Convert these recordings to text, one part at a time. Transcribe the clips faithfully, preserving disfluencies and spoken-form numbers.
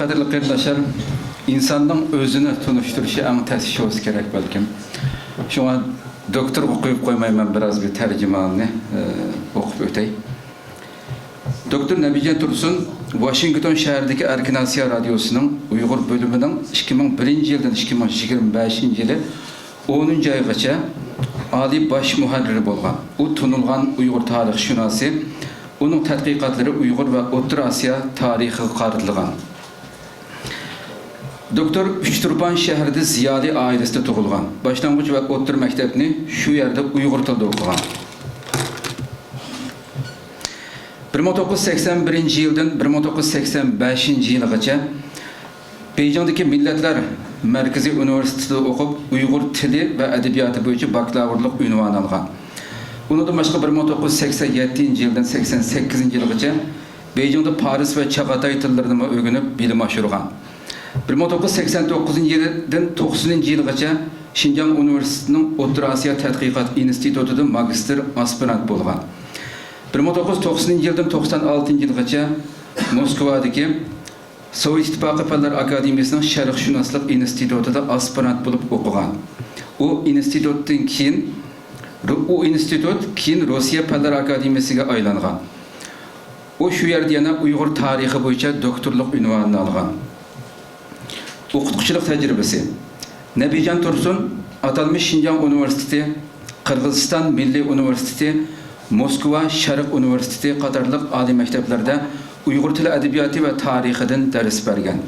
قەدىرلىك قېرىنداشلار، ئىنساننىڭ ئۆزىنى تونۇشتۇرۇشى ئەڭ تەس ئىش بولسا كېرەك بەلكىم. شۇڭا دوكتورغا قويۇپ قويماي، مەن بىراز بىر تەرجىمىھالنى، ئە، ئوقۇپ ئۆتەي. دوكتور نەبىجان تۇرسۇن ۋاشىنگتون شەھىرىدىكى ئەركىن ئاسىيا رادىيوسىنىڭ ئۇيغۇر بۆلۈمىنىڭ ئىككى مىڭ بىرىنچى يىلدىن ئىككى مىڭ يىگىرمە بەشىنچى يىلى ئونىنچى ئايغىچە ئالىي باش مۇھەررىرى بولغان. ئۇ تونۇلغان ئۇيغۇر تارىخشۇناسى. ئۇنىڭ تەتقىقاتلىرى ئۇيغۇر ۋە ئوتتۇرا ئاسىيا تارىخىغا قارىتىلغان. دوكتور ئۇچتۇرپان شەھىرىدە زىيالىي ئائىلىسىدە تۇغۇلغان. باشلانغۇچ ۋە ئوتتۇرا مەكتەپنى شۇ يەردە ئۇيغۇر تىلىدا ئوقۇغان. بىر مىڭ توققۇز يۈز سەكسەن بىرىنچى يىلدىن بىر مىڭ توققۇز يۈز سەكسەن بەشىنچى يىلىغىچە بېيجىڭدىكى مىللەتلەر مەركىزىي ئۇنىۋېرسىتېتىدا ئوقۇپ، ئۇيغۇر تىلى ۋە ئەدەبىياتى بويىچە باكلاۋۇرلۇق ئۇنۋانى ئالغان. ئۇنىڭدىن باشقا، بىر مىڭ توققۇز يۈز سەكسەن يەتتىنچى يىلدىن سەكسەن سەككىزىنچى يىلغىچە بېيجىڭدا پارس ۋە چاغاتاي تىللىرىنىمۇ ئۆگىنىپ، بىلىم ئاشۇرغان. بىر مىڭ توققۇز يۈز سەكسەن توققۇزىنچى يىلدىن توقسىنىنچى يىلغىچە شىنجاڭ ئۇنىۋېرسىتېتىنىڭ ئوتتۇرا ئاسىيا تەتقىقات ئىنستىتۇتىدا ماگىستىر ئاسپىرانت بولغان. بىر مىڭ توققۇز يۈز توقسىنىنچى يىلدىن توقسان ئالتىنچى يىلغىچە موسكۋادىكى سوۋېت ئىتتىپاقى پەنلەر ئاكادېمىيىسىنىڭ شەرقشۇناسلىق ئىنستىتۇتىدا ئاسپىرانت بولۇپ ئوقۇغان. ئۇ ئىنستىتۇتتىن كېيىن، ئۇ ئىنستىتۇت كېيىن روسىيە پەنلەر ئاكادېمىيىسىگە ئايلانغان. ئۇ شۇ يەردە يەنە ئۇيغۇر تارىخى بويىچە دوكتورلۇق ئۇنۋانىنى ئالغان. ئوقۇتقۇچىلىق تەجرىبىسى. نەبىجان تۇرسۇن ئاتالمىش شىنجاڭ ئۇنىۋېرسىتېتى، قىرغىزىستان مىللىي ئۇنىۋېرسىتېتى، موسكۋا شەرق ئۇنىۋېرسىتېتى قاتارلىق ئالىي مەكتەپلەردە ئۇيغۇر تىلى ئەدەبىياتى ۋە تارىخىدىن دەرس بەرگەن.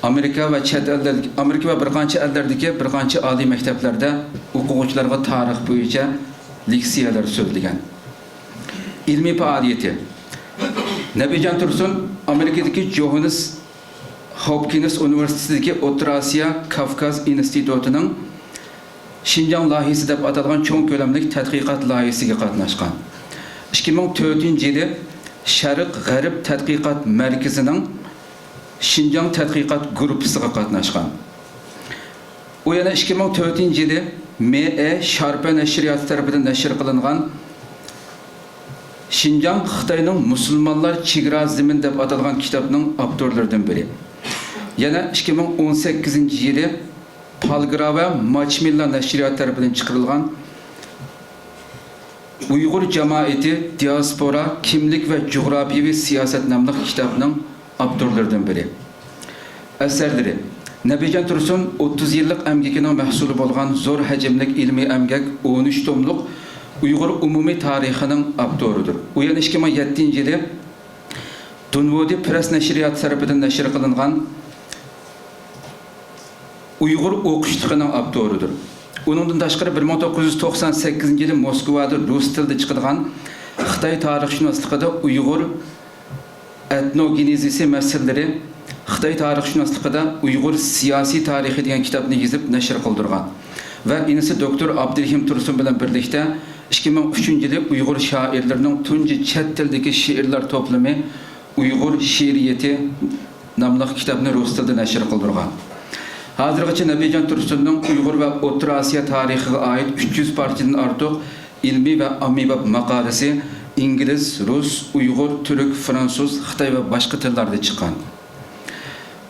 ئامېرىكا ۋە چەت ئەللەر، ئامېرىكا ۋە بىر قانچە ئەللەردىكى بىر قانچە ئالىي مەكتەپلەردە ئوقۇغۇچىلارغا تارىخ بويىچە لېكسىيەلەر سۆزلىگەن. ئىلمىي پائالىيىتى. نەبىجان تۇرسۇن ئامېرىكىدىكى جوھانس ھوپكىنس ئۇنىۋېرسىتېتىدىكى ئوتتۇرا ئاسىيا كاۋكاز ئىنستىتۇتىنىڭ شىنجاڭ لايىھىسى دەپ ئاتالغان چوڭ كۆلەملىك تەتقىقات لايىھىسىگە قاتناشقان. ئىككى مىڭ تۆتىنچى يىلى شەرق غەرب تەتقىقات مەركىزىنىڭ شىنجاڭ تەتقىقات گۇرۇپپىسىغا قاتناشقان. ئۇ يەنە ئىككى مىڭ تۆتىنچى يىلى مېئې شارپە نەشرىياتى تەرىپىدىن نەشر قىلىنغان شىنجاڭ خىتاينىڭ مۇسۇلمانلار چېگرا زېمىنى دەپ ئاتالغان كىتابنىڭ ئاپتورلىرىدىن بىرى. يەنە ئىككى مىڭ ئون سەككىزىنچى يىلى پالگرا ۋە ماچمىللا نەشرىياتى تەرىپىدىن چىقىرىلغان ئۇيغۇر جامائىتى، دىئاسپورا، كىملىك ۋە جۇغراپىيەۋى سىياسەت ناملىق كىتابنىڭ ئاپتورلىرىدىن بىرى. ئەسەرلىرى. نەبىجان تۇرسۇن ئوتتۇز يىللىق ئەمگىكىنىڭ مەھسۇلى بولغان زور ھەجىملىك ئىلمىي ئەمگەك، ئون ئۈچ توملۇق ئۇيغۇر ئومۇمىي تارىخىنىڭ ئاپتورىدۇر. ئۇ يەنە ئىككى مىڭ يەتتىنچى يىلى دۇنۋۇدى پرېس نەشرىياتى تەرىپىدىن نەشر قىلىنغان ئۇيغۇر ئوقۇشلۇقىنىڭ ئاپتورىدۇر. ئۇنىڭدىن تاشقىرى، بىر مىڭ توققۇز يۈز توقسان سەككىزىنچى يىلى موسكۋادا رۇس تىلىدا چىقىدىغان خىتاي تارىخشۇناسلىقىدا ئۇيغۇر ئېتنوگېنېزىسى مەسىلىلىرى، خىتاي تارىخشۇناسلىقىدا ئۇيغۇر سىياسىي تارىخى دېگەن كىتابنى يېزىپ نەشر قىلدۇرغان ۋە ئىنىسى دوكتور ئابدۇرېھىم تۇرسۇن بىلەن بىرلىكتە ئىككى مىڭ ئۈچىنچى يىلى ئۇيغۇر شائىرلىرىنىڭ تۇنجى چەت تىلدىكى شېئىرلار توپلىمى ئۇيغۇر شېئىرىيىتى ناملىق كىتابنى رۇس تىلىدا نەشر قىلدۇرغان. ھازىرغىچە نەبىجان تۇرسۇننىڭ ئۇيغۇر ۋە ئوتتۇرا ئاسىيا تارىخىغا ئائىت ئۈچ يۈز پارچىدىن ئارتۇق ئىلمىي ۋە ئاممىباب ماقالىسى ئىنگلىز، رۇس، ئۇيغۇر، تۈرك، فرانسۇز، خىتاي ۋە باشقا تىللاردا چىققان.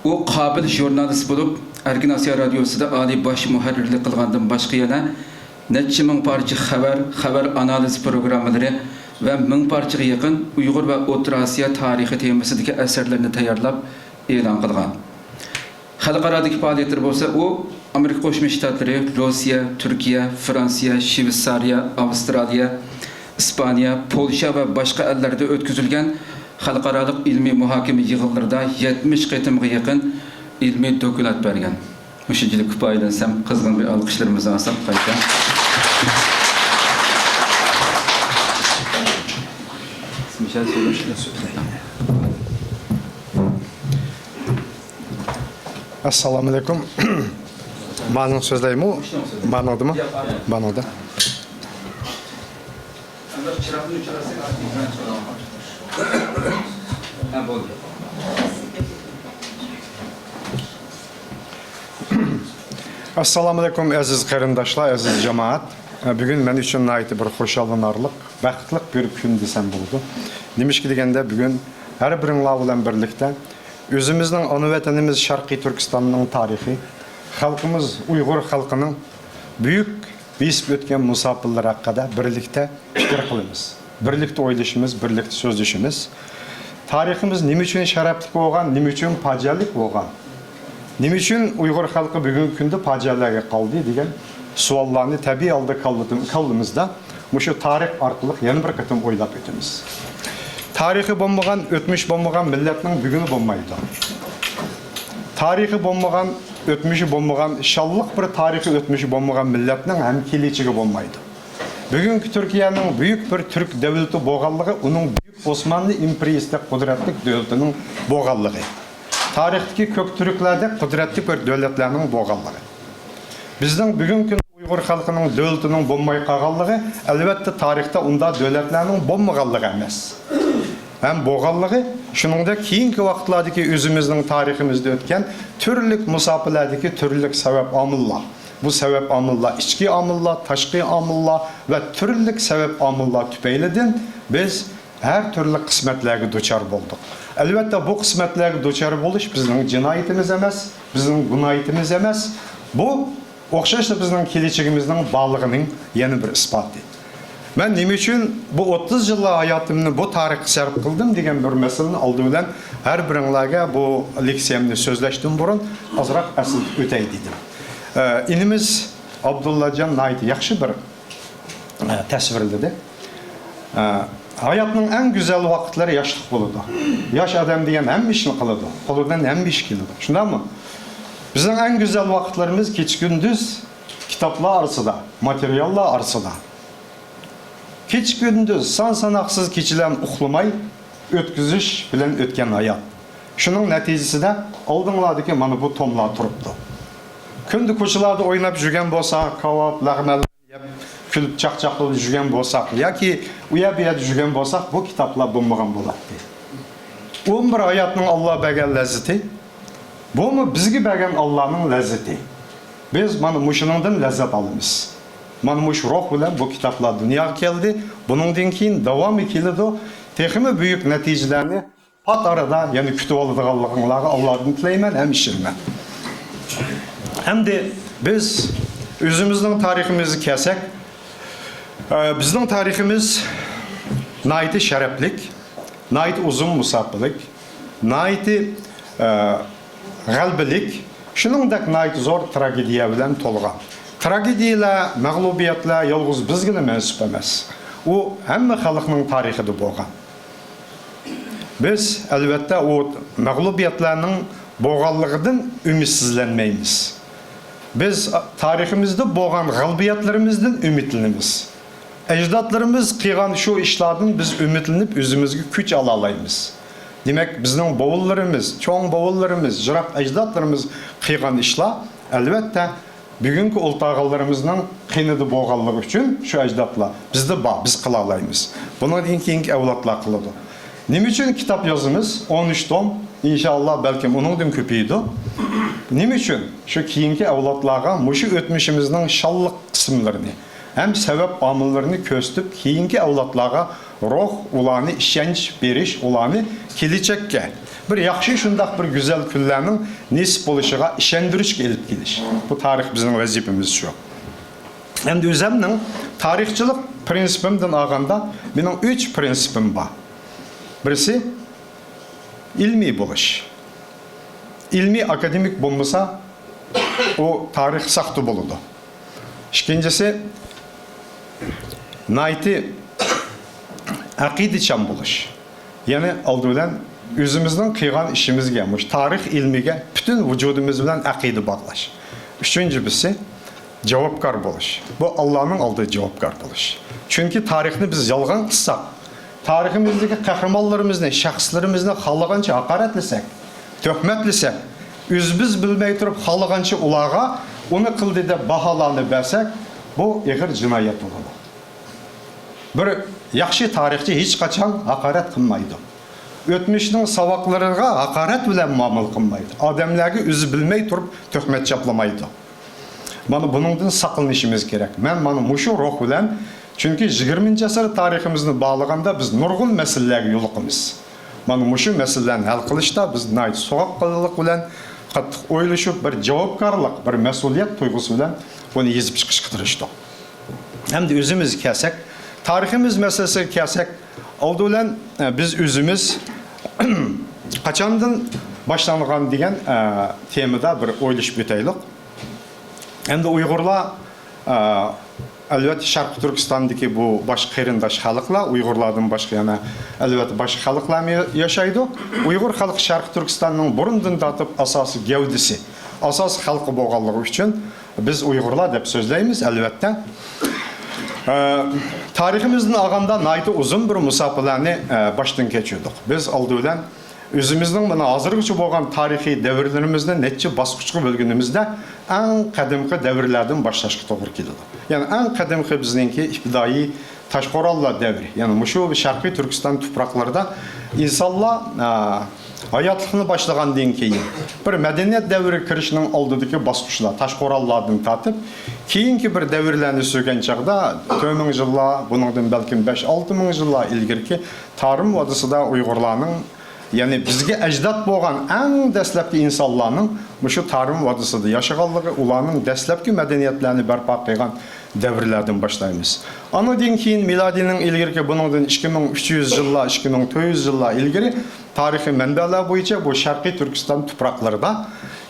ئۇ قابىل ژۇرنالىست بولۇپ، ئەركىن ئاسىيا رادىيوسىدا ئالىي باش مۇھەررىرلىك قىلغاندىن باشقا يەنە نەچچە مىڭ پارچە خەۋەر، خەۋەر ئانالىز پروگراممىلىرى ۋە مىڭ پارچىغا يېقىن ئۇيغۇر ۋە ئوتتۇرا ئاسىيا تارىخى تېمىسىدىكى ئەسەرلەرنى تەييارلاپ ئېلان قىلغان. خەلقئارادىكى پائالىيەتلىرى بولسا، ئۇ ئامېرىكا قوشما شتاتلىرى، روسىيە، تۈركىيە، فرانسىيە، شۋېتسارىيە، ئاۋسترالىيە، ئىسپانىيە، پولشا ۋە باشقا ئەللەردە ئۆتكۈزۈلگەن خەلقئارالىق ئىلمىي مۇھاكىمە يىغىنلىرىدا يەتمىش قېتىمغا يېقىن ئىلمىي دوكلات بەرگەن. مۇشۇنچىلىك كۇپايىلەنسەم، قىزغىن بىر ئالقىشلىرىمىزنى ئالساق قايتا. ئەسسالامۇئەلەيكۇم. مانىڭ سۆزلەيمۇ؟ مانىڭدىمۇ؟ مانىڭدا. ئەسسالامۇئەلەيكۇم، ئەزىز قېرىنداشلار، ئەزىز جامائەت. بۈگۈن مەن ئۈچۈن ناھايىتى بىر خۇشاللىنارلىق، بەختلىك بىر كۈن دېسەم بولىدۇ. نېمىشقا دېگەندە، بۈگۈن ھەر بىرىڭلار بىلەن بىرلىكتە ئۆزىمىزنىڭ ئانا ۋەتىنىمىز شەرقىي تۈركىستاننىڭ تارىخى، خەلقىمىز ئۇيغۇر خەلقىنىڭ بۈيۈك بېسىپ ئۆتكەن مۇساپىلىرى ھەققىدە بىرلىكتە پىكىر قىلىمىز. بىرلىكتە ئويلىشىمىز، بىرلىكتە سۆزلىشىمىز. تارىخىمىز نېمە ئۈچۈن شەرەپلىك بولغان، نېمە ئۈچۈن پاجىئەلىك بولغان، نېمە ئۈچۈن ئۇيغۇر خەلقى بۈگۈنكى كۈندە پاجىئەلەرگە قالدى دېگەن سوئاللارنى تەبىئىي ھالدا كاللىدىم-، كاللىمىزدا مۇشۇ تارىخ ئارقىلىق يەنە بىر قېتىم ئويلاپ ئۆتىمىز. تارىخى بولمىغان، ئۆتمۈشى بولمىغان مىللەتنىڭ بۈگۈنى بولمايدۇ. تارىخى بولمىغان، ئۆتمۈشى بولمىغان، شانلىق بىر تارىخىي ئۆتمۈشى بولمىغان مىللەتنىڭ ھەم كېلىچىكى بولمايدۇ. بۈگۈنكى تۈركىيەنىڭ بۈيۈك بىر تۈرك دۆلىتى بولغانلىقى، ئۇنىڭ بۈيۈك ئوسمانلى ئىمپېرىيىسىدەك قۇدرەتلىك دۆلىتىنىڭ بولغانلىقى، تارىختىكى كۆك تۈركلەردەك قۇدرەتلىك بىر دۆلەتلەرنىڭ بولغانلىقى. بىزنىڭ بۈگۈنكى كۈندە ئۇيغۇر خەلقىنىڭ دۆلىتىنىڭ بولماي قالغانلىقى، ئەلۋەتتە، تارىختا ئۇنداق دۆلەتلەرنىڭ بولمىغانلىقى ئەمەس. ھەم بولغانلىقى، شۇنىڭدەك كېيىنكى ۋاقىتلاردىكى ئۆزىمىزنىڭ تارىخىمىزدا ئۆتكەن تۈرلۈك مۇساپىلەردىكى تۈرلۈك سەۋەب ئامىللار. بۇ سەۋەب ئامىللار، ئىچكى ئامىللار، تاشقى ئامىللار ۋە تۈرلۈك سەۋەب ئامىللار تۈپەيلىدىن بىز ھەر تۈرلۈك قىسمەتلەرگە دۇچار بولدۇق. ئەلۋەتتە، بۇ قىسمەتلەرگە دۇچار بولۇش بىزنىڭ جىنايىتىمىز ئەمەس، بىزنىڭ گۇناھىيىتىمىز ئەمەس. بۇ ئوخشاشلا بىزنىڭ كېلىچىكىمىزنىڭ بارلىقىنىڭ يەنە بىر ئىسپاتى. مەن نېمە ئۈچۈن بۇ ئوتتۇز يىللىق ھاياتىمنى بۇ تارىخقا سەرپ قىلدىم دېگەن بىر مەسىلىنى ئالدى بىلەن ھەر بىرىڭلارغا بۇ لېكسىيەمنى سۆزلەشتىن بۇرۇن ئازراق ئەسلىتىپ ئۆتەي دېدىم. ئە، ئىنىمىز ئابدۇللاجان ناھايىتى ياخشى بىر، ئە، تەسۋىرلىدى. ئە، ھاياتنىڭ ئەڭ گۈزەل ۋاقىتلىرى ياشلىق بولىدۇ. ياش ئادەم دېگەن ھەممە ئىشنى قىلىدۇ. قولىدىن ھەممە ئىش كېلىدۇ. شۇنداقمۇ؟ بىزنىڭ ئەڭ گۈزەل ۋاقىتلىرىمىز كېچە-كۈندۈز كىتابلار ئارىسىدا، ماتېرىياللار ئارىسىدا. كېچە-كۈندۈز سان-ساناقسىز كېچىلەرنى ئۇخلىماي ئۆتكۈزۈش بىلەن ئۆتكەن ھايات. شۇنىڭ نەتىجىسىدە ئالدىڭلاردىكى مانا بۇ توملار تۇرۇپتۇ. كۈندە كوچىلاردا ئويناپ يۈرگەن بولسا، كاۋاپ، لەغمەن يەپ، كۈلۈپ چاقچاقلىشىپ يۈرگەن بولساق ياكى ئۇ يەر بۇ يەردە يۈرگەن بولساق، بۇ كىتابلار بولمىغان بولاتتى. ئۇمۇ بىر ھاياتنىڭ ئاللا بەرگەن لەززىتى، بۇمۇ بىزگە بەرگەن ئاللانىڭ لەززىتى. بىز مانا مۇشۇنىڭدىن لەززەت ئالىمىز. مانا مۇشۇ روھ بىلەن بۇ كىتابلار دۇنياغا كەلدى. بۇنىڭدىن كېيىن داۋامى كېلىدۇ. تېخىمۇ بۈيۈك نەتىجىلەرنى پات ئارىدا يەنە كۈتۈۋالىدىغانلىقىڭلارغا ئاللادىن تىلەيمەن ھەم ئىشىنىمەن. ئەمدى بىز ئۆزىمىزنىڭ تارىخىمىزغا كەلسەك، ئە، بىزنىڭ تارىخىمىز ناھايىتى شەرەپلىك، ناھايىتى ئۇزۇن مۇساپىلىك، ناھايىتى، ئە، غەلىبىلىك، شۇنىڭدەك ناھايىتى زور تراگېدىيە بىلەن تولغان. تراگېدىيەلەر، مەغلۇبىيەتلەر يالغۇز بىزگىلا مەنسۇپ ئەمەس. ئۇ ھەممە خەلقنىڭ تارىخىدا بولغان. بىز، ئەلۋەتتە، ئۇ مەغلۇبىيەتلەرنىڭ بولغانلىقىدىن ئۈمىدسىزلەنمەيمىز. بىز تارىخىمىزدا بولغان غەلىبىيەتلىرىمىزدىن ئۈمىدلىنىمىز. ئەجدادلىرىمىز قىلغان شۇ ئىشلاردىن بىز ئۈمىدلىنىپ، ئۆزىمىزگە كۈچ ئالالايمىز. دېمەك، بىزنىڭ بوۋىلىرىمىز، چوڭ بوۋىلىرىمىز، يىراق ئەجدادلىرىمىز قىلغان ئىشلار، ئەلۋەتتە، بۈگۈنكى ئۇلتاغانلىرىمىزنىڭ قېنىدا بولغانلىقى ئۈچۈن شۇ ئەجدادلار بىزدە بار، بىز قىلالايمىز. بۇنىڭدىن كېيىنكى ئەۋلادلار قىلىدۇ. نېمە ئۈچۈن كىتاب يازىمىز؟ ئون ئۈچ توم، ئىنشائاللا، بەلكىم ئۇنىڭدىن كۆپىيىدۇ. نېمە ئۈچۈن؟ شۇ كېيىنكى ئەۋلادلارغا مۇشۇ ئۆتمۈشىمىزنىڭ شانلىق قىسىملىرىنى ھەم سەۋەب ئامىللىرىنى كۆرسىتىپ، كېيىنكى ئەۋلادلارغا روھ، ئۇلارنى ئىشەنچ بېرىش، ئۇلارنى كېلىچەككە بىر ياخشى، شۇنداق بىر گۈزەل كۈنلەرنىڭ نېسىپ بولۇشىغا ئىشەندۈرۈشكە ئېلىپ كېلىش. بۇ تارىخ بىزنىڭ ۋەزىپىمىز شۇ. ئەمدى ئۆزەمنىڭ تارىخچىلىق پرىنسىپىمدىن ئالغاندا، مېنىڭ ئۈچ پرىنسىپىم بار. بىرسى، ئىلمىي بولۇش. ئىلمىي ئاكادېمىك بولمىسا، ئۇ تارىخ ساختا بولىدۇ. ئىككىنچىسى، ناھايىتى ئەقىدىچان بولۇش. يەنى ئالدى بىلەن ئۆزىمىزنىڭ قىلغان ئىشىمىزگە، مۇشۇ تارىخ ئىلمىگە پۈتۈن ۋۇجۇدىمىز بىلەن ئەقىدە باغلاش. ئۈچىنچىسى، جاۋابكار بولۇش. بۇ ئاللانىڭ ئالدىدا جاۋابكار بولۇش. چۈنكى تارىخنى بىز يالغان قىلساق، تارىخىمىزدىكى قەھرىمانلىرىمىزنى، شەخسلىرىمىزنى خالىغانچە ھاقارەتلىسەك، تۆھمەتلىسەك، ئۆزىمىز بىلمەي تۇرۇپ خالىغانچە ئۇلارغا ئۇنى قىلدى دەپ باھالارنى بەرسەك، بۇ ئېغىر جىنايەت بولىدۇ. بىر ياخشى تارىخچى ھېچقاچان ھاقارەت قىلمايدۇ. ئۆتمۈشنىڭ ساۋاقلىرىغا ھاقارەت بىلەن مۇئامىلە قىلمايدۇ. ئادەملەرگە ئۆزى بىلمەي تۇرۇپ تۆھمەت چاپلىمايدۇ. مانا بۇنىڭدىن ساقلىنىشىمىز كېرەك. مەن مانا مۇشۇ روھ بىلەن، چۈنكى يىگىرمىنچى ئەسىر تارىخىمىزنى باغلىغاندا بىز نۇرغۇن مەسىلىلەرگە يولۇقىمىز. مانا مۇشۇ مەسىلىلەرنى ھەل قىلىشتا بىز ناھايىتى سوغۇققانلىق بىلەن، قاتتىق ئويلىشىپ، بىر جاۋابكارلىق، بىر مەسئۇلىيەت تۇيغۇسى بىلەن بۇنى يېزىپ چىقىشقا تىرىشتۇق. ئەمدى ئۆزىمىزگە كەلسەك، تارىخىمىز مەسىلىسىگە كەلسەك، ئالدى بىلەن، ئە، بىز ئۆزىمىز قاچاندىن باشلانغان دېگەن، ئە، تېمىدا بىر ئويلىشىپ ئۆتەيلۇق. ئەمدى ئۇيغۇرلار، ئە، ئەلۋەتتە، شەرقىي تۈركىستاندىكى بۇ باشقا قېرىنداش خەلقلەر، ئۇيغۇرلاردىن باشقا يەنە، ئەلۋەتتە، باشقا خەلقلەرمۇ ياشايدۇ. ئۇيغۇر خەلقى شەرقىي تۈركىستاننىڭ بۇرۇندىن تارتىپ ئاساسىي گەۋدىسى، ئاساسىي خەلقى بولغانلىقى ئۈچۈن، بىز ئۇيغۇرلار دەپ سۆزلەيمىز، ئەلۋەتتە. ئە، تارىخىمىزدىن ئالغاندا ناھايىتى ئۇزۇن بىر مۇساپىلەرنى، ئە، باشتىن كەچۈردۇق. بىز ئالدى بىلەن ئۆزىمىزنىڭ مانا ھازىرغىچە بولغان تارىخىي دەۋرلىرىمىزنى نەچچە باسقۇچقا بۆلگىنىمىزدە، ئەڭ قەدىمكى دەۋرلەردىن باشلاشقا توغرا كېلىدۇ. يەنى ئەڭ قەدىمكى بىزنىڭكى ئىپتىدائىي تاشقورغانلار دەۋرى، يەنى مۇشۇ شەرقىي تۈركىستان تۇپراقلىرىدا ئىنسانلار، ئە، ھاياتلىقنى باشلىغاندىن كېيىن، بىر مەدەنىيەت دەۋرىگە كىرىشنىڭ ئالدىدىكى باسقۇچلار، تاشقورغانلاردىن تارتىپ، كېيىنكى بىر دەۋرلەرنى سۈرگەن چاغدا، تۆت مىڭ يىللار، بۇنىڭدىن بەلكىم بەش، ئالتە مىڭ يىللار ئىلگىرىكى تارىم ۋادىسىدا ئۇيغۇرلارنىڭ، يەنى بىزگە ئەجداد بولغان ئەڭ دەسلەپكى ئىنسانلارنىڭ مۇشۇ تارىم ۋادىسىدا ياشىغانلىقى، ئۇلارنىڭ دەسلەپكى مەدەنىيەتلەرنى بەرپا قىلغان دەۋرلەردىن باشلايمىز. ئاندىن كېيىن مىلادىينىڭ ئىلگىرىكى، بۇنىڭدىن ئىككى مىڭ ئۈچ يۈز يىللار، ئىككى مىڭ تۆت يۈز يىللار ئىلگىرى تارىخىي مەنبەلەر بويىچە بۇ شەرقىي تۈركىستان تۇپراقلىرىدا،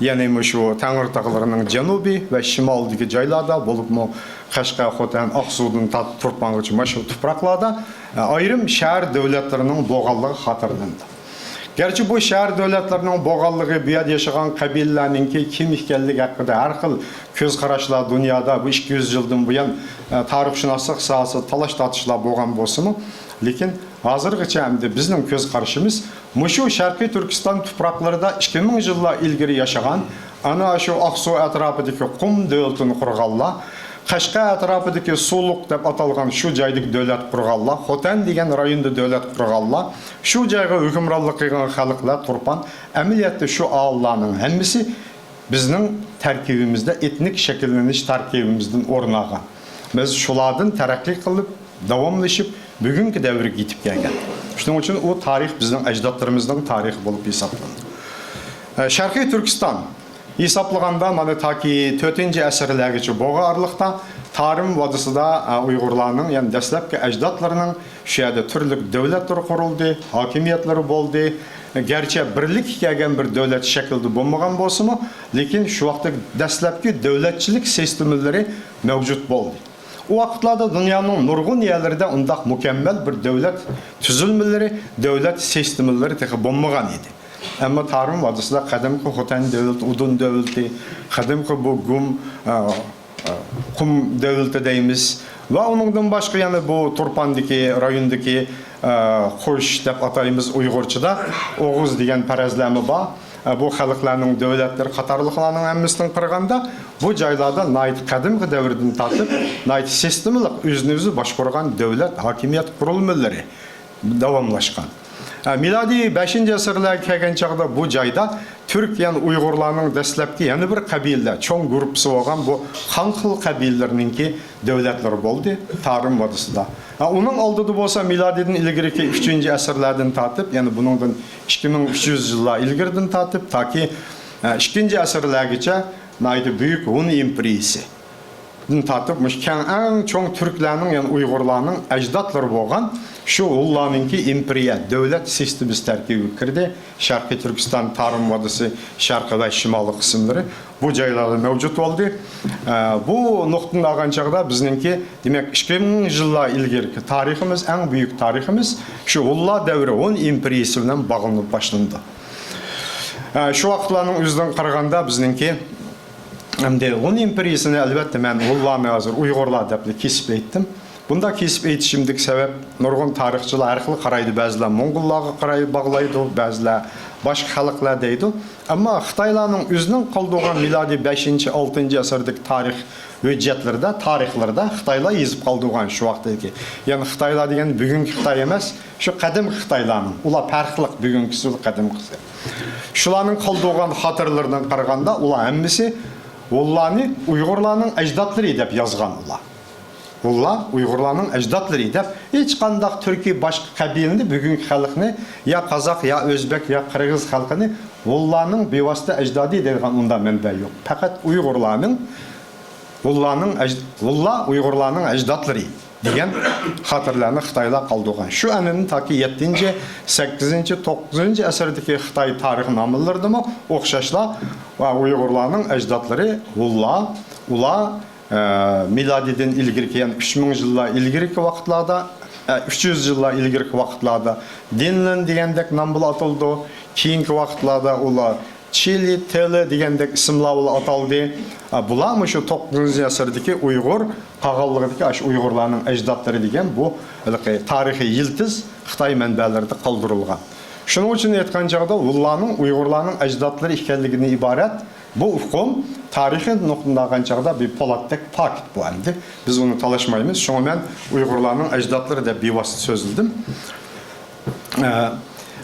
يەنى مۇشۇ تەڭرىتاغلىرىنىڭ جەنۇبى ۋە شىمالىدىكى جايلاردا، بولۇپمۇ قەشقەر، خوتەن، ئاقسۇدىن تارتىپ تۇرپانغىچە مانا شۇ تۇپراقلاردا، ئە، ئايرىم شەھەر دۆلەتلىرىنىڭ بولغانلىقى خاتىرىلىنىدۇ. گەرچە بۇ شەھەر دۆلەتلىرىنىڭ بولغانلىقى، بۇ يەردە ياشىغان قەبىلىلەرنىڭكى كىم ئىكەنلىكى ھەققىدە ھەر خىل كۆز قاراشلار دۇنيادا بۇ ئىككى يۈز يىلدىن بۇيان، ئە، تارىخشۇناسلىق ساھەسىدە تالاش-تارتىشلار بولغان بولسىمۇ، لېكىن ھازىرغىچە ئەمدى بىزنىڭ كۆز قارىشىمىز مۇشۇ شەرقىي تۈركىستان تۇپراقلىرىدا ئىككى مىڭ يىللار ئىلگىرى ياشىغان، ئەنە شۇ ئاقسۇ ئەتراپىدىكى قۇم دۆلىتىنى قۇرغانلار، قەشقەر ئەتراپىدىكى سۇلۇق دەپ ئاتالغان شۇ جايدىكى دۆلەت قۇرغانلار، خوتەن دېگەن رايوندا دۆلەت قۇرغانلار، شۇ جايغا ھۆكۈمرانلىق قىلغان خەلقلەر، تۇرپان، ئەمەلىيەتتە شۇ ئاھالىلەرنىڭ ھەممىسى بىزنىڭ تەركىبىمىزدە، ئېتنىك شەكىللىنىش تەركىبىمىزدىن ئورۇن ئالغان. بىز شۇلاردىن تەرەققىي قىلىپ، داۋاملىشىپ، بۈگۈنكى دەۋرگە يېتىپ كەلگەن. شۇنىڭ ئۈچۈن ئۇ تارىخ بىزنىڭ ئەجدادلىرىمىزنىڭ تارىخى بولۇپ ھېسابلىنىدۇ. ئە، شەرقىي تۈركىستان ھېسابلىغاندا، مانا تاكى تۆتىنچى ئەسىرلەرگىچە بولغان ئارىلىقتا تارىم ۋادىسىدا، ئە، ئۇيغۇرلارنىڭ، يەنى دەسلەپكى ئەجدادلىرىنىڭ شۇ يەردە تۈرلۈك دۆلەتلىرى قۇرۇلدى، ھاكىمىيەتلىرى بولدى. گەرچە بىرلىككە كەلگەن بىر دۆلەت شەكلىدە بولمىغان بولسىمۇ، لېكىن شۇ ۋاقىتتا دەسلەپكى دۆلەتچىلىك سىستېمىلىرى مەۋجۇت بولدى. ئۇ ۋاقىتلاردا دۇنيانىڭ نۇرغۇن يەرلىرىدە ئۇنداق مۇكەممەل بىر دۆلەت تۈزۈلمىلىرى، دۆلەت سىستېمىلىرى تېخى بولمىغان ئىدى. ئەمما تارىم ۋادىسىدا قەدىمكى خوتەن دۆلىتى، ئۇدۇن دۆلىتى، قەدىمكى بۇ گۇم، ئە، قۇم دۆلىتى دەيمىز. ۋە ئۇنىڭدىن باشقا يەنە بۇ تۇرپاندىكى، رايوندىكى، ئە، قوش دەپ ئاتايمىز ئۇيغۇرچىدا، ئوغۇز دېگەن پەرەزلەرمۇ بار. ئە، بۇ خەلقلەرنىڭ دۆلەتلىرى قاتارلىقلارنىڭ ھەممىسىدىن قارىغاندا، بۇ جايلاردا ناھايىتى قەدىمكى دەۋردىن تارتىپ، ناھايىتى سىستېمىلىق ئۆزىنى ئۆزى باشقۇرغان دۆلەت ھاكىمىيەت قۇرۇلمىلىرى داۋاملاشقان. ئە، مىلادىي بەشىنچى ئەسىرلەرگە كەلگەن چاغدا بۇ جايدا تۈرك، يەنى ئۇيغۇرلارنىڭ دەسلەپكى يەنە بىر قەبىلىلەر، چوڭ گۇرۇپپىسى بولغان بۇ خاڭخىل قەبىلىلىرىنىڭكى دۆلەتلىرى بولدى، تارىم ۋادىسىدا. ھە، ئۇنىڭ ئالدىدا بولسا مىلادىدىن ئىلگىرىكى ئۈچىنچى ئەسىرلەردىن تارتىپ، يەنى بۇنىڭدىن ئىككى مىڭ ئۈچ يۈز يىللار ئىلگىرىدىن تارتىپ تاكى، ھە، ئىككىنچى ئەسىرلەرگىچە ناھايىتى بۈيۈك ھۇن ئىمپېرىيىسى دىن تارتىپ، مۇشۇ كەڭ، ئەڭ چوڭ تۈركلەرنىڭ، يەنى ئۇيغۇرلارنىڭ ئەجدادلىرى بولغان شۇ ھۇنلارنىڭكى ئىمپېرىيە، دۆلەت سىستېمىسى تەركىبىگە كىردى. شەرقىي تۈركىستان، تارىم ۋادىسى، شەرقىي ۋە شىمالىي قىسىملىرى بۇ جايلاردا مەۋجۇت بولدى. ئە، بۇ نۇقتىدىن ئالغان چاغدا بىزنىڭكى، دېمەك، ئىككى مىڭ يىللار ئىلگىرىكى تارىخىمىز، ئەڭ بۈيۈك تارىخىمىز شۇ ھۇنلار دەۋرى، ھۇن ئىمپېرىيىسى بىلەن باغلىنىپ باشلىنىدۇ. ئە، شۇ ۋاقىتلارنىڭ ئۆزىدىن قارىغاندا بىزنىڭكى ئەمدى ھۇن ئىمپېرىيىسىنى، ئەلۋەتتە، مەن ھۇنلارنى ھازىر ئۇيغۇرلار دەپلا كېسىپ ئېيتتىم. بۇنداق كېسىپ ئېيتىشىمدىكى سەۋەب، نۇرغۇن تارىخچىلار ھەر خىل قارايدۇ. بەزىلەر موڭغۇللارغا قاراي باغلايدۇ، بەزىلەر باشقا خەلقلەر دەيدۇ. ئەمما خىتايلارنىڭ ئۆزىنىڭ قالدۇرغان مىلادىي بەشىنچى، ئالتىنچى ئەسىردىكى تارىخ ھۆججەتلىرىدە، تارىخلىرىدا خىتايلار يېزىپ قالدۇرغان شۇ ۋاقىتتىكى. يەنى خىتايلار دېگەن بۈگۈنكى خىتاي ئەمەس، شۇ قەدىمكى خىتايلارنىڭ، ئۇلار پەرقلىق، بۈگۈنكىسى قەدىمكىسى. شۇلارنىڭ قالدۇرغان خاتىرىلىرىدىن قارىغاندا، ئۇلار ھەممىسى ھۇنلارنى ئۇيغۇرلارنىڭ ئەجدادلىرى دەپ يازغان ئۇلار. ھۇنلار ئۇيغۇرلارنىڭ ئەجدادلىرى دەپ، ھېچقانداق تۈركىي باشقا قەبىلىنى، بۈگۈنكى خەلقنى، يا قازاق، يا ئۆزبەك، يا قىرغىز خەلقىنى ھۇنلارنىڭ بىۋاسىتە ئەجدادى دەيدىغان ئۇنداق مەنبە يوق. پەقەت ئۇيغۇرلارنىڭ، ھۇنلارنىڭ ئەج-، ھۇنلار ئۇيغۇرلارنىڭ ئەجدادلىرى دېگەن خاتىرىلەرنى خىتايلار قالدۇرغان. شۇ ئەنئەنىنى تاكى يەتتىنچى، سەككىزىنچى، توققۇزىنچى ئەسىردىكى خىتاي تارىخنامىلىرىدىمۇ ئوخشاشلا ۋە ئۇيغۇرلارنىڭ ئەجدادلىرى ھۇنلار، ئۇلار ئە، مىلادىدىن ئىلگىرىكى، يەنى ئۈچ مىڭ يىللار ئىلگىرىكى ۋاقىتلاردا، ئە، ئۈچ يۈز يىللار ئىلگىرىكى ۋاقىتلاردا دىنلىن دېگەندەك نام بىلەن ئاتىلىدۇ. كېيىنكى ۋاقىتلاردا ئۇلار چىلى، تېلى دېگەندەك ئىسىملار بىلەن ئاتالدى. ئە، بۇلارمۇ شۇ توققۇزىنچى ئەسىردىكى ئۇيغۇر قاغانلىقىدىكى ئاشۇ ئۇيغۇرلارنىڭ ئەجدادلىرى دېگەن بۇ ھېلىقى تارىخىي يىلتىز خىتاي مەنبەلىرىدە قالدۇرۇلغان. شۇنىڭ ئۈچۈن ئېيتقان چاغدا ھۇنلارنىڭ ئۇيغۇرلارنىڭ ئەجدادلىرى ئىكەنلىكىدىن ئىبارەت بۇ ئۇقۇم تارىخىي نۇقتىدىن قارىغان چاغدا بىر پولاتتەك پاكىت بۇ ئەمدى. بىز ئۇنى تالاشمايمىز. شۇڭا مەن ئۇيغۇرلارنىڭ ئەجدادلىرى دەپ بىۋاسىتە سۆزلىدىم. ئە،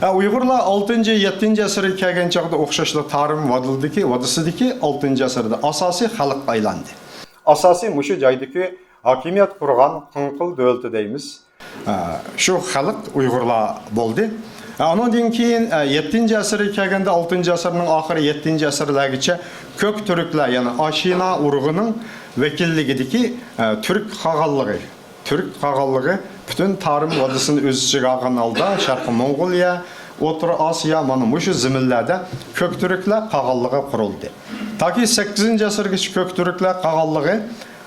ئە، ئۇيغۇرلار ئالتىنچى، يەتتىنچى ئەسىرگە كەلگەن چاغدا ئوخشاشلا تارىم ۋادىلىدىكى، ۋادىسىدىكى ئالتىنچى ئەسىردە ئاساسىي خەلققە ئايلاندى. ئاساسىي مۇشۇ جايدىكى ھاكىمىيەت قۇرغان قىڭقىل دۆلىتى دەيمىز. ئە، شۇ خەلق ئۇيغۇرلار بولدى. ئە، ئۇنىڭدىن كېيىن، ئە، يەتتىنچى ئەسىرگە كەلگەندە، ئالتىنچى ئەسىرنىڭ ئاخىرى، يەتتىنچى ئەسىرلەرگىچە كۆك تۈركلەر، يەنى ئاشىنا ئۇرۇقىنىڭ ۋەكىللىكىدىكى، ئە، تۈرك قاغانلىقى، تۈرك قاغانلىقى پۈتۈن تارىم ۋادىسىنى ئۆز ئىچىگە ئالغان ھالدا شەرقىي موڭغۇلىيە، ئوتتۇرا ئاسىيا، مانا مۇشۇ زېمىنلەردە كۆك تۈركلەر قاغانلىقى قۇرۇلدى. تاكى سەككىزىنچى ئەسىرگىچە كۆك تۈركلەر قاغانلىقى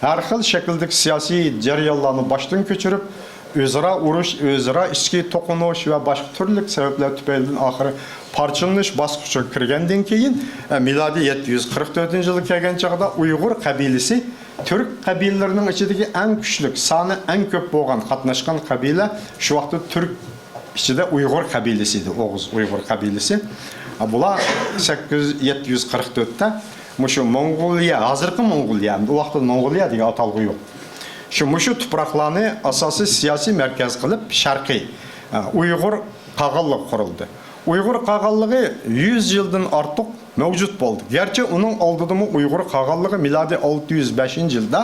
ھەر خىل شەكىلدىكى سىياسىي جەريانلارنى باشتىن كۆچۈرۈپ، ئۆزئارا ئۇرۇش، ئۆزئارا ئىچكى توقۇنۇش ۋە باشقا تۈرلۈك سەۋەبلەر تۈپەيلىدىن ئاخىرى پارچىلىنىش باسقۇچىغا كىرگەندىن كېيىن، ئە، مىلادىي يەتتە يۈز قىرىق تۆتىنچى يىلغا كەلگەن چاغدا ئۇيغۇر قەبىلىسى تۈرك قەبىلىلىرىنىڭ ئىچىدىكى ئەڭ كۈچلۈك، سانى ئەڭ كۆپ بولغان قاتناشقان قەبىلە شۇ ۋاقىتتا تۈرك ئىچىدە ئۇيغۇر قەبىلىسى ئىدى، ئوغۇز ئۇيغۇر قەبىلىسى. بۇلار سەككىز، يەتتە يۈز قىرىق تۆتتە مۇشۇ موڭغۇلىيە، ھازىرقى موڭغۇلىيە، ئەمدى ئۇ ۋاقىتتا موڭغۇلىيە دېگەن ئاتالغۇ يوق. شۇ، مۇشۇ تۇپراقلارنى ئاساسىي سىياسىي مەركەز قىلىپ شەرقىي، ئە، ئۇيغۇر قاغانلىقى قۇرۇلدى. ئۇيغۇر قاغانلىقى يۈز يىلدىن ئارتۇق مەۋجۇت بولدى. گەرچە ئۇنىڭ ئالدىدىمۇ ئۇيغۇر قاغانلىقى مىلادىي ئالتە يۈز بەشىنچى يىلدا،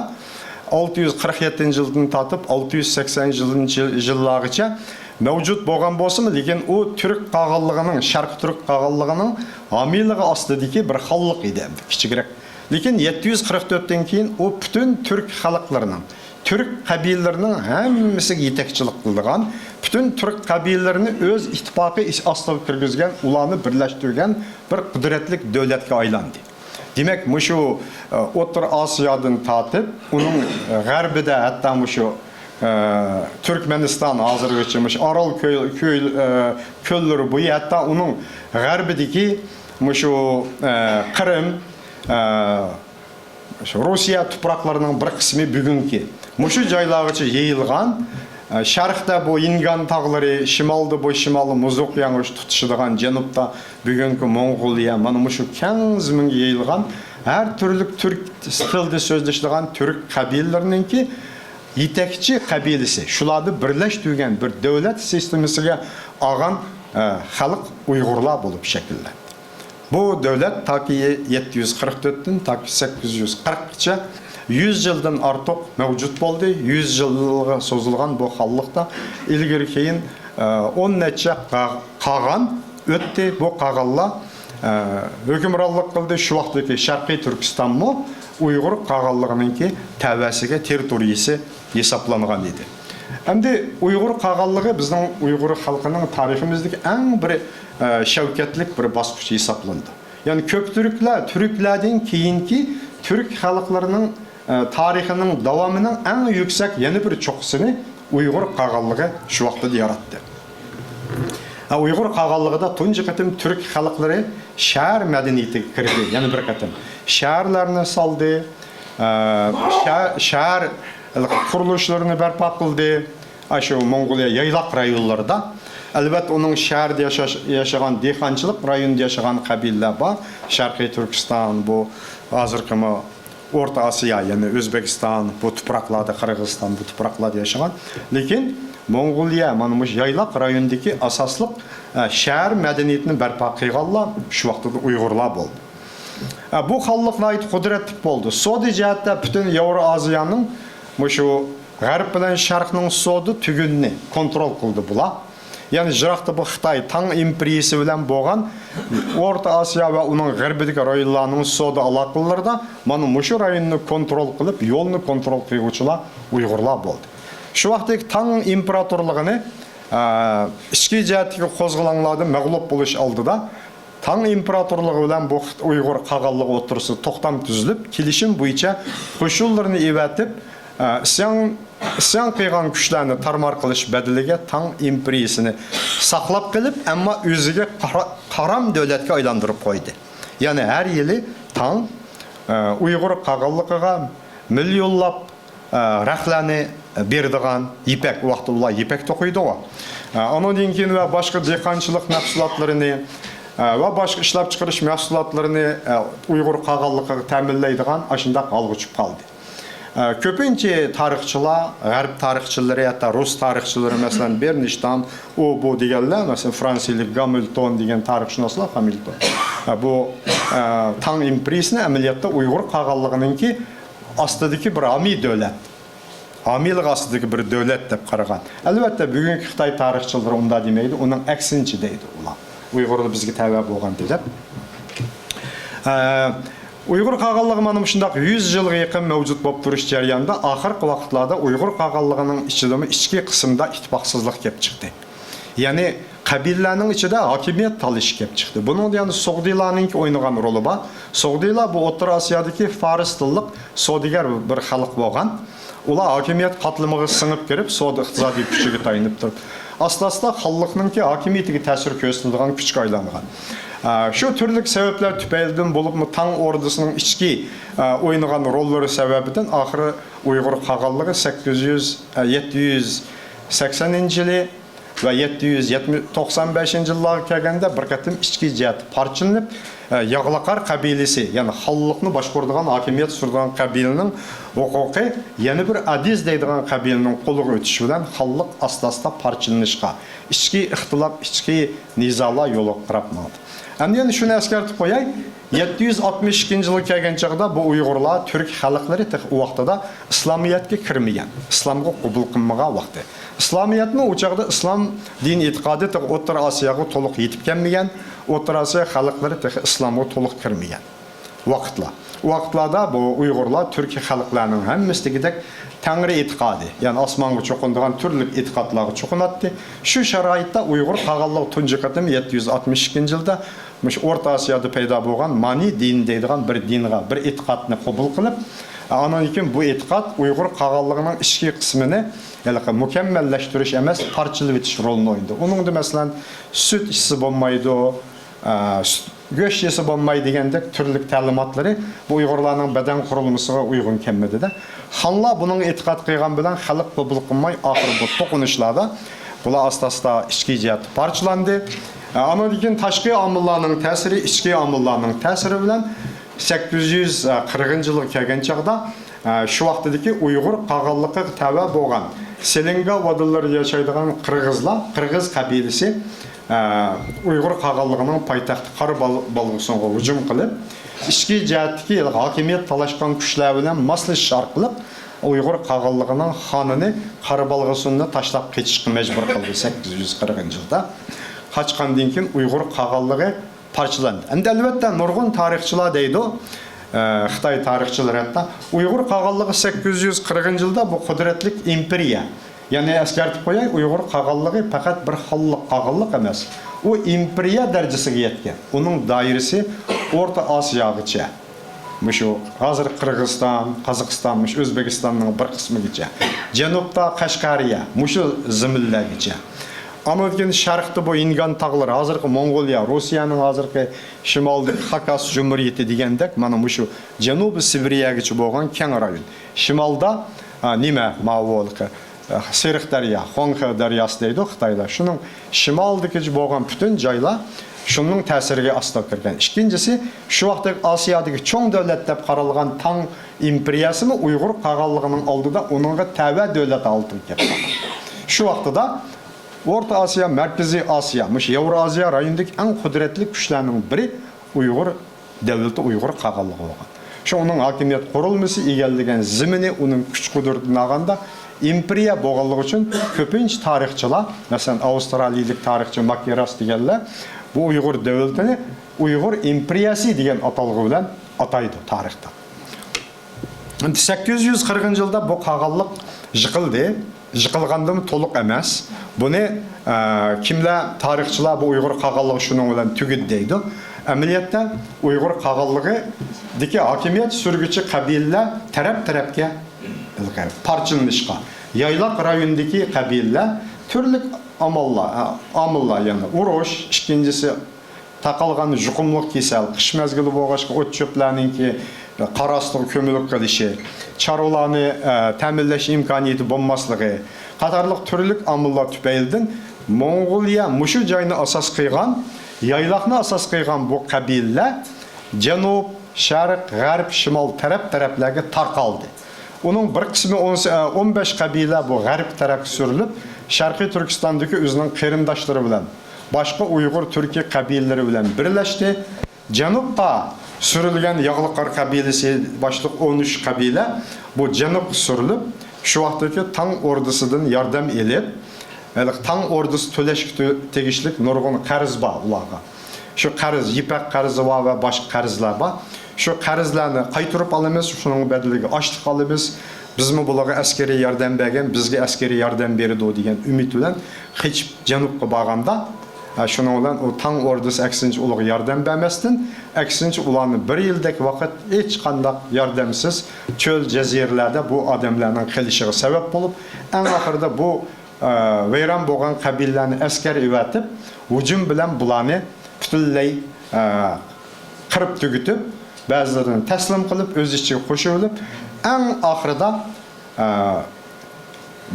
ئالتە يۈز قىرىق يەتتىنچى يىلدىن تارتىپ ئالتە يۈز سەكسەنىنچى يىللارغىچە مەۋجۇت بولغان بولسىمۇ، لېكىن ئۇ تۈرك قاغانلىقىنىڭ، شەرقىي تۈرك قاغانلىقىنىڭ ھامىيلىقى ئاستىدىكى بىر خانلىق ئىدى، ئەمدى كىچىكرەك. لېكىن يەتتە يۈز قىرىق تۆتتىن كېيىن ئۇ پۈتۈن تۈرك خەلقلىرىنىڭ، تۈرك قەبىلىلىرىنىڭ ھەممىسىگە يېتەكچىلىك قىلىدىغان، پۈتۈن تۈرك قەبىلىلىرىنى ئۆز ئىتتىپاقى ئاستىغا كىرگۈزگەن، ئۇلارنى بىرلەشتۈرگەن بىر قۇدرەتلىك دۆلەتكە ئايلاندى. دېمەك، مۇشۇ، ئە، ئوتتۇرا ئاسىيادىن تارتىپ، ئۇنىڭ، ئە، غەربىدە ھەتتا مۇشۇ، ئە، تۈركمەنىستان ھازىرغىچە مۇشۇ ئارال كۆل-، كۆل-، ئە، كۆللىرى بويى، ھەتتا ئۇنىڭ غەربىدىكى مۇشۇ، ئە، قىرىم، ئە، شۇ روسىيە تۇپراقلىرىنىڭ بىر قىسمى بۈگۈنكى مۇشۇ جايلارغىچە يېيىلغان. ئە، شەرقتە بۇ يىنگان تاغلىرى، شىمالدا بۇ شىمالدا مۇز ئوكيانغا تۇتىشىدىغان، جەنۇبتا بۈگۈنكى موڭغۇلىيە، مانا مۇشۇ كەڭ زېمىنگە يېيىلغان ھەر تۈرلۈك تۈرك تىلىدا سۆزلىشىدىغان تۈرك قەبىلىلىرىنىڭكى يېتەكچى قەبىلىسى، شۇلارنى بىرلەشتۈرگەن بىر دۆلەت سىستېمىسىگە ئالغان، ئە، خەلق ئۇيغۇرلار بولۇپ شەكىللەندى. بۇ دۆلەت تاكى يەتتە يۈز قىرىق تۆتتىن تاكى سەككىز يۈز قىرىققىچە يۈز يىلدىن ئارتۇق مەۋجۇت بولدى. يۈز يىلغا سوزۇلغان بۇ خانلىقتا ئىلگىرى كېيىن، ئە، ئون نەچچە قا-، قاغان ئۆتتى. بۇ قاغانلار، ئە، ھۆكۈمرانلىق قىلدى. شۇ ۋاقىتتىكى شەرقىي تۈركىستانمۇ ئۇيغۇر قاغانلىقىنىڭكى تەۋەسىگە، تېررىتورىيىسى ھېسابلانغان ئىدى. ئەمدى ئۇيغۇر قاغانلىقى بىزنىڭ ئۇيغۇر خەلقىنىڭ تارىخىمىزدىكى ئەڭ بىر، ئە، شەۋكەتلىك بىر باسقۇچ ھېسابلىنىدۇ. يەنى كۆك تۈركلەر تۈركلەردىن كېيىنكى تۈرك خەلقلىرىنىڭ، ئە، تارىخىنىڭ داۋامىنىڭ ئەڭ يۈكسەك يەنە بىر چوققىسىنى ئۇيغۇر قاغانلىقى شۇ ۋاقىتتا ياراتتى. ھە، ئۇيغۇر قاغانلىقىدا تۇنجى قېتىم تۈرك خەلقلىرى شەھەر مەدەنىيىتىگە كىردى. يەنە بىر قېتىم شەھەرلەرنى سالدى، ئە، شە-، شەھەر قۇرۇلۇشلىرىنى بەرپا قىلدى. ئاشۇ موڭغۇلىيە يايلاق رايونلىرىدا. ئەلۋەتتە، ئۇنىڭ شەھەردە ياشاش، ياشىغان، دېھقانچىلىق رايونىدا ياشىغان قەبىلىلەر بار. شەرقىي تۈركىستان، بۇ ھازىرقىمۇ ئورتا ئاسىيا، يەنى ئۆزبېكىستان، بۇ تۇپراقلاردا، قىرغىزىستان، بۇ تۇپراقلاردا ياشىغان. لېكىن موڭغۇلىيە، مانا مۇشۇ يايلاق رايونىدىكى ئاساسلىق، ئە، شەھەر مەدەنىيىتىنى بەرپا قىلغانلار شۇ ۋاقىتتا ئۇيغۇرلار بولدى. ئە، بۇ خانلىق ناھايىتى قۇدرەتلىك بولدى. سودا جەھەتتە پۈتۈن ياۋرو ئازىيانىڭ مۇشۇ غەرب بىلەن شەرقنىڭ سودا تۈگۈنىنى كونترول قىلدى بۇلار. يەنى يىراقتا بۇ خىتاي تاڭ ئىمپېرىيىسى بىلەن بولغان ئورتا ئاسىيا ۋە ئۇنىڭ غەربىدىكى رايونلارنىڭ سودا ئالاقىلىرىدا مانا مۇشۇ رايوننى كونترول قىلىپ، يولنى كونترول قىلغۇچىلار ئۇيغۇرلار بولدى. شۇ ۋاقىتتىكى تاڭ ئىمپېراتورلۇقىنى، ئە، ئىچكى جەھەتتىكى قوزغىلاڭلاردا مەغلۇپ بولۇش ئالدىدا تاڭ ئىمپېراتورلۇقى بىلەن بۇ خىت-، ئۇيغۇر قاغانلىقى ئوتتۇرىسىدا توختام تۈزۈلۈپ، كېلىشىم بويىچە قوشۇنلىرىنى ئەۋەتىپ، ئە، ئىسيان، ئىسيان قىلغان كۈچلەرنى تارمار قىلىش بەدىلىگە تاڭ ئىمپېرىيىسىنى ساقلاپ قېلىپ، ئەمما ئۆزىگە قارا-، قارام دۆلەتكە ئايلاندۇرۇپ قويدى. يەنى ھەر يىلى تاڭ، ئە، ئۇيغۇر قاغانلىقىغا مىليونلاپ ئە، رەختلەرنى بېرىدىغان يىپەك، ئۇ ۋاقىتتا ئۇلار يىپەك توقۇيدىغۇ. ئە، ئانىڭدىن كېيىن ۋە باشقا دېھقانچىلىق مەھسۇلاتلىرىنى، ئە، ۋە باشقا ئىشلەپچىقىرىش مەھسۇلاتلىرىنى، ئە، ئۇيغۇر قاغانلىقىغا تەمىنلەيدىغان ئاشۇنداق ھالغا چۈشۈپ قالدى. ئە، كۆپىنچە تارىخچىلار، غەرب تارىخچىلىرى، ھەتتا رۇس تارىخچىلىرى، مەسىلەن، بېرنشتام، ئۇ، بۇ دېگەنلەر، مەسىلەن، فرانسىيىلىك گامىلتون دېگەن تارىخشۇناسلار، خامىلتون، ئە، بۇ، ئە، تاڭ ئىمپېرىيىسىنى ئەمەلىيەتتە ئۇيغۇر قاغانلىقىنىڭكى ئاستىدىكى بىر ھامىي دۆلەت، ھامىيلىق ئاستىدىكى بىر دۆلەت دەپ قارىغان. ئەلۋەتتە، بۈگۈنكى خىتاي تارىخچىلىرى ئۇنداق دېمەيدۇ، ئۇنىڭ ئەكسىنچە دەيدۇ ئۇلار. ئۇيغۇرلار بىزگە تەۋە بولغانتى دەپ. ئە، ئۇيغۇر قاغانلىقى مانا مۇشۇنداق يۈز يىلغا يېقىن مەۋجۇت بولۇپ تۇرۇش جەريانىدا، ئاخىرقى ۋاقىتلاردا ئۇيغۇر قاغانلىقىنىڭ ئىچىدىمۇ ئىچكى قىسىمدا ئىتتىپاقسىزلىق كېلىپ چىقتى. يەنى قەبىلىلەرنىڭ ئىچىدە ھاكىمىيەت تالىشى كېلىپ چىقتى. بۇنىڭدا يەنە سوغدىلارنىڭكى ئوينىغان رولى بار. سوغدىلار بۇ ئوتتۇرا ئاسىيادىكى فارس تىللىق سودىگەر بىر خەلق بولغان. ئۇلار ھاكىمىيەت قاتلىمىغا سىڭىپ كىرىپ، سودا ئىقتىسادىي كۈچىگە تايىنىپ تۇرۇپ، ئاستا-ئاستا خانلىقنىڭكى ھاكىمىيىتىگە تەسىر كۆرسىتىدىغان كۈچكە ئايلانغان. ئە، شۇ تۈرلۈك سەۋەبلەر تۈپەيلىدىن بولۇپمۇ تاڭ ئوردىسىنىڭ ئىچكى، ئە، ئوينىغان روللىرى سەۋەبىدىن ئاخىرى ئۇيغۇر قاغانلىقى سەككىز يۈز، ئە، يەتتە يۈز سەكسەنىنچى يىلى ۋە يەتتە يۈز يەتمىش، توقسان بەشىنچى يىللارغا كەلگەندە بىر قېتىم ئىچكى جەھەتتە پارچىلىنىپ، ئە، ياغلاقار قەبىلىسى، يەنى خانلىقنى باشقۇرىدىغان، ھاكىمىيەت سۈرىدىغان قەبىلىنىڭ ھوقۇقى يەنە بىر ئادىز دەيدىغان قەبىلىنىڭ قولىغا ئۆتۈشى بىلەن خانلىق ئاستا-ئاستا پارچىلىنىشقا، ئىچكى ئىختىلاپ، ئىچكى نىزالار يولىغا قاراپ ماڭدى. ئەمدى يەنە شۇنى ئەسكەرتىپ قوياي، يەتتە يۈز ئاتمىش ئىككىنچى يىلغا كەلگەن چاغدا بۇ ئۇيغۇرلار، تۈرك خەلقلىرى تېخى ئۇ ۋاقتىدا ئىسلامىيەتكە كىرمىگەن، ئىسلامغا قوبۇل قىلمىغان ۋاقتى. ئىسلامىيەتمۇ ئۇ چاغدا ئىسلام دىنى ئېتىقادى تېخى ئوتتۇرا ئاسىياغا تولۇق يېتىپ كەلمىگەن، ئوتتۇرا ئاسىيا خەلقلىرى تېخى ئىسلامغا تولۇق كىرمىگەن ۋاقىتلار. ئۇ ۋاقىتلاردا بۇ ئۇيغۇرلار تۈركىي خەلقلەرنىڭ ھەممىسىدىكىدەك تەڭرى ئېتىقادى، يەنى ئاسمانغا چوقۇنىدىغان تۈرلۈك ئېتىقادلارغا چوقۇناتتى. شۇ شارائىتتا ئۇيغۇر قاغانلىقى تۇنجى قېتىم يەتتە يۈز ئاتمىش ئىككىنچى يىلدا مۇشۇ ئورتا ئاسىيادا پەيدا بولغان مانى دىنى دەيدىغان بىر دىنغا، بىر ئېتىقادنى قوبۇل قىلىپ، ئانان كېيىن بۇ ئېتىقاد ئۇيغۇر قاغانلىقىنىڭ ئىچكى قىسمىنى ھېلىقى مۇكەممەللەشتۈرۈش ئەمەس، پارچىلىۋېتىش رولىنى ئوينىدى. ئۇنىڭدا، مەسىلەن، سۈت ئىچسە بولمايدۇ، ئە، سۈت، گۆش يېسە بولماي دېگەندەك تۈرلۈك تەلىماتلىرى بۇ ئۇيغۇرلارنىڭ بەدەن قۇرۇلمىسىغا ئۇيغۇن كەلمىدى-دە. خانلار بۇنىڭغا ئېتىقاد قىلغان بىلەن خەلق قوبۇل قىلماي، ئاخىرى بۇ توقۇنۇشلاردا بۇلار ئاستا-ئاستا ئىچكى جەھەتتە پارچىلاندى. ئە، ئاندىن كېيىن تاشقى ئامىللارنىڭ تەسىرى، ئىچكى ئامىللارنىڭ تەسىرى بىلەن سەككىز يۈز قىرىقىنچى يىلغا كەلگەن چاغدا، ئە، شۇ ۋاقتىدىكى ئۇيغۇر قاغانلىقىغا تەۋە بولغان سېلىنگا ۋادىلىرىدا ياشايدىغان قىرغىزلار، قىرغىز قەبىلىسى، ئە، ئۇيغۇر قاغانلىقىنىڭ پايتەختى قارا بال-، بالغىسۇنغا ھۇجۇم قىلىپ، ئىچكى جەھەتتىكى ھاكىمىيەت تالاشقان كۈچلەر بىلەن ماسلىشىش ئارقىلىق ئۇيغۇر قاغانلىقىنىڭ خانىنى قارا بالغىسۇننى تاشلاپ قېچىشقا مەجبۇر قىلدى سەككىز يۈز قىرىقىنچى يىلدا. قاچقاندىن كېيىن ئۇيغۇر قاغانلىقى پارچىلاندى. ئەمدى ئەلۋەتتە نۇرغۇن تارىخچىلار دەيدۇ، ئە، خىتاي تارىخچىلىرى ھەتتا ئۇيغۇر قاغانلىقى سەككىز يۈز قىرىقىنچى يىلدا بۇ قۇدرەتلىك ئىمپېرىيە. يەنى ئەسكەرتىپ قوياي، ئۇيغۇر قاغانلىقى پەقەت بىر خانلىق قاغانلىق ئەمەس. ئۇ ئىمپېرىيە دەرىجىسىگە يەتكەن. ئۇنىڭ دائىرىسى ئورتا ئاسىياغىچە. مۇشۇ ھازىر قىرغىزىستان، قازاقىستان، مۇشۇ ئۆزبېكىستاننىڭ بىر قىسمىگىچە. جەنۇبتا قەشقەرىيە، مۇشۇ زېمىنلەرگىچە. ئاندىن كېيىن شەرقتە بۇ ھىنگان تاغلىرى، ھازىرقى موڭغۇلىيە، روسىيەنىڭ ھازىرقى شىمالىدىكى خاكاس جۇمھۇرىيىتى دېگەندەك، مانا مۇشۇ جەنۇبىي سىبىرىيەگىچە بولغان كەڭ رايون. شىمالدا، ئا، نېمە، ماۋۇ، ئا، سېرىق دەريا، خۇاڭخې دەرياسى دەيدۇ خىتايلار. شۇنىڭ شىمالىدىكى بولغان پۈتۈن جايلار شۇنىڭ تەسىرىگە ئاستا كىرگەن. ئىككىنچىسى، شۇ ۋاقىتتىكى ئاسىيادىكى چوڭ دۆلەت دەپ قارالغان تاڭ ئىمپېرىيەسىمۇ ئۇيغۇر قاغانلىقىنىڭ ئالدىدا ئۇنىڭغا تەۋە دۆلەت ھالىتىگە كەپ قالغان. شۇ ۋاقتىدا ئورتا ئاسىيا، مەركىزىي ئاسىيا، مۇشۇ ياۋرازىيا رايونىدىكى ئەڭ قۇدرەتلىك كۈچلەرنىڭ بىرى ئۇيغۇر دۆلىتى، ئۇيغۇر قاغانلىقى بولغان. شۇ ئۇنىڭ ھاكىمىيەت قۇرۇلمىسى، ئىگىلىگەن زېمىنى، ئۇنىڭ كۈچ-قۇدرىتىدىن ئالغاندا ئىمپېرىيە بولغانلىقى ئۈچۈن كۆپىنچە تارىخچىلار، مەسىلەن، ئاۋسترالىيىلىك تارىخچى ماككېراس دېگەنلەر بۇ ئۇيغۇر دۆلىتىنى ئۇيغۇر ئىمپېرىيەسى دېگەن ئاتالغۇ بىلەن ئاتايدۇ تارىختا. سەككىز يۈز قىرىقىنچى يىلدا بۇ قاغانلىق يىقىلدى. يىقىلغاندىمۇ تولۇق ئەمەس. بۇنى، ئە، كىملەر، تارىخچىلار بۇ ئۇيغۇر قاغانلىقى شۇنىڭ بىلەن تۈگىدى دەيدۇ. ئەمەلىيەتتە ئۇيغۇر قاغانلىقىدىكى ھاكىمىيەت سۈرگۈچى قەبىلىلەر تەرەپ-تەرەپكە پارچىلىنىشقا، يايلاق رايوندىكى قەبىلىلەر تۈرلۈك ئاماللار، ئامىللار، يەنى ئۇرۇش، ئىككىنچىسى، تارقالغان يۇقۇملۇق كېسەل، قىش مەزگىلى بولغاچقا ئوت-چۆپلەرنىڭكى قار ئاستىغا كۆمۈلۈپ قېلىشى، چارۋىلارنى، ئە، تەمىنلەش ئىمكانىيىتى بولماسلىقى قاتارلىق تۈرلۈك ئامىللار تۈپەيلىدىن موڭغۇلىيە مۇشۇ جاينى ئاساس قىلغان، يايلاقنى ئاساس قىلغان بۇ قەبىلىلەر جەنۇب، شەرق، غەرب، شىمال تەرەپ-تەرەپلەرگە تارقالدى. ئۇنىڭ بىر قىسمى ئون، ئون بەش قەبىلە بۇ غەرب تەرەپكە سۈرۈلۈپ، شەرقىي تۈركىستاندىكى ئۆزىنىڭ قېرىنداشلىرى بىلەن، باشقا ئۇيغۇر تۈركىي قەبىلىلىرى بىلەن بىرلەشتى. جەنۇبقا سۈرۈلگەن ياغلىقار قەبىلىسى باشلىق ئون ئۈچ قەبىلە بۇ جەنۇبقا سۈرۈلۈپ، شۇ ۋاقىتتىكى تاڭ ئوردىسىدىن ياردەم ئېلىپ، ھېلىقى تاڭ ئوردىسى تۆلەشكە تۆ-، تېگىشلىك نۇرغۇن قەرز بار ئۇلارغا. شۇ قەرز، يىپەك قەرزى بار ۋە باشقا قەرزلەر بار. شۇ قەرزلەرنى قايتۇرۇپ ئالىمىز، شۇنىڭ بەدىلىگە ئاشلىق ئالىمىز. بىزمۇ بۇلارغا ئەسكىرىي ياردەم بەرگەن، بىزگە ئەسكىرىي ياردەم بېرىدۇ دېگەن ئۈمىد بىلەن قېچىپ جەنۇبقا بارغاندا، ھە، شۇنىڭ بىلەن ئۇ تاڭ ئوردىسى ئەكسىنچە ئۇلارغا ياردەم بەرمەستىن، ئەكسىنچە ئۇلارنى بىر يىلدەك ۋاقىت ھېچقانداق ياردەمسىز چۆل جەزىرىلەردە بۇ ئادەملەرنىڭ قېلىشىغا سەۋەب بولۇپ، ئەڭ ئاخىرىدا بۇ، ئە، ۋەيران بولغان قەبىلىلەرنى ئەسكەر ئەۋەتىپ، ھۇجۇم بىلەن بۇلارنى پۈتۈنلەي، ئە، قىرىپ تۈگىتىپ، بەزىلىرىنى تەسلىم قىلىپ، ئۆز ئىچىگە قوشۇۋېلىپ، ئەڭ ئاخىرىدا، ئە،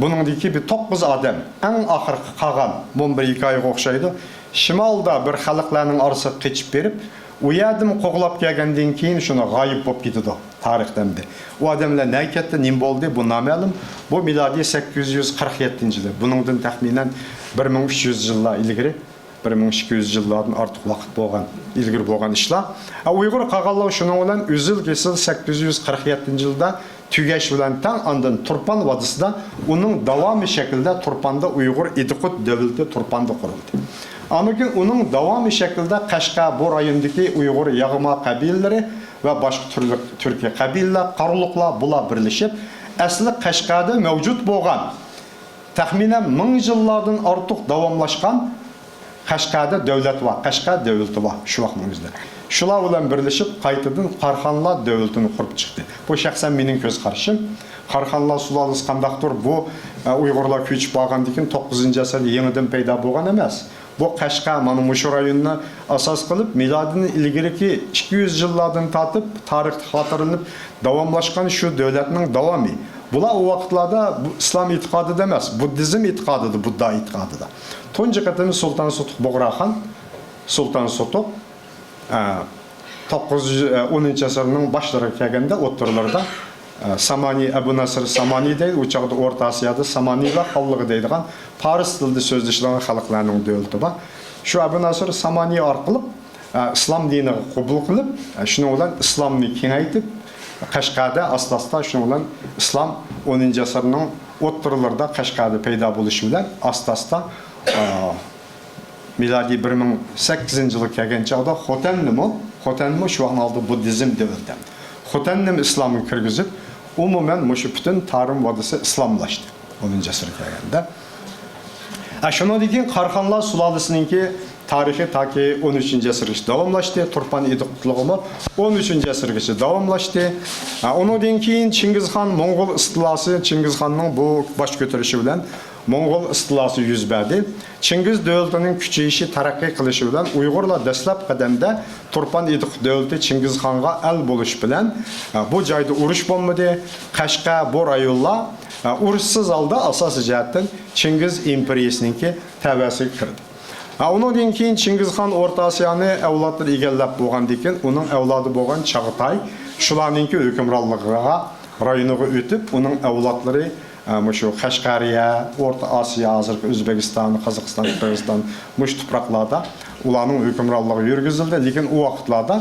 بۇنىڭدىكى بىر توققۇز ئادەم، ئەڭ ئاخىرقى قالغان، بۇمۇ بىر ھېكايىگە ئوخشايدۇ. شىمالدا بىر خەلقلەرنىڭ ئارىسىغا قېچىپ بېرىپ، ئۇ يەردىمۇ قوغلاپ كەلگەندىن كېيىن شۇنى غايىب بولۇپ كېتىدۇ تارىختا ئەمدى. ئۇ ئادەملەر نەگە كەتتى، نېمە بولدى، بۇ نامەلۇم. بۇ مىلادىي سەككىز يۈز قىرىق يەتتىنچى يىلى. بۇنىڭدىن تەخمىنەن بىر مىڭ ئۈچ يۈز يىللار ئىلگىرى. بىر مىڭ ئىككى يۈز يىللاردىن ئارتۇق ۋاقىت بولغان، ئىلگىرى بولغان ئىشلار. ھە، ئۇيغۇر قاغانلىقى شۇنىڭ بىلەن ئۈزۈل-كېسىل سەككىز يۈز قىرىق يەتتىنچى يىلدا تۈگەش بىلەن تەڭ، ئاندىن تۇرپان ۋادىسىدا ئۇنىڭ داۋامى شەكلىدە تۇرپاندا ئۇيغۇر ئىدىقۇت دۆلىتى تۇرپاندا قۇرۇلدى. ئاندىن كېيىن ئۇنىڭ داۋامى شەكلىدە قەشقەر، بۇ رايوندىكى ئۇيغۇر ياغما قەبىلىلىرى ۋە باشقا تۈرلۈك تۈركىي قەبىلىلەر، قارلۇقلار، بۇلار بىرلىشىپ، ئەسلى قەشقەردە مەۋجۇت بولغان تەخمىنەن مىڭ يىللاردىن ئارتۇق داۋاملاشقان قەشقەردە دۆلەت بار، قەشقەر دۆلىتى بار شۇ ۋاقىتنىڭ ئۆزىدە. شۇلار بىلەن بىرلىشىپ، قايتىدىن قاراخانلار دۆلىتىنى قۇرۇپ چىقتى. بۇ شەخسەن مېنىڭ كۆز قارىشىم. قاراخانلار سۇلالىسى قانداقتۇر بۇ، ئە، ئۇيغۇرلار كۆچۈپ بارغاندىن كېيىن توققۇزىنچى ئەسىردە يېڭىدىن پەيدا بولغان ئەمەس. بۇ قەشقەر، مانا مۇشۇ رايوننى ئاساس قىلىپ، مىلادىدىن ئىلگىرىكى ئىككى يۈز يىللاردىن تارتىپ تارىختا خاتىرىلىنىپ داۋاملاشقان شۇ دۆلەتنىڭ داۋامى. بۇلار ئۇ ۋاقىتلاردا بۇ ئىسلام ئېتىقادىدا ئەمەس، بۇددىزم ئېتىقادىدا، بۇددا ئېتىقادىدا. تۇنجى قېتىم سۇلتان سوتۇق بۇغراخان، سۇلتان سوتۇق، ئە، توققۇز يۈز، ئە، ئونىنچى ئەسىرنىڭ باشلىرىغا كەلگەندە، ئوتتۇرىلىرىدا، ئە، سامانى، ئەبۇ نەسىر سامانى دەيدۇ. ئۇ چاغدا ئورتا ئاسىيادا سامانىلار خانلىقى دەيدىغان پارس تىلىدا سۆزلىشىدىغان خەلقلەرنىڭ دۆلىتى بار. شۇ ئەبۇ نەسىر سامانى ئارقىلىق، ئە، ئىسلام دىنىغا قوبۇل قىلىپ، ئە، شۇنىڭ بىلەن ئىسلامنى كېڭەيتىپ، قەشقەردە ئاستا-ئاستا شۇنىڭ بىلەن ئىسلام ئونىنچى ئەسىرنىڭ ئوتتۇرىلىرىدا قەشقەردە پەيدا بولۇشى بىلەن ئاستا-ئاستا، ئە، مىلادىي بىر مىڭ سەككىزىنچى يىلغا كەلگەن چاغدا خوتەننىمۇ، خوتەنمۇ شۇ ۋاقىتنىڭ ئالدىدا بۇددىزم دۆلىتى. خوتەننىمۇ ئىسلامغا كىرگۈزۈپ، ئومۇمەن مۇشۇ پۈتۈن تارىم ۋادىسى ئىسلاملاشتى ئونىنچى ئەسىرگە كەلگەندە. ھە، شۇنىڭدىن كېيىن قاراخانلار سۇلالىسىنىڭكى تارىخى تاكى ئون ئۈچىنچى ئەسىرگىچە داۋاملاشتى. تۇرپان ئىدىقۇتلۇقىمۇ ئون ئۈچىنچى ئەسىرگىچە داۋاملاشتى. ھە، ئۇنىڭدىن كېيىن چىڭگىزخان موڭغۇل ئىستىلاسى، چىڭگىزخاننىڭ بۇ باش كۆتۈرۈشى بىلەن موڭغۇل ئىستىلاسى يۈز بەردى. چىڭگىز دۆلىتىنىڭ كۈچىيىشى، تەرەققىي قىلىشى بىلەن ئۇيغۇرلار دەسلەپ قەدەمدە تۇرپان ئىدىقۇت دۆلىتى چىڭگىزخانغا ئەل بولۇش بىلەن، ئە، بۇ جايدا ئۇرۇش بولمىدى. قەشقەر، بۇ رايونلار، ئە، ئۇرۇشسىز ھالدا ئاساسىي جەھەتتىن چىڭگىز ئىمپېرىيىسىنىڭكى تەۋەسىگە كىردى. ئە، ئۇنىڭدىن كېيىن چىڭگىزخان ئورتا ئاسىيانى ئەۋلادلىرى ئىگىلەپ بولغاندىن كېيىن، ئۇنىڭ ئەۋلادى بولغان چاغاتاي شۇلارنىڭكى ھۆكۈمرانلىقىغا، رايونىغا ئۆتۈپ، ئۇنىڭ ئەۋلادلىرى ئە، مۇشۇ قەشقەرىيە، ئورتا ئاسىيا، ھازىرقى ئۆزبېكىستان، قازاقىستان، قىرغىزىستان، مۇشۇ تۇپراقلاردا ئۇلارنىڭ ھۆكۈمرانلىقى يۈرگۈزۈلدى. لېكىن ئۇ ۋاقىتلاردا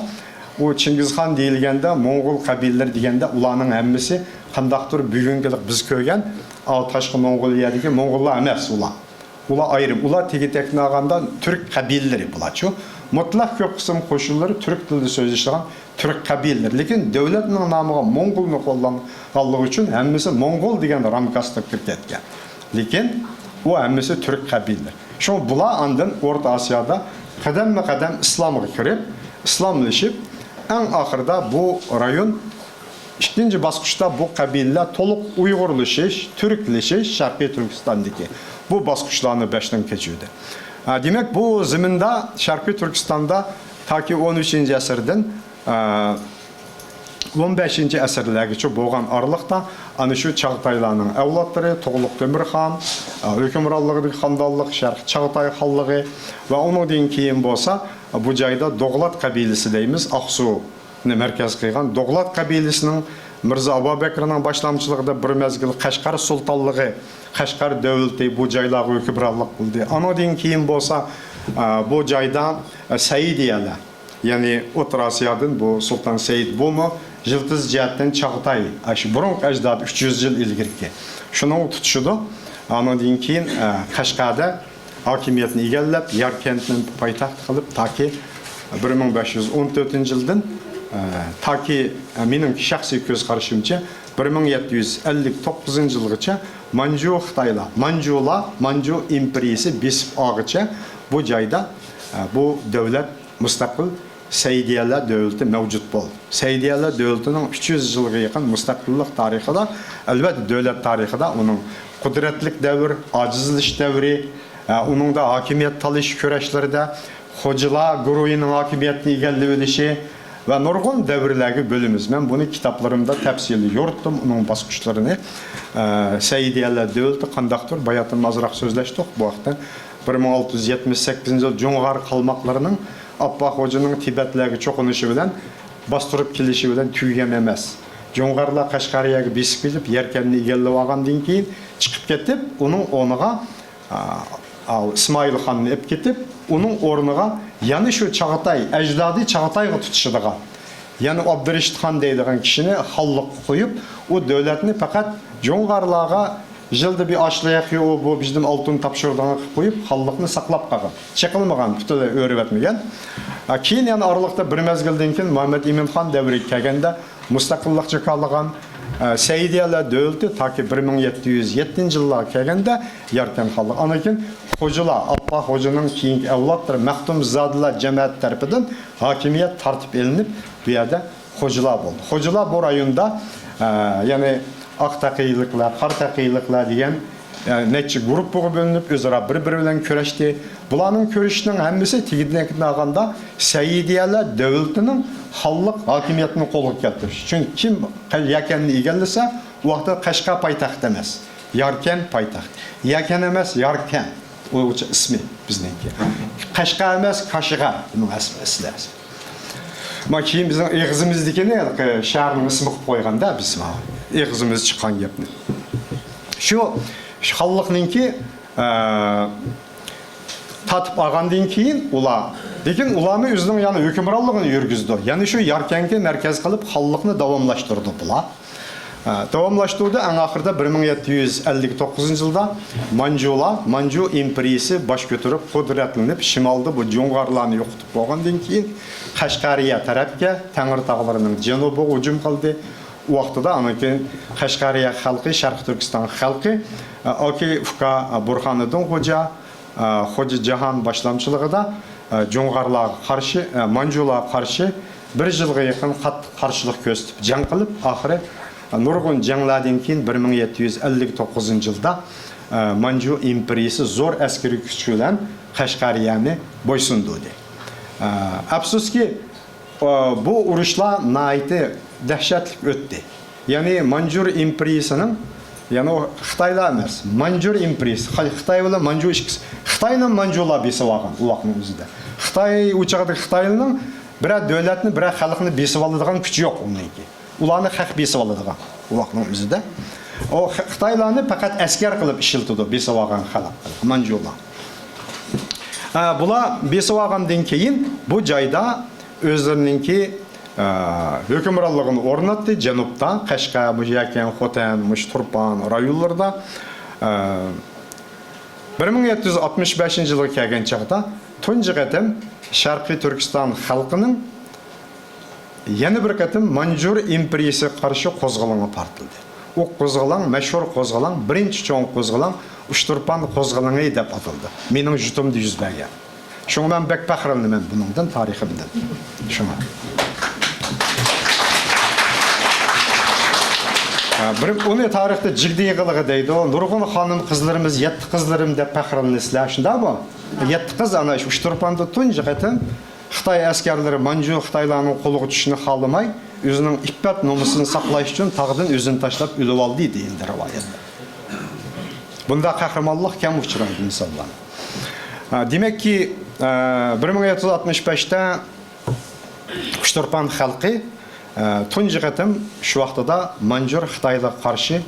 ئۇ چىڭگىزخان دېيىلگەندە، موڭغۇل قەبىلىلىرى دېگەندە، ئۇلارنىڭ ھەممىسى قانداقتۇر بۈگۈنكىلىك بىز كۆرگەن ئاۋۇ تاشقى موڭغۇلىيەدىكى موڭغۇللار ئەمەس ئۇلار. ئۇلار ئايرىم. ئۇلار تېگى-تەكتىنى ئالغاندا تۈرك قەبىلىلىرى بۇلارچۇ. مۇتلەق كۆپ قىسىم قوشۇنلىرى تۈرك تىلىدا سۆزلىشىدىغان تۈرك قەبىلىلىرى. لېكىن دۆلەتنىڭ نامىغا موڭغۇلنى قوللانغانلىقى ئۈچۈن ھەممىسى موڭغۇل دېگەن رامكا ئاستىغا كىرىپ كەتكەن. لېكىن ئۇ ھەممىسى تۈرك قەبىلىلىرى. شۇڭا بۇلار ئاندىن ئورتا ئاسىيادا قەدەممۇ قەدەم ئىسلامغا كىرىپ، ئىسلاملىشىپ، ئەڭ ئاخىرىدا بۇ رايون ئىككىنچى باسقۇچتا بۇ قەبىلىلەر تولۇق ئۇيغۇرلىشىش، تۈركلىشىش شەرقىي تۈركىستاندىكى بۇ باسقۇچلارنى باشتىن كەچۈردى. ئە، دېمەك، بۇ زېمىندا شەرقىي تۈركىستاندا تاكى ئون ئۈچىنچى ئەسىردىن، ئە، ئون بەشىنچى ئەسىرلەرگىچە بولغان ئارىلىقتا ئەنە شۇ چاغتايلارنىڭ ئەۋلادلىرى تۇغلۇق تۆمۈرخان، ئە، ھۆكۈمرانلىقىدىكى خاندانلىق شەرقىي چاغتاي خانلىقى ۋە ئۇنىڭدىن كېيىن بولسا بۇ جايدا دوغلات قەبىلىسى دەيمىز، ئاقسۇ نى مەركەز قىلغان دوغلات قەبىلىسىنىڭ مىرزا ئابابەكرىنىڭ باشلامچىلىقىدا بىر مەزگىل قەشقەر سۇلتانلىقى، قەشقەر دۆلىتى بۇ جايلارغا ھۆكۈمرانلىق قىلدى. ئانىڭدىن كېيىن بولسا، ئە، بۇ جايدا، ئە، سەئىدىيەلەر، يەنى ئوتتۇرا ئاسىيادىن بۇ سۇلتان سەئىد بۇمۇ يىلتىز جەھەتتىن چاغتاي، ئاشۇ بۇرۇنقى ئەجدادى ئۈچ يۈز يىل ئىلگىرىكى. شۇنىڭغا تۇتىشىدۇ. ئانىڭدىن كېيىن، ئە، قەشقەردە ھاكىمىيەتنى ئىگىلەپ، ياركەنتنى پايتەخت قىلىپ، تاكى بىر مىڭ بەش يۈز ئون تۆتىنچى يىلدىن، ئە، تاكى، ئە، مېنىڭ شەخسىي كۆز قارىشىمچە، بىر مىڭ يەتتە يۈز ئەللىك توققۇزىنچى يىلغىچە مانجۇ خىتايلار، مانجۇلار، مانجۇ ئىمپېرىيىسى بېسىپ ئالغىچە بۇ جايدا، ئە، بۇ دۆلەت مۇستەقىل سەئىدىيەلەر دۆلىتى مەۋجۇت بولدى. سەئىدىيەلەر دۆلىتىنىڭ ئۈچ يۈز يىلغا يېقىن مۇستەقىللىق تارىخىدا، ئەلۋەتتە، دۆلەت تارىخىدا ئۇنىڭ قۇدرەتلىك دەۋر، ئاجىزلىشىش دەۋرى، ئە، ئۇنىڭدا ھاكىمىيەت تالىشىش كۈرەشلىرىدە خوجىلار گۇرۇھىنىڭ ھاكىمىيەتنى ئىگىلىۋېلىشى ۋە نۇرغۇن دەۋرلەرگە بۆلىمىز. مەن بۇنى كىتابلىرىمدا تەپسىلىي يورۇتتۇم، ئۇنىڭ باسقۇچلىرىنى. ئە، سەئىدىيەلەر دۆلىتى قانداقتۇر؟ باياتىن ئازراق سۆزلەشتۇق بۇ ھەقتە. بىر مىڭ ئالتە يۈز يەتمىش سەككىزىنچى يىل جۇڭغار قالماقلىرىنىڭ ئاپپاق خوجىنىڭ تىبەتلەرگە چوقۇنۇشى بىلەن باستۇرۇپ كېلىشى بىلەن تۈگىگەن ئەمەس. جۇڭغارلار قەشقەرىيەگە بېسىپ كېلىپ، يەركەننى ئىگىلىۋالغاندىن كېيىن چىقىپ كېتىپ، ئۇنىڭ ئورنىغا، ئا، ئا، ئىسمائىل خاننى ئېلىپ كېتىپ، ئۇنىڭ ئورنىغا يەنە شۇ چاغاتاي، ئەجدادى چاغاتايغا تۇتىشىدىغان، يەنە ئابدۇرېشىت خان دەيدىغان كىشىنى خانلىققا قويۇپ، ئۇ دۆلەتنى پەقەت جۇڭغارلارغا يىلدا بىر ئاشلىق يەپ، ئۇ بۇ بىزدىن ئالتۇن تاپشۇرىدىغان قىلىپ قويۇپ، خانلىقنى ساقلاپ قالغان. چېقىلمىغان، پۈتۈنلەي ئۆرۈۋەتمىگەن. ئا، كېيىن يەنە ئارىلىقتا بىر مەزگىلدىن كېيىن مۇھەممەد ئىمىن خان دەۋرىگە كەلگەندە مۇستەقىللىق جاكارلىغان، ئە، سەئىدىيەلەر دۆلىتى تاكى بىر مىڭ يەتتە يۈز يەتتىنچى يىللارغا كەلگەندە ياركەن خانلىقى. ئاندىن كېيىن خوجىلار، ئاپپاق خوجىنىڭ كېيىنكى ئەۋلادلىرى مەختۇمزادىلار جەمەتى تەرىپىدىن ھاكىمىيەت تارتىپ ئېلىنىپ، بۇ يەردە خوجىلار بولدى. خوجىلار بۇ رايوندا، ئە، يەنى ئاق تەقىلىقلار، قارا تەقىلىقلار دېگەن، ئە، نەچچە گۇرۇپپىغا بۆلۈنۈپ، ئۆزئارا بىر-بىرى بىلەن كۈرەشتى. بۇلارنىڭ كۈرىشىنىڭ ھەممىسى تېگىدىن ئالغاندا سەئىدىيەلەر دۆلىتىنىڭ خانلىق ھاكىمىيىتىنى قولغا كەلتۈرۈش. چۈنكى كىم يەركەننى ئىگىلىسە، ئۇ ۋاقىتتا قەشقەر پايتەخت ئەمەس، ياركەن پايتەخت. يەركەن ئەمەس، ياركەن. ئۇيغۇرچە ئىسمى بىزنىڭكى. قەشقەر ئەمەس، كاشغەر. بۇنىڭ ئەسلى، ئەسلى، ئەسلى. ما كېيىن بىزنىڭ ئېغىزىمىزدىكىنى ھېلىقى شەھەرنىڭ ئىسمى قىلىپ قويغاندا بىز، ما ئېغىزىمىز چىققان گەپنى. شۇ، شۇ خانلىقنىڭكى، ئە، تارتىپ ئالغاندىن كېيىن ئۇلار، لېكىن ئۇلارمۇ ئۆزىنىڭ يەنە ھۆكۈمرانلىقىنى يۈرگۈزىدۇ. يەنە شۇ ياركەنگە مەركەز قىلىپ خانلىقنى داۋاملاشتۇرىدۇ بۇلار. ئە، داۋاملاشتۇردى. ئەڭ ئاخىرىدا بىر مىڭ يەتتە يۈز ئەللىك توققۇزىنچى يىلدا مانجۇلار، مانجۇ ئىمپېرىيىسى باش كۆتۈرۈپ، قۇدرەتلىنىپ، شىمالدا بۇ جۇڭغارلارنى يوقىتىپ بولغاندىن كېيىن، قەشقەرىيە تەرەپكە، تەڭرىتاغلىرىنىڭ جەنۇبىغا ھۇجۇم قىلدى. ئۇ ۋاقتىدا ئاندىن كېيىن قەشقەرىيە خەلقى، شەرقىي تۈركىستان خەلقى، ئە، ئاكا ئۇكا، ئە، بۇرھانىدىن خوجا، ئە، خوجا جاھان باشلامچىلىقىدا، ئە، جۇڭغارلارغا قارشى، ئە، مانجۇلارغا قارشى بىر يىلغا يېقىن قاتتىق قارشىلىق كۆرسىتىپ جەڭ قىلىپ، ئاخىرى، ئە، نۇرغۇن جەڭلەردىن كېيىن بىر مىڭ يەتتە يۈز ئەللىك توققۇزىنچى يىلدا، ئە، مانجۇ ئىمپېرىيىسى زور ئەسكىرىي كۈچ بىلەن قەشقەرىيەنى بويسۇندۇردى. ئە، ئەپسۇسكى، ئە، بۇ ئۇرۇشلار ناھايىتى دەھشەتلىك ئۆتتى. يەنى مانجۇر ئىمپېرىيىسىنىڭ، يەنى ئۇ خىتايلار ئەمەس، مانجۇر ئىمپېرىيىسى، خىتاي، خىتاي بىلەن مانجۇ ئىككىسى، خىتاينى مانجۇلار بېسىۋالغان ئۇ ۋاقىتنىڭ ئۆزىدە. خىتاي، ئۇ چاغدىكى خىتايلارنىڭ بىرەر دۆلەتنى، بىرەر خەلقنى بېسىۋالىدىغان كۈچى يوق ئۇنىڭكى. ئۇلارنى خەق بېسىۋالىدىغان ئۇ ۋاقىتنىڭ ئۆزىدە. ئۇ خىتايلارنى پەقەت ئەسكەر قىلىپ ئىشلىتىدۇ، بېسىۋالغان خەلق، مانجۇلار. ئە، بۇلار بېسىۋالغاندىن كېيىن بۇ جايدا ئۆزلىرىنىڭكى، ئە، ھۆكۈمرانلىقىنى ئورناتتى. جەنۇبتا، قەشقەر، مۇشۇ يەكەن، خوتەن، مۇشۇ تۇرپان رايونلىرىدا، ئە، بىر مىڭ يەتتە يۈز ئاتمىش بەشىنچى يىلغا كەلگەن چاغدا تۇنجى قېتىم شەرقىي تۈركىستان خەلقىنىڭ يەنە بىر قېتىم مانجۇر ئىمپېرىيىسىگە قارشى قوزغىلىڭى پارتلىدى. ئۇ قوزغىلاڭ، مەشھۇر قوزغىلاڭ، بىرىنچى چوڭ قوزغىلاڭ ئۇشتۇرپان قوزغىلىڭى دەپ ئاتىلىدى. مېنىڭ يۇرتۇمدا يۈز بەرگەن. شۇڭا مەن بەك پەخىرلىنىمەن بۇنىڭدىن، تارىخىمدىن. شۇڭا. ھە، بىر ئۇنى تارىختا جىگدە يىغىلىغى دەيدۇ. نۇرغۇن خانىم قىزلىرىمىز يەتتە قىزلىرىم دەپ پەخىرلىنىسىلەر، شۇنداقمۇ؟ يەتتە قىز ئانا شۇ ئۇشتۇرپاندا تۇنجى قېتىم خىتاي ئەسكەرلىرى مانجۇ خىتايلارنىڭ قولىغا چۈشۈشنى خالىماي، ئۆزىنىڭ ئىپپەت نومۇسىنى ساقلاش ئۈچۈن تاغدىن ئۆزىنى تاشلاپ ئۆلۈۋالدى دېيىلدى رىۋايەتتە. بۇنداق قەھرىمانلىق كەم ئۇچرايدۇ ئىنسانلاردا. ھە، دېمەككى، ئە، بىر مىڭ يەتتە يۈز ئاتمىش بەشتە ئۇشتۇرپان خەلقى، ئە، تۇنجى قېتىم شۇ ۋاقتىدا مانجۇر خىتايلىققا قارشى،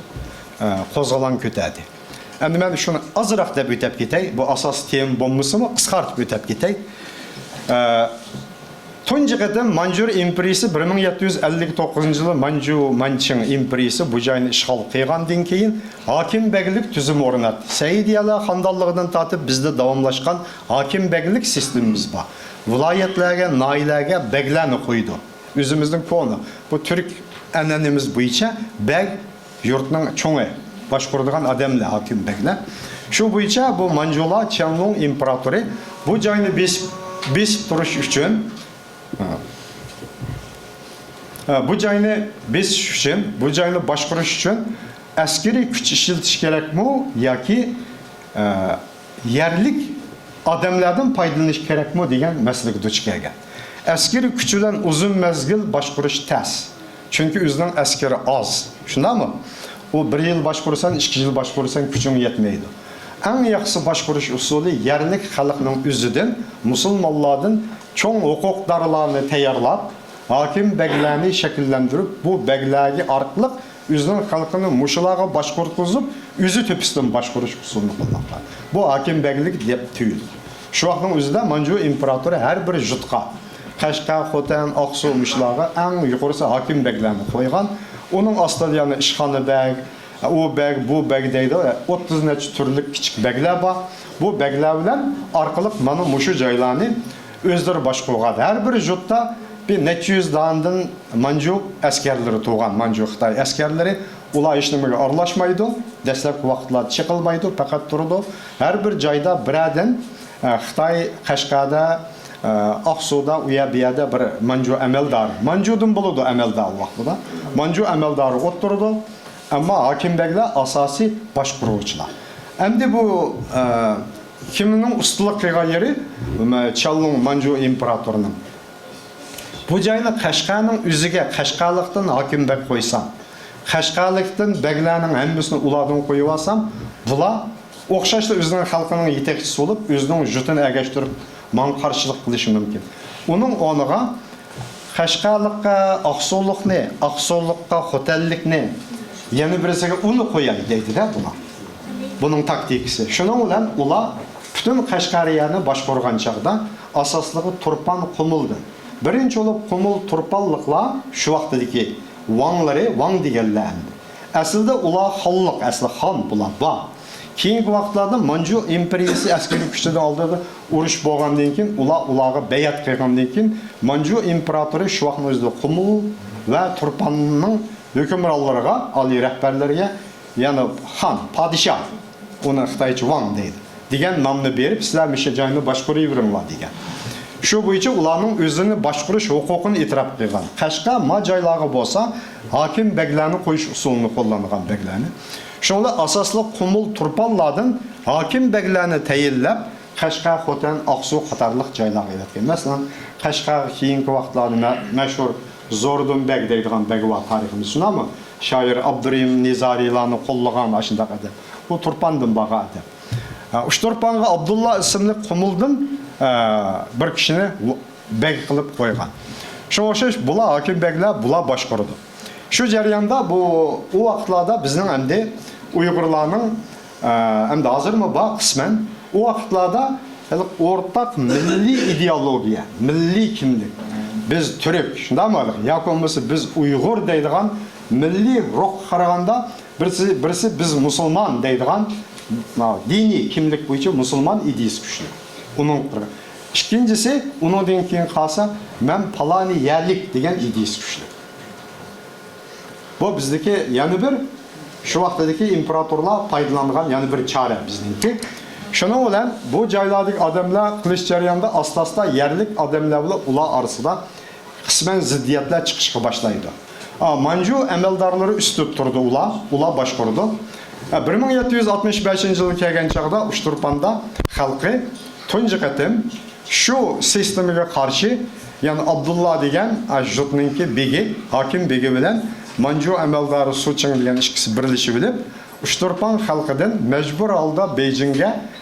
ئە، قوزغىلاڭ كۆتەردى. ئەمدى مەن شۇنى ئازراق دەپ ئۆتەپ كېتەي. بۇ ئاساسىي تېما بولمىسىمۇ، قىسقارتىپ ئۆتەپ كېتەي. ئە، تۇنجى قېتىم مانجۇر ئىمپېرىيىسى بىر مىڭ يەتتە يۈز ئەللىك توققۇزىنچى يىلى مانجۇ، مانچىڭ ئىمپېرىيىسى بۇ جاينى ئىشغال قىلغاندىن كېيىن، ھاكىم بەگلىك تۈزۈم ئورناتتى. سەئىدىيەلەر خانىدانلىقىدىن تارتىپ بىزدە داۋاملاشقان ھاكىم بەگلىك سىستېمىمىز بار. ۋىلايەتلەرگە، ناھىيەلەرگە بەگلەرنى قويىدۇ. ئۆزىمىزنىڭ كونا، بۇ تۈرك ئەنئەنىمىز بويىچە بەگ يۇرتنىڭ چوڭى، باشقۇرىدىغان ئادەملەر، ھاكىم بەگلەر. شۇ بويىچە بۇ مانجۇلار، چيەنلۇڭ ئىمپېراتورى بۇ جاينى بېسىپ، بېسىپ تۇرۇش ئۈچۈن، ھە، بۇ جاينى بېسىش ئۈچۈن، بۇ جاينى باشقۇرۇش ئۈچۈن ئەسكىرىي كۈچ ئىشلىتىش كېرەكمۇ ياكى، ئە، يەرلىك ئادەملەردىن پايدىلىنىش كېرەكمۇ دېگەن مەسىلىگە دۇچ كەلگەن. ئەسكىرىي كۈچ بىلەن ئۇزۇن مەزگىل باشقۇرۇش تەس. چۈنكى ئۆزىنىڭ ئەسكىرى ئاز. شۇنداقمۇ؟ ئۇ بىر يىل باشقۇرسان، ئىككى يىل باشقۇرسان، كۈچۈڭ يەتمەيدۇ. ئەڭ ياخشىسى باشقۇرۇش ئۇسۇلى يەرلىك خەلقنىڭ ئۆزىدىن، مۇسۇلمانلاردىن چوڭ ھوقۇقدارلارنى تەييارلاپ، ھاكىم بەگلەرنى شەكىللەندۈرۈپ، بۇ بەگلەرگە ئارقىلىق ئۆزىنىڭ خەلقىنى مۇشۇلارغا باشقۇرتقۇزۇپ، ئۆزى تۆپىسىدىن باشقۇرۇش ئۇسۇلىنى قوللانغان. بۇ ھاكىم بەگلىك دەپ تۇيۇلىدۇ. شۇ ۋاقىتنىڭ ئۆزىدە مانجۇ ئىمپېراتورى ھەر بىر يۇرتقا، قەشقەر، خوتەن، ئاقسۇ، مۇشۇلارغا ئەڭ يۇقىرىسى ھاكىم بەگلەرنى قويغان. ئۇنىڭ ئاستىدا يەنە ئىشخانا بەگ، ئۇ بەگ، بۇ بەگ دەيدۇ، ئوتتۇز نەچچە تۈرلۈك كىچىك بەگلەر بار. بۇ بەگلەر بىلەن ئارقىلىق مانا مۇشۇ جايلارنى ئۆزلىرى باشقۇرغان. ھەر بىر يۇرتتا بىر نەچچە يۈز دانىدىن مانجۇ ئەسكەرلىرى تۇرغان، مانجۇ خىتاي ئەسكەرلىرى. ئۇلار ھېچنېمىگە ئارىلاشمايدۇ. دەسلەپكى ۋاقىتلاردا چېقىلمايدۇ، پەقەت تۇرىدۇ. ھەر بىر جايدا بىرەردىن، ئە، خىتاي قەشقەردە، ئە، ئاقسۇدا، ئۇ يەر بۇ يەردە بىر مانجۇ ئەمەلدارى، مانجۇدىن بولىدۇ ئەمەلدار ئۇ ۋاقتىدا. مانجۇ ئەمەلدارى ئولتۇرىدۇ. ئەمما ھاكىم بەگلەر ئاساسىي باشقۇرغۇچىلار. ئەمدى بۇ، ئە، كىمنىڭ ئۇستىلىق قىلغان يېرى، مە-، چيەنلۇڭ مانجۇ ئىمپېراتورىنىڭ. بۇ جاينى قەشقەرنىڭ ئۆزىگە قەشقەرلىقتىن ھاكىم بەگ قويسام، قەشقەرلىكتىن بەگلەرنىڭ ھەممىسىنى ئۇلاردىن قويۇۋالسام، بۇلار ئوخشاشلا ئۆزىنىڭ خەلقىنىڭ يېتەكچىسى بولۇپ، ئۆزىنىڭ جۇتىنى ئەگەشتۈرۈپ، ماڭا قارشىلىق قىلىشى مۇمكىن. ئۇنىڭ ئورنىغا قەشقەرلىققا ئاقسۇلۇقنى، ئاقسۇلۇققا خوتەنلىكنى، يەنە بىرسىگە ئۇنى قوياي دەيدۇ-دە بۇلار. بۇنىڭ تاكتىكىسى. شۇنىڭ بىلەن ئۇلار پۈتۈن قەشقەرىيەنى باشقۇرغان چاغدا ئاساسلىقى تۇرپان قۇمۇلدىن. بىرىنچى بولۇپ قۇمۇل تۇرپانلىقلار شۇ ۋاقتىدىكى ۋاڭلىرى، ۋاڭ دېگەنلەر ئەمدى. ئەسلىدە ئۇلار خانلىق، ئەسلى خان بۇلار بار. كېيىنكى ۋاقىتلاردا مانجۇ ئىمپېرىيىسى ئەسكىرىي كۈچىنىڭ ئالدىدا ئۇرۇش بولغاندىن كېيىن، ئۇلار ئۇلارغا بەيئەت قىلغاندىن كېيىن، مانجۇ ئىمپېراتورى شۇ ۋاقىتنىڭ ئۆزىدە قۇمۇل ۋە تۇرپاننىڭ ھۆكۈمرانلىرىغا، ئالىي رەھبەرلىرىگە، يەنى خان، پادىشاھ، ئۇنى خىتايچە ۋاڭ دەيدۇ، دېگەن نامنى بېرىپ، سىلەر مۇشۇ جاينى باشقۇرۇۋېرىڭلار دېگەن. شۇ بويىچە ئۇلارنىڭ ئۆزىنى باشقۇرۇش ھوقۇقىنى ئېتىراپ قىلغان. قەشقەر ما جايلارغا بولسا ھاكىم بەگلەرنى قويۇش ئۇسۇلىنى قوللانغان بەگلەرنى. شۇڭا ئاساسلىق قۇمۇل تۇرپانلاردىن ھاكىم بەگلەرنى تەيىنلەپ، قەشقەر، خوتەن، ئاقسۇ قاتارلىق جايلارغا ئېلىۋەتكەن. مەسىلەن، قەشقەرگە كېيىنكى ۋاقىتلاردا مە-، مەشھۇر زوردۇن بەگ دەيدىغان بەگ بار، تارىخىمىز شۇنداقمۇ؟ شائىر ئابدۇرېھىم نىزارىلارنى قوللىغان ئاشۇنداق ئادەم. ئۇ تۇرپاندىن بارغان ئادەم. ھە، ئۇشتۇرپانغا ئابدۇللا ئىسىملىك قۇمۇلدىن، ئە، بىر كىشىنى ۋ-، بەگ قىلىپ قويغان. شۇڭا ئوخشاش بۇلار ھاكىم بەگلەر، بۇلار باشقۇرىدۇ. شۇ جەرياندا بۇ، ئۇ ۋاقىتلاردا بىزنىڭ ئەمدى ئۇيغۇرلارنىڭ، ئە، ئەمدى ھازىرمۇ بار قىسمەن. ئۇ ۋاقىتلاردا ھېلىقى ئورتاق مىللىي ئىدېئولوگىيە، مىللىي كىملىك، بىز تۈرك، شۇنداقمۇ؟ ياكى بولمىسا بىز ئۇيغۇر دەيدىغان مىللىي روھقا قارىغاندا، بىرسى، بىرسى بىز مۇسۇلمان دەيدىغان، ما، دىنىي كىملىك بويىچە مۇسۇلمان ئىدىيىسى كۈچلۈك. ئۇنىڭ بىر. ئىككىنچىسى، ئۇنىڭدىن كېيىن قالسا، مەن پالانى يەرلىك دېگەن ئىدىيىسى كۈچلۈك. بۇ بىزدىكى يەنە بىر، شۇ ۋاقتىدىكى ئىمپېراتورلار پايدىلانغان يەنە بىر چارە بىزنىڭكى. شۇنىڭ بىلەن بۇ جايلاردىكى ئادەملەر قىلىش جەريانىدا ئاستا-ئاستا يەرلىك ئادەملەر بىلەن ئۇلار ئارىسىدا قىسمەن زىددىيەتلەر چىقىشقا باشلايدۇ. ئا، مانجۇ ئەمەلدارلىرى ئۈستۈپ تۇرىدۇ ئۇلار، ئۇلار باشقۇرىدۇ. ئە، بىر مىڭ يەتتە يۈز ئاتمىش بەشىنچى يىلغا كەلگەن چاغدا ئۇچتۇرپاندا خەلقى تۇنجى قېتىم شۇ سىستېمىگە قارشى، يەنى ئابدۇللا دېگەن، ئە، جۇتنىڭكى بېگى، ھاكىم بېگى بىلەن مانجۇ ئەمەلدارى سۇچىڭ دېگەن ئىككىسى بىرلىشىۋېلىپ، ئۇچتۇرپان خەلقىدىن مەجبۇر ھالدا بېيجىڭگە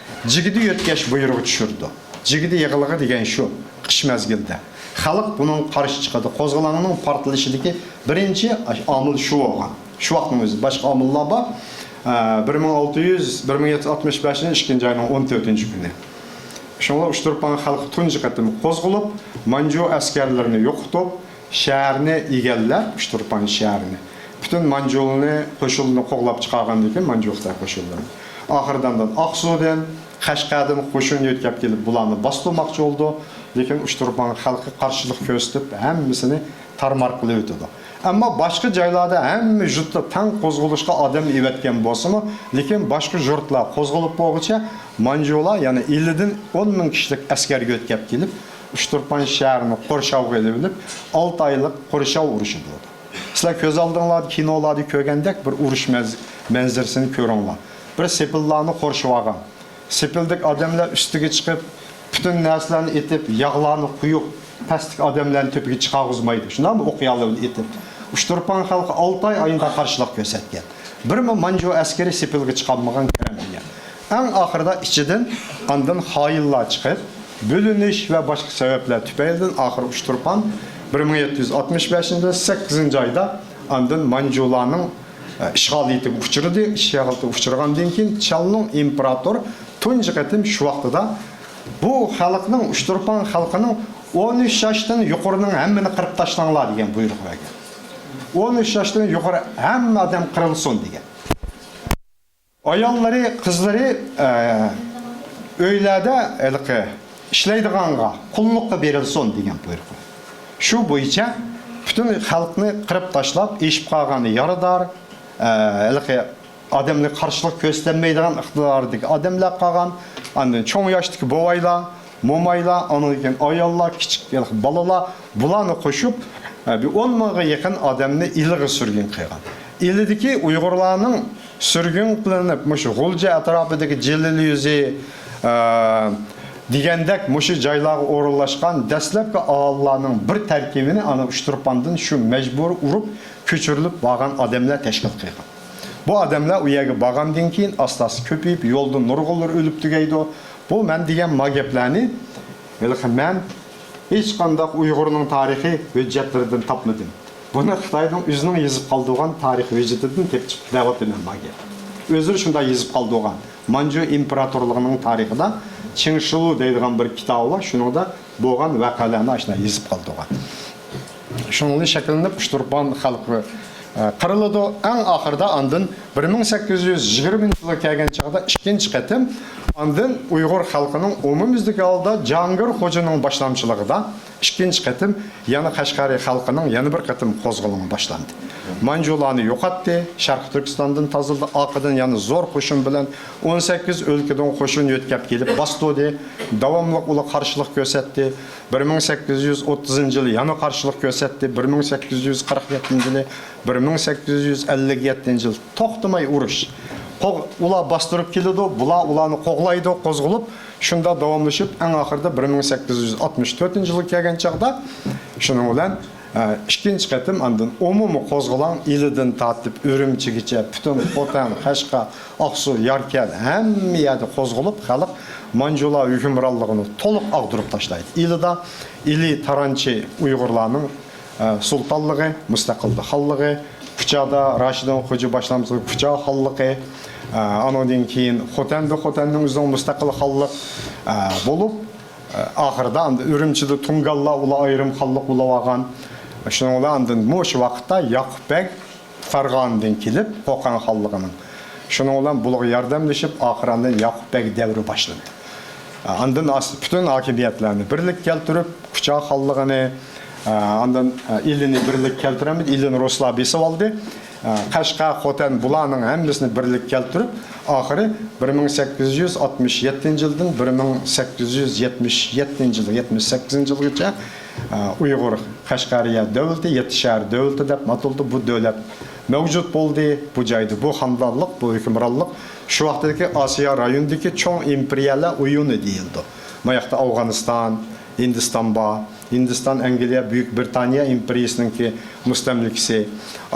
جىگدە يۆتكەش بۇيرۇقى چۈشۈرىدۇ. جىگدە يىغىلغى دېگەن شۇ، قىش مەزگىلىدە. خەلق بۇنىڭغا قارشى چىقىدۇ. قوزغىلاڭنىڭ پارتلىشىدىكى بىرىنچى ئامىل شۇ بولغان. شۇ ۋاقىتنىڭ ئۆزىدە. باشقا ئامىللار بار. ئە، بىر مىڭ ئالتە يۈز، بىر مىڭ يەتتە يۈز ئاتمىش بەشىنچى ئىككىنچى ئاينىڭ ئون تۆتىنچى كۈنى. شۇڭا ئۇچتۇرپان خەلقى تۇنجى قېتىم قوزغىلىپ، مانجۇ ئەسكەرلىرىنى يوقىتىپ، شەھەرنى ئىگىلەپ، ئۇچتۇرپان شەھىرىنى، پۈتۈن مانجۇلىنى، قوشۇنلىرىنى قوغلاپ چىقارغاندىن كېيىن، مانجۇ خىتاي قوشۇنلىرىنى، ئاخىرىدا ئاندىن ئاقسۇدىن، قەشقەردىن قوشۇن يۆتكەپ كېلىپ، بۇلارنى باستۇرماقچى بولىدۇ. لېكىن ئۇچتۇرپان خەلقى قارشىلىق كۆرسىتىپ، ھەممىسىنى تارمار قىلىۋېتىدۇ. ئەمما باشقا جايلاردا ھەممە يۇرتتا تەڭ قوزغىلىشقا ئادەم ئېۋەتكەن بولسىمۇ، لېكىن باشقا يۇرتلار قوزغىلىپ بولغۇچە، مانجۇلار يەنە ئىلىدىن ئون مىڭ كىشىلىك ئەسكەرگە يۆتكەپ كېلىپ، ئۇچتۇرپان شەھىرىنى قورشاۋغا ئېلىۋېلىپ، ئالتە ئايلىق قورشاۋ ئۇرۇشى بولىدۇ. سىلەر كۆز ئالدىڭلاردا كىنولاردا كۆرگەندەك بىر ئۇرۇش مەز-، مەنزىرىسىنى كۆرۈڭلار. بىر سېپىللارنى قورشىۋالغان. سېپىلدىكى ئادەملەر ئۈستىگە چىقىپ، پۈتۈن نەرسىلەرنى ئېتىپ، ياغلارنى قۇيۇپ، پەستىكى ئادەملەرنى تۆپىگە چىقارغۇزمايدۇ. شۇنداقمۇ؟ ئوق-يالىلارنى ئېتىپ. ئۇچتۇرپان خەلقى ئالتە ئاي ئاينىدا قارشىلىق كۆرسەتكەن. بىرمۇ مانجۇ ئەسكىرى سېپىلگە چىقالمىغان، كىرەلمىگەن. ئەڭ ئاخىرىدا ئىچىدىن ئاندىن خائىنلار چىقىپ، بۆلۈنۈش ۋە باشقا سەۋەبلەر تۈپەيلىدىن ئاخىرى ئۇچتۇرپان بىر مىڭ يەتتە يۈز ئاتمىش بەشىنچى يىل سەككىزىنچى ئايدا ئاندىن مانجۇلارنىڭ، ئە، ئىشغالىيىتىگە ئۇچرىدى. ئىشغالىيىتىگە ئۇچرىغاندىن كېيىن چيەنلۇڭ ئىمپېراتور تۇنجى قېتىم شۇ ۋاقتىدا بۇ خەلقنىڭ، ئۇچتۇرپان خەلقىنىڭ ئون ئۈچ ياشتىن يۇقىرىنىڭ ھەممىنى قىرىپ تاشلاڭلار دېگەن بۇيرۇق بەرگەن. ئون ئۈچ ياشتىن يۇقىرى ھەممە ئادەم قىرىلسۇن دېگەن. ئاياللىرى، قىزلىرى، ئە، ئۆيلەردە ھېلىقى ئىشلەيدىغانغا، قۇللۇققا بېرىلسۇن دېگەن بۇيرۇق. شۇ بويىچە پۈتۈن خەلقنى قىرىپ تاشلاپ، ئېشىپ قالغان يارىدار، ئە، ھېلىقى ئادەملەر قارشىلىق كۆرسىتەلمەيدىغان ئىقتىداردىكى ئادەملەر قالغان، ئاندىن چوڭ ياشتىكى بوۋايلار، مومايلار، ئاندىن كېيىن ئاياللار، كىچىك بالىلار، بۇلارنى قوشۇپ، بىر ئون مىڭغا يېقىن ئادەمنى ئىلىغا سۈرگۈن قىلغان. ئىلىدىكى ئۇيغۇرلارنىڭ سۈرگۈن قىلىنىپ، مۇشۇ غۇلجا ئەتراپىدىكى جېلىل يۈزى، ئە، دېگەندەك مۇشۇ جايلارغا ئورۇنلاشقان دەسلەپكى ئاھالىلەرنىڭ بىر تەركىبىنى ئانا ئۇچتۇرپاندىن شۇ مەجبۇرىي ئۇرۇپ كۆچۈرۈلۈپ بارغان ئادەملەر تەشكىل قىلغان. بۇ ئادەملەر ئۇ يەرگە بارغاندىن كېيىن ئاستا-ئاستا كۆپىيىپ، يولدا نۇرغۇنلىرى ئۆلۈپ تۈگەيدۇ. بۇ مەن دېگەن ما گەپلەرنى، ھېلىقى مەن ھېچقانداق ئۇيغۇرنىڭ تارىخىي ھۆججەتلىرىدىن تاپمىدىم. بۇنى خىتاينىڭ ئۆزىنىڭ يېزىپ قالدۇرغان تارىخ ھۆججىتىدىن تېپىپ چىقىپ دەۋاتىمەن ما گەپ. ئۆزلىرى شۇنداق يېزىپ قالدۇرغان. مانجۇ ئىمپېراتورلۇقىنىڭ تارىخىدا چىڭ شىلۇ دەيدىغان بىر كىتابى بار. شۇنىڭدا بولغان ۋەقەلەرنى ئاشۇنداق يېزىپ قالدۇرغان. شۇنىڭدىن شەكىللىنىپ ئۇچتۇرپان خەلقى، ئە، قىرىلىدۇ. ئەڭ ئاخىرىدا ئاندىن بىر مىڭ سەككىز يۈز يىگىرمىنچى يىلغا كەلگەن چاغدا ئىككىنچى قېتىم ئاندىن ئۇيغۇر خەلقىنىڭ ئومۇميۈزلۈك ھالدا جاھانگىر خوجىنىڭ باشلامچىلىقىدا ئىككىنچى قېتىم يەنە قەشقەرىي خەلقىنىڭ يەنە بىر قېتىم قوزغىلىڭى باشلاندى. مانجۇلارنى يوقاتتى، شەرقىي تۈركىستاندىن تازىلىدى، ئارقىدىن يەنە زور قوشۇن بىلەن ئون سەككىز ئۆلكىدىن قوشۇن يۆتكەپ كېلىپ باستۇردى. داۋاملىق ئۇلار قارشىلىق كۆرسەتتى. بىر مىڭ سەككىز يۈز ئوتتۇزىنچى يىلى يەنە قارشىلىق كۆرسەتتى. بىر مىڭ سەككىز يۈز قىرىق يەتتىنچى يىلى، بىر مىڭ سەككىز يۈز ئەللىك يەتتىنچى يىل توختىماي ئۇرۇش. قوغ-، ئۇلار باستۇرۇپ كېلىدۇ، بۇلار ئۇلارنى قوغلايدۇ، قوزغىلىپ، شۇنداق داۋاملىشىپ، ئەڭ ئاخىرىدا بىر مىڭ سەككىز يۈز ئاتمىش تۆتىنچى يىلغا كەلگەن چاغدا، شۇنىڭ بىلەن، ئە، ئىككىنچى قېتىم ئاندىن ئومۇمىي قوزغىلاڭ ئىلىدىن تارتىپ ئۈرۈمچىگىچە پۈتۈن خوتەن، قەشقەر، ئاقسۇ، ياركەل ھەممە يەردە قوزغىلىپ، خەلق مانجۇلار ھۆكۈمرانلىقىنى تولۇق ئاغدۇرۇپ تاشلايدۇ. ئىلىدا ئىلى تارانچى ئۇيغۇرلارنىڭ، ئە، سۇلتانلىقى، مۇستەقىل خانلىقى، كۇچادا راشىدىن خوجا باشلامچىلىقى كۇچا خانلىقى، ئە، ئانىڭدىن كېيىن خوتەندە خوتەننىڭ ئۆزىنىڭ مۇستەقىل خانلىق، ئە، بولۇپ، ئاخىرىدا ئاندىن ئۈرۈمچىدە تۇڭگانلار ئۇلار ئايرىم خانلىق بولۇۋالغان. شۇنىڭ بىلەن ئاندىن مۇشۇ ۋاقىتتا ياقۇپ بەگ فەرغانىدىن كېلىپ، قوقان خانلىقىنىڭ. شۇنىڭ بىلەن بۇلارغا ياردەملىشىپ، ئاخىرى ئاندىن ياقۇپ بەگ دەۋرى باشلىنىپ، ئاندىن ئاس-، پۈتۈن ھاكىمىيەتلەرنى بىرلىككە كەلتۈرۈپ، قۇچا خانلىقىنى، ئاندىن ئىلىنى بىرلىككە كەلتۈرەلمىدى، ئىلىنى رۇسلار بېسىۋالدى. قەشقەر، خوتەن، بۇلارنىڭ ھەممىسىنى بىرلىككە كەلتۈرۈپ، ئاخىرى بىر مىڭ سەككىز يۈز ئاتمىش يەتتىنچى يىلدىن بىر مىڭ سەككىز يۈز يەتمىش يەتتىنچى يىل، يەتمىش سەككىزىنچى يىلغىچە، ئۇيغۇر قەشقەرىيە دۆلىتى، يەتتە شەھەر دۆلىتى دەپ ئاتىلىدۇ. بۇ دۆلەت مەۋجۇت بولدى. بۇ جايدا بۇ خانلىقلىق، بۇ ھۆكۈمرانلىق شۇ ۋاقىتتىكى ئاسىيا رايونىدىكى چوڭ ئىمپېرىيەلەر ئويۇنى دېيىلىدۇ. ماياقتا ئافغانىستان، ھىندىستان بار. ھىندىستان، ئەنگلىيە، بۈيۈك بىرىتانىيە ئىمپېرىيىسىنىڭكى مۇستەملىكىسى.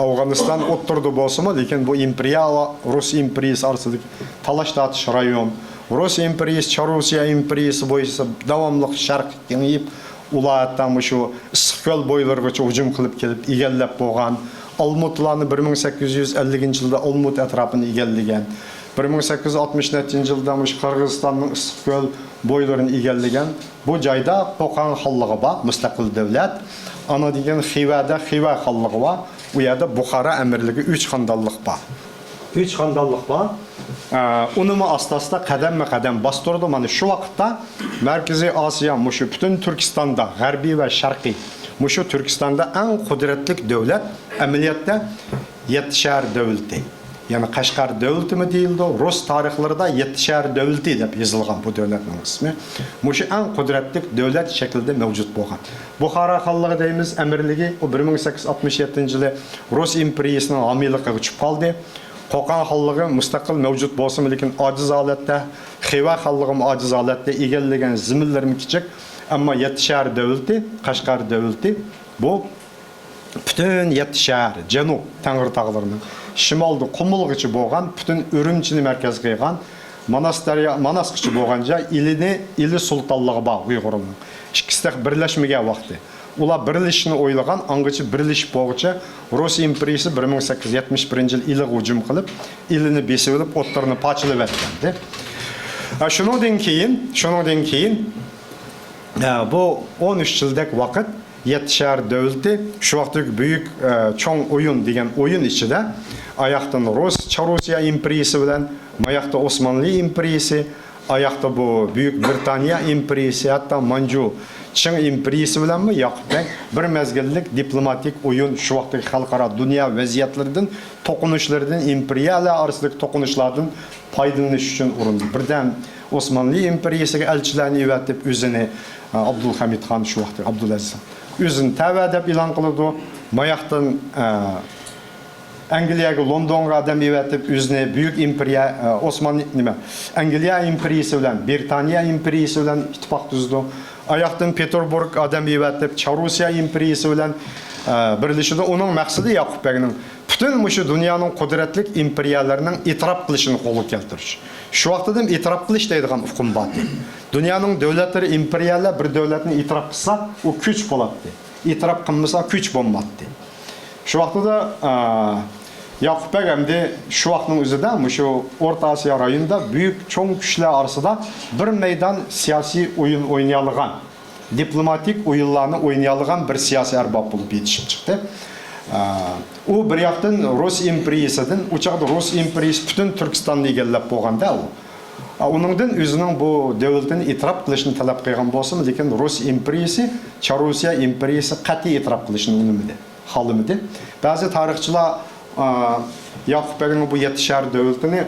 ئافغانىستان ئوتتۇرىدا بولسىمۇ، لېكىن بۇ ئىمپېرىيە ۋە رۇس ئىمپېرىيىسى ئارىسىدىكى تالاش-تارتىش رايون. رۇس ئىمپېرىيىسى، چاررۇسىيە ئىمپېرىيىسى بولسا داۋاملىق شەرققە كېڭىيىپ، ئۇلار ھەتتا مۇشۇ ئىسسىقكۆل بويلىرىغىچە ھۇجۇم قىلىپ كېلىپ ئىگىلەپ بولغان. ئالمۇتلارنى بىر مىڭ سەككىز يۈز ئەللىكىنچى يىلدا ئالمۇت ئەتراپىنى ئىگىلىگەن. بىر مىڭ سەككىز يۈز ئاتمىش نەچچىنچى يىلدا مۇشۇ قىرغىزىستاننىڭ ئىسسىقكۆل بويلىرىنى ئىگىلىگەن. بۇ جايدا قوقان خانلىقى بار، مۇستەقىل دۆلەت. ئاندىن كېيىن خىۋەدە خىۋە خانلىقى بار. ئۇ يەردە بۇخارا ئەمىرلىكى، ئۈچ خاندانلىق بار. ئۈچ خاندانلىق بار. ئە، ئۇنىمۇ ئاستا-ئاستا، قەدەممۇ-قەدەم باستۇرىدۇ. مانا شۇ ۋاقىتتا مەركىزىي ئاسىيا، مۇشۇ پۈتۈن تۈركىستاندا، غەربىي ۋە شەرقىي، مۇشۇ تۈركىستاندا ئەڭ قۇدرەتلىك دۆلەت ئەمەلىيەتتە يەتتە شەھەر دۆلىتى. يەنى قەشقەر دۆلىتىمۇ دېيىلىدۇ. رۇس تارىخلىرىدا يەتتە شەھەر دۆلىتى دەپ يېزىلغان بۇ دۆلەتنىڭ ئىسمى. مۇشۇ ئەڭ قۇدرەتلىك دۆلەت شەكلىدە مەۋجۇت بولغان. بۇخارا خانلىقى دەيمىز، ئەمىرلىكى، ئۇ بىر مىڭ سەككىز يۈز ئاتمىش يەتتىنچى يىلى رۇس ئىمپېرىيىسىنىڭ ھامىيلىقىغا چۈشۈپ قالدى. قوقان خانلىقى مۇستەقىل مەۋجۇت بولسىمۇ، لېكىن ئاجىز ھالەتتە، خىۋە خانلىقىمۇ ئاجىز ھالەتتە، ئىگىلىگەن زېمىنلىرىمۇ كىچىك. ئەمما يەتتە شەھەر دۆلىتى، قەشقەر دۆلىتى، بۇ پۈتۈن يەتتە شەھەر، جەنۇب تەڭرىتاغلىرىنىڭ، شىمالدا قۇمۇلغىچە بولغان، پۈتۈن ئۈرۈمچىنى مەركەز قىلغان، ماناس دەريا، ماناسقىچە بولغان جاي، ئىلىنى، ئىلى سۇلتانلىقى بار ئۇيغۇرنىڭ. ئىككىسى تېخى بىرلەشمىگەن ۋاقتى. ئۇلار بىرلىشىشنى ئويلىغان، ئاڭغىچە بىرلىشىپ بولغۇچە رۇس ئىمپېرىيىسى بىر مىڭ سەككىز يۈز يەتمىش بىرىنچى يىلى ئىلىغا ھۇجۇم قىلىپ، ئىلىنى بېسىۋېلىپ، ئوتتۇرىنى پارچىلىۋەتكەنىدى. ھە، شۇنىڭدىن كېيىن، شۇنىڭدىن كېيىن، ھە، بۇ ئون ئۈچ يىلدەك ۋاقىت يەتتە شەھەر دۆلىتى، شۇ ۋاقىتتىكى بۈيۈك، ئە، چوڭ ئويۇن دېگەن ئويۇن ئىچىدە، ئاياقتىن رۇس، چاررۇسىيە ئىمپېرىيىسى بىلەن، ماياقتا ئوسمانلى ئىمپېرىيىسى، ئاياقتا بۇ بۈيۈك بىرىتانىيە ئىمپېرىيىسى، ھەتتا مانجۇ چىڭ ئىمپېرىيىسى بىلەنمۇ ياقۇپ بەگ بىر مەزگىللىك دىپلوماتىك ئويۇن، شۇ ۋاقىتتىكى خەلقئارا دۇنيا ۋەزىيەتلىرىدىن، توقۇنۇشلىرىدىن، ئىمپېرىيەلەر ئارىسىدىكى توقۇنۇشلاردىن پايدىلىنىش ئۈچۈن ئۇرۇندى. بىردەم ئوسمانلى ئىمپېرىيىسىگە ئەلچىلەرنى ئەۋەتىپ، ئۆزىنى، ئە، ئابدۇلخەمىت خان، شۇ ۋاقىتتىكى ئابدۇلئەزىز خان، ئۆزىنى تەۋە دەپ ئېلان قىلىدۇ. ماياقتىن، ئە، ئەنگلىيەگە، لوندونغا ئادەم ئەۋەتىپ، ئۆزىنى بۈيۈك ئىمپېرىيە، ئە، ئوسمانلى، نېمە، ئەنگلىيە ئىمپېرىيىسى بىلەن، بىرىتانىيە ئىمپېرىيىسى بىلەن ئىتتىپاق تۈزىدۇ. ئاياقتىن پېتېربۇرگ ئادەم ئەۋەتىپ، چاررۇسىيە ئىمپېرىيىسى بىلەن، ئە، بىرلىشىدۇ. ئۇنىڭ مەقسىتى ياقۇپ بەگنىڭ پۈتۈن مۇشۇ دۇنيانىڭ قۇدرەتلىك ئىمپېرىيەلىرىنىڭ ئېتىراپ قىلىشىنى قولغا كەلتۈرۈش. شۇ ۋاقىتتىن ئېتىراپ قىلىش دەيدىغان ئۇقۇم بار ئىدى. دۇنيانىڭ دۆلەتلىرى، ئىمپېرىيەلەر بىر دۆلەتنى ئېتىراپ قىلسا، ئۇ كۈچ بولاتتى. ئېتىراپ قىلمىسا، كۈچ بولماتتى. شۇ ۋاقتىدا، ئا، ياقۇپ بەگ ئەمدى شۇ ۋاقىتنىڭ ئۆزىدە مۇشۇ ئورتا ئاسىيا رايونىدا بۈيۈك چوڭ كۈچلەر ئارىسىدا بىر مەيدان سىياسىي ئويۇن ئوينىيالىغان، دىپلوماتىك ئويۇنلارنى ئوينىيالىغان بىر سىياسىي ئەرباب بولۇپ يېتىشىپ چىقتى. ئا، ئۇ بىر ياقتىن رۇس ئىمپېرىيىسىدىن، ئۇ چاغدا رۇس ئىمپېرىيىسى پۈتۈن تۈركىستاننى ئىگىلەپ بولغاندا ئۇ. ئا، ئۇنىڭدىن ئۆزىنىڭ بۇ دۆلىتىنى ئېتىراپ قىلىشنى تەلەپ قىلغان بولسىمۇ، لېكىن رۇس ئىمپېرىيىسى، چاررۇسىيە ئىمپېرىيىسى قەتئىي ئېتىراپ قىلىشنى ئۇنىمىدى، خالىمىدى. بەزى تارىخچىلار، ئا، ياقۇپ بەگنىڭ بۇ يەتتە شەھەر دۆلىتىنى،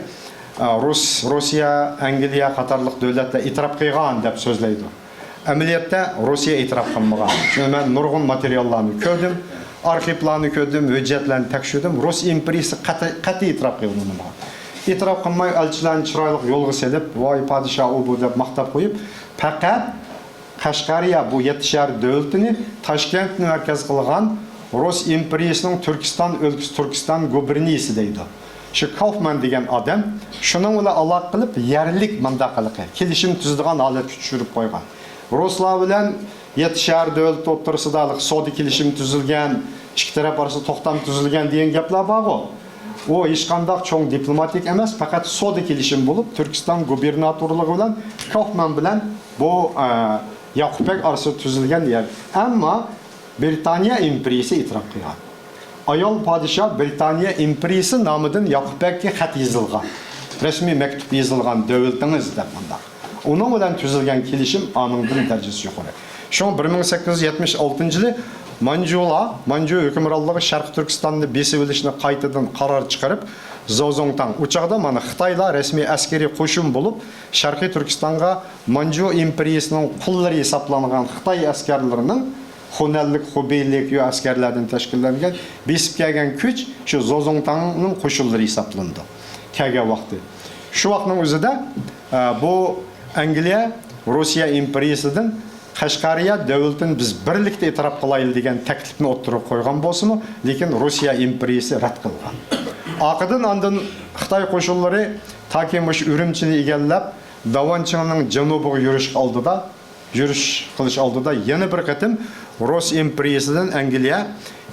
ئا، رۇس، روسىيە، ئەنگلىيە قاتارلىق دۆلەتلەر ئېتىراپ قىلغان دەپ سۆزلەيدۇ. ئەمەلىيەتتە روسىيە ئېتىراپ قىلمىغان. چۈنكى مەن نۇرغۇن ماتېرىياللارنى كۆردۈم، ئارخىپلارنى كۆردۈم، ھۆججەتلەرنى تەكشۈردۈم. رۇس ئىمپېرىيىسى قەتئىي، قەتئىي ئېتىراپ قىلغىنى بار. ئېتىراپ قىلماي، ئەلچىلەرنى چىرايلىق يولغا سېلىپ، ۋاي پادىشاھ ئۇ بۇ دەپ ماختاپ قويۇپ، پەقەت قەشقەرىيە، بۇ يەتتە شەھەر دۆلىتىنى تاشكەنتنى مەركەز قىلغان رۇس ئىمپېرىيىسىنىڭ تۈركىستان ئۆلكىسى، تۈركىستان گۇبېرنىيىسى دەيدۇ. شۇ كاۇفمان دېگەن ئادەم شۇنىڭ بىلەن ئالاقە قىلىپ، يەرلىك مۇنداق ھېلىقى كېلىشىم تۈزىدىغان ھالەتكە چۈشۈرۈپ قويغان. رۇسلار بىلەن يەتتە شەھەر دۆلىتى ئوتتۇرىسىدا ھېلىقى سودا كېلىشىمى تۈزۈلگەن، ئىككى تەرەپ ئارىسىدا توختام تۈزۈلگەن دېگەن گەپلەر بارغۇ. ئۇ ھېچقانداق چوڭ دىپلوماتىك ئەمەس، پەقەت سودا كېلىشىمى بولۇپ، تۈركىستان گۇبېرناتورلۇقى بىلەن كاۇفمان بىلەن بۇ، ئە، ياقۇپ بەگ ئارىسىدا تۈزۈلگەن يەر. ئەمما برىتانىيە ئىمپېرىيىسى ئېتىراپ قىلغان. ئايال پادىشاھ برىتانىيە ئىمپېرىيىسى نامىدىن ياقۇپ بەگكە خەت يېزىلغان. رەسمىي مەكتۇپ يېزىلغان دۆلىتىڭىز دەپ مۇنداق. ئۇنىڭ بىلەن تۈزۈلگەن كېلىشىم ئانىڭدىن دەرىجىسى يۇقىرى. شۇڭا بىر مىڭ سەككىز يۈز يەتمىش ئالتىنچى يىلى مانجۇلار، مانجۇ ھۆكۈمرانلىقى شەرقىي تۈركىستاننى بېسىۋېلىشنى قايتىدىن قارار چىقىرىپ، زوزۇڭتاڭ، ئۇ چاغدا مانا خىتايلار رەسمىي ئەسكىرىي قوشۇن بولۇپ، شەرقىي تۈركىستانغا مانجۇ ئىمپېرىيىسىنىڭ قۇللىرى ھېسابلانغان خىتاي ئەسكەرلىرىنىڭ خۇنەنلىك، خۇبېيلىك يو ئەسكەرلەردىن تەشكىللەنگەن بېسىپ كەلگەن كۈچ شۇ زوزۇڭتاڭنىڭ قوشۇنلىرى ھېسابلىنىدۇ. كەلگەن ۋاقتى. شۇ ۋاقىتنىڭ ئۆزىدە، ئە، بۇ ئەنگلىيە روسىيە ئىمپېرىيىسىدىن قەشقەرىيە دۆلىتىنى بىز بىرلىكتە ئېتىراپ قىلايلى دېگەن تەكلىپنى ئوتتۇرىغا قويغان بولسىمۇ، لېكىن روسىيە ئىمپېرىيىسى رەت قىلغان. ئارقىدىن ئاندىن خىتاي قوشۇنلىرى تاكى مۇشۇ ئۈرۈمچىنى ئىگىلەپ، داۋانچىڭنىڭ جەنۇبىغا يۈرۈشكە ئالدىدا، يۈرۈش قىلىش ئالدىدا يەنە بىر قېتىم رۇس ئىمپېرىيىسىدىن ئەنگلىيە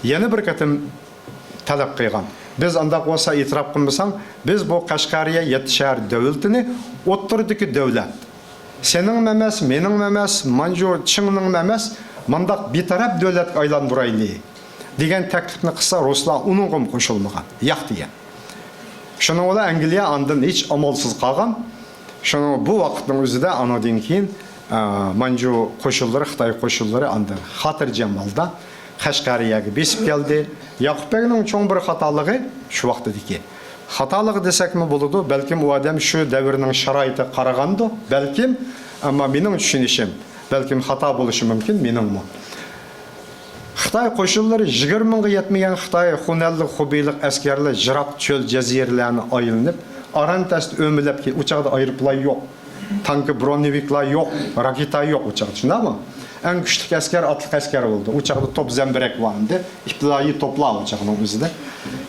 يەنە بىر قېتىم تەلەپ قىلغان. بىز ئانداق بولسا ئېتىراپ قىلمىساڭ، بىز بۇ قەشقەرىيە يەتتە شەھەر دۆلىتىنى ئوتتۇرىدىكى دۆلەت، سېنىڭمۇ ئەمەس، مېنىڭمۇ ئەمەس، مانجۇ چىڭنىڭمۇ ئەمەس، مانداق بىتەرەپ دۆلەتكە ئايلاندۇرايلى دېگەن تەكلىپنى قىلسا، رۇسلار ئۇنىڭغىمۇ قوشۇلمىغان، ياق دېگەن. شۇنىڭ بىلەن ئەنگلىيە ئاندىن ھېچ ئامالسىز قالغان. شۇنىڭ بۇ ۋاقىتنىڭ ئۆزىدە ئانىڭدىن كېيىن، ئە، مانجۇ قوشۇنلىرى، خىتاي قوشۇنلىرى ئاندىن خاتىرجەم ھالدا قەشقەرىيەگە بېسىپ كەلدى. ياقۇپ بەگنىڭ چوڭ بىر خاتالىقى شۇ ۋاقتىدىكى. خاتالىقى دېسەكمۇ بولىدۇ، بەلكىم ئۇ ئادەم شۇ دەۋرنىڭ شارائىتىغا قارىغاندۇ، بەلكىم، ئەمما مېنىڭ چۈشىنىشىم، بەلكىم خاتا بولۇشى مۇمكىن مېنىڭمۇ. خىتاي قوشۇنلىرى يىگىرمە مىڭغا يەتمىگەن خىتاي خۇنەنلىك، خۇبېيلىق ئەسكەرلەر يىراق چۆل، جەزىرىلەرنى ئايلىنىپ، ئاران تەستە ئۆمىلەپ كېلىپ، ئۇ چاغدا ئايروپىلان يوق، تانكا، برونېۋىكلار يوق، راكېتا يوق ئۇ چاغدا، شۇنداقمۇ؟ ئەڭ كۈچلۈك ئەسكەر ئاتلىق ئەسكەر بولدى. ئۇ چاغدا توپ زەمبىرەك بار ئىدى، ئىپتىدائىي توپلار ئۇ چاغنىڭ ئۆزىدە.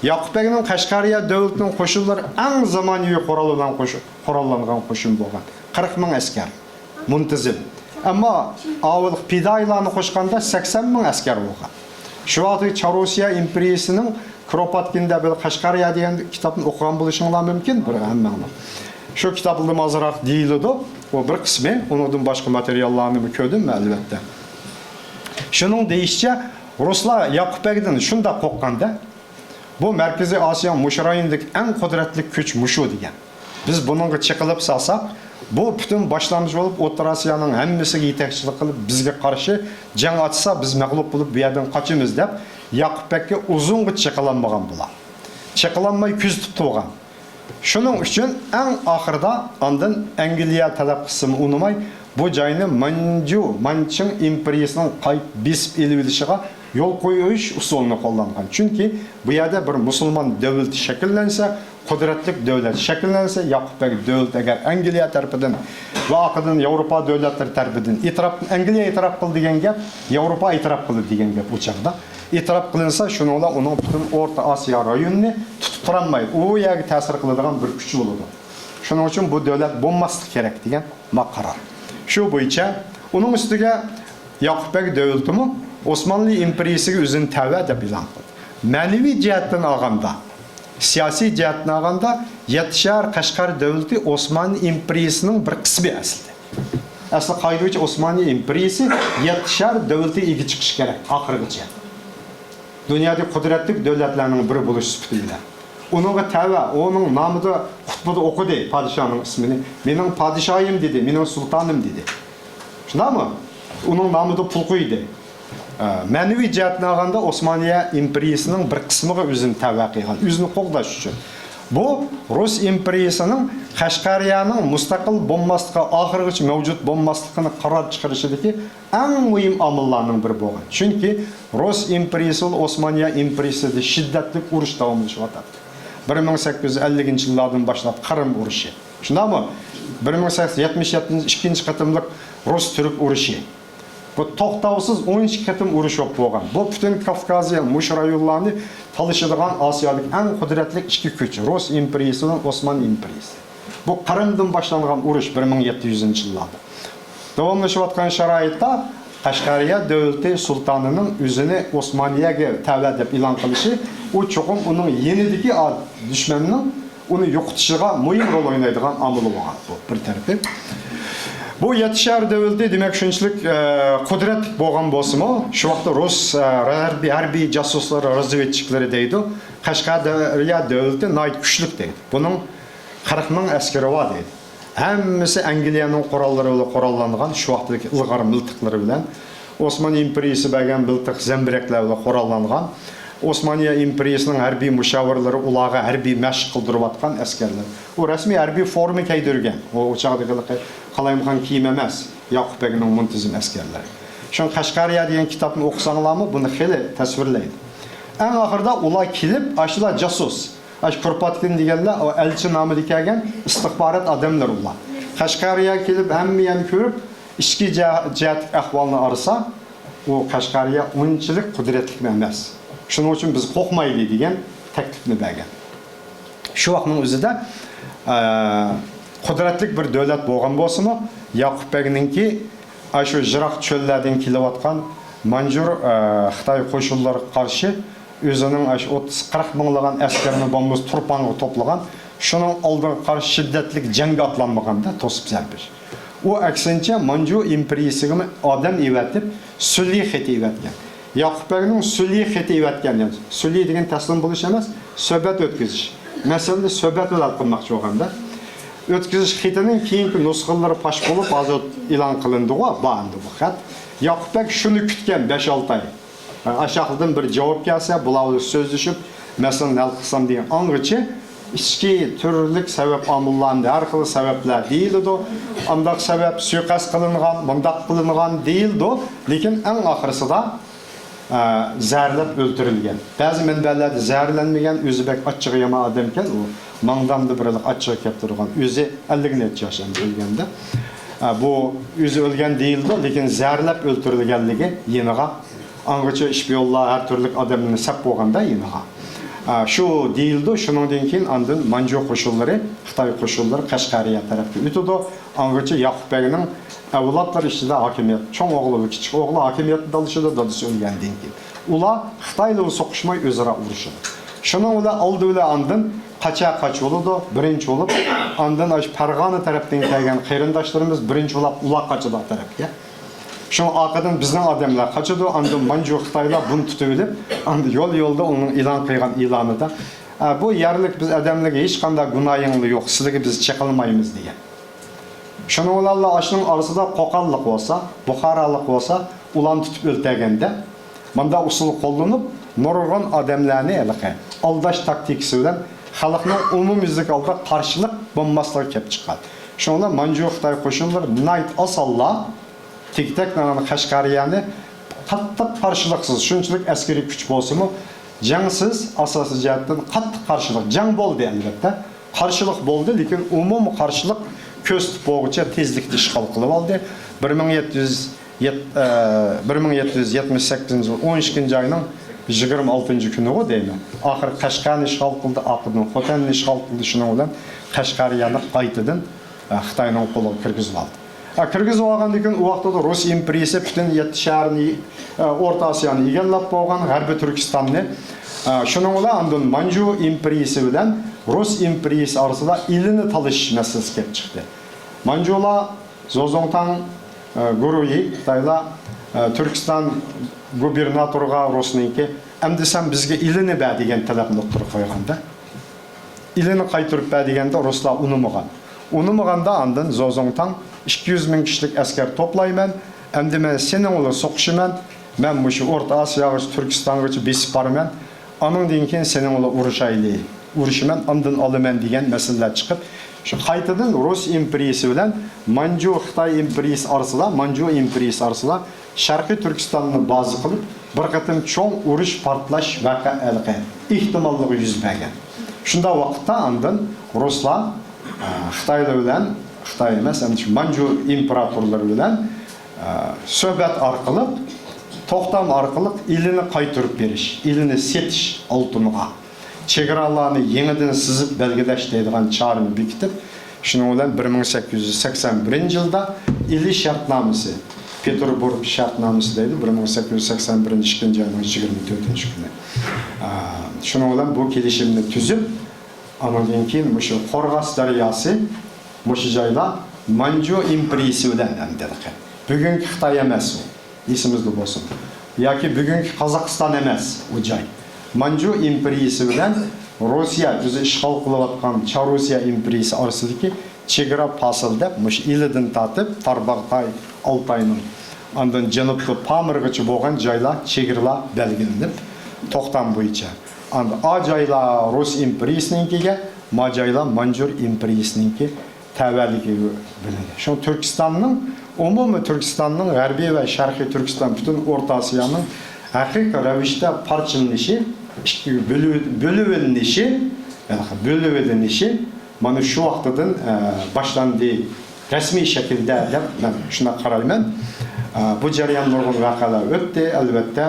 ياقۇپ بەگنىڭ قەشقەرىيە دۆلىتىنىڭ قوشۇنلىرى ئەڭ زامانىۋى قوراللانغان قوشۇن، قوراللانغان قوشۇن بولغان. قىرىق مىڭ ئەسكەر. مۇنتىزىم. ئەمما ئاۋۇ پىدائىيلارنى قوشقاندا سەكسەن مىڭ ئەسكەر بولغان. شۇ ۋاقىتتىكى چاررۇسىيە ئىمپېرىيىسىنىڭ كروپاتكىن دەپ بىر قەشقەرىيە دېگەن كىتابنى ئوقۇغان بولۇشۇڭلار مۇمكىن، بىر ھەممەڭلار. شۇ كىتابلىرىمۇ ئازراق دېيىلىدۇ. ئۇ بىر قىسمى، ئۇنىڭدىن باشقا ماتېرىياللارنىمۇ كۆردۈم مەن، ئەلۋەتتە. شۇنىڭ دېيىشىچە، رۇسلار ياقۇپ بەگدىن شۇنداق قورققاندا، بۇ مەركىزىي ئاسىيا مۇشۇ رايونىدىكى ئەڭ قۇدرەتلىك كۈچ مۇشۇ دېگەن. بىز بۇنىڭغا چېقىلىپ سالساق، بۇ پۈتۈن باشلامچى بولۇپ ئوتتۇرا ئاسىيانىڭ ھەممىسىگە يېتەكچىلىك قىلىپ، بىزگە قارشى جەڭ ئاچسا، بىز مەغلۇپ بولۇپ بۇ يەردىن قاچىمىز دەپ، ياقۇپ بەگكە ئۇزۇنغىچە چېقىلالمىغان بۇلار. چېقىلالماي كۆزىتىپ تۇرغان. شۇنىڭ ئۈچۈن ئەڭ ئاخىرىدا ئاندىن ئەنگلىيە تەلەپ قىلسىمۇ ئۇنىماي، بۇ جاينى مانجۇ، مانچىڭ ئىمپېرىيىسىنىڭ قايتا بېسىپ ئېلىۋېلىشىغا يول قويۇش ئۇسۇلىنى قوللانغان. چۈنكى بۇ يەردە بىر مۇسۇلمان دۆلىتى شەكىللەنسە، قۇدرەتلىك دۆلەت شەكىللەنسە، ياقۇپ بەگ دۆلىتى ئەگەر ئەنگلىيە تەرىپىدىن ۋە ئارقىدىن ياۋروپا دۆلەتلىرى تەرىپىدىن ئېتىراپ، ئەنگلىيە ئېتىراپ قىلدى دېگەن گەپ، ياۋروپا ئېتىراپ قىلدى دېگەن گەپ ئۇ چاغدا. ئېتىراپ قىلىنسا، شۇنىڭ بىلەن ئۇنىڭ پۈتۈن ئورتا ئاسىيا رايونىنى تۇتۇپ تۇرالمايدۇ. ئۇ يەرگە تەسىر قىلىدىغان بىر كۈچ بولىدۇ. شۇنىڭ ئۈچۈن بۇ دۆلەت بولماسلىقى كېرەك دېگەن ما قارار. شۇ بويىچە ئۇنىڭ ئۈستىگە ياقۇپ بەگ دۆلىتىمۇ ئوسمانلى ئىمپېرىيىسىگە ئۆزىنى تەۋە دەپ ئېلان قىلدى. مەنىۋى جەھەتتىن ئالغاندا، سىياسىي جەھەتتىن ئالغاندا، يەتتە شەھەر قەشقەر دۆلىتى ئوسمانلى ئىمپېرىيىسىنىڭ بىر قىسمى ئەسلىدە. ئەسلى قائىدە بويىچە ئوسمانلى ئىمپېرىيىسى يەتتە شەھەر دۆلىتىگە ئىگە چىقىشى كېرەك ئاخىرغىچە. دۇنيادىكى قۇدرەتلىك دۆلەتلەرنىڭ بىرى بولۇش سۈپىتى بىلەن. ئۇنىڭغا تەۋە، ئۇنىڭ نامىدا خۇتبىدا ئوقۇدى پادىشاھنىڭ ئىسمىنى. «مېنىڭ پادىشاھىم» دېدى، «مېنىڭ سۇلتانىم» دېدى. شۇنداقمۇ؟ ئۇنىڭ نامىدا پۇل قويدى. ئە، مەنىۋى جەھەتتىن ئالغاندا ئوسمانىيە ئىمپېرىيىسىنىڭ بىر قىسمىغا ئۆزىنى تەۋە قىلغان، ئۆزىنى قوغداش ئۈچۈن. بۇ رۇس ئىمپېرىيىسىنىڭ قەشقەرىيەنىڭ مۇستەقىل بولماسلىقى، ئاخىرغىچە مەۋجۇت بولماسلىقىنى قارار چىقىرىشىدىكى ئەڭ مۇھىم ئامىللارنىڭ بىرى بولغان. چۈنكى رۇس ئىمپېرىيىسى بىلەن ئوسمانىيە ئىمپېرىيىسىدا شىددەتلىك ئۇرۇش داۋاملىشىۋاتاتتى. بىر مىڭ سەككىز يۈز ئەللىكىنچى يىللاردىن باشلاپ قىرىم ئۇرۇشى. شۇنداقمۇ؟ بىر مىڭ سەككىز يۈز يەتمىش يەتتىنچى، ئىككىنچى قېتىملىق رۇس-تۈرك ئۇرۇشى. بۇ توختاۋسىز ئون ئىككى قېتىم ئۇرۇش بولۇپ بولغان. بۇ پۈتۈن كاۋكازىيە، مۇشۇ رايونلارنى تالىشىدىغان ئاسىيادىكى ئەڭ قۇدرەتلىك ئىككى كۈچ، رۇس ئىمپېرىيىسى بىلەن ئوسمانلى ئىمپېرىيىسى. بۇ قىرىمدىن باشلانغان ئۇرۇش بىر مىڭ يەتتە يۈزىنچى يىللاردا. داۋاملىشىۋاتقان شارائىتتا قەشقەرىيە دۆلىتى سۇلتانىنىڭ ئۆزىنى ئوسمانىيەگە تەۋە دەپ ئېلان قىلىشى، ئۇ چوقۇم ئۇنىڭ يېنىدىكى ئا-، دۈشمەننىڭ ئۇنى يوقىتىشىغا مۇھىم رول ئوينايدىغان ئامىل بولغان بۇ بىر تەرىپى. بۇ يەتتە شەھەر دۆلىتى، دېمەك، شۇنچىلىك، ئە، قۇدرەتلىك بولغان بولسىمۇ، شۇ ۋاقىتتا رۇس، ئە، ھەربىي، ھەربىي جاسۇسلىرى، رازۋېدچىكلىرى دەيدۇ، قەشقەرىيە دۆلىتى ناھايىتى كۈچلۈك دەيدۇ. بۇنىڭ قىرىق مىڭ ئەسكىرى بار دەيدۇ. ھەممىسى ئەنگلىيەنىڭ قوراللىرى بىلەن قوراللانغان، شۇ ۋاقىتتىكى ئىلغار مىلتىقلىرى بىلەن. ئوسمان ئىمپېرىيىسى بەرگەن مىلتىق زەمبىرەكلەر بىلەن قوراللانغان. ئوسمانىيە ئىمپېرىيىسىنىڭ ھەربىي مۇشاۋىرلىرى ئۇلارغا ھەربىي مەشىق قىلدۇرۇۋاتقان ئەسكەرلەر. ئۇ رەسمىي ھەربىي فورما كىيدۈرگەن. ئۇ، ئۇ چاغدىكى قالايمىقان كىيىم ئەمەس، ياقۇپ بەگنىڭ مۇنتىزىم ئەسكەرلىرى. شۇڭا قەشقەرىيە دېگەن كىتابنى ئوقۇساڭلارمۇ بۇنى خېلى تەسۋىرلەيدۇ. ئەڭ ئاخىرىدا ئۇلار كېلىپ، ئاشۇلار جاسۇس. ئاشۇ كۇرپاتكىن دېگەنلەر ئۇ ئەلچى نامىدا كەلگەن ئىستىخبارات ئادەملىرى ئۇلار. قەشقەرىيەگە كېلىپ ھەممە يەرنى كۆرۈپ، ئىچكى جە-، جەھەتتىكى ئەھۋالنى ئارىسا، ئۇ قەشقەرىيە ئۇنچىلىك قۇدرەتلىكمۇ ئەمەس. شۇنىڭ ئۈچۈن بىز قورقمايلى دېگەن تەكلىپنى بەرگەن. شۇ ۋاقىتنىڭ ئۆزىدە، ئە، قۇدرەتلىك بىر دۆلەت بولغان بولسىمۇ، ياقۇپ بەگنىڭكى ئاشۇ يىراق چۆللەردىن كېلىۋاتقان مانجۇر، ئە، خىتاي قوشۇنلىرىغا قارشى ئۆزىنىڭ ئاشۇ ئوتتۇز قىرىق مىڭلىغان ئەسكىرىنى بولمىسا تۇرپانغا توپلىغان، شۇنىڭ ئالدىغا قارشى شىددەتلىك جەڭگە ئاتلانمىغاندا توسۇپ زەربە. ئۇ ئەكسىنچە مانجۇ ئىمپېرىيىسىگىمۇ ئادەم ئېۋەتىپ، سۈلھى خېتى ئېۋەتكەن. ياقۇپ بەگنىڭ سۈلھى خېتى ئېۋەتكەن، يەنى سۈلھى دېگەن تەسلىم بولۇش ئەمەس، سۆھبەت ئۆتكۈزۈش. مەسىلىنى سۆھبەت بىلەن ھەل قىلماقچى بولغاندا. ئۆتكۈزۈش خېتىنىڭ كېيىنكى نۇسخىلىرى پاش بولۇپ، ھازىر ئېلان قىلىندىغۇ، بار ئەمدى بۇ خەت. ياقۇپ بەگ شۇنى كۈتكەن بەش-ئالتە ئاي. ئاشاقلىدىن بىر جاۋاب كەلسە، بۇلار بىلەن سۆزلىشىپ، مەسىلىنى ھەل قىلسام دېگەن ئاڭغىچە ئىچكى تۈرلۈك سەۋەب ئامىللارنى، ھەر خىل سەۋەبلەر دېيىلىدۇ. ئانداق سەۋەب سۇيىقەست قىلىنغان، مۇنداق قىلىنغان دېيىلىدۇ. لېكىن ئەڭ ئاخىرسىدا، ئە، زەھەرلەپ ئۆلتۈرۈلگەن. بەزى مەنبەلەردە زەھەرلەنمىگەن، ئۆزى بەك ئاچچىقى يامان ئادەمكەن، ئۇ ماڭدامدا بىر ئاچچىقى كەپ تۇرغان، ئۆزى ئەللىك نەچچە ياش ئەمدى ئۆلگەندە. ئە، بۇ ئۆزى ئۆلگەن دېيىلىدۇ، لېكىن زەھەرلەپ ئۆلتۈرۈلگەنلىكى يېنىغا. ئاڭغىچە شپىيونلار، ھەر تۈرلۈك ئادەملەرنى سەپ بولغاندا يېنىغا. ئە، شۇ دېيىلىدۇ، شۇنىڭدىن كېيىن ئاندىن مانجۇ قوشۇنلىرى، خىتاي قوشۇنلىرى قەشقەرىيە تەرەپكە ئۆتىدۇ. ئاڭغىچە ياقۇپ بەگنىڭ ئەۋلادلىرى ئىچىدە ھاكىمىيەت، چوڭ ئوغلى ۋە كىچىك ئوغلى ھاكىمىيەتنى دالىشىدۇ، دادىسى ئۆلگەندىن كېيىن. ئۇلار خىتاي بىلەن سوقۇشماي ئۆزئارا ئۇرۇشىدۇ. شۇنىڭ بىلەن ئالدى بىلەن ئاندىن قاچا-قاچ بولىدۇ، بىرىنچى بولۇپ، ئاندىن ئاشۇ پەرغانە تەرەپتىن كەلگەن قېرىنداشلىرىمىز بىرىنچى بولاپ ئۇلار قاچىدۇ تەرەپكە. شۇڭا ئارقىدىن بىزنىڭ ئادەملەر قاچىدۇ، ئاندىن مانجۇ خىتايلار بۇنى تۇتۇۋېلىپ، ئاندىن يول-يولدا ئۇنىڭ ئېلان قىلغان ئېلانىدا، ئە، بۇ يەرلىك بىز ئادەملەرگە ھېچقانداق گۇناھىڭلار يوق، سىلەرگە بىز چېقىلمايمىز دېگەن. شۇنىڭ بىلەنلا ئاشۇنىڭ ئارىسىدا قوقانلىق بولسا، بۇخارالىق بولسا، ئۇلارنى تۇتۇپ ئۆلتۈرگەندە، مۇنداق ئۇسۇل قوللىنىپ، نۇرغۇن ئادەملەرنى ھېلىقى ئالداش تاكتىكىسى بىلەن خەلقنىڭ ئومۇميۈزلۈك ھالدا قارشىلىق بولماسلىقى كەپ چىققان. شۇنىڭ بىلەن مانجۇ خىتاي قوشۇنلىرى ناھايىتى ئاسانلا تېگى-تەك مانا قەشقەرىيەنى قاتتىق قارشىلىقسىز، شۇنچىلىك ئەسكىرىي كۈچ بولسىمۇ، جەڭسىز، ئاساسىي جەھەتتىن قاتتىق قارشىلىق، جەڭ بولدى ئەلۋەتتە، قارشىلىق بولدى، لېكىن ئومۇمىي قارشىلىق كۆرسىتىپ بولغۇچە تېزلىكتە ئىشغال قىلىۋالدى. بىر مىڭ يەتتە يۈز يەت-، ئە، بىر مىڭ يەتتە يۈز يەتمىش سەككىزىنچى يىل ئون ئىككىنچى ئاينىڭ يىگىرمە ئالتىنچى كۈنىغۇ دەيمەن. ئاخىرى قەشقەرنى ئىشغال قىلدى، ئارقىدىن خوتەننى ئىشغال قىلدى، شۇنىڭ بىلەن قەشقەرىيەنى قايتىدىن، ئە، خىتاينىڭ قولىغا كىرگۈزۈۋالدى. ئە، كىرگۈزۈۋالغاندىن كېيىن ئۇ ۋاقىتتا رۇس ئىمپېرىيىسى پۈتۈن يەتتە شەھەرنى، ئە، ئورتا ئاسىيانى ئىگىلەپ بولغان، غەربىي تۈركىستاننى. ئە، شۇنىڭ بىلەن ئاندىن مانجۇ ئىمپېرىيىسى بىلەن رۇس ئىمپېرىيىسى ئارىسىدا ئىلىنى تالىشىش مەسىلىسى كېلىپ چىقتى. مانجۇلار زوزۇڭتاڭ، ئە، گۇرۇھى خىتايلار، ئە، تۈركىستان گۇبېرناتورىغا رۇسنىڭكى، ئەمدى سەن بىزگە ئىلىنى بەر دېگەن تەلەپنى ئوتتۇرىغا قويغاندا، ئىلىنى قايتۇرۇپ بەر دېگەندە رۇسلار ئۇنىمىغان. ئۇنىمىغاندا ئاندىن زوزۇڭتاڭ ئىككى يۈز مىڭ كىشىلىك ئەسكەر توپلايمەن، ئەمدى مەن سېنىڭ بىلەن سوقۇشىمەن، مەن مۇشۇ ئورتا ئاسىياغىچە، تۈركىستانغىچە بېسىپ بارىمەن، ئانىڭدىن كېيىن سېنىڭ بىلەن ئۇرۇشايلى، ئۇرۇشىمەن، ئاندىن ئالىمەن دېگەن مەسىلىلەر چىقىپ، شۇ قايتىدىن رۇس ئىمپېرىيىسى بىلەن مانجۇ خىتاي ئىمپېرىيىسى ئارىسىدا، مانجۇ ئىمپېرىيىسى ئارىسىدا شەرقىي تۈركىستاننى بازا قىلىپ، بىر قېتىم چوڭ ئۇرۇش، پارتلاش ۋەقە ھېلىقى ئېھتىماللىقى يۈز بەرگەن. شۇنداق ۋاقىتتا ئاندىن رۇسلار، ئە، خىتايلار بىلەن، خىتاي ئەمەس، ئەمدى شۇ مانجۇ ئىمپېراتورلىرى بىلەن، ئە، سۆھبەت ئارقىلىق، توختام ئارقىلىق ئىلىنى قايتۇرۇپ بېرىش، ئىلىنى سېتىش ئالتۇنغا. چېگرالارنى يېڭىدىن سىزىپ بەلگىلەش دەيدىغان چارىنى بېكىتىپ، شۇنىڭ بىلەن بىر مىڭ سەككىز يۈز سەكسەن بىرىنچى يىلدا ئىلى شەرتنامىسى، پېتېربۇرگ شەرتنامىسى دەيدۇ، بىر مىڭ سەككىز يۈز سەكسەن بىرىنچى يىل ئىككىنچى ئاينىڭ يىگىرمە تۆتىنچى كۈنى. ئا، شۇنىڭ بىلەن بۇ كېلىشىمنى تۈزۈپ، ئانىڭدىن كېيىن مۇشۇ قورغاس دەرياسى، مۇشۇ جايلار مانجۇ ئىمپېرىيىسى بىلەن ئەمدى بۈگۈنكى خىتاي ئەمەس ئۇ. ئېسىمىزدە بولسۇن. ياكى بۈگۈنكى قازاقىستان ئەمەس ئۇ جاي. مانجۇ ئىمپېرىيىسى بىلەن روسىيە ئۆزى ئىشغال قىلىۋاتقان چاررۇسىيە ئىمپېرىيىسى ئارىسىدىكى چېگرا پاسىل دەپ، مۇشۇ ئىلىدىن تارتىپ تارباغ تاي، ئالتاينىڭ، ئاندىن جەنۇبقا پامىرغىچە بولغان جايلار، چېگرىلار بەلگىلىنىپ، توختام بويىچە. ئاندىن ئا جايلار رۇس ئىمپېرىيىسىنىڭكىگە، ما جايلار مانجۇر ئىمپېرىيىسىنىڭكى تەۋەلىكى بىلىنگەن. شۇڭا تۈركىستاننىڭ، ئومۇمىي تۈركىستاننىڭ، غەربىي ۋە شەرقىي تۈركىستان، پۈتۈن ئورتا ئاسىيانىڭ ھەقىقىي رەۋىشتە پارچىلىنىشى، ئىككىگە بۆلۈ-، بۆلۈۋېلىنىشى، بۆلۈۋېلىنىشى مانا شۇ ۋاقتىدىن، ئە، باشلاندى رەسمىي شەكىلدە دەپ مەن شۇنداق قارايمەن. ئە، بۇ جەريان نۇرغۇن ۋەقەلەر ئۆتتى، ئەلۋەتتە.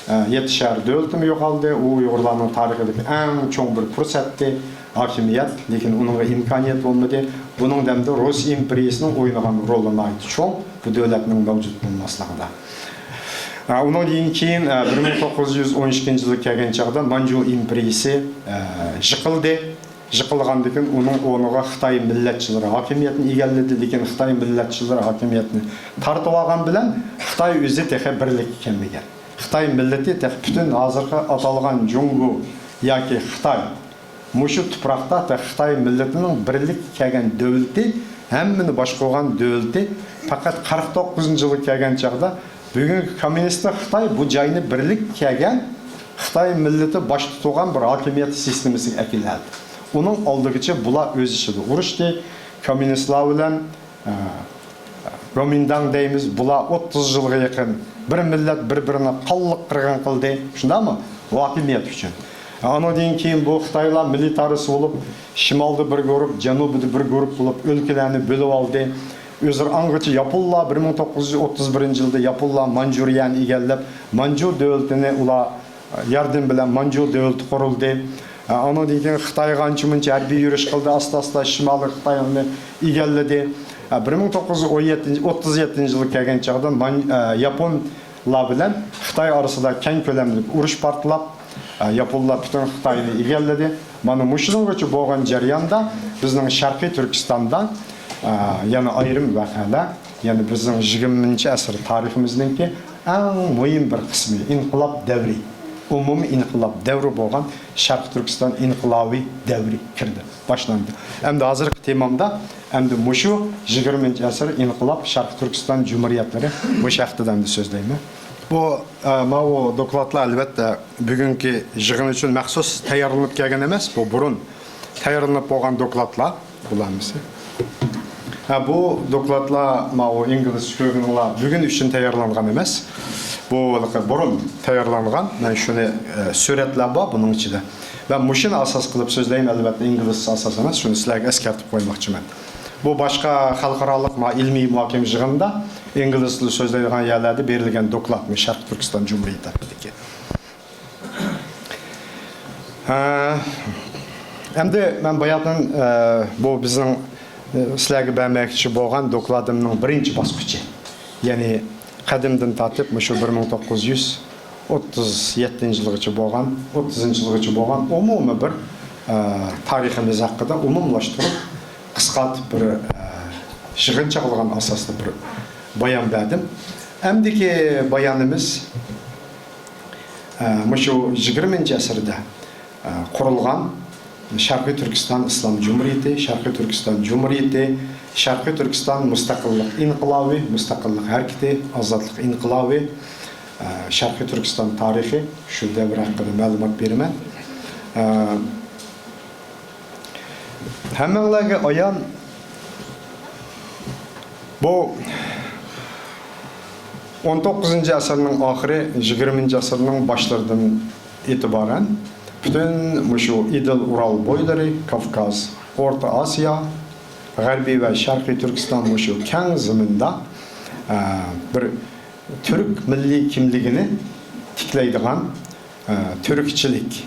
ئە، يەتتە شەھەر دۆلىتىمۇ يوقالدى. ئۇ ئۇيغۇرلارنىڭ تارىخىدىكى ئەڭ چوڭ بىر پۇرسەتتى، ھاكىمىيەت، لېكىن ئۇنىڭغا ئىمكانىيەت بولمىدى. بۇنىڭ دەمدە رۇس ئىمپېرىيىسىنىڭ ئوينىغان رولى ناھايىتى چوڭ بۇ دۆلەتنىڭ مەۋجۇت بولماسلىقىدا. ئە، ئۇنىڭدىن كېيىن، ئە، بىر مىڭ توققۇز يۈز ئون ئىككىنچى يىلى كەلگەن چاغدا مانجۇ ئىمپېرىيىسى، ئە، يىقىلدى. يىقىلغاندىن كېيىن ئۇنىڭ ئورنىغا خىتاي مىللەتچىلىرى ھاكىمىيەتنى ئىگىلىدى، لېكىن خىتاي مىللەتچىلىرى ھاكىمىيەتنى تارتىۋالغان بىلەن خىتاي ئۆزى تېخى بىرلىككە كەلمىگەن. خىتاي مىللىتى تېخى پۈتۈن ھازىرقى ئاتالغان جۇڭگو ياكى خىتاي، مۇشۇ تۇپراقتا تېخى خىتاي مىللىتىنىڭ بىرلىككە كەلگەن دۆلىتى، ھەممىنى باشقۇرغان دۆلىتى پەقەت قىرىق توققۇزىنچى يىلغا كەلگەن چاغدا بۈگۈنكى كوممۇنىستىك خىتاي بۇ جاينى بىرلىككە كەلگەن، خىتاي مىللىتى باش تۇتۇلغان بىر ھاكىمىيەت سىستېمىسىگە ئەكېلەلدى. ئۇنىڭ ئالدىغىچە بۇلار ئۆز ئىچىدە ئۇرۇشتى. كوممۇنىستلار بىلەن، ئە، گومىنداڭ دەيمىز، بۇلار ئوتتۇز يىلغا يېقىن بىر مىللەت بىر-بىرىنى قانلىق قىرغىن قىلدى. شۇنداقمۇ؟ ھاكىمىيەت ئۈچۈن. ئانىڭدىن كېيىن بۇ خىتايلار مىلىتارىست بولۇپ، شىمالدا بىر گۇرۇپ، جەنۇبىدا بىر گۇرۇپ بولۇپ، ئۆلكىلەرنى بۆلۈۋالدى. ئۆزلىرى ئاڭغىچە ياپونلار، بىر مىڭ توققۇز يۈز ئوتتۇز بىرىنچى يىلدا ياپونلار مانجۇرىيەنى ئىگىلەپ، مانجۇ دۆلىتىنى ئۇلار ياردىمى بىلەن مانجۇ دۆلىتى قۇرۇلدى. ئانىڭدىن كېيىن خىتايغا ئانچە-مۇنچە ھەربىي يۈرۈش قىلدى، ئاستا-ئاستا شىمالىي خىتاينى ئىگىلىدى. بىر مىڭ توققۇز يۈز ئون يەتتىنچى، ئوتتۇز يەتتىنچى يىلى كەلگەن چاغدا مان-، ياپونلار بىلەن خىتاي ئارىسىدا كەڭ كۆلەملىك ئۇرۇش پارتلاپ، ياپونلار پۈتۈن خىتاينى ئىگىلىدى. مانا مۇشۇنىڭغىچە بولغان جەرياندا بىزنىڭ شەرقىي تۈركىستاندا، يەنە ئايرىم ۋەقەلەر، يەنى بىزنىڭ يىگىرمىنچى ئەسىر تارىخىمىزنىڭكى ئەڭ مۇھىم بىر قىسمى، ئىنقىلاب دەۋرى، ئومۇمىي ئىنقىلاب دەۋرى بولغان شەرقىي تۈركىستان ئىنقىلابىي دەۋرى كىردى، باشلاندى. ئەمدى ھازىرقى تېمامدا ئەمدى مۇشۇ يىگىرمىنچى ئەسىر ئىنقىلاب شەرقىي تۈركىستان جۇمھۇرىيەتلىرى، مۇشۇ ھەقتە ئەمدى سۆزلەيمەن. بۇ، ئە، ماۋۇ دوكلاتلار، ئەلۋەتتە، بۈگۈنكى يىغىن ئۈچۈن مەخسۇس تەييارلىنىپ كەلگەن ئەمەس، بۇ بۇرۇن تەييارلىنىپ بولغان دوكلاتلار بۇلار ھەممىسى. ھە، بۇ دوكلاتلار ماۋۇ ئىنگلىزچە كۆرگىنىڭلار بۈگۈن ئۈچۈن تەييارلانغان ئەمەس. بۇ ھېلىقى بۇرۇن تەييارلانغان. مەن شۇنى، ئە، سۈرەتلەر بار بۇنىڭ ئىچىدە. مەن مۇشۇنى ئاساس قىلىپ سۆزلەيمەن، ئەلۋەتتە ئىنگلىزچە ئاساس ئەمەس، شۇنى سىلەرگە ئەسكەرتىپ قويماقچىمەن. بۇ باشقا خەلقئارالىق ما-، ئىلمىي مۇھاكىمە يىغىنىدا ئىنگلىز تىلى سۆزلەيدىغان يەرلەردە بېرىلگەن دوكلاتمۇ شەرقىي تۈركىستان جۇمھۇرىيىتى ھەققىدىكى. ھە، ئەمدى مەن باياتىن، ئە، بۇ بىزنىڭ، ئە، سىلەرگە بەرمەكچى بولغان دوكلاتىمنىڭ بىرىنچى باسقۇچى. يەنى قەدىمدىن تارتىپ مۇشۇ بىر مىڭ توققۇز يۈز ئوتتۇز يەتتىنچى يىلغىچە بولغان، ئوتتۇزىنچى يىلغىچە بولغان ئومۇمىي بىر، ئە، تارىخىمىز ھەققىدە ئومۇملاشتۇرۇپ، قىسقارتىپ بىر، ئە، يىغىنچاقلىغان ئاساستا بىر بايان بەردىم. ئەمدىكى بايانىمىز، ئە، مۇشۇ يىگىرمىنچى ئەسىردە، ئە، قۇرۇلغان شەرقىي تۈركىستان ئىسلام جۇمھۇرىيىتى، شەرقىي تۈركىستان جۇمھۇرىيىتى، شەرقىي تۈركىستان مۇستەقىللىق ئىنقىلابى، مۇستەقىللىق ھەرىكىتى، ئازادلىق ئىنقىلابى، ئە، شەرقىي تۈركىستان تارىخى، شۇ دەۋر ھەققىدە مەلۇمات بېرىمەن. ئە، ھەممىڭلارغا ئايان، بۇ ئون توققۇزىنچى ئەسىرنىڭ ئاخىرى، يىگىرمىنچى ئەسىرنىڭ باشلىرىدىن ئېتىبارەن پۈتۈن مۇشۇ ئىدىل ئۇرال بويلىرى، كاۋكاز، ئورتا ئاسىيا، غەربىي ۋە شەرقىي تۈركىستان مۇشۇ كەڭ زېمىندا، ئە، بىر تۈرك مىللىي كىملىكىنى تىكلەيدىغان، ئە، تۈركچىلىك،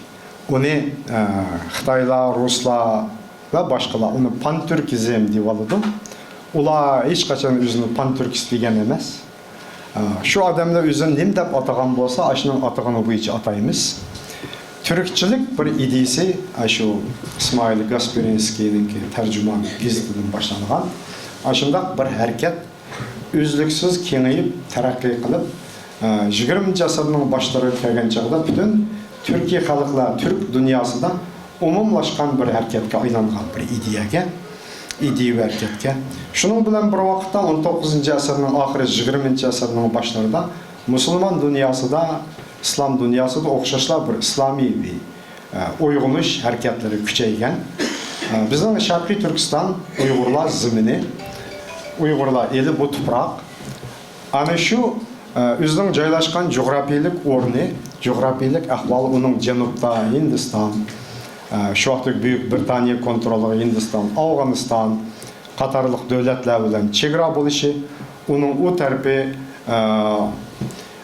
ئۇنى، ئە، خىتايلار، رۇسلار ۋە باشقىلار ئۇنى پانتۈركىزم دېيىۋالىدۇ. ئۇلار ھېچقاچان ئۆزىنى پانتۈركىست دېگەن ئەمەس. ئە، شۇ ئادەملەر ئۆزىنى نېمە دەپ ئاتىغان بولسا، ئاشۇنىڭ ئاتىغىنى بويىچە ئاتايمىز. تۈركچىلىك بىر ئىدىيىسى، ئاشۇ ئىسمائىل گاسپېرىنسكىينىڭكى تەرجىمان گېزىتىدىن باشلانغان. ئاشۇنداق بىر ھەرىكەت ئۈزلۈكسىز كېڭىيىپ، تەرەققىي قىلىپ، ئە، يىگىرمىنچى ئەسىرنىڭ باشلىرىغا كەلگەن چاغدا پۈتۈن تۈركىي خەلقلەر تۈرك دۇنياسىدا ئومۇملاشقان بىر ھەرىكەتكە ئايلانغان بىر ئىدىيەگە، ئىدىيەۋى ھەرىكەتكە. شۇنىڭ بىلەن بىر ۋاقىتتا ئون توققۇزىنچى ئەسىرنىڭ ئاخىرى، يىگىرمىنچى ئەسىرنىڭ باشلىرىدا مۇسۇلمان دۇنياسىدا، ئىسلام دۇنياسىدا ئوخشاشلا بىر ئىسلامىي بىر ئە، ئويغىنىش ھەرىكەتلىرى كۈچەيگەن. ئە، بىزنىڭ شەرقىي تۈركىستان ئۇيغۇرلار زېمىنى، ئۇيغۇرلار ئېلى بۇ تۇپراق. ئەنە شۇ، ئە، ئۆزىنىڭ جايلاشقان جۇغراپىيىلىك ئورنى، جۇغراپىيىلىك ئەھۋالى ئۇنىڭ جەنۇبتا ھىندىستان، ئە، شۇ ۋاقىتتىكى بۈيۈك بىرىتانىيە كونترولىغا ھىندىستان، ئافغانىستان قاتارلىق دۆلەتلەر بىلەن چېگرا بولۇشى، ئۇنىڭ ئۇ تەرىپى، ئە،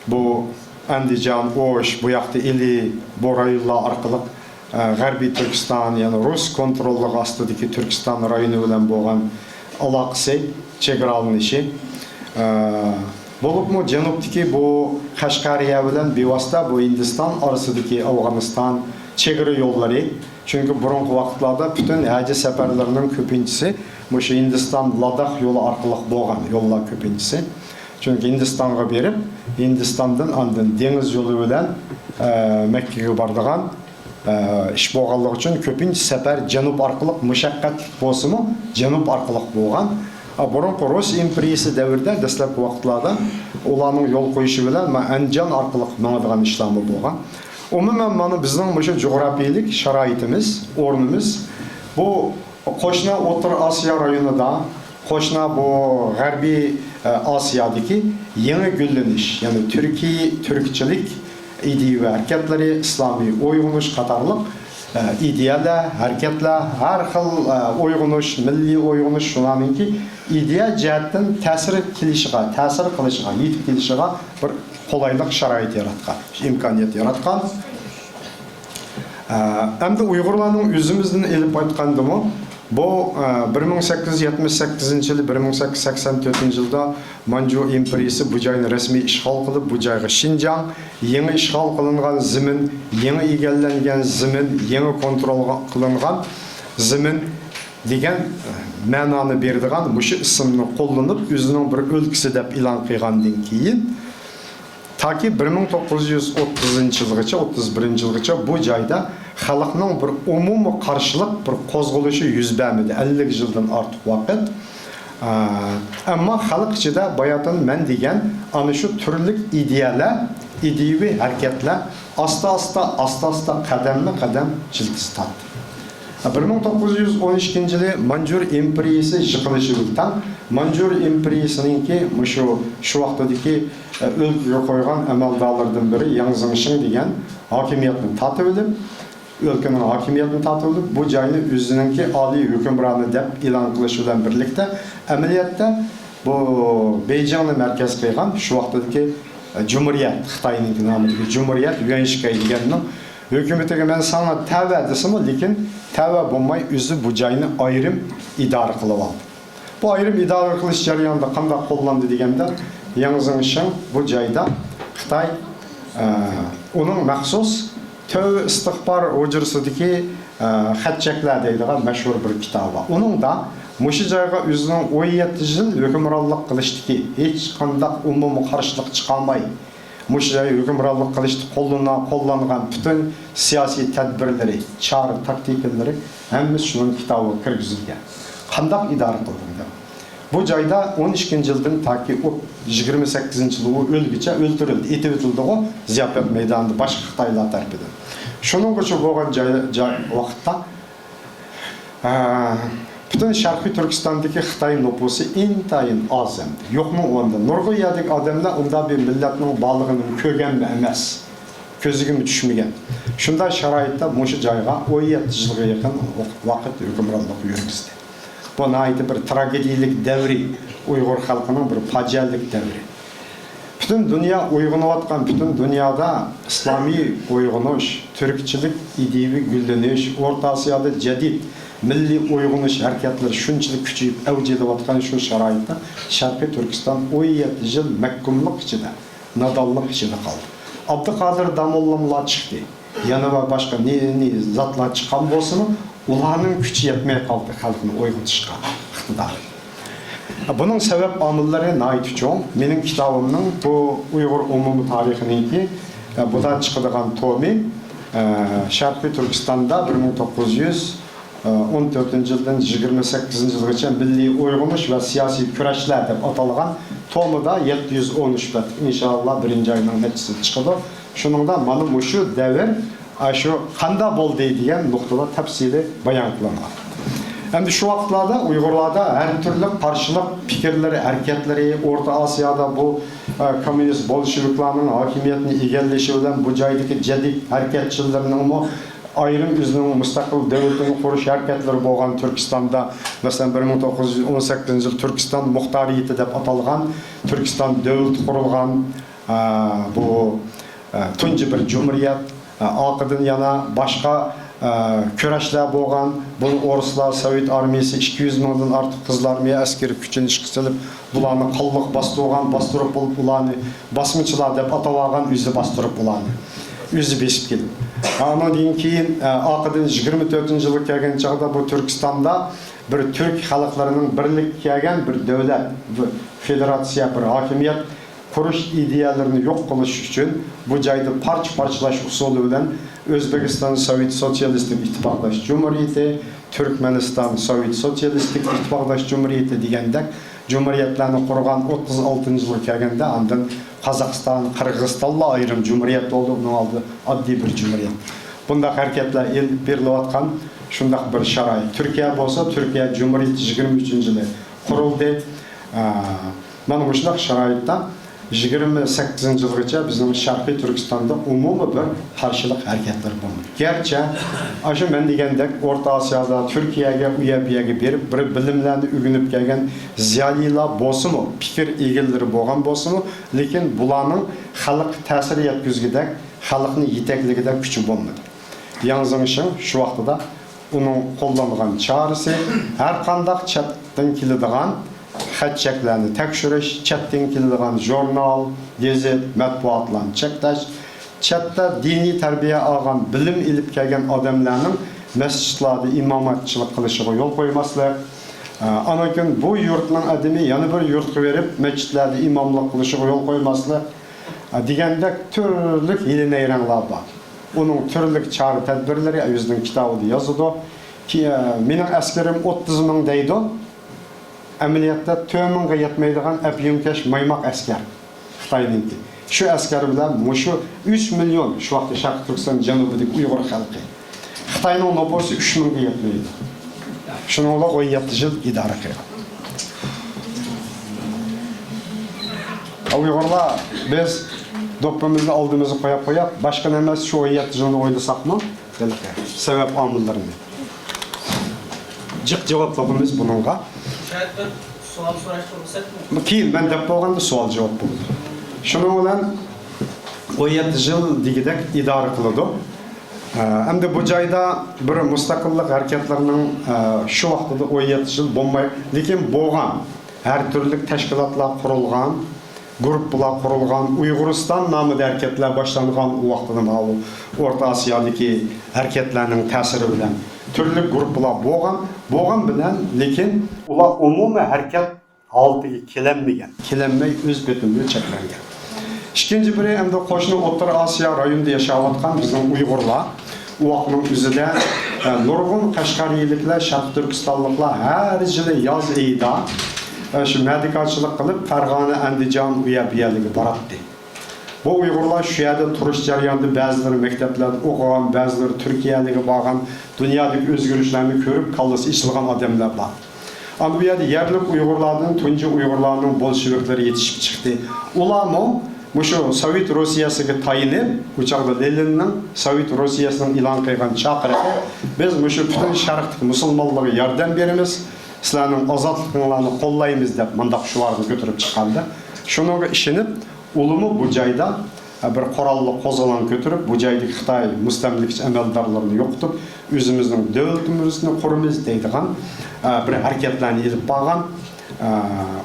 بۇ ئەندىجان، ئوش، بۇ ياقتا ئىلى، بۇ رايونلار ئارقىلىق، ئە، غەربىي تۈركىستان، يەنى رۇس كونتروللۇقى ئاستىدىكى تۈركىستان رايونى بىلەن بولغان ئالاقىسى، چېگرالىنىشى، ئە، بولۇپمۇ جەنۇبتىكى بۇ قەشقەرىيە بىلەن بىۋاسىتە بۇ ھىندىستان ئارىسىدىكى ئافغانىستان چېگرا يوللىرى، چۈنكى بۇرۇنقى ۋاقىتلاردا پۈتۈن ھەج سەپەرلىرىنىڭ كۆپىنچىسى مۇشۇ ھىندىستان، لاداخ يولى ئارقىلىق بولغان يوللار كۆپىنچىسى. چۈنكى ھىندىستانغا بېرىپ، ھىندىستاندىن ئاندىن دېڭىز يولى بىلەن، ئە، مەككىگە بارىدىغان، ئە، ئىش بولغانلىقى ئۈچۈن كۆپىنچە سەپەر جەنۇب ئارقىلىق، مۇشەققەتلىك بولسىمۇ، جەنۇب ئارقىلىق بولغان. ئا، بۇرۇنقى رۇس ئىمپېرىيىسى دەۋرىدە دەسلەپكى ۋاقىتلاردا ئۇلارنىڭ يول قويۇشى بىلەن مانا ئەنجان ئارقىلىق ماڭىدىغان ئىشلارمۇ بولغان. ئومۇمەن، مانا بىزنىڭ مۇشۇ جۇغراپىيىلىك شارائىتىمىز، ئورنىمىز بۇ قوشنا ئوتتۇرا ئاسىيا رايونىدا، قوشنا بۇ غەربىي، ئە، ئاسىيادىكى يېڭى گۈللىنىش، يەنى تۈركىي، تۈركچىلىك ئىدىيەۋى ھەرىكەتلىرى، ئىسلامىي ئويغىنىش قاتارلىق، ئە، ئىدىيەلەر، ھەرىكەتلەر، ھەر خىل، ئە، ئويغىنىش، مىللىي ئويغىنىش، شۇلارنىڭكى ئىدىيە جەھەتتىن تەسىر كېلىشىغا، تەسىر قىلىشىغا، يېتىپ كېلىشىغا بىر قولايلىق شارائىت ياراتقان، ئىمكانىيەت ياراتقان. ئە، ئەمدى ئۇيغۇرلارنىڭ ئۆزىمىزدىن ئېلىپ ئېيتقاندىمۇ، بۇ، ئە، بىر مىڭ سەككىز يۈز يەتمىش سەككىزىنچى يىلى، بىر مىڭ سەككىز يۈز سەكسەن تۆتىنچى يىلدا مانجۇ ئىمپېرىيىسى بۇ جاينى رەسمىي ئىشغال قىلىپ، بۇ جايغا شىنجاڭ، يېڭى ئىشغال قىلىنغان زېمىن، يېڭى ئىگىلەنگەن زېمىن، يېڭى كونترول قىلىنغان زېمىن دېگەن، ئە، مەنانى بېرىدىغان مۇشۇ ئىسىمنى قوللىنىپ، ئۆزىنىڭ بىر ئۆلكىسى دەپ ئېلان قىلغاندىن كېيىن، تاكى بىر مىڭ توققۇز يۈز ئوتتۇزىنچى يىلغىچە، ئوتتۇز بىرىنچى يىلغىچە بۇ جايدا خەلقنىڭ بىر ئومۇمىي قارشىلىق بىر قوزغىلىشى يۈز بەرمىدى، ئەللىك يىلدىن ئارتۇق ۋاقىت. ئە، ئەمما خەلق ئىچىدە باياتىن مەن دېگەن ئانا شۇ تۈرلۈك ئىدىيەلەر، ئىدىيەۋى ھەرىكەتلەر ئاستا-ئاستا، ئاستا-ئاستا، قەدەممۇ قەدەم جىلتىز تارتتى. بىر مىڭ توققۇز يۈز ئون ئىككىنچى يىلى مانجۇر ئىمپېرىيىسى يىقىلىشى بىلەن تەڭ، مانجۇر ئىمپېرىيىسىنىڭكى مۇشۇ، شۇ ۋاقتىدىكى، ئە، ئۆلكىگە قويغان ئەمەلدارلىرىدىن بىرى ياڭ زېڭشىڭ دېگەن ھاكىمىيەتنى تارتىۋېلىپ، ئۆلكىنىڭ ھاكىمىيەتنى تارتىۋېلىپ، بۇ جاينى ئۆزىنىڭكى ئالىي ھۆكۈمرانى دەپ ئېلان قىلىش بىلەن بىرلىكتە، ئەمەلىيەتتە بۇ بېيجىڭنى مەركەز قىلغان شۇ ۋاقتىدىكى، ئە، جۇمھۇرىيەت، خىتاينىڭكى نامىدىكى جۇمھۇرىيەت، يۈەنشىكەي دېگەننىڭ ھۆكۈمىتىگە مەن ساڭا تەۋە دېسىمۇ، لېكىن تەۋە بولماي ئۆزى بۇ جاينى ئايرىم ئىدارە قىلىۋالدى. بۇ ئايرىم ئىدارە قىلىش جەريانىدا قانداق قوللاندى دېگەندە، ياڭ زېڭشىڭ بۇ جايدا خىتاي، ئە، ئۇنىڭ مەخسۇس تۆۋە ئىستىخبار ھۇجرىسىدىكى، ئە، خەت-چەكلەر دەيدىغان مەشھۇر بىر كىتابى بار. ئۇنىڭدا مۇشۇ جايغا ئۆزىنىڭ ئون يەتتە يىل ھۆكۈمرانلىق قىلىشتىكى ھېچقانداق ئومۇمىي قارشىلىق چىقارماي، مۇشۇ جاي ھۆكۈمرانلىق قىلىشتا قوللىنا-، قوللانغان پۈتۈن سىياسىي تەدبىرلىرى، چارە تاكتىكىلىرى ھەممىسى شۇنىڭ كىتابىغا كىرگۈزۈلگەن. قانداق ئىدارە قىلدىڭ دەپ. بۇ جايدا ئون ئىككىنچى يىلدىن تاكى ئۇ يىگىرمە سەككىزىنچى يىلى ئۇ ئۆلگۈچە ئۆلتۈرۈلدى، ئېتىۋېتىلدىغۇ زىياپەت مەيدانىدا باشقا خىتايلار تەرىپىدىن. شۇنىڭغىچە بولغان جاي، جاي، ۋاقىتتا ئە، پۈتۈن شەرقىي تۈركىستاندىكى خىتاي نوپۇسى ئىنتايىن ئاز ئەمدى. يوقنىڭ ئورنىدا. نۇرغۇن يەردىكى ئادەملەر ئۇنداق بىر مىللەتنىڭ بارلىقىنىمۇ كۆرگەنمۇ ئەمەس. كۆزىگىمۇ چۈشمىگەن. شۇنداق شارائىتتا مۇشۇ جايغا ئون يەتتە يىلغا يېقىن ۋاقىت ھۆكۈمرانلىق يۈرگۈزدى. بۇ ناھايىتى بىر تراگېدىيىلىك دەۋرى، ئۇيغۇر خەلقىنىڭ بىر پاجىئەلىك دەۋرى. پۈتۈن دۇنيا ئويغىنىۋاتقان، پۈتۈن دۇنيادا ئىسلامىي ئويغىنىش، تۈركچىلىك ئىدىيىۋى گۈللىنىش، ئورتا ئاسىيادا جەدىد مىللىي ئويغىنىش ھەرىكەتلىرى شۇنچىلىك كۈچىيىپ ئەۋج ئېلىۋاتقان شۇ شارائىتتا شەرقىي تۈركىستان ئون يەتتە يىل مەھكۇملۇق ئىچىدە، نادانلىق ئىچىدە قالدى. ئابدۇقادىر داموللاملار چىقتى. يەنە باشقا نى-، نى زاتلار چىققان بولسىمۇ، ئۇلارنىڭ كۈچى يەتمەي قالدى خەلقنى ئويغىتىشقا، ئىقتىدارى. بۇنىڭ سەۋەب ئامىللىرى ناھايىتى چوڭ. مېنىڭ كىتابىمنىڭ بۇ ئۇيغۇر ئومۇمىي تارىخىنىڭكى، ئە، بۇدا چىقىدىغان تومى، ئە، شەرقىي تۈركىستاندا بىر مىڭ توققۇز يۈز ئون تۆتىنچى يىلدىن يىگىرمە سەككىزىنچى يىلغىچە مىللىي ئويغىنىش ۋە سىياسىي كۈرەشلەر دەپ ئاتالغان تومىدا يەتتە يۈز ئون ئۈچ بەت، ئىنشائاللا، بىرىنچى ئاينىڭ نەچچىسىدە چىقىدۇ. شۇنىڭدا مانا مۇشۇ دەۋر ئاشۇ قانداق بولدى دېگەن نۇقتىلار تەپسىلىي بايان قىلىنغان. ئەمدى شۇ ۋاقىتلاردا ئۇيغۇرلاردا ھەر تۈرلۈك قارشىلىق پىكىرلىرى، ھەرىكەتلىرى، ئورتا ئاسىيادا بۇ، ئە، كوممۇنىست بولشېۋىكلارنىڭ ھاكىمىيەتنى ئىگىلىشى بىلەن بۇ جايدىكى جەدىد ھەرىكەتچىلىرىنىڭمۇ ئايرىم ئۆزىنىڭ مۇستەقىل دۆلىتىنى قۇرۇش ھەرىكەتلىرى بولغان تۈركىستاندا، مەسىلەن، بىر مىڭ توققۇز يۈز ئون سەككىزىنچى يىل تۈركىستان مۇختارىيىتى دەپ ئاتالغان تۈركىستان دۆلىتى قۇرۇلغان. ئە، بۇ، ئە، تۇنجى بىر جۇمھۇرىيەت، ئە، ئارقىدىن يەنە باشقا، ئە، كۈرەشلەر بولغان. بۇنى ئورۇسلار، سوۋېت ئارمىيىسى ئىككى يۈز مىڭدىن ئارتۇق قىزىل ئارمىيە ئەسكىرى كۈچىنى ئىشقا سېلىپ، بۇلارنى قانلىق باستۇرغان، باستۇرۇپ بولۇپ، ئۇلارنى باسمىچىلار دەپ ئاتاۋالغان، ئۆزى باستۇرۇپ ئۇلارنى. ئۆزى بېسىپ كېلىپ. ئانىڭدىن كېيىن، ئە، ئارقىدىن يىگىرمە تۆتىنچى يىلغا كەلگەن چاغدا بۇ تۈركىستاندا بىر تۈرك خەلقلىرىنىڭ بىرلىككە كەلگەن بىر دۆلەت، بىر فېدېراتسىيە، بىر ھاكىمىيەت قۇرۇش ئىدىيەلىرىنى يوق قىلىش ئۈچۈن بۇ جايدا پارچە-پارچىلاش ئۇسۇلى بىلەن ئۆزبېكىستان سوۋېت سوتسىيالىستىك ئىتتىپاقداش جۇمھۇرىيىتى، تۈركمەنىستان سوۋېت سوتسىيالىستىك ئىتتىپاقداش جۇمھۇرىيىتى دېگەندەك جۇمھۇرىيەتلەرنى قۇرغان. ئوتتۇز ئالتىنچى يىلغا كەلگەندە ئاندىن قازاقىستان، قىرغىزىستانلا ئايرىم جۇمھۇرىيەت بولدى، ئۇنىڭ ئالدى ئاددىي بىر جۇمھۇرىيەت. بۇنداق ھەرىكەتلەر ئېلىپ بېرىلىۋاتقان شۇنداق بىر شارائىت. تۈركىيە بولسا، تۈركىيە جۇمھۇرىيىتى يىگىرمە ئۈچىنچى يىلى قۇرۇلدى. ئە، مانا مۇشۇنداق شارائىتتا يىگىرمە سەككىزىنچى يىلغىچە بىزنىڭ شەرقىي تۈركىستاندا ئومۇمىي بىر قارشىلىق ھەرىكەتلىرى بولمىدى. گەرچە ئاشۇ مەن دېگەندەك ئورتا ئاسىيادا، تۈركىيەگە، ئۇ يەر بۇ يەرگە بېرىپ، بىر بىلىملەرنى ئۆگىنىپ كەلگەن زىيالىيلار بولسىمۇ، پىكىر ئىگىلىرى بولغان بولسىمۇ، لېكىن بۇلارنىڭ خەلققە تەسىر يەتكۈزگۈدەك، خەلقنى يېتەكلىگۈدەك كۈچى بولمىدى. ياڭ زېڭشىڭ شۇ ۋاقتىدا ئۇنىڭ قوللانغان چارىسى ھەر قانداق چەتتىن كېلىدىغان خەت-چەكلەرنى تەكشۈرۈش، چەتتىن كېلىدىغان ژۇرنال، گېزىت، مەتبۇئاتلارنى چەكلەش، چەتتە دىنىي تەربىيە ئالغان، بىلىم ئېلىپ كەلگەن ئادەملەرنىڭ مەسچىتلاردا ئىماماتچىلىق قىلىشىغا يول قويماسلىق، ئانىڭدىن كېيىن بۇ يۇرتنىڭ ئادىمى يەنە بىر يۇرتقا بېرىپ مەسچىتلەردە ئىماملىق قىلىشىغا يول قويماسلىق، دېگەندەك تۈرلۈك ھىيلە-نەيرەڭلەر بار. ئۇنىڭ تۈرلۈك چارە-تەدبىرلىرى ئۆزىنىڭ كىتابىدا يازىدۇ. كى-، مېنىڭ ئەسكىرىم ئوتتۇز مىڭ دەيدۇ. ئەمەلىيەتتە تۆت مىڭغا يەتمەيدىغان ئەپيۈنكەش مايماق ئەسكەر خىتاينىڭكى. شۇ ئەسكەر بىلەن مۇشۇ ئۈچ مىليون، شۇ ۋاقىتتا شەرقىي تۈركىستان جەنۇبىدىكى ئۇيغۇر خەلقى. خىتاينىڭ نوپۇسى ئۈچ مىڭغا يەتمەيدۇ. شۇنىڭ بىلەن ئون يەتتە يىل ئىدارە قىلغان. ئۇيغۇرلار، بىز دوپپىمىزنى ئالدىمىزغا قويۇپ قويۇپ، باشقىنى ئەمەس، شۇ ئون يەتتە يىلنى ئويلىساقمۇ، ھېلىقى سەۋەب ئامىللىرىنى. جىق جاۋابلىقىمىز بۇنىڭغا. شايەت بىر سوئال سوراش تۇرغۇزساقمۇ؟ كېيىن مەن دەپ بولغاندا سوئال جاۋاب بولىدۇ. شۇنىڭ بىلەن ئون يەتتە يىل دېگۈدەك ئىدارە قىلىدۇ. ئە، ئەمدى بۇ جايدا بىر مۇستەقىللىق ھەرىكەتلىرىنىڭ، ئە، شۇ ۋاقتىدا ئون يەتتە يىل بولماي، لېكىن بولغان، ھەر تۈرلۈك تەشكىلاتلار قۇرۇلغان، گۇرۇپپىلار قۇرۇلغان، ئۇيغۇرىستان نامىدا ھەرىكەتلەر باشلانغان ئۇ ۋاقتىدا ماۋۇ ئورتا ئاسىيادىكى ھەرىكەتلەرنىڭ تەسىرى بىلەن تۈرلۈك گۇرۇپپىلار بولغان، بولغان بىلەن، لېكىن ئۇلار ئومۇمىي ھەرىكەت ھالىتىگە كېلەلمىگەن، كېلەلمەي ئۆز پېتى بىلەن چەكلەنگەن. ئىككىنچى بىرى، ئەمدى قوشنا ئوتتۇرا ئاسىيا رايونىدا ياشاۋاتقان بىزنىڭ ئۇيغۇرلار، ئۇ ۋاقىتنىڭ ئۆزىدە، ئە، نۇرغۇن قەشقەرىيلىكلەر، شەرقىي تۈركىستانلىقلار ھەر يىلى ياز ئېيىدا، ئە، شۇ مەدىكارچىلىق قىلىپ، فەرغانە، ئەندىجان، ئۇ يەر، بۇ يەرلەرگە باراتتى. بۇ ئۇيغۇرلار شۇ يەردە تۇرۇش جەريانىدا بەزىلىرى مەكتەپلەردە ئوقۇغان، بەزىلىرى تۈركىيەلەرگە بارغان، دۇنيادىكى ئۆزگىرىشلەرنى كۆرۈپ، كاللىسى ئېچىلغان ئادەملەر بار. ئاندىن بۇ يەردە يەرلىك ئۇيغۇرلاردىن تۇنجى ئۇيغۇرلارنىڭ بولشېۋىكلىرى يېتىشىپ چىقتى. ئۇلارمۇ مۇشۇ سوۋېت روسىيەسىگە تايىنىپ، ئۇ چاغدا لېنىننىڭ سوۋېت روسىيەسىنىڭ ئېلان قىلغان چاقىرىقى، «بىز مۇشۇ پۈتۈن شەرقتىكى مۇسۇلمانلارغا ياردەم بېرىمىز، سىلەرنىڭ ئازادلىقىڭلارنى قوللايمىز» دەپ مۇنداق شوئارنى كۆتۈرۈپ چىققاندا، شۇنىڭغا ئىشىنىپ، ئۇلىمۇ بۇ جايدا بىر قوراللىق قوزغىلاڭ كۆتۈرۈپ، بۇ جايدىكى خىتاي مۇستەملىكىچى ئەمەلدارلىرىنى يوقىتىپ، ئۆزىمىزنىڭ دۆلىتىمىزنى قۇرىمىز دەيدىغان بىر ھەرىكەتلەرنى ئېلىپ بارغان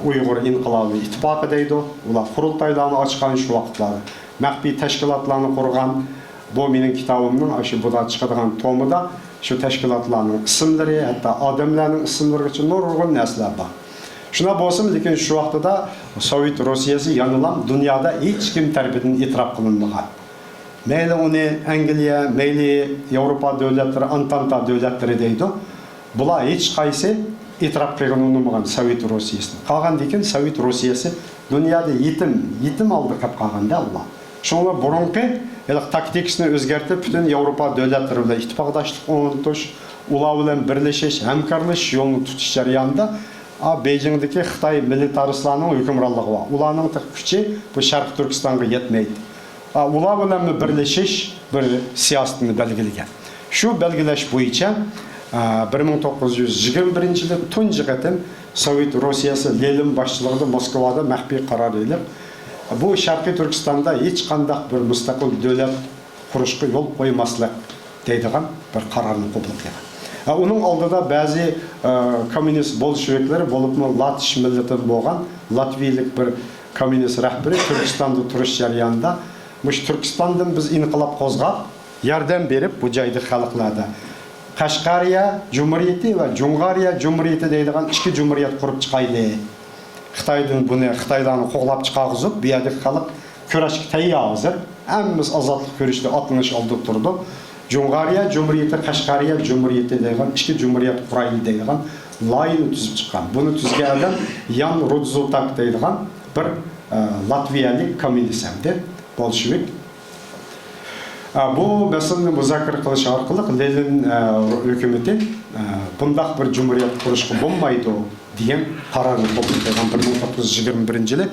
ئۇيغۇر ئىنقىلابىي ئىتتىپاقى دەيدۇ. ئۇلار قۇرۇلتايلارنى ئاچقان شۇ ۋاقىتلاردا. مەخپىي تەشكىلاتلارنى قۇرغان. بۇ مېنىڭ كىتابىمنىڭ ئاشۇ بۇدا چىقىدىغان تومىدا شۇ تەشكىلاتلارنىڭ ئىسىملىرى، ھەتتا ئادەملەرنىڭ ئىسىملىرىغىچە نۇرغۇن نەرسىلەر بار. شۇنداق بولسىمۇ، لېكىن شۇ ۋاقتىدا سوۋېت روسىيەسى يەنىلا دۇنيادا ھېچكىم تەرىپىدىن ئېتىراپ قىلىنمىغان. مەيلى ئۇنى ئەنگلىيە، مەيلى ياۋروپا دۆلەتلىرى، ئانتانتا دۆلەتلىرى دەيدۇ. بۇلار ھېچقايسى ئېتىراپ قىلغىلى ئۇنىمىغان سوۋېت روسىيەسىنى. قالغاندىن كېيىن سوۋېت روسىيەسى دۇنيادا يېتىم، يېتىم ھالدا قېلىپ قالغاندا ئۇلار. شۇڭا بۇرۇنقى ھېلىقى تاكتىكىسىنى ئۆزگەرتىپ، پۈتۈن ياۋروپا دۆلەتلىرى بىلەن ئىتتىپاقداشلىق ئورنىتىش، ئۇلار بىلەن بىرلىشىش، ھەمكارلىشىش يولىنى تۇتۇش جەريانىدا، ئا، بېيجىڭدىكى خىتاي مىلىتارىستلارنىڭ ھۆكۈمرانلىقى بار. ئۇلارنىڭ تېخى كۈچى بۇ شەرقىي تۈركىستانغا يەتمەيدۇ. ئا، ئۇلار بىلەنمۇ بىرلىشىش بىر سىياسىتىنى بەلگىلىگەن. شۇ بەلگىلەش بويىچە، ئا، بىر مىڭ توققۇز يۈز يىگىرمە بىرىنچى يىلى تۇنجى قېتىم سوۋېت روسىيەسى لېنىن باشچىلىقىدا موسكۋادا مەخپىي قارار ئېلىپ، بۇ شەرقىي تۈركىستاندا ھېچقانداق بىر مۇستەقىل دۆلەت قۇرۇشقا يول قويماسلىق دەيدىغان بىر قارارنى قوبۇل قىلغان. ئۇنىڭ ئالدىدا بەزى، ئە، كوممۇنىست بولشېۋىكلىرى، بولۇپمۇ لاتىش مىللىتىدىن بولغان لاتۋىيىلىك بىر كوممۇنىست رەھبىرى تۈركىستاندا تۇرۇش جەريانىدا، مۇشۇ تۈركىستاندىن بىز ئىنقىلاب قوزغاپ، ياردەم بېرىپ، بۇ جايدىكى خەلقلەردە قەشقەرىيە جۇمھۇرىيىتى ۋە جۇڭغارىيە جۇمھۇرىيىتى دەيدىغان ئىككى جۇمھۇرىيەت قۇرۇپ چىقايلى. خىتايدىن بۇنى، خىتايلارنى قوغلاپ چىقارغۇزۇپ، بۇ يەردىكى خەلق كۈرەشكە تەييار ھازىر. ھەممىمىز ئازادلىق كۈرىشىدە ئاتلىنىش ئالدىدا تۇرىدۇ. جۇڭغارىيە جۇمھۇرىيىتى، قەشقەرىيە جۇمھۇرىيىتى دەيدىغان ئىككى جۇمھۇرىيەت قۇرايلى دەيدىغان لايىھىنى تۈزۈپ چىققان. بۇنى تۈزگەن ئادەم يان رودزوتاك دەيدىغان بىر، ئە، لاتۋىيەلىك كوممۇنىست ھەمدە بولشېۋىك. ئە، بۇ مەسىلىنى مۇزاكىرە قىلىش ئارقىلىق لېنىن، ئە، ھۆكۈمىتى، ئە، بۇنداق بىر جۇمھۇرىيەت قۇرۇشقا بولمايدۇ دېگەن قارارنى قوبۇل قىلغان بىر مىڭ توققۇز يۈز يىگىرمە بىرىنچى يىلى،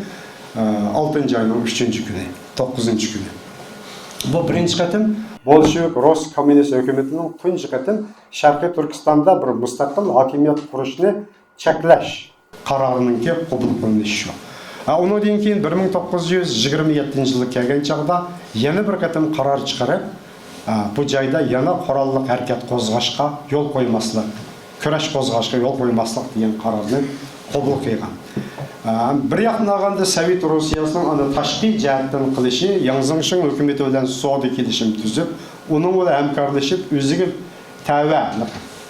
ئە، ئالتىنچى ئاينىڭ ئۈچىنچى كۈنى، توققۇزىنچى كۈنى. بۇ بىرىنچى قېتىم بولشېۋىك رۇس كوممۇنىست ھۆكۈمىتىنىڭ تۇنجى قېتىم شەرقىي تۈركىستاندا بىر مۇستەقىل ھاكىمىيەت قۇرۇشنى چەكلەش قارارىنىڭكى قوبۇل قىلىنىشى شۇ. ھە، ئۇنىڭدىن كېيىن بىر مىڭ توققۇز يۈز يىگىرمە يەتتىنچى يىلى كەلگەن چاغدا يەنە بىر قېتىم قارار چىقىرىپ، ھە، بۇ جايدا يەنە قوراللىق ھەرىكەت قوزغاشقا يول قويماسلىق، كۈرەش قوزغاشقا يول قويماسلىق دېگەن قارارنى قوبۇل قىلغان. ھە، بىر ياقتىن ئالغاندا سوۋېت روسىيەسىنىڭ ئانا تاشقى جەھەتتىن قىلىشى، ياڭ زېڭشىڭ ھۆكۈمىتى بىلەن سودا كېلىشىم تۈزۈپ، ئۇنىڭ بىلەن ھەمكارلىشىپ، ئۆزىگە تەۋە،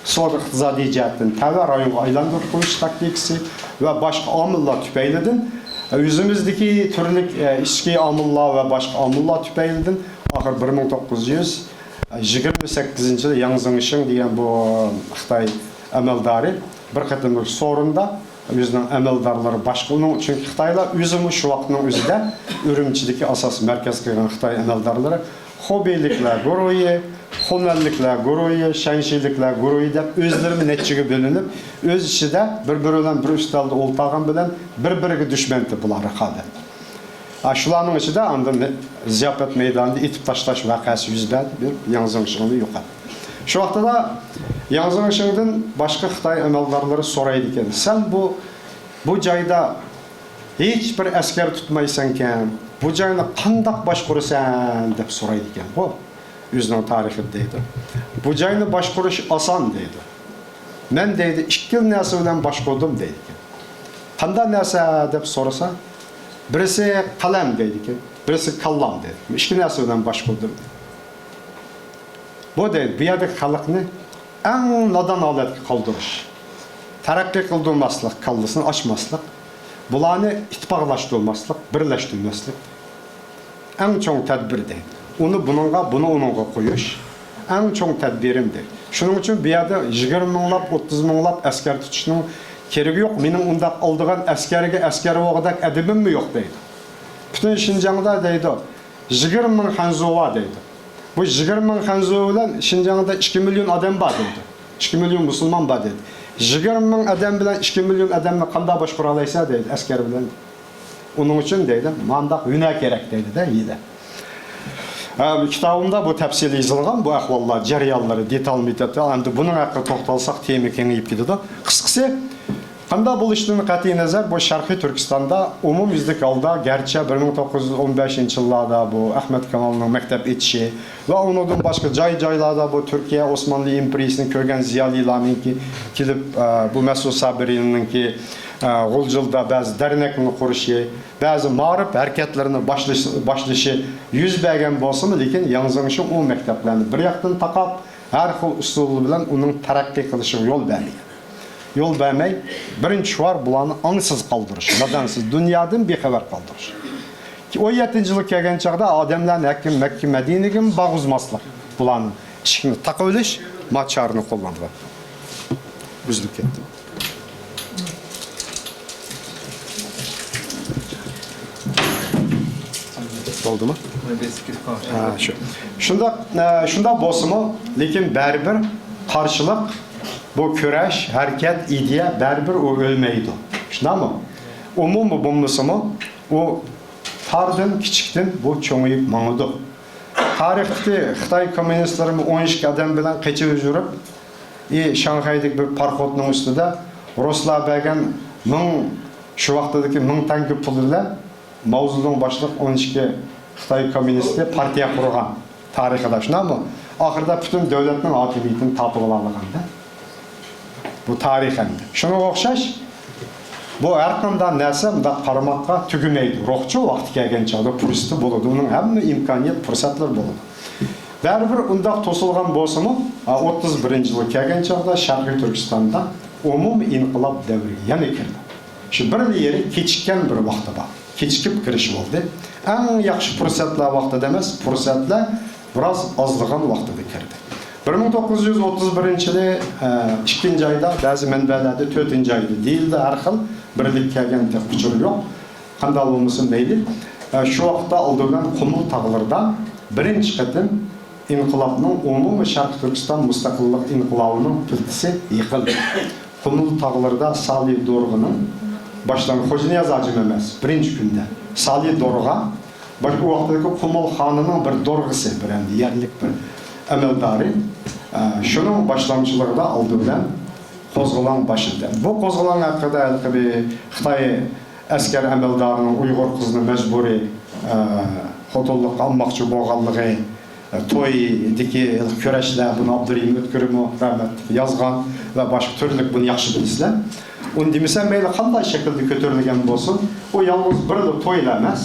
سودا ئىقتىسادىي جەھەتتىن تەۋە رايونغا ئايلاندۇرۇپ قويۇش تاكتىكىسى ۋە باشقا ئامىللار تۈپەيلىدىن، ئۆزىمىزدىكى تۈرلۈك، ئە، ئىچكى ئامىللار ۋە باشقا ئامىللار تۈپەيلىدىن ئاخىر بىر مىڭ توققۇز يۈز يىگىرمە سەككىزىنچى يىلى ياڭ زېڭشىڭ دېگەن بۇ خىتاي ئەمەلدارى بىر قېتىملىق سورۇندا ئۆزىنىڭ ئەمەلدارلىرى باشقا ئۇنىڭ، چۈنكى خىتايلار ئۆزىمۇ شۇ ۋاقىتنىڭ ئۆزىدە ئۈرۈمچىدىكى ئاساس مەركەز قىلغان خىتاي ئەمەلدارلىرى خۇبېيلىكلار گۇرۇھى، خۇنەنلىكلەر گۇرۇھى، شەنشىلىكلەر گۇرۇھى دەپ ئۆزلىرىمۇ نەچچىگە بۆلۈنۈپ، ئۆز ئىچىدە بىر-بىرى بىلەن بىر ئۈستەلدە ئولتۇرغان بىلەن بىر-بىرىگە دۈشمەنتى بۇلار رىقابەت. ھە، شۇلارنىڭ ئىچىدە ئاندىن زىياپەت مەيدانىدا ئېتىپ تاشلاش ۋەقەسى يۈز بەردى، بىر ياڭ زېڭشىڭنى يوقاتتى. شۇ ۋاقتىدا ياڭ زېڭشىڭدىن باشقا خىتاي ئەمەلدارلىرى سورايدىكەن، سەن بۇ، بۇ جايدا ھېچ بىر ئەسكەر تۇتمايسەنكەن، بۇ جاينى قانداق باشقۇرىسەن دەپ سورايدىكەنغۇ. ئۆزىنىڭ تارىخىدا دەيدۇ. بۇ جاينى باشقۇرۇش ئاسان دەيدۇ. مەن دەيدۇ، ئىككىلا نەرسە بىلەن باشقۇردۇم دەيدىكەن. قانداق نەرسە دەپ سورىسا، بىرسى قەلەم دەيدىكەن، بىرسى كاللام دەيدۇ. ئىككى نەرسە بىلەن باشقۇردۇم. بۇ دەيدۇ، بۇ يەردىكى خەلقنى ئەڭ نادان ھالەتكە قالدۇرۇش، تەرەققىي قىلدۇرماسلىق، كاللىسىنى ئاچماسلىق، بۇلارنى ئىتتىپاقلاشتۇرماسلىق، بىرلەشتۈرمەسلىك. ئەڭ چوڭ تەدبىر دەيدۇ. ئۇنى بۇنىڭغا، بۇنى ئۇنىڭغا قويۇش ئەڭ چوڭ تەدبىرىم دەيدۇ. شۇنىڭ ئۈچۈن بۇ يەردە يىگىرمە مىڭلاپ، ئوتتۇز مىڭلاپ ئەسكەر تۇتۇشنىڭ كېرىكى يوق. مېنىڭ ئۇنداق ئالىدىغان ئەسكەرگە ئەسكەر بولغۇدەك ئەدىبىممۇ يوق دەيدۇ. پۈتۈن شىنجاڭدا دەيدۇ، يىگىرمە مىڭ خەنزۇ بار دەيدۇ. بۇ يىگىرمە مىڭ خەنزۇ بىلەن شىنجاڭدا ئىككى مىليون ئادەم بار دەيدۇ. ئىككى مىليون مۇسۇلمان بار دەيدۇ. يىگىرمە مىڭ ئادەم بىلەن ئىككى مىليون ئادەمنى قانداق باشقۇرالايسەن دەيدۇ، ئەسكەر بىلەن. ئۇنىڭ ئۈچۈن دەيدۇ، مانداق ھۈنەر كېرەك دەيدۇ-دە، يىلى. ھە، كىتابىمدا بۇ تەپسىلىي يېزىلغان، بۇ ئەھۋاللار، جەريانلىرى، دېتالمۇ دېتال. ئەمدى بۇنىڭ ھەققىدە توختالساق، تېما كېڭىيىپ كېتىدۇ. قىسقىسى، قانداق بولۇشىدىن قەتئىينەزەر، بۇ شەرقىي تۈركىستاندا ئومۇميۈزلۈك ھالدا، گەرچە بىر مىڭ توققۇز يۈز ئون بەشىنچى يىللاردا بۇ ئەخمەت كامالنىڭ مەكتەپ ئېچىشى ۋە ئۇنىڭدىن باشقا جاي-جايلاردا بۇ تۈركىيە ئوسمانلى ئىمپېرىيىسىنى كۆرگەن زىيالىيلارنىڭكى كېلىپ، ئە، بۇ مەسئۇد سابىرىنىڭكى، ئە، غۇلجىلدا بەزى دەرنەكنى قۇرۇشى، بەزى مائارىپ ھەرىكەتلىرىنى باشلىشى، باشلىشى يۈز بەرگەن بولسىمۇ، لېكىن ياڭ زېڭشىڭ ئۇ مەكتەپلەرنى بىر ياقتىن تاقاپ، ھەر خىل ئۇسۇل بىلەن ئۇنىڭ تەرەققىي قىلىشىغا يول بەرمىگەن. يول بەرمەي، بىرىنچى شوئار بۇلارنى ئاڭسىز قالدۇرۇش، نادانسىز، دۇنيادىن بىخەۋەر قالدۇرۇش. ئون يەتتىنچى يىلغا كەلگەن چاغدا ئادەملەرنى ھەركىم مەككە مەدىنىگىمۇ بارغۇزماسلىق، بۇلارنى ئىشىكنى تاقىۋېلىش، ما چارىنى قوللانغان. ئۈزۈلۈپ كەتتى. بولدىمۇ؟ ھە، شۇ. شۇنداق، ئە، شۇنداق بولسىمۇ، لېكىن بەرىبىر قارشىلىق، بۇ كۈرەش، ھەرىكەت، ئىدىيە بەرىبىر ئۇ ئۆلمەيدۇ. شۇنداقمۇ؟ ئۇمۇمى بولمىسىمۇ، ئۇ تاردىن، كىچىكتىن بۇ چوڭىيىپ ماڭىدۇ. تارىختىكى خىتاي كوممۇنىستلىرىمۇ ئون ئىككى ئادەم بىلەن قېچىپ يۈرۈپ، ئى، شاڭخەيدىكى بىر پاراخوتنىڭ ئۈستىدە رۇسلار بەرگەن مىڭ، شۇ ۋاقتىدىكى مىڭ تەڭگە پۇل بىلەن ماۋزېدۇڭ باشلىق ئون ئىككى خىتاي كوممۇنىستى پارتىيە قۇرغان تارىخىدا، شۇنداقمۇ؟ ئاخىرىدا پۈتۈن دۆلەتنىڭ ھاكىمىيىتىنى تاپىۋالالىغاندا. بۇ تارىخ ئەمدى. شۇنىڭغا ئوخشاش، بۇ ھەر قانداق نەرسە مۇنداق قارىماققا تۈگىمەيدۇ. روھچۇ ۋاقتى كەلگەن چاغدا پۇرسىتى بولىدۇ. ئۇنىڭ ھەممە ئىمكانىيەت، پۇرسەتلىرى بولىدۇ. بەرىبىر ئۇنداق توسۇلغان بولسىمۇ، ئوتتۇز بىرىنچى يىلغا كەلگەن چاغدا شەرقىي تۈركىستاندا ئومۇمىي ئىنقىلاب دەۋرىگە يەنە كىردى. شۇ بىر يېرى كېچىككەن بىر ۋاقتى بار. كېچىكىپ كىرىش بولدى. ئەڭ ياخشى پۇرسەتلەر ۋاقتىدا ئەمەس، پۇرسەتلەر بىراز ئازلىغان ۋاقتىدا كىردى. بىر مىڭ توققۇز يۈز ئوتتۇز بىرىنچى يىلى، ئە، ئىككىنچى ئايدا بەزى مەنبەلەردە تۆتىنچى ئايدا دېيىلدى، ھەر خىل بىرلىك كەلگەن تېخى ئۇچۇر يوق. قانداق بولمىسۇن مەيلى. ئە، شۇ ۋاقىتتا ئالدى بىلەن قۇمۇل تاغلىرىدا بىرىنچى قېتىم ئىنقىلابنىڭ ئومۇمىي شەرقىي تۈركىستان مۇستەقىللىق ئىنقىلابىنىڭ پىلتىسى يېقىلدى. قۇمۇل تاغلىرىدا سالى دورغىنىڭ باشلانغان، خوجانىياز ھاجىم ئەمەس، بىرىنچى كۈندە سالى دورغا، باش-، ئۇ ۋاقىتتىكى قۇمۇل خانىنىڭ بىر دورغىسى، بىر ئەمدى يەرلىك بىر ئەمەلدارى، ئە، شۇنىڭ باشلامچىلىقىدا ئالدى بىلەن قوزغىلاڭ باشلىدى. بۇ قوزغىلاڭ ھەققىدە ھېلىقى بىر خىتاي ئەسكەر ئەمەلدارىنىڭ ئۇيغۇر قىزىنى مەجبۇرىي، ئە، خوتۇنلۇققا ئالماقچى بولغانلىقى، ئە، تويدىكى كۈرەشلەر، بۇنى ئابدۇرېھىم ئۆتكۈرمۇ رەھمەتلىك يازغان ۋە باشقا تۈرلۈك، بۇنى ياخشى بىلىسىلەر. ئۇنى دېمىسەم مەيلى، قانداق شەكىلدە كۆتۈرۈلگەن بولسۇن، ئۇ يالغۇز بىرلا تويلا ئەمەس.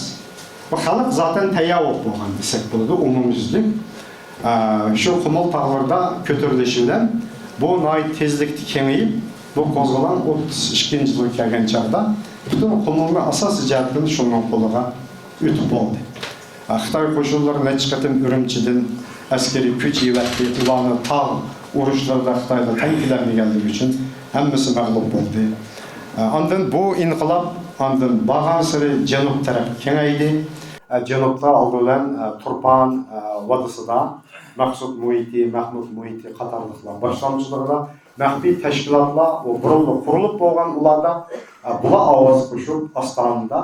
بۇ خەلق زاتەن تەييارلىق بولغان دېسەك بولىدۇ، ئومۇميۈزلۈك. ئە، شۇ قۇمۇل تاغلىرىدا كۆتۈرۈلۈشى بىلەن بۇ ناھايىتى تېزلىكتە كېڭىيىپ، بۇ قوزغىلاڭ ئوتتۇز ئىككىنچى يىلغا كەلگەن چاغدا پۈتۈن قۇمۇلنى ئاساسىي جەھەتتىن شۇنىڭ قولىغا ئۆتۈپ بولدى. ئە، خىتاي قوشۇنلىرى نەچچە قېتىم ئۈرۈمچىدىن ئەسكىرىي كۈچ ئەۋەتتى، ئۇلارنى تاغ ئۇرۇشلىرىدا خىتايغا تەڭ كېلەلمىگەنلىكى ئۈچۈن ھەممىسى مەغلۇپ بولدى. ئە، ئاندىن بۇ ئىنقىلاب ئاندىن بارغانسېرى جەنۇب تەرەپكە كېڭەيدى. ئە، جەنۇبتا ئالدى بىلەن، ئە، تۇرپان، ئە، ۋادىسىدا مەخسۇت مۇھىتى، مەھمۇت مۇھىتى قاتارلىقلار باشلامچىلىقىدا مەخپىي تەشكىلاتلار ئۇ بۇرۇنلا قۇرۇلۇپ بولغان ئۇلاردا، ئە، بۇلار ئاۋاز قوشۇپ ئاستانىدا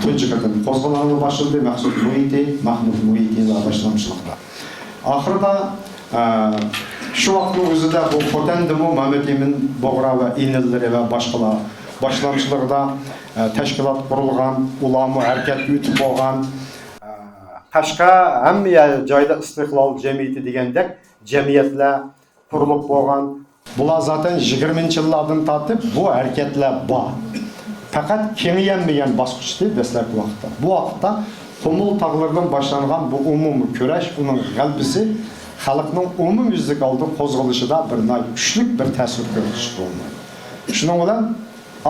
تۇنجى قېتىم قوزغىلاڭ باشلىدى، مەخسۇت مۇھىتى، مەھمۇت مۇھىتى ۋە باشلامچىلىقىدا. ئاخىرىدا، ئە، شۇ ۋاقىتنىڭ ئۆزىدە بۇ خوتەندىمۇ مەمەت ئىمىن بۇغرا ۋە ئىنىلىرى ۋە باشقىلار باشلامچىلىقىدا، ئە، تەشكىلات قۇرۇلغان، ئۇلارمۇ ھەرىكەتكە ئۆتۈپ بولغان. ئە، قەشقەر ھەممە يەر جايدا ئىستىقلال جەمئىيىتى دېگەندەك جەمئىيەتلەر قۇرۇلۇپ بولغان. بۇلار زاتەن يىگىرمىنچى يىللاردىن تارتىپ بۇ ھەرىكەتلەر بار. پەقەت كېڭىيەلمىگەن باسقۇچتى دەسلەپكى ۋاقىتتا. بۇ ۋاقىتتا قۇمۇل تاغلىرىدىن باشلانغان بۇ ئومۇمىي كۈرەش، ئۇنىڭ غەلىبىسى خەلقنىڭ ئومۇميۈزلۈك ھالدا قوزغىلىشىدا بىر ناھايىتى كۈچلۈك بىر تەسىر كۆرسىتىش بولمايدۇ. شۇنىڭ بىلەن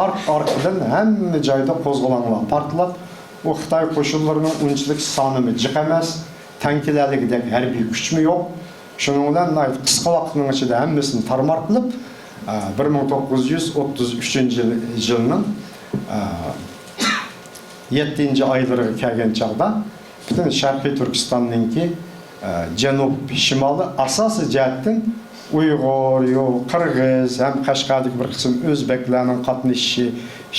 ئارت-ئارقىدىن ھەممە جايدا قوزغىلاڭلار پارتلاپ، ئۇ خىتاي قوشۇنلىرىنىڭ ئۇنچىلىك سانىمۇ جىق ئەمەس، تەڭ كېلەلىگۈدەك ھەربىي كۈچمۇ يوق. شۇنىڭ بىلەن ناھايىتى قىسقا ۋاقىتنىڭ ئىچىدە ھەممىسىنى تارمار قىلىپ، ئە، بىر مىڭ توققۇز يۈز ئوتتۇز ئۈچىنچى يىل، يىلنىڭ، ئە، يەتتىنچى ئايلىرىغا كەلگەن چاغدا پۈتۈن شەرقىي تۈركىستاننىڭكى، ئە، جەنۇب، شىمالى ئاساسىي جەھەتتىن ئۇيغۇر، يو-، قىرغىز ھەم قەشقەردىكى بىر قىسىم ئۆزبەكلەرنىڭ قاتنىشىشى،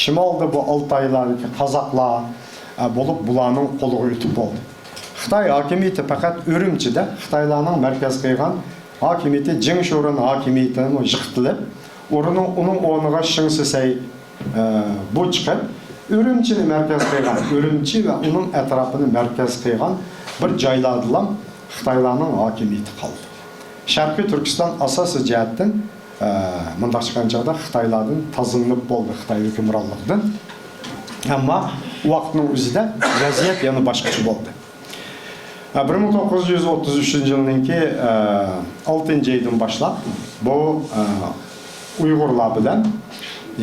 شىمالدا بۇ ئالتايلاردىكى قازاقلار، ئە، بولۇپ، بۇلارنىڭ قولىغا ئۆتۈپ بولدى. خىتاي ھاكىمىيىتى پەقەت ئۈرۈمچىدە خىتايلارنىڭ مەركەز قىلغان ھاكىمىيىتى جېڭ شورېن ھاكىمىيىتىمۇ يىقىتىلىپ، ئورنىنىڭ، ئۇنىڭ ئورنىغا شېڭ سىسەي، ئە، بۇ چىقىپ، ئۈرۈمچىنى مەركەز قىلغان، ئۈرۈمچى ۋە ئۇنىڭ ئەتراپىنى مەركەز قىلغان بىر جايلاردىلا خىتايلارنىڭ ھاكىمىيىتى قالدى. شەرقىي تۈركىستان ئاساسىي جەھەتتىن، ئە، مۇنداق چىققان چاغدا خىتايلاردىن تازىلىنىپ بولدى، خىتاي ھۆكۈمرانلىقىدىن. ئەمما ۋاقىتنىڭ ئۆزىدە ۋەزىيەت يەنە باشقىچە بولدى. ئە، بىر مىڭ توققۇز يۈز ئوتتۇز ئۈچىنچى يىلنىڭكى، ئە، ئالتىنچى ئايدىن باشلاپ بۇ، ئە، ئۇيغۇرلار بىلەن،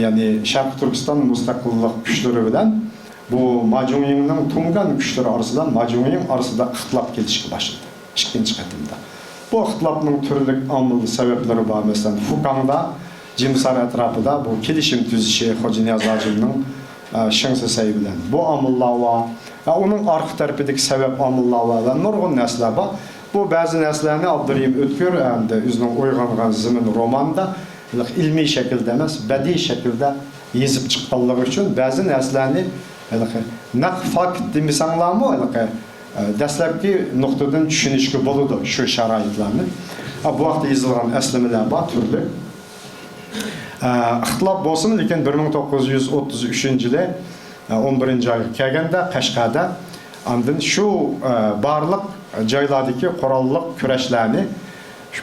يەنى شەرقىي تۈركىستان مۇستەقىللىق كۈچلىرى بىلەن بۇ ماجۇڭيىڭنىڭ تۇڭگان كۈچلىرى ئارىسىدا، ماجۇڭيىڭ ئارىسىدا ئىختىلاپ كېلىشكە باشلىدى ئىككىنچى قېتىمدا. بۇ ئىختىلاپنىڭ تۈرلۈك ئامىل سەۋەبلىرى بار. مەسىلەن، فۇكاڭدا، جىمسار ئەتراپىدا بۇ كېلىشىم تۈزۈشى خوجانىياز ھاجىمنىڭ، ئە، شېڭ سىسەي بىلەن بۇ ئامىللار بار. ئە، ئۇنىڭ ئارقا تەرىپىدىكى سەۋەب ئامىللار بار ۋە نۇرغۇن نەرسىلەر بار. بۇ بەزى نەرسىلەرنى ئابدۇرېھىم ئۆتكۈر ئەمدى ئۆزىنىڭ ئويغانغان زېمىن رومانىدا ھېلىقى ئىلمىي شەكىلدە ئەمەس، بەدىئىي شەكىلدە يېزىپ چىققانلىقى ئۈچۈن بەزى نەرسىلەرنى ھېلىقى نەق فاكت دېمىسەڭلارمۇ، ھېلىقى، ئە، دەسلەپكى نۇقتىدىن چۈشىنىشكە بولىدۇ شۇ شارائىتلارنى. ئە، بۇ ھەقتە يېزىلغان ئەسلىمىلەر بار تۈرلۈك. ئە، ئىختىلاپ بولسىمۇ، لېكىن بىر مىڭ توققۇز يۈز ئوتتۇز ئۈچىنچى يىلى، ئە، ئون بىرىنچى ئايغا كەلگەندە قەشقەردە ئاندىن شۇ، ئە، بارلىق جايلاردىكى قوراللىق كۈرەشلەرنى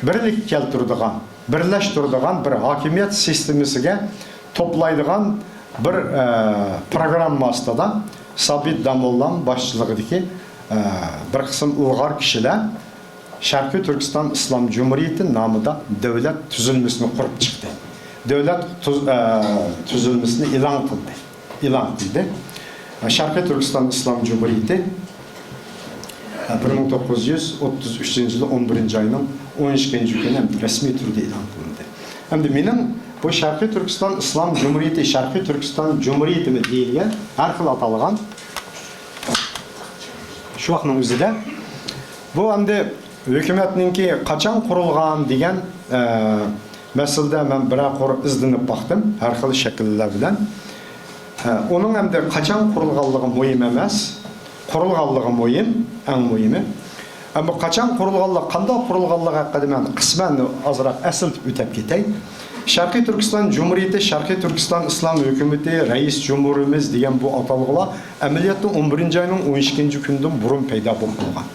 بىرلىككە كەلتۈرىدىغان، بىرلەشتۈرىدىغان بىر ھاكىمىيەت سىستېمىسىگە توپلايدىغان بىر، ئە، پروگرامما ئاستىدا سابىت داموللام باشچىلىقىدىكى، ئە، بىر قىسىم ئىلغار كىشىلەر شەرقىي تۈركىستان ئىسلام جۇمھۇرىيىتى نامىدا دۆلەت تۈزۈلمىسىنى قۇرۇپ چىقتى. دۆلەت تۈز-، ئە، تۈزۈلمىسىنى ئېلان قىلدى. ئېلان قىلدى. شەرقىي تۈركىستان ئىسلام جۇمھۇرىيىتى، ئە، بىر مىڭ توققۇز يۈز ئوتتۇز ئۈچىنچى يىلى ئون بىرىنچى ئاينىڭ ئون ئىككىنچى كۈنى رەسمىي تۈردە ئېلان قىلىندى. ئەمدى مېنىڭ بۇ شەرقىي تۈركىستان ئىسلام جۇمھۇرىيىتى، شەرقىي تۈركىستان جۇمھۇرىيىتىمۇ دېيىلگەن، ھەر خىل ئاتالغان. شۇ ۋاقىتنىڭ ئۆزىدە بۇ ئەمدى ھۆكۈمەتنىڭكى قاچان قۇرۇلغان دېگەن، ئە، مەسىلىدە مەن بىرەر قۇر ئىزدىنىپ باقتىم، ھەر خىل شەكىللەر بىلەن. ئە، ئۇنىڭ ئەمدى قاچان قۇرۇلغانلىقى مۇھىم ئەمەس، قۇرۇلغانلىقى مۇھىم، ئەڭ مۇھىمى. ئەمما قاچان قۇرۇلغانلىقى، قانداق قۇرۇلغانلىقى ھەققىدە مەن قىسمەن ئازراق ئەسلىتىپ ئۆتۈپ كېتەي. شەرقىي تۈركىستان جۇمھۇرىيىتى، شەرقىي تۈركىستان ئىسلام ھۆكۈمىتى، رەئىس جۇمھۇرىمىز دېگەن بۇ ئاتالغۇلار ئەمەلىيەتتە ئون بىرىنچى ئاينىڭ ئون ئىككىنچى كۈنىدىن بۇرۇن پەيدا بولۇپ قالغان.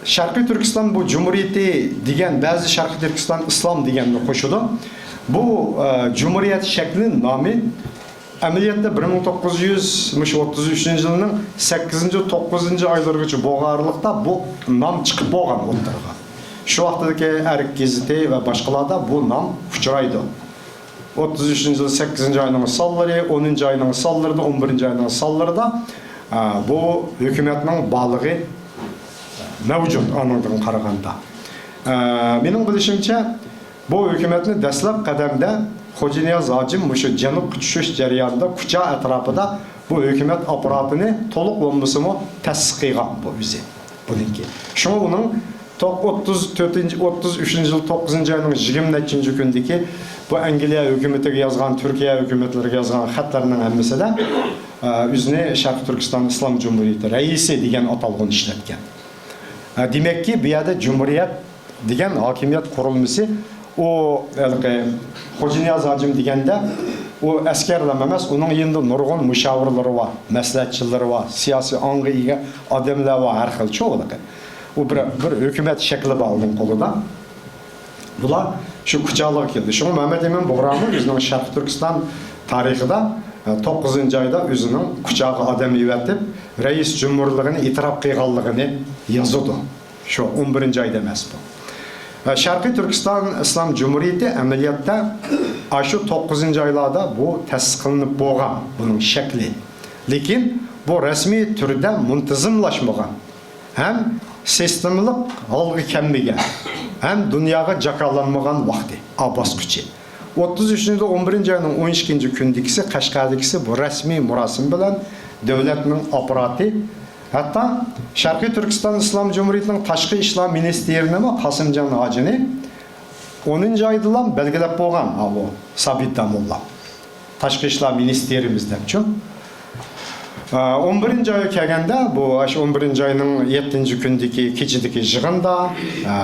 شەرقىي تۈركىستان بۇ جۇمھۇرىيىتى دېگەن، بەزى شەرقىي تۈركىستان ئىسلام دېگەننى قوشىدۇ. بۇ، ئە، جۇمھۇرىيەت شەكلى نامى ئەمەلىيەتتە بىر مىڭ توققۇز يۈز، مۇشۇ ئوتتۇز ئۈچىنچى يىلنىڭ سەككىزىنچى، توققۇزىنچى ئايلىرىغىچە بولغان ئارىلىقتا بۇ نام چىقىپ بولغان ئوتتۇرىغا. شۇ ۋاقىتتىكى ئەرك گېزىتى ۋە باشقىلاردا بۇ نام ئۇچرايدۇ. ئوتتۇز ئۈچىنچى يىل سەككىزىنچى ئاينىڭ سانلىرى، ئونىنچى ئاينىڭ سانلىرىدا، ئون بىرىنچى ئاينىڭ سانلىرىدا، ئە، بۇ ھۆكۈمەتنىڭ بارلىقى مەۋجۇت، ئانىڭدىن قارىغاندا. ئە، مېنىڭ بىلىشىمچە، بۇ ھۆكۈمەتنى دەسلەپ قەدەمدە خوجانىياز ھاجىم مۇشۇ جەنۇبقا چۈشۈش جەريانىدا كۇچا ئەتراپىدا بۇ ھۆكۈمەت ئاپپاراتىنى تولۇق بولمىسىمۇ تەسىس قىلغان بۇ ئۆزى. بۇنىڭكى. شۇڭا ئۇنىڭ توق-، ئوتتۇز تۆتىنچى، ئوتتۇز ئۈچىنچى يىل توققۇزىنچى ئاينىڭ يىگىرمە نەچچىنچى كۈندىكى بۇ ئەنگلىيە ھۆكۈمىتىگە يازغان، تۈركىيە ھۆكۈمەتلىرىگە يازغان خەتلىرىنىڭ ھەممىسىدە، ئە، ئۆزىنى شەرقىي تۈركىستان ئىسلام جۇمھۇرىيىتى رەئىسى دېگەن ئاتالغۇنى ئىشلەتكەن. ئە، دېمەككى، بۇ يەردە جۇمھۇرىيەت دېگەن ھاكىمىيەت قۇرۇلمىسى، ئۇ ھېلىقى خوجانىياز ھاجىم دېگەندە، ئۇ ئەسكەرلەرمۇ ئەمەس، ئۇنىڭ يېنىدا نۇرغۇن مۇشاۋىرلىرى بار، مەسلىھەتچىلىرى بار، سىياسىي ئاڭغا ئىگە ئادەملەر بار، ھەر خىلچۇ ھېلىقى. ئۇ بىر، بىر ھۆكۈمەت شەكلى بار ئۇنىڭ قولىدا. بۇلار شۇ كۇچالىغا كەلدى. شۇڭا مەمەت ئىمىن بۇغرامۇ ئۆزىنىڭ شەرقىي تۈركىستان تارىخىدا، ئە، توققۇزىنچى ئايدا ئۆزىنىڭ كۇچاغا ئادەم يېۋەتىپ، رەئىس جۇمھۇرلۇقىنى ئېتىراپ قىلغانلىقىنى يازىدۇ. شۇ ئون بىرىنچى ئايدا ئەمەس بۇ. ئە، شەرقىي تۈركىستان ئىسلام جۇمھۇرىيىتى ئەمەلىيەتتە ئاشۇ توققۇزىنچى ئايلاردا بۇ تەسىس قىلىنىپ بولغان، بۇنىڭ شەكلى. لېكىن بۇ رەسمىي تۈردە مۇنتىزىملاشمىغان، ھەم سىستېمىلىق ھالغا كەلمىگەن، ھەم دۇنياغا جاكارلانمىغان ۋاقتى، ئا، باسقۇچى. ئوتتۇز ئۈچىنچى يىل ئون بىرىنچى ئاينىڭ ئون ئىككىنچى كۈندىكىسى، قەشقەردىكىسى بۇ رەسمىي مۇراسىم بىلەن دۆلەتنىڭ ئاپپاراتى، ھەتتا شەرقىي تۈركىستان ئىسلام جۇمھۇرىيىتىنىڭ تاشقى ئىشلار مىنىستىرىنىمۇ، قاسىمجان ھاجىنى ئونىنچى ئايدىلا بەلگىلەپ بولغان، ھا، بۇ سابىت داموللا. تاشقى ئىشلار مىنىستىرىمىز دەپچۇ. ئە، ئون بىرىنچى ئايغا كەلگەندە، بۇ ئاشۇ ئون بىرىنچى ئاينىڭ يەتتىنچى كۈنىدىكى كېچىدىكى يىغىندا، ئە،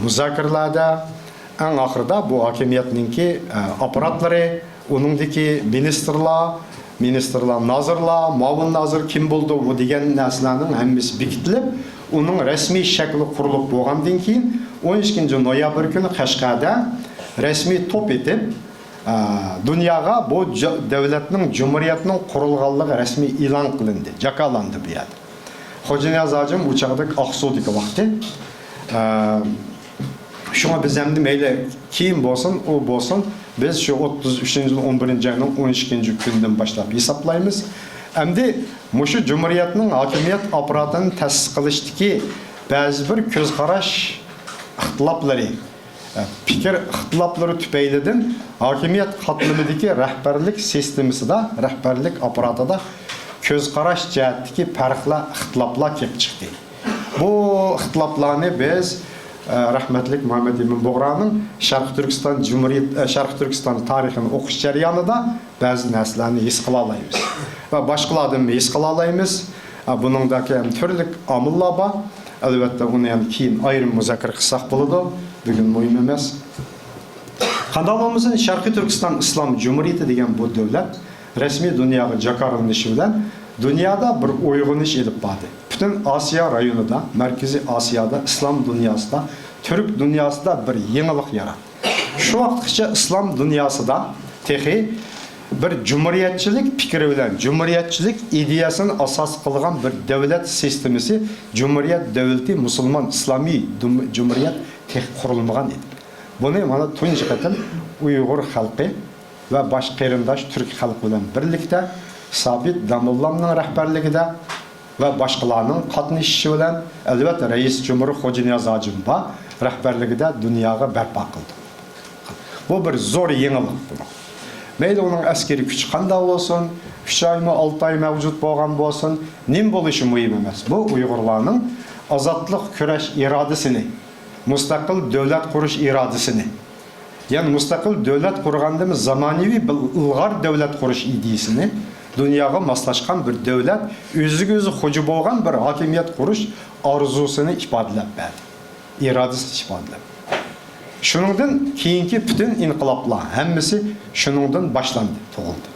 مۇزاكىرىلەردە، ئەڭ ئاخىرىدا بۇ ھاكىمىيەتنىڭكى، ئە، ئاپپاراتلىرى، ئۇنىڭدىكى مىنىستىرلار، مىنىستىرلار، نازىرلار، مۇئاۋىن نازىر كىم بولىدۇ، بۇ دېگەن نەرسىلەرنىڭ ھەممىسى بېكىتىلىپ، ئۇنىڭ رەسمىي شەكلى قۇرۇلۇپ بولغاندىن كېيىن، ئون ئىككىنچى نويابىر كۈنى قەشقەردە رەسمىي توپ ئېتىپ، ئە، دۇنياغا بۇ جۇ-، دۆلەتنىڭ، جۇمھۇرىيەتنىڭ قۇرۇلغانلىقى رەسمىي ئېلان قىلىندى، جاكارلاندى بۇ يەردە. خوجانىياز ھاجىم ئۇ چاغدىكى ئاقسۇدىكى ۋاقتى. ئە، شۇڭا بىز ئەمدى مەيلى كېيىن بولسۇن، ئۇ بولسۇن، بىز شۇ ئوتتۇز ئۈچىنچى يىل ئون بىرىنچى ئاينىڭ ئون ئىككىنچى كۈنىدىن باشلاپ ھېسابلايمىز. ئەمدى مۇشۇ جۇمھۇرىيەتنىڭ ھاكىمىيەت ئاپپاراتىنى تەسىس قىلىشتىكى بەزى بىر كۆز قاراش ئىختىلاپلىرى، پىكىر ئىختىلاپلىرى تۈپەيلىدىن ھاكىمىيەت قاتلىمىدىكى رەھبەرلىك سىستېمىسىدا، رەھبەرلىك ئاپپاراتىدا كۆز قاراش جەھەتتىكى پەرقلەر، ئىختىلاپلار كېلىپ چىقتى. بۇ ئىختىلاپلارنى بىز، ئە، رەھمەتلىك مۇھەممەد ئىمىن بۇغرانىڭ شەرقىي تۈركىستان جۇمھۇرىيەت، ئە، شەرقىي تۈركىستان تارىخىنى ئوقۇش جەريانىدا بەزى نەرسىلەرنى ھېس قىلالايمىز ۋە باشقىلاردىنمۇ ھېس قىلالايمىز. ئە، بۇنىڭدىكى ھەم تۈرلۈك ئامىللار بار. ئەلۋەتتە، ئۇنى ھەم كېيىن ئايرىم مۇزاكىرە قىلساق بولىدۇ. بۈگۈن مۇھىم ئەمەس. قانداق بولمىسۇن، شەرقىي تۈركىستان ئىسلام جۇمھۇرىيىتى دېگەن بۇ دۆلەت رەسمىي دۇنياغا جاكارلىنىشى بىلەن دۇنيادا بىر ئويغىنىش ئېلىپ باردى. پۈتۈن ئاسىيا رايونىدا، مەركىزىي ئاسىيادا، ئىسلام دۇنياسىدا، تۈرك دۇنياسىدا بىر يېڭىلىق ياراتتى. شۇ ۋاقىتقىچە ئىسلام دۇنياسىدا تېخى بىر جۇمھۇرىيەتچىلىك پىكرى بىلەن، جۇمھۇرىيەتچىلىك ئىدىيەسىنى ئاساس قىلغان بىر دۆلەت سىستېمىسى، جۇمھۇرىيەت دۆلىتى، مۇسۇلمان ئىسلامىي دۇم-، جۇمھۇرىيەت تېخى قۇرۇلمىغان ئىدى. بۇنى مانا تۇنجى قېتىم ئۇيغۇر خەلقى ۋە باشقا قېرىنداش تۈرك خەلقى بىلەن بىرلىكتە سابىت داموللامنىڭ رەھبەرلىكىدە ۋە باشقىلارنىڭ قاتنىشىشى بىلەن، ئەلۋەتتە، رەئىس جۇمھۇر خوجانىياز ھاجىم بار رەھبەرلىكىدە دۇنياغا بەرپا قىلدى. بۇ بىر زور يېڭىلىق بۇنىڭ. مەيلى ئۇنىڭ ئەسكىرىي كۈچى قانداق بولسۇن، ئۈچ ئايمۇ، ئالتە ئاي مەۋجۇت بولغان بولسۇن، نېمە بولۇشى مۇھىم ئەمەس. بۇ ئۇيغۇرلارنىڭ ئازادلىق كۈرەش ئىرادىسىنى، مۇستەقىل دۆلەت قۇرۇش ئىرادىسىنى، يەنى مۇستەقىل دۆلەت قۇرغاندىمۇ زامانىۋى بىر ئىلغار دۆلەت قۇرۇش ئىدىيىسىنى، دۇنياغا ماسلاشقان بىر دۆلەت، ئۆزىگە ئۆزى خوجا بولغان بىر ھاكىمىيەت قۇرۇش ئارزۇسىنى ئىپادىلەپ بەردى. ئىرادىسىنى ئىپادىلەپ. شۇنىڭدىن كېيىنكى پۈتۈن ئىنقىلابلار ھەممىسى شۇنىڭدىن باشلاندى، تۇغۇلدى.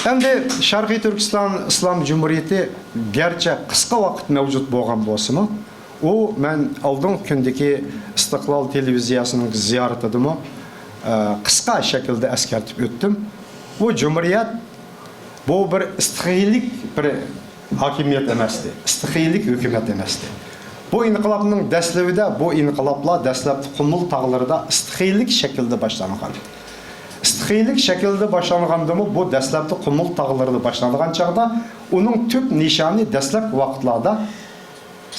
ئەمدى شەرقىي تۈركىستان ئىسلام جۇمھۇرىيىتى گەرچە قىسقا ۋاقىت مەۋجۇت بولغان بولسىمۇ، ئۇ مەن ئالدىنقى كۈندىكى ئىستىقلال تېلېۋىزىيەسىنىڭ زىيارىتىدىمۇ، ئە، قىسقا شەكىلدە ئەسكەرتىپ ئۆتتۈم. بۇ جۇمھۇرىيەت، بۇ بىر ئىستىخىيلىك بىر ھاكىمىيەت ئەمەستى، ئىستىخىيلىك ھۆكۈمەت ئەمەستى. بۇ ئىنقىلابنىڭ دەسلىپىدە، بۇ ئىنقىلابلار دەسلەپتە قۇمۇل تاغلىرىدا ئىستىخىيلىك شەكىلدە باشلانغان. ئىستىخىيلىك شەكىلدە باشلانغاندىمۇ، بۇ دەسلەپتە قۇمۇل تاغلىرىدا باشلانغان چاغدا ئۇنىڭ تۈپ نىشانى دەسلەپكى ۋاقىتلاردا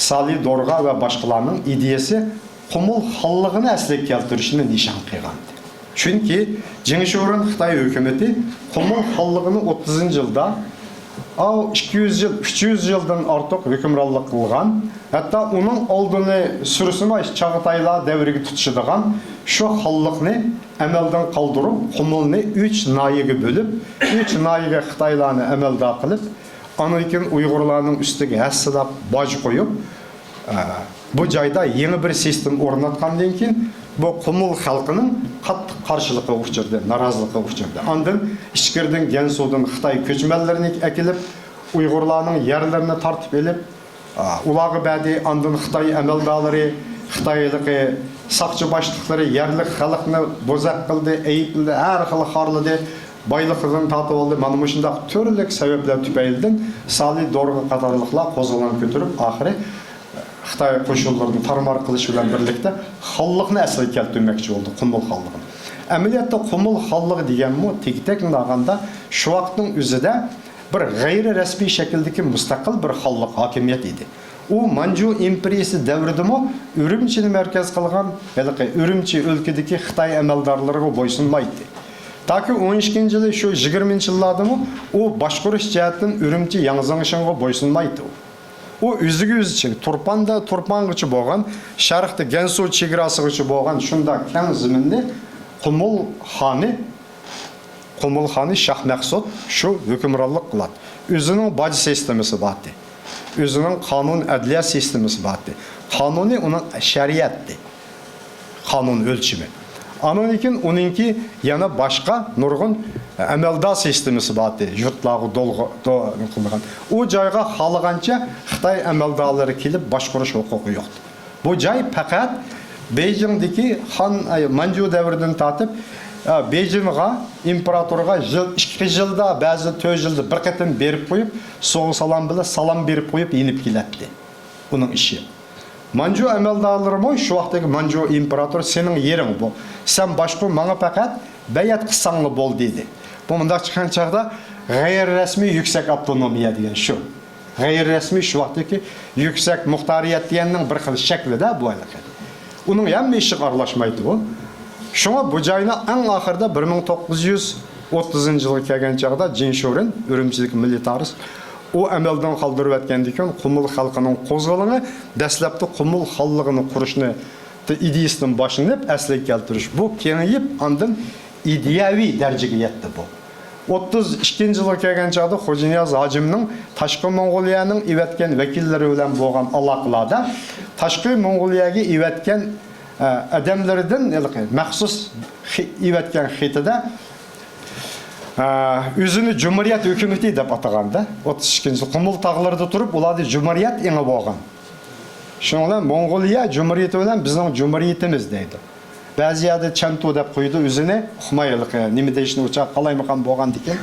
سالى دورغا ۋە باشقىلارنىڭ ئىدىيەسى قۇمۇل خانلىقىنى ئەسلىگە كەلتۈرۈشنى نىشان قىلغانىدى. چۈنكى جېڭ شورېن خىتاي ھۆكۈمىتى قۇمۇل خانلىقىنى ئوتتۇزىنچى يىلدا، ئاۋۇ ئىككى يۈز يىل، ئۈچ يۈز يىلدىن ئارتۇق ھۆكۈمرانلىق قىلغان، ھەتتا ئۇنىڭ ئالدىنى سۈرسىمۇ چاغاتايلار دەۋرىگە تۇتىشىدىغان شۇ خانلىقنى ئەمەلدىن قالدۇرۇپ، قۇمۇلنى ئۈچ ناھىيەگە بۆلۈپ، ئۈچ ناھىيەگە خىتايلارنى ئەمەلدار قىلىپ، ئاندىن كېيىن ئۇيغۇرلارنىڭ ئۈستىگە ھەسسىلاپ باج قويۇپ، ئە، بۇ جايدا يېڭى بىر سىستېما ئورناتقاندىن كېيىن، بۇ قۇمۇل خەلقىنىڭ قاتتىق قارشىلىقىغا ئۇچرىدى، نارازىلىقىغا ئۇچرىدى. ئاندىن ئىچكىرىدىن گەنسۇدىن خىتاي كۆچمەنلىرىنى ئەكېلىپ، ئۇيغۇرلارنىڭ يەرلىرىنى تارتىپ ئېلىپ، ئا، ئۇلارغا بەردى. ئاندىن خىتاي ئەمەلدارلىرى، خىتاي ھېلىقى ساقچى باشلىقلىرى يەرلىك خەلقنى بوزەك قىلدى، ئەيىبلىدى، ھەر خىل خارلىدى. بايلىقىدىن تارتىۋالدى. مانا مۇشۇنداق تۈرلۈك سەۋەبلەر تۈپەيلىدىن سالى دورغا قاتارلىقلار قوزغىلاڭ كۆتۈرۈپ، ئاخىرى خىتاي قوشۇنلىرىنى تارمار قىلىش بىلەن بىرلىكتە خانلىقنى ئەسلىگە كەلتۈرمەكچى بولدى، قۇمۇل خانلىقىنى. ئەمەلىيەتتە قۇمۇل خانلىقى دېگەنمۇ تېگى-تەكتىنى ئالغاندا شۇ ۋاقىتنىڭ ئۆزىدە بىر غەيرىي رەسمىي شەكىلدىكى مۇستەقىل بىر خانلىق، ھاكىمىيەت ئىدى. ئۇ مانجۇ ئىمپېرىيىسى دەۋرىدىمۇ ئۈرۈمچىنى مەركەز قىلغان ھېلىقى ئۈرۈمچى ئۆلكىدىكى خىتاي ئەمەلدارلىرىغا بويسۇنمايتتى. تاكى ئون ئىككىنچى يىلى شۇ يىگىرمىنچى يىللاردىمۇ ئۇ باشقۇرۇش جەھەتتىن ئۈرۈمچى ياڭزېڭشىڭغا بويسۇنمايتتى. ئۇ ئۆزىگە ئۆزىچە، تۇرپاندا، تۇرپانغىچە بولغان، شەرقتە گەنسۇ چېگراسىغىچە بولغان شۇنداق كەڭ زېمىننى قۇمۇل خانى، قۇمۇل خانى شاھ مەخسۇت شۇ ھۆكۈمرانلىق قىلاتتى. ئۆزىنىڭ باج سىستېمىسى بارتتى. ئۆزىنىڭ قانۇن ئەدلىيە سىستېمىسى بارتتى. قانۇنى ئۇنىڭ شەرىئەتتى. قانۇن ئۆلچىمى. ئاندىن كېيىن ئۇنىڭكى يەنە باشقا نۇرغۇن ئەمەلدار سىستېمىسى بارتتى. يۇرتلارغا دولغا-، دو-، قىلغان. ئۇ جايغا خالىغانچە خىتاي ئەمەلدارلىرى كېلىپ باشقۇرۇش ھوقۇقى يوقتى. بۇ جاي پەقەت بېيجىڭدىكى خان، ئاي، مانجۇ دەۋرىدىن تارتىپ، ھە، بېيجىڭغا ئىمپېراتورغا يىل، ئىككى يىلدا، بەزى تۆت يىلدا بىر قېتىم بېرىپ قويۇپ، سوغۇق سالام بىلەن سالام بېرىپ قويۇپ يېنىپ كېلەتتى. ئۇنىڭ ئىشى. مانجۇ ئەمەلدارلىرىمۇ شۇ ۋاقىتتىكى مانجۇ ئىمپېراتور، سېنىڭ يېرىڭ بۇ. سەن باشقۇر، ماڭا پەقەت بەيئەت قىلساڭلا بولدى، دېدى. بۇ مۇنداق چىققان چاغدا غەيرىي رەسمىي يۈكسەك ئاپتونومىيە دېگەن شۇ. غەيرىي رەسمىي شۇ ۋاقىتتىكى يۈكسەك مۇختارىيەت دېگەننىڭ بىر خىل شەكلىدە بۇ ھېلىقى. ئۇنىڭ ھەممە ئىشىغا ئارىلاشمايتتى ئۇ. شۇڭا بۇ جاينى ئەڭ ئاخىرىدا بىر مىڭ توققۇز يۈز ئوتتۇزىنچى يىلغا كەلگەن چاغدا جىن شورېن، ئۈرۈمچىدىكى مىللىي تارىخ، ئۇ ئەمەلدىن قالدۇرۇۋەتكەندىن كېيىن قۇمۇل خەلقىنىڭ قوزغىلىڭى دەسلەپتە قۇمۇل خانلىقىنى قۇرۇشنى ئىدىيىسىدىن باشلىنىپ ئەسلىگە كەلتۈرۈش. بۇ كېڭىيىپ، ئاندىن ئىدىيەۋى دەرىجىگە يەتتى بۇ. ئوتتۇز ئىككىنچى يىلغا كەلگەن چاغدا خوجانىياز ھاجىمنىڭ تاشقى موڭغۇلىيەنىڭ ئېۋەتكەن ۋەكىللىرى بىلەن بولغان ئالاقىلاردا تاشقى موڭغۇلىيەگە ئېۋەتكەن، ئە، ئادەملىرىدىن ھېلىقى مەخسۇس خى-، ئېۋەتكەن خېتىدە، ئە، ئۆزىنى جۇمھۇرىيەت ھۆكۈمىتى دەپ ئاتىغاندا، ئوتتۇز ئىككىنچى يىل قۇمۇل تاغلىرىدا تۇرۇپ، ئۇلاردا جۇمھۇرىيەت ئېڭى بولغان. شۇنىڭ بىلەن موڭغۇلىيە جۇمھۇرىيىتى بىلەن بىزنىڭ جۇمھۇرىيىتىمىز دەيدۇ. بەزى يەردە چەنتۇ دەپ قويىدۇ ئۆزىنى، ئۇقماي ھېلىقى نېمە دېيىشنى ئۇچاق قالايمىقان بولغاندىكىن،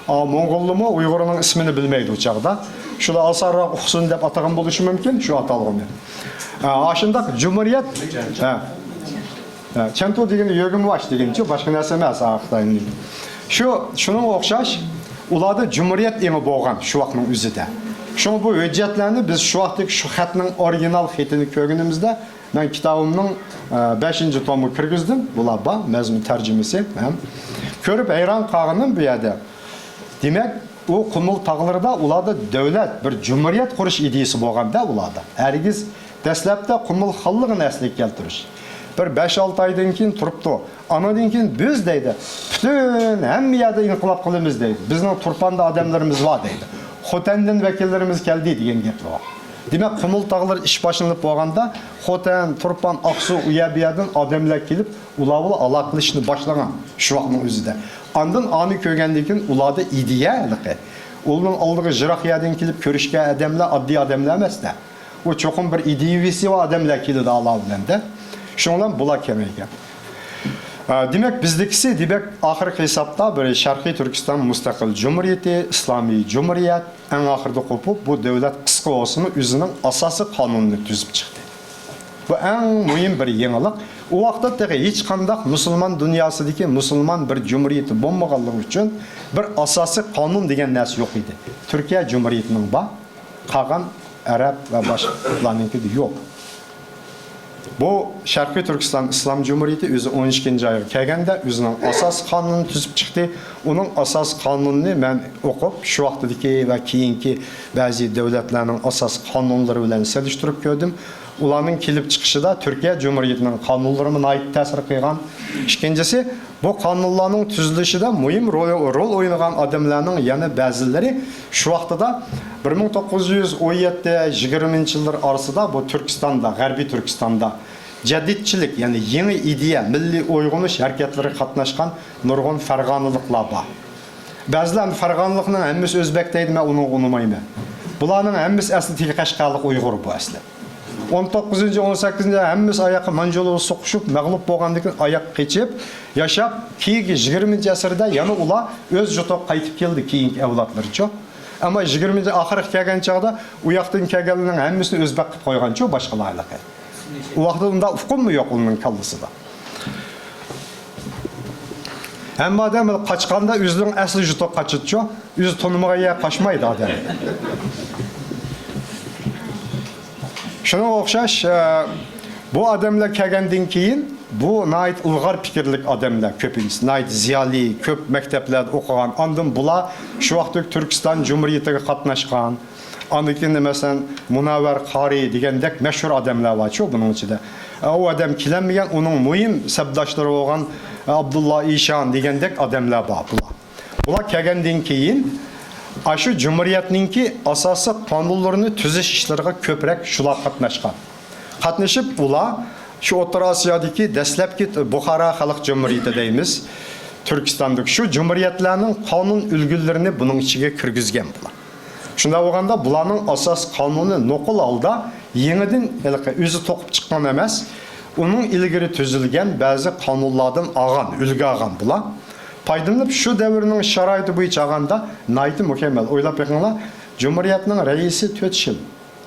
ئا، موڭغۇللىمۇ ئۇيغۇرنىڭ ئىسمىنى بىلمەيدۇ ئۇ چاغدا. شۇلار ئاسانراق ئۇقسۇن دەپ ئاتىغان بولۇشى مۇمكىن شۇ ئاتالغۇنى. ئا، ئاشۇنداق جۇمھۇرىيەت، ھە. ھە، چەنتۇ دېگىنى يۆگىمىۋاش دېگىنىچۇ، باشقا نەرسە ئەمەس، ئا، خىتاينىڭ. شۇ، شۇنىڭغا ئوخشاش، ئۇلاردا جۇمھۇرىيەت ئېڭى بولغان شۇ ۋاقىتنىڭ ئۆزىدە. شۇڭا بۇ ھۆججەتلەرنى بىز شۇ ۋاقىتتىكى شۇ خەتنىڭ ئورىگىنال خېتىنى كۆرگىنىمىزدە، مەن كىتابىمنىڭ، ئە، بەشىنچى تومىغا كىرگۈزدۈم. بۇلار بار، مەزمۇن تەرجىمىسى ھەم. كۆرۈپ ھەيران قالغىنىم بۇ يەردە. دېمەك، ئۇ قۇمۇل تاغلىرىدا ئۇلاردا دۆلەت، بىر جۇمھۇرىيەت قۇرۇش ئىدىيىسى بولغاندا ئۇلاردا. ھەرگىز دەسلەپتە قۇمۇل خانلىقىنى ئەسلىگە كەلتۈرۈش. بىر بەش-ئالتە ئايدىن كېيىن تۇرۇپتۇ. ئانىڭدىن كېيىن بىز دەيدۇ، پۈتۈن ھەممە يەردە ئىنقىلاب قىلىمىز دەيدۇ. بىزنىڭ تۇرپاندا ئادەملىرىمىز بار دەيدۇ. خوتەندىن ۋەكىللىرىمىز كەلدى دېگەن گەپلەر بار. دېمەك، قۇمۇل تاغلىرى ئىش باشلىنىپ بولغاندا، خوتەن، تۇرپان، ئاقسۇ، ئۇ يەر بۇ يەردىن ئادەملەر كېلىپ، ئۇلار بىلەن ئالاقىلىشىشنى باشلىغان شۇ ۋاقىتنىڭ ئۆزىدە. ئاندىن ئانى كۆرگەندىن كېيىن ئۇلاردا ئىدىيە ھېلىقى. ئۇنىڭ ئالدىغا يىراق يەردىن كېلىپ كۆرۈشكەن ئادەملەر ئاددىي ئادەملەر ئەمەس-دە. ئۇ چوقۇم بىر ئىدىيىۋىسى بار ئادەملەر كېلىدۇ ئالا بىلەن-دە. شۇنىڭ بىلەن بۇلار كېڭەيگەن. ئا، دېمەك، بىزدىكىسى، دېمەك، ئاخىرقى ھېسابتا بىر شەرقىي تۈركىستان مۇستەقىل جۇمھۇرىيىتى، ئىسلامىي جۇمھۇرىيەت، ئەڭ ئاخىرىدا قوپۇپ، بۇ دۆلەت قىسقا بولسىمۇ، ئۆزىنىڭ ئاساسىي قانۇنىنى تۈزۈپ چىقتى. بۇ ئەڭ مۇھىم بىر يېڭىلىق. ئۇ ۋاقىتتا تېخى ھېچقانداق مۇسۇلمان دۇنياسىدىكى مۇسۇلمان بىر جۇمھۇرىيىتى بولمىغانلىقى ئۈچۈن بىر ئاساسىي قانۇن دېگەن نەرسە يوق ئىدى. تۈركىيە جۇمھۇرىيىتىنىڭ بار، قالغان ئەرەب ۋە باشقىلارنىڭكىدە يوق. بۇ شەرقىي تۈركىستان ئىسلام جۇمھۇرىيىتى ئۆزى ئون ئىككىنچى ئايغا كەلگەندە ئۆزىنىڭ ئاساسىي قانۇنىنى تۈزۈپ چىقتى. ئۇنىڭ ئاساسىي قانۇنىنى مەن ئوقۇپ، شۇ ۋاقتىدىكى ۋە كېيىنكى بەزى دۆلەتلەرنىڭ ئاساسىي قانۇنلىرى بىلەن سېلىشتۇرۇپ كۆردۈم. ئۇلارنىڭ كېلىپ چىقىشىدا تۈركىيە جۇمھۇرىيىتىنىڭ قانۇنلىرىمۇ ناھايىتى تەسىر قىلغان. ئىككىنچىسى، بۇ قانۇنلارنىڭ تۈزۈلۈشىدە مۇھىم رول، رول ئوينىغان ئادەملەرنىڭ يەنە بەزىلىرى شۇ ۋاقتىدا بىر مىڭ توققۇز يۈز ئون يەتتە يىگىرمىنچى يىللار ئارىسىدا بۇ تۈركىستاندا، غەربىي تۈركىستاندا جەدىدچىلىك، يەنى يېڭى ئىدىيە، مىللىي ئويغىنىش ھەرىكەتلىرىگە قاتناشقان نۇرغۇن فەرغانىلىقلار بار. بەزىلەر ئەمدى فەرغانىلىقنىڭ ھەممىسى ئۆزبەك دەيدۇ، مەن ئۇنىڭغا ئۇنىمايمەن. بۇلارنىڭ ھەممىسى ئەسلى تېگى قەشقەرلىق ئۇيغۇر بۇ ئەسلى. ئون توققۇزىنچى، ئون سەككىزىنچى ھەممىسى ئاياققا مانجۇلۇغا سوقۇشۇپ، مەغلۇپ بولغاندىن كېيىن ئاياققا قېچىپ ياشاپ، كېيىنكى يىگىرمىنچى ئەسىردە يەنە ئۇلار ئۆز يۇرتىغا قايتىپ كەلدى، كېيىنكى ئەۋلادلىرىچۇ. ئەمما يىگىرمىنچى ئاخىرىغا كەلگەن چاغدا ئۇ ياقتىن كەلگەنلەرنىڭ ھەممىسىنى ئۆزبەك قىلىپ قويغانچۇ باشقىلار ھېلىقى. ئۇ ۋاقىتتا ئۇنداق ئۇقۇممۇ يوق ئۇنىڭ كاللىسىدا. ھەممە ئادەم قاچقاندا ئۆزىنىڭ ئەسلى يۇرتىغا قاچىدىچۇ. ئۆزى تونۇمىغان يەرگە قاچمايدۇ ئادەم. شۇنىڭغا ئوخشاش، ئە، بۇ ئادەملەر كەلگەندىن كېيىن، بۇ ناھايىتى ئىلغار پىكىرلىك ئادەملەر كۆپىنچىسى، ناھايىتى زىيالىي، كۆپ مەكتەپلەردە ئوقۇغان، ئاندىن بۇلار شۇ ۋاقىتتىكى تۈركىستان جۇمھۇرىيىتىگە قاتناشقان، ئاندىن كېيىن، مەسىلەن، مۇنەۋۋەر قارىي دېگەندەك مەشھۇر ئادەملەر بارچۇ بۇنىڭ ئىچىدە. ئە، ئۇ ئادەم كېلەلمىگەن، ئۇنىڭ مۇھىم سەپداشلىرى بولغان، ئە، ئابدۇللا ئىشان دېگەندەك ئادەملەر بار بۇلار. بۇلار كەلگەندىن كېيىن، ئاشۇ جۇمھۇرىيەتنىڭكى ئاساسىي قانۇنلىرىنى تۈزۈش ئىشلىرىغا كۆپرەك شۇلار قاتناشقان. قاتنىشىپ، ئۇلار شۇ ئوتتۇرا ئاسىيادىكى دەسلەپكى بۇخارا خەلق جۇمھۇرىيىتى دەيمىز، تۈركىستاندىكى شۇ جۇمھۇرىيەتلەرنىڭ قانۇن ئۈلگىلىرىنى بۇنىڭ ئىچىگە كىرگۈزگەن بۇلار. شۇنداق بولغاندا، بۇلارنىڭ ئاساسىي قانۇنى نوقۇل ھالدا يېڭىدىن ھېلىقى ئۆزى توقۇپ چىققان ئەمەس، ئۇنىڭ ئىلگىرى تۈزۈلگەن بەزى قانۇنلاردىن ئالغان، ئۈلگە ئالغان بۇلار. پايدىلىنىپ، شۇ دەۋرنىڭ شارائىتى بويىچە ئالغاندا ناھايىتى مۇكەممەل. ئويلاپ بېقىڭلار، جۇمھۇرىيەتنىڭ رەئىسى تۆت يىل،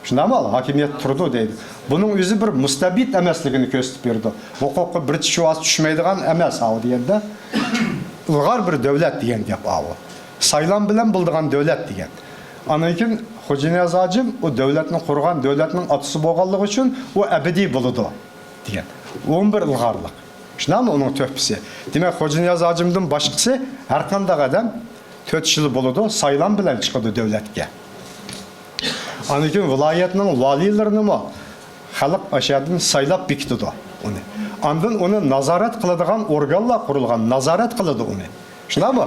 شۇنداقمۇ؟ ھاكىمىيەت تۇرىدۇ دەيدۇ. بۇنىڭ ئۆزى بىر مۇستەبىت ئەمەسلىكىنى كۆرسىتىپ بېرىدۇ. ھوقۇققا بىر چۇۋاس چۈشمەيدىغان ئەمەس، ھاۋا دېگەندە، ئىلغار بىر دۆلەت دېگەن گەپ ئاۋۇ. سايلام بىلەن بولىدىغان دۆلەت دېگەن. ئاندىن كېيىن خوجانىياز ھاجىم ئۇ دۆلەتنى قۇرغان، دۆلەتنىڭ ئاتىسى بولغانلىقى ئۈچۈن ئۇ ئەبەدىي بولىدۇ دېگەن. ئۇمۇ بىر ئىلغارلىق. شۇنداقمۇ ئۇنىڭ تۆھپىسى؟ دېمەك، خوجانىياز ھاجىمدىن باشقىسى ھەر قانداق ئادەم تۆت يىل بولىدۇ، سايلام بىلەن چىقىدۇ دۆلەتكە. ئاندىن كېيىن ۋىلايەتنىڭ ۋالىيلىرىنىمۇ خەلق ئاشۇ يەردىن سايلاپ بېكىتىدۇ ئۇنى. ئاندىن ئۇنى نازارەت قىلىدىغان ئورگانلار قۇرۇلغان، نازارەت قىلىدۇ ئۇنى. شۇنداقمۇ؟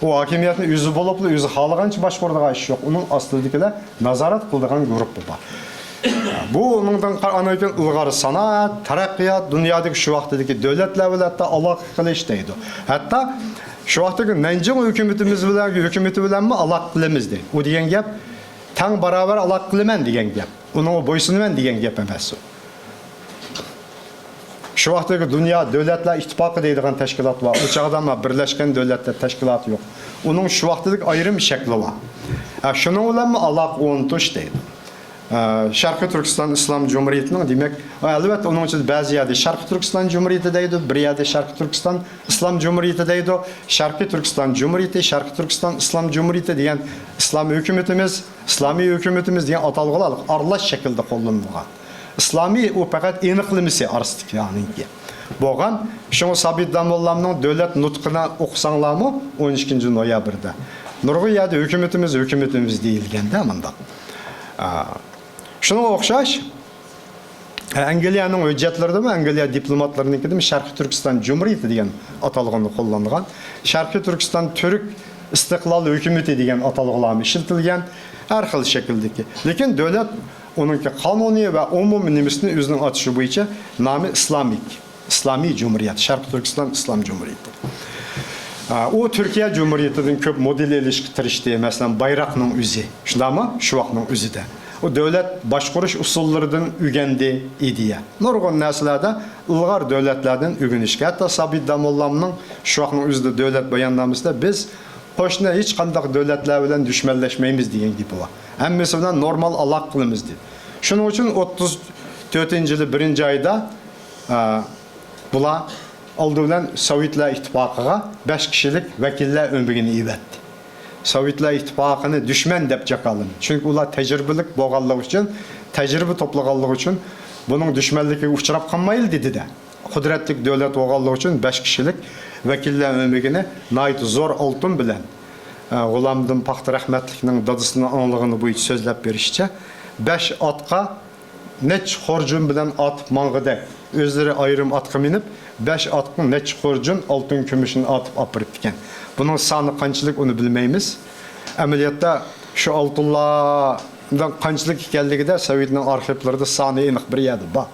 ئۇ ھاكىمىيەتنى ئۆزى بولۇپلا، ئۆزى خالىغانچە باشقۇرىدىغان ئىش يوق. ئۇنىڭ ئاستىدىكىلەر نازارەت قىلىدىغان گۇرۇپپا بار. بۇ ئۇنىڭدىن قار-، ئاندىن كېيىن ئىلغار سانائەت، تەرەققىيات، دۇنيادىكى شۇ ۋاقتىدىكى دۆلەتلەر بىلەن ھەتتا ئالاقە قىلىش دەيدۇ. ھەتتا شۇ ۋاقتىدىكى نەنجىڭ ھۆكۈمىتىمىز بىلەن، ھۆكۈمىتى بىلەنمۇ ئالاقە قىلىمىز دەيدۇ. ئۇ دېگەن گەپ تەڭ باراۋەر ئالاقە قىلىمەن دېگەن گەپ. ئۇنىڭغا بويسۇنىمەن دېگەن گەپ ئەمەس ئۇ. شۇ ۋاقىتتىكى دۇنيا دۆلەتلەر ئىتتىپاقى دەيدىغان تەشكىلات بار. ئۇ چاغدا ما بىرلەشكەن دۆلەتلەر تەشكىلاتى يوق. ئۇنىڭ شۇ ۋاقىتتىكى ئايرىم شەكلى بار. ھە، شۇنىڭ بىلەنمۇ ئالاقە ئورنىتىش دەيدۇ. ھە، شەرقىي تۈركىستان ئىسلام جۇمھۇرىيىتىنىڭ، دېمەك، ئەلۋەتتە، ئۇنىڭ ئىچىدە بەزى يەردە شەرقىي تۈركىستان جۇمھۇرىيىتى دەيدۇ، بىر يەردە شەرقىي تۈركىستان ئىسلام جۇمھۇرىيىتى دەيدۇ. شەرقىي تۈركىستان جۇمھۇرىيىتى، شەرقىي تۈركىستان ئىسلام جۇمھۇرىيىتى دېگەن ئىسلام ھۆكۈمىتىمىز، ئىسلامىي ھۆكۈمىتىمىز دېگەن ئاتالغۇلار ئارىلاش شەكىلدە قوللىنىلغان. ئىسلامىي ئۇ پەقەت ئېنىقلىمىسى ئارىسىدىكى ئانىڭكى بولغان. شۇڭا سابىت داموللامنىڭ دۆلەت نۇتقىنى ئوقۇساڭلارمۇ، ئون ئىككىنچى نويابىردا نۇرغۇن يەردە ھۆكۈمىتىمىز، ھۆكۈمىتىمىز دېيىلگەندە مۇنداق. ئا، شۇنىڭغا ئوخشاش، ئەنگلىيەنىڭ ھۆججەتلىرىدىمۇ، ئەنگلىيە دىپلوماتلىرىنىڭكىدىمۇ شەرقىي تۈركىستان جۇمھۇرىيىتى دېگەن ئاتالغۇنى قوللانغان. شەرقىي تۈركىستان تۈرك ئىستىقلال ھۆكۈمىتى دېگەن ئاتالغۇلارمۇ ئىشلىتىلگەن. ھەر خىل شەكىلدىكى. لېكىن دۆلەت ئۇنىڭكى قانۇنى ۋە ئومۇمىي نېمىسىنى ئۆزىنىڭ ئاتىشى بويىچە نامى ئىسلامىك. ئىسلامىي جۇمھۇرىيەت، شەرقىي تۈركىستان ئىسلام جۇمھۇرىيىتى. ئا، ئۇ تۈركىيە جۇمھۇرىيىتىدىن كۆپ مودېل ئېلىشقا تىرىشتى، مەسىلەن، بايراقنىڭ ئۆزى، شۇنداقمۇ؟ شۇ ۋاقىتنىڭ ئۆزىدە. ئۇ دۆلەت باشقۇرۇش ئۇسۇللىرىدىن ئۆگەندى، ئىدىيە. نۇرغۇن نەرسىلەردە ئىلغار دۆلەتلەردىن ئۆگىنىشكە. ھەتتا سابىت داموللامنىڭ شۇ ۋاقىتنىڭ ئۆزىدە دۆلەت باياننامىسىدا بىز قوشنا ھېچقانداق دۆلەتلەر بىلەن دۈشمەنلەشمەيمىز دېگەن گېپى بار. ھەممىسى بىلەن نورمال ئالاقە قىلىمىز دېدى. شۇنىڭ ئۈچۈن ئوتتۇز تۆتىنچى يىلى بىرىنچى ئايدا، ئا، بۇلار ئالدى بىلەن سوۋېتلار ئىتتىپاقىغا بەش كىشىلىك ۋەكىللەر ئۆمىكىنى ئېۋەتتى. سوۋېتلار ئىتتىپاقىنى دۈشمەن دەپ جاكارلىدى. چۈنكى ئۇلار تەجرىبىلىك بولغانلىقى ئۈچۈن، تەجرىبە توپلىغانلىقى ئۈچۈن بۇنىڭ دۈشمەنلىكىگە ئۇچراپ قالمايلى دېدى-دە. قۇدرەتلىك دۆلەت بولغانلىقى ئۈچۈن بەش كىشىلىك ۋەكىللەر ئۆمىكىنى ناھايىتى زور ئالتۇن بىلەن، ئە، غۇلامىدىن پاختا رەھمەتلىكنىڭ دادىسىنىڭ ئاڭلىغىنى بويىچە سۆزلەپ بېرىشىچە، بەش ئاتقا نەچچە خورجۇن بىلەن ئارتىپ ماڭغۇدەك، ئۆزلىرى ئايرىم ئاتقا مىنىپ، بەش ئاتقا نەچچە خورجۇن ئالتۇن كۈمۈشنى ئارتىپ ئاپىرىپتىكەن. بۇنىڭ سانى قانچىلىك، ئۇنى بىلمەيمىز. ئەمەلىيەتتە شۇ ئالتۇنلار قانچىلىك ئىكەنلىكىدە سوۋېتنىڭ ئارخىپلىرىدا سانى ئېنىق بىر يەردە بار.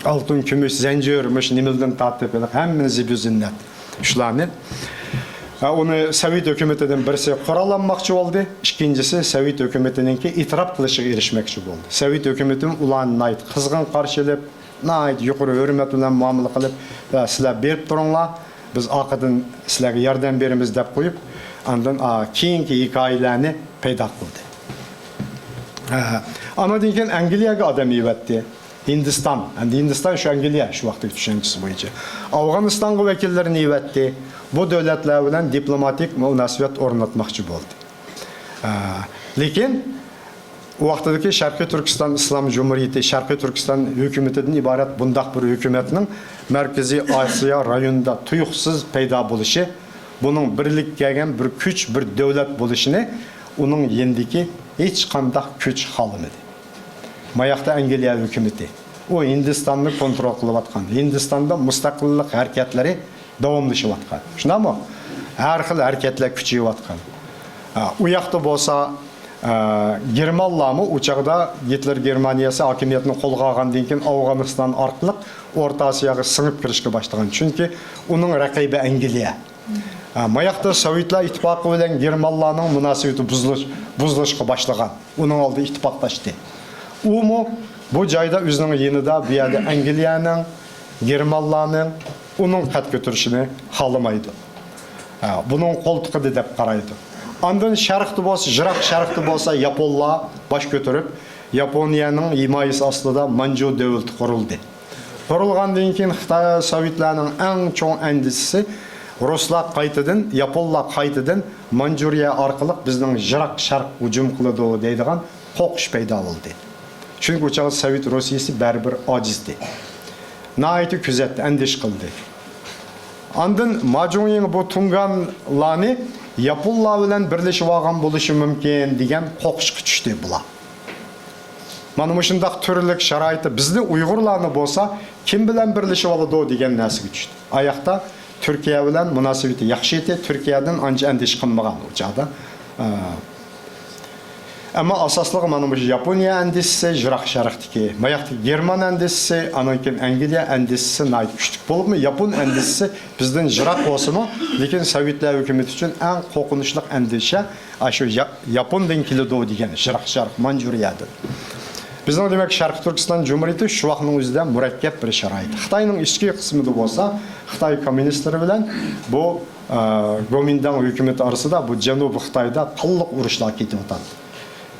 ئالتۇن، كۈمۈش، زەنجىر، مۇشۇ نېمىلىدىن تارتىپ ھەممىنى زىبۇ زىننەت شۇلارنى. ھە، ئۇنى سوۋېت ھۆكۈمىتىدىن بىرسى قورال ئالماقچى بولدى، ئىككىنچىسى سوۋېت ھۆكۈمىتىنىڭكى ئېتىراپ قىلىشىغا ئېرىشمەكچى بولدى. سوۋېت ھۆكۈمىتىمۇ ئۇلارنى ناھايىتى قىزغىن قارشى ئېلىپ، ناھايىتى يۇقىرى ھۆرمەت بىلەن مۇئامىلە قىلىپ، ۋە سىلەر بېرىپ تۇرۇڭلار، بىز ئارقىدىن سىلەرگە ياردەم بېرىمىز دەپ قويۇپ، ئاندىن، ئا، كېيىنكى ھېكايىلەرنى پەيدا قىلدى. ئا، ئانىڭدىن كېيىن ئەنگلىيەگە ئادەم يېۋەتتى. ھىندىستان، ئەمدى ھىندىستان شۇ ئەنگلىيە شۇ ۋاقىتتىكى چۈشەنچىسى بويىچە. ئافغانىستانغا ۋەكىللىرىنى يېۋەتتى. بۇ دۆلەتلەر بىلەن دىپلوماتىك مۇناسىۋەت ئورناتماقچى بولدى. ئا، لېكىن ئۇ ۋاقتىدىكى شەرقىي تۈركىستان ئىسلام جۇمھۇرىيىتى، شەرقىي تۈركىستان ھۆكۈمىتىدىن ئىبارەت بۇنداق بىر ھۆكۈمەتنىڭ مەركىزىي ئاسىيا رايونىدا تۇيۇقسىز پەيدا بولۇشى، بۇنىڭ بىرلىككە كەلگەن بىر كۈچ، بىر دۆلەت بولۇشىنى ئۇنىڭ يېنىدىكى ھېچقانداق كۈچ خالىمىدى. ماياقتا ئەنگلىيە ھۆكۈمىتى. ئۇ ھىندىستاننى كونترول قىلىۋاتقان. ھىندىستاندا مۇستەقىللىق ھەرىكەتلىرى داۋاملىشىۋاتقان. شۇنداقمۇ؟ ھەر خىل ھەرىكەتلەر كۈچىيىۋاتقان. ئا، ئۇ ياقتا بولسا، ئا، گېرمانلارمۇ ئۇ چاغدا گىتلېر گېرمانىيەسى ھاكىمىيەتنى قولغا ئالغاندىن كېيىن ئافغانىستان ئارقىلىق ئورتا ئاسىياغا سىڭىپ كىرىشكە باشلىغان. چۈنكى ئۇنىڭ رەقىبى ئەنگلىيە. ئا، ماياقتا سوۋېتلار ئىتتىپاقى بىلەن گېرمانلارنىڭ مۇناسىۋىتى بۇزۇلۇش-، بۇزۇلۇشقا باشلىغان. ئۇنىڭ ئالدىدا ئىتتىپاقداشتى. ئۇمۇ بۇ جايدا ئۆزىنىڭ يېنىدا بۇ يەردە ئەنگلىيەنىڭ، گېرمانلارنىڭ ئۇنىڭ قەد كۆتۈرۈشىنى خالىمايدۇ. ھە، بۇنىڭ قولتۇقىدا دەپ قارايدۇ. ئاندىن شەرقتە بولسا، يىراق شەرقتە بولسا ياپونلار باش كۆتۈرۈپ، ياپونىيەنىڭ ھىمايىسى ئاستىدا مانجۇ دۆلىتى قۇرۇلدى. قۇرۇلغاندىن كېيىن خىتاي، سوۋېتلارنىڭ ئەڭ چوڭ ئەندىشىسى، رۇسلار قايتىدىن، ياپونلار قايتىدىن مانجۇرىيە ئارقىلىق بىزنىڭ يىراق شەرق ھۇجۇم قىلىدۇ دەيدىغان قورقۇش پەيدا بولدى. چۈنكى ئۇ چاغدا سوۋېت روسىيىسى بەرىبىر ئاجىزدى. ناھايىتى كۆزەتتى، ئەندىشە قىلدى. ئاندىن ما جۇڭيىڭ بۇ تۇڭگانلارنى ياپونلار بىلەن بىرلىشىۋالغان بولۇشى مۇمكىن دېگەن قورقۇشقا چۈشتى بۇلار. مانا مۇشۇنداق تۈرلۈك شارائىتتا بىزنى ئۇيغۇرلارنى بولسا كىم بىلەن بىرلىشىۋالىدۇ دېگەن نەرسىگە چۈشتى. ئاياقتا تۈركىيە بىلەن مۇناسىۋىتى ياخشى ئىدى. تۈركىيەدىن ئانچە ئەندىشە قىلمىغان ئۇ چاغدا. ئە، ئەمما ئاساسلىقى مانا مۇشۇ ياپونىيە ئەندىشىسى، يىراق شەرقتىكى، ماياقتىكى گېرمان ئەندىشىسى، ئانىڭ كېيىن ئەنگلىيە ئەندىشىسى ناھايىتى كۈچلۈك بولۇپمۇ، ياپون ئەندىشىسى بىزدىن يىراق بولسىمۇ، لېكىن سوۋېتلار ھۆكۈمىتى ئۈچۈن ئەڭ قورقۇنچلۇق ئەندىشە ئاشۇ يا-، ياپوندىن كېلىدۇ دېگەن، يىراق شەرق، مانجۇرىيەدىن. بىزنىڭ، دېمەك، شەرقىي تۈركىستان جۇمھۇرىيىتى شۇ ۋاقىتنىڭ ئۆزىدە مۇرەككەپ بىر شارائىت. خىتاينىڭ ئىچكى قىسمىدا بولسا، خىتاي كوممۇنىستلىرى بىلەن بۇ، ئە، گومىنداڭ ھۆكۈمىتى ئارىسىدا بۇ جەنۇبىي خىتايدا قانلىق ئۇرۇشلار كېتىۋاتاتتى.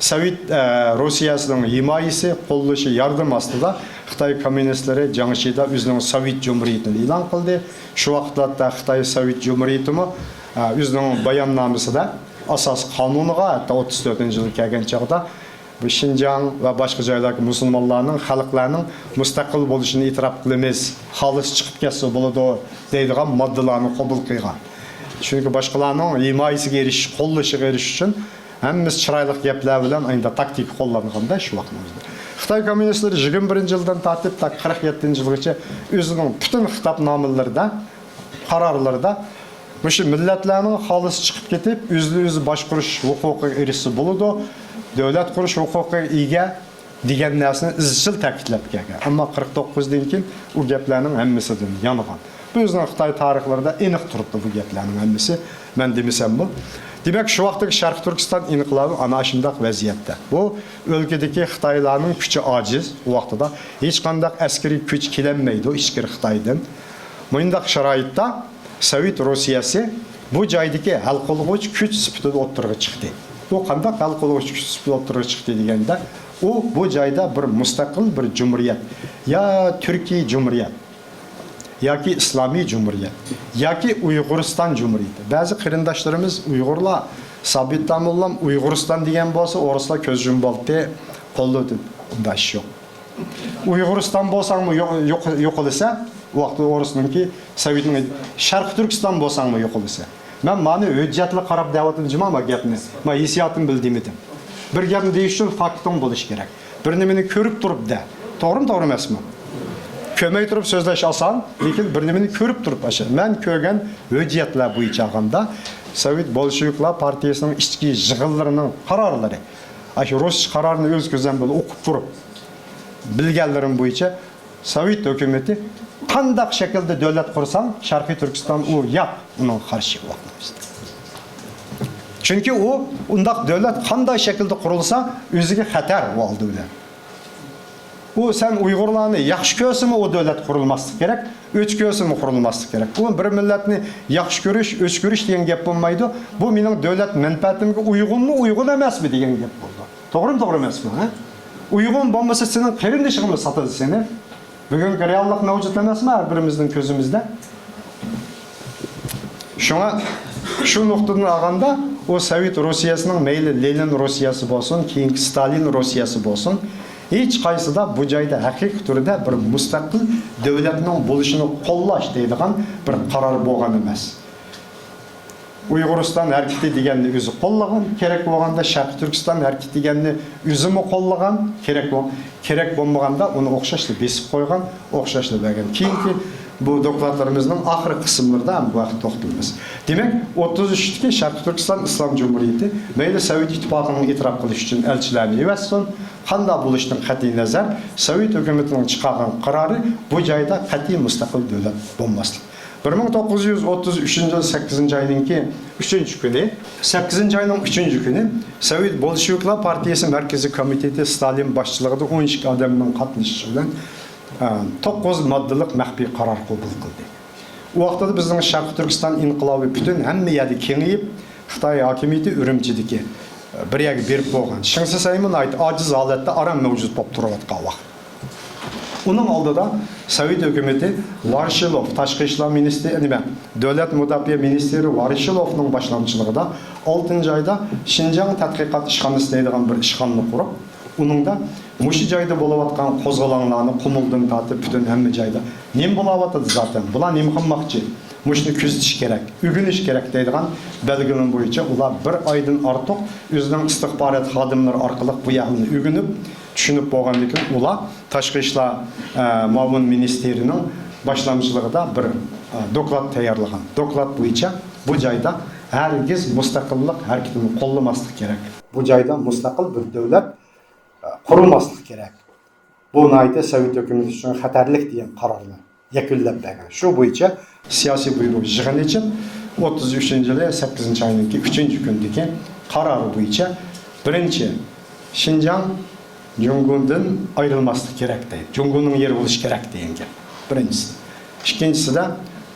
سوۋېت، ئە، روسىيەسىنىڭ ھىمايىسى، قوللىشى، ياردىمى ئاستىدا خىتاي كوممۇنىستلىرى جياڭشىدا ئۆزىنىڭ سوۋېت جۇمھۇرىيىتىنى ئېلان قىلدى. شۇ ۋاقىتلاردا خىتاي سوۋېت جۇمھۇرىيىتىمۇ، ئە، ئۆزىنىڭ باياننامىسىدە، ئاساسىي قانۇنىغا، ھەتتا ئوتتۇز تۆتىنچى يىلى كەلگەن چاغدا، بۇ شىنجاڭ ۋە باشقا جايلاردىكى مۇسۇلمانلارنىڭ، خەلقلەرنىڭ مۇستەقىل بولۇشىنى ئېتىراپ قىلىمىز، خالىسى چىقىپ كەتسە بولىدۇ دەيدىغان ماددىلارنى قوبۇل قىلغان. چۈنكى باشقىلارنىڭ ھىمايىسىگە ئېرىشىش، قوللىشىغا ئېرىشىش ئۈچۈن ھەممىسى چىرايلىق گەپلەر بىلەن ئاينىدا تاكتىكا قوللانغاندا شۇ ۋاقىتنىڭ ئۆزىدە. خىتاي كوممۇنىستلىرى يىگىرمە بىرىنچى يىلدىن تارتىپ تا قىرىق يەتتىنچى يىلغىچە ئۆزىنىڭ پۈتۈن خىتابنامىلىرىدا، قارارلىرىدا مۇشۇ مىللەتلەرنىڭ خالىسى چىقىپ كېتىپ، ئۆزىنى ئۆزى باشقۇرۇش ھوقۇقىغا ئېرىشسە بولىدۇ، دۆلەت قۇرۇش ھوقۇقىغا ئىگە دېگەن نەرسىنى ئىزچىل تەكىتلەپ كەلگەن. ئەمما قىرىق توققۇزدىن كېيىن ئۇ گەپلەرنىڭ ھەممىسىدىن يانغان. بۇ ئۆزىنىڭ خىتاي تارىخلىرىدا ئېنىق تۇرۇپتۇ، بۇ گەپلەرنىڭ ھەممىسى، مەن دېمىسەممۇ. دېمەك، شۇ ۋاقىتتىكى شەرقىي تۈركىستان ئىنقىلابى ئانا شۇنداق ۋەزىيەتتە. بۇ ئۆلكىدىكى خىتايلارنىڭ كۈچى ئاجىز، ئۇ ۋاقتىدا ھېچقانداق ئەسكىرىي كۈچ كېلەلمەيدۇ ئىچكىرى خىتايدىن. مۇنداق شارائىتتا سوۋېت روسىيەسى بۇ جايدىكى ھەل قىلغۇچ كۈچ سۈپىتىدە ئوتتۇرىغا چىقتى. ئۇ قانداق ھەل قىلغۇچ كۈچ سۈپىتىدە ئوتتۇرىغا چىقتى دېگەندە، ئۇ بۇ جايدا بىر مۇستەقىل بىر جۇمھۇرىيەت، يا تۈركىي جۇمھۇرىيەت، ياكى ئىسلامىي جۇمھۇرىيەت، ياكى ئۇيغۇرىستان جۇمھۇرىيىتى. بەزى قېرىنداشلىرىمىز ئۇيغۇرلار، سابىت داموللام ئۇيغۇرىستان دېگەن بولسا، ئورۇسلار كۆز يۇمۇپ ئالاتتى، قوللىدى. ئۇنداق ئىش يوق. ئۇيغۇرىستان بولساڭمۇ يوق-، يوق-، يوقىلىسەن، ئۇ ۋاقىتتا ئورۇسنىڭكى، سوۋېتنىڭ، شەرقىي تۈركىستان بولساڭمۇ يوقىلىسەن. مەن مانا ھۆججەتلەر قاراپ دەۋاتىمەن جۇما، ما گەپنى. ما ھېسسىياتىم بىلەن دېمىدىم. بىر گەپنى دېيىش ئۈچۈن فاكتىڭ بولۇشى كېرەك. بىر نېمىنى كۆرۈپ تۇرۇپ دە. توغرىمۇ، توغرا ئەمەسمۇ؟ كۆرمەي تۇرۇپ سۆزلەش ئاسان، لېكىن بىر نېمىنى كۆرۈپ تۇرۇپ ئاشۇ. مەن كۆرگەن ھۆججەتلەر بويىچە ئالغاندا، سوۋېت بولشېۋىكلار پارتىيىسىنىڭ ئىچكى يىغىنلىرىنىڭ قارارلىرى، ئاشۇ رۇسچە قارارنى ئۆز كۆزۈم بىلەن ئوقۇپ تۇرۇپ، بىلگەنلىرىم بويىچە سوۋېت ھۆكۈمىتى قانداق شەكىلدە دۆلەت قۇرساڭ، شەرقىي تۈركىستان ئۇ ياق، ئۇنىڭغا قارشى ۋاقتىمىزدا. چۈنكى ئۇ ئۇنداق دۆلەت قانداق شەكىلدە قۇرۇلسا، ئۆزىگە خەتەر ئۇ ئالدى بىلەن. ئۇ سەن ئۇيغۇرلارنى ياخشى كۆرسىمۇ ئۇ دۆلەت قۇرۇلماسلىقى كېرەك، ئۆچ كۆرسىمۇ قۇرۇلماسلىقى كېرەك. ئۇ بىر مىللەتنى ياخشى كۆرۈش، ئۆچ كۆرۈش دېگەن گەپ بولمايدۇ. بۇ مېنىڭ دۆلەت مەنپەئەتىمگە ئۇيغۇنمۇ، ئۇيغۇن ئەمەسمۇ دېگەن گەپ بولىدۇ. توغرىمۇ، توغرا ئەمەسمۇ، ھە؟ ئۇيغۇن بولمىسا، سېنىڭ قېرىندىشىڭمۇ ساتىدۇ سېنى. بۈگۈنكى رېئاللىق مەۋجۇت ئەمەسمۇ ھەر بىرىمىزنىڭ كۆزىمىزدە؟ شۇڭا شۇ نۇقتىدىن ئالغاندا، ئۇ سوۋېت روسىيەسىنىڭ، مەيلى لېنىن روسىيەسى بولسۇن، كېيىنكى ستالىن روسىيەسى بولسۇن، ھېچقايسىدا بۇ جايدا ھەقىقىي تۈردە بىر مۇستەقىل دۆلەتنىڭ بولۇشىنى قوللاش دەيدىغان بىر قارار بولغان ئەمەس. ئۇيغۇرىستان ھەرىكىتى دېگەننى ئۆزى قوللىغان، كېرەك بولغاندا شەرقىي تۈركىستان ھەرىكىتى دېگەننى ئۆزىمۇ قوللىغان، كېرەك بول-، كېرەك بولمىغاندا ئۇنى ئوخشاشلا بېسىپ قويغان، ئوخشاشلا بەرگەن. كېيىنكى بۇ دوكلاتلىرىمىزنىڭ ئاخىرقى قىسىملىرىدا ھەم بۇ ھەقتە توختىلىمىز. دېمەك، ئوتتۇز ئۈچتىكى شەرقىي تۈركىستان ئىسلام جۇمھۇرىيىتى مەيلى سوۋېت ئىتتىپاقىنىڭ ئېتىراپ قىلىش ئۈچۈن ئەلچىلەرنى يىۋەتسۇن، قانداق بولۇشتىن قەتئىينەزەر، سوۋېت ھۆكۈمىتىنىڭ چىقارغان قارارى بۇ جايدا قەتئىي مۇستەقىل دۆلەت بولماسلىق. بىر مىڭ توققۇز يۈز ئوتتۇز ئۈچىنچى يىل سەككىزىنچى ئاينىڭكى ئۈچىنچى كۈنى، سەككىزىنچى ئاينىڭ ئۈچىنچى كۈنى سوۋېت بولشېۋىكلار پارتىيىسى مەركىزىي كومىتېتى ستالىن باشچىلىقىدا ئون ئىككى ئادەمنىڭ قاتنىشىشى بىلەن، ئە، توققۇز ماددىلىق مەخپىي قارار قوبۇل قىلدى. ئۇ ۋاقتىدا بىزنىڭ شەرقىي تۈركىستان ئىنقىلابى پۈتۈن ھەممە يەردە كېڭىيىپ، خىتاي ھاكىمىيىتى ئۈرۈمچىدىكى، ئە، بىر يەرگە بېرىپ بولغان. شېڭ شىسەيمۇ ناھايىتى ئاجىز ھالەتتە ئاران مەۋجۇت بولۇپ تۇرۇۋاتقان ۋاقىت. ئۇنىڭ ئالدىدا سوۋېت ھۆكۈمىتى ۋارشىلوف، تاشقى ئىشلار مىنىستىرى، نېمە، دۆلەت مۇداپىئە مىنىستىرى ۋارشىلوفنىڭ باشلامچىلىقىدا ئالتىنچى ئايدا شىنجاڭ تەتقىقات ئىشخانىسى دەيدىغان بىر ئىشخانىنى قۇرۇپ، ئۇنىڭدا مۇشۇ جايدا بولۇۋاتقان قوزغىلاڭلارنى قۇمۇلدىن تارتىپ پۈتۈن ھەممە جايدا نېمە بولاۋاتىدۇ زاتەن، بۇلار نېمە قىلماقچى، مۇشۇنى كۆزىتىش كېرەك، ئۆگىنىش كېرەك دەيدىغان بەلگىلىمە بويىچە ئۇلار بىر ئايدىن ئارتۇق ئۆزىنىڭ ئىستىخبارات خادىملىرى ئارقىلىق بۇ ئەھلىنى ئۆگىنىپ، چۈشىنىپ بولغاندىن كېيىن ئۇلار تاشقى ئىشلار، ئە، مۇئاۋىن مىنىستىرىنىڭ باشلامچىلىقىدا بىر، ئە، دوكلات تەييارلىغان. دوكلات بويىچە بۇ جايدا ھەرگىز مۇستەقىللىق ھەرىكىتىنى قوللىماسلىق كېرەك. بۇ جايدا مۇستەقىل بىر دۆلەت، ئە، قۇرۇلماسلىق كېرەك. بۇ ناھايىتى سوۋېت ھۆكۈمىتى ئۈچۈن خەتەرلىك دېگەن قارارنى يەكۈنلەپ بەرگەن. شۇ بويىچە سىياسىي بۇيرۇق يىغىنى ئېچىپ، ئوتتۇز ئۈچىنچى يىلى سەككىزىنچى ئاينىڭكى ئۈچىنچى كۈنىدىكى قارارى بويىچە، بىرىنچى، شىنجاڭ جۇڭگودىن ئايرىلماسلىق كېرەك دەيدۇ. جۇڭگونىڭ يېرى بولۇشى كېرەك دېگەن گەپ. بىرىنچىسى. ئىككىنچىسىدە،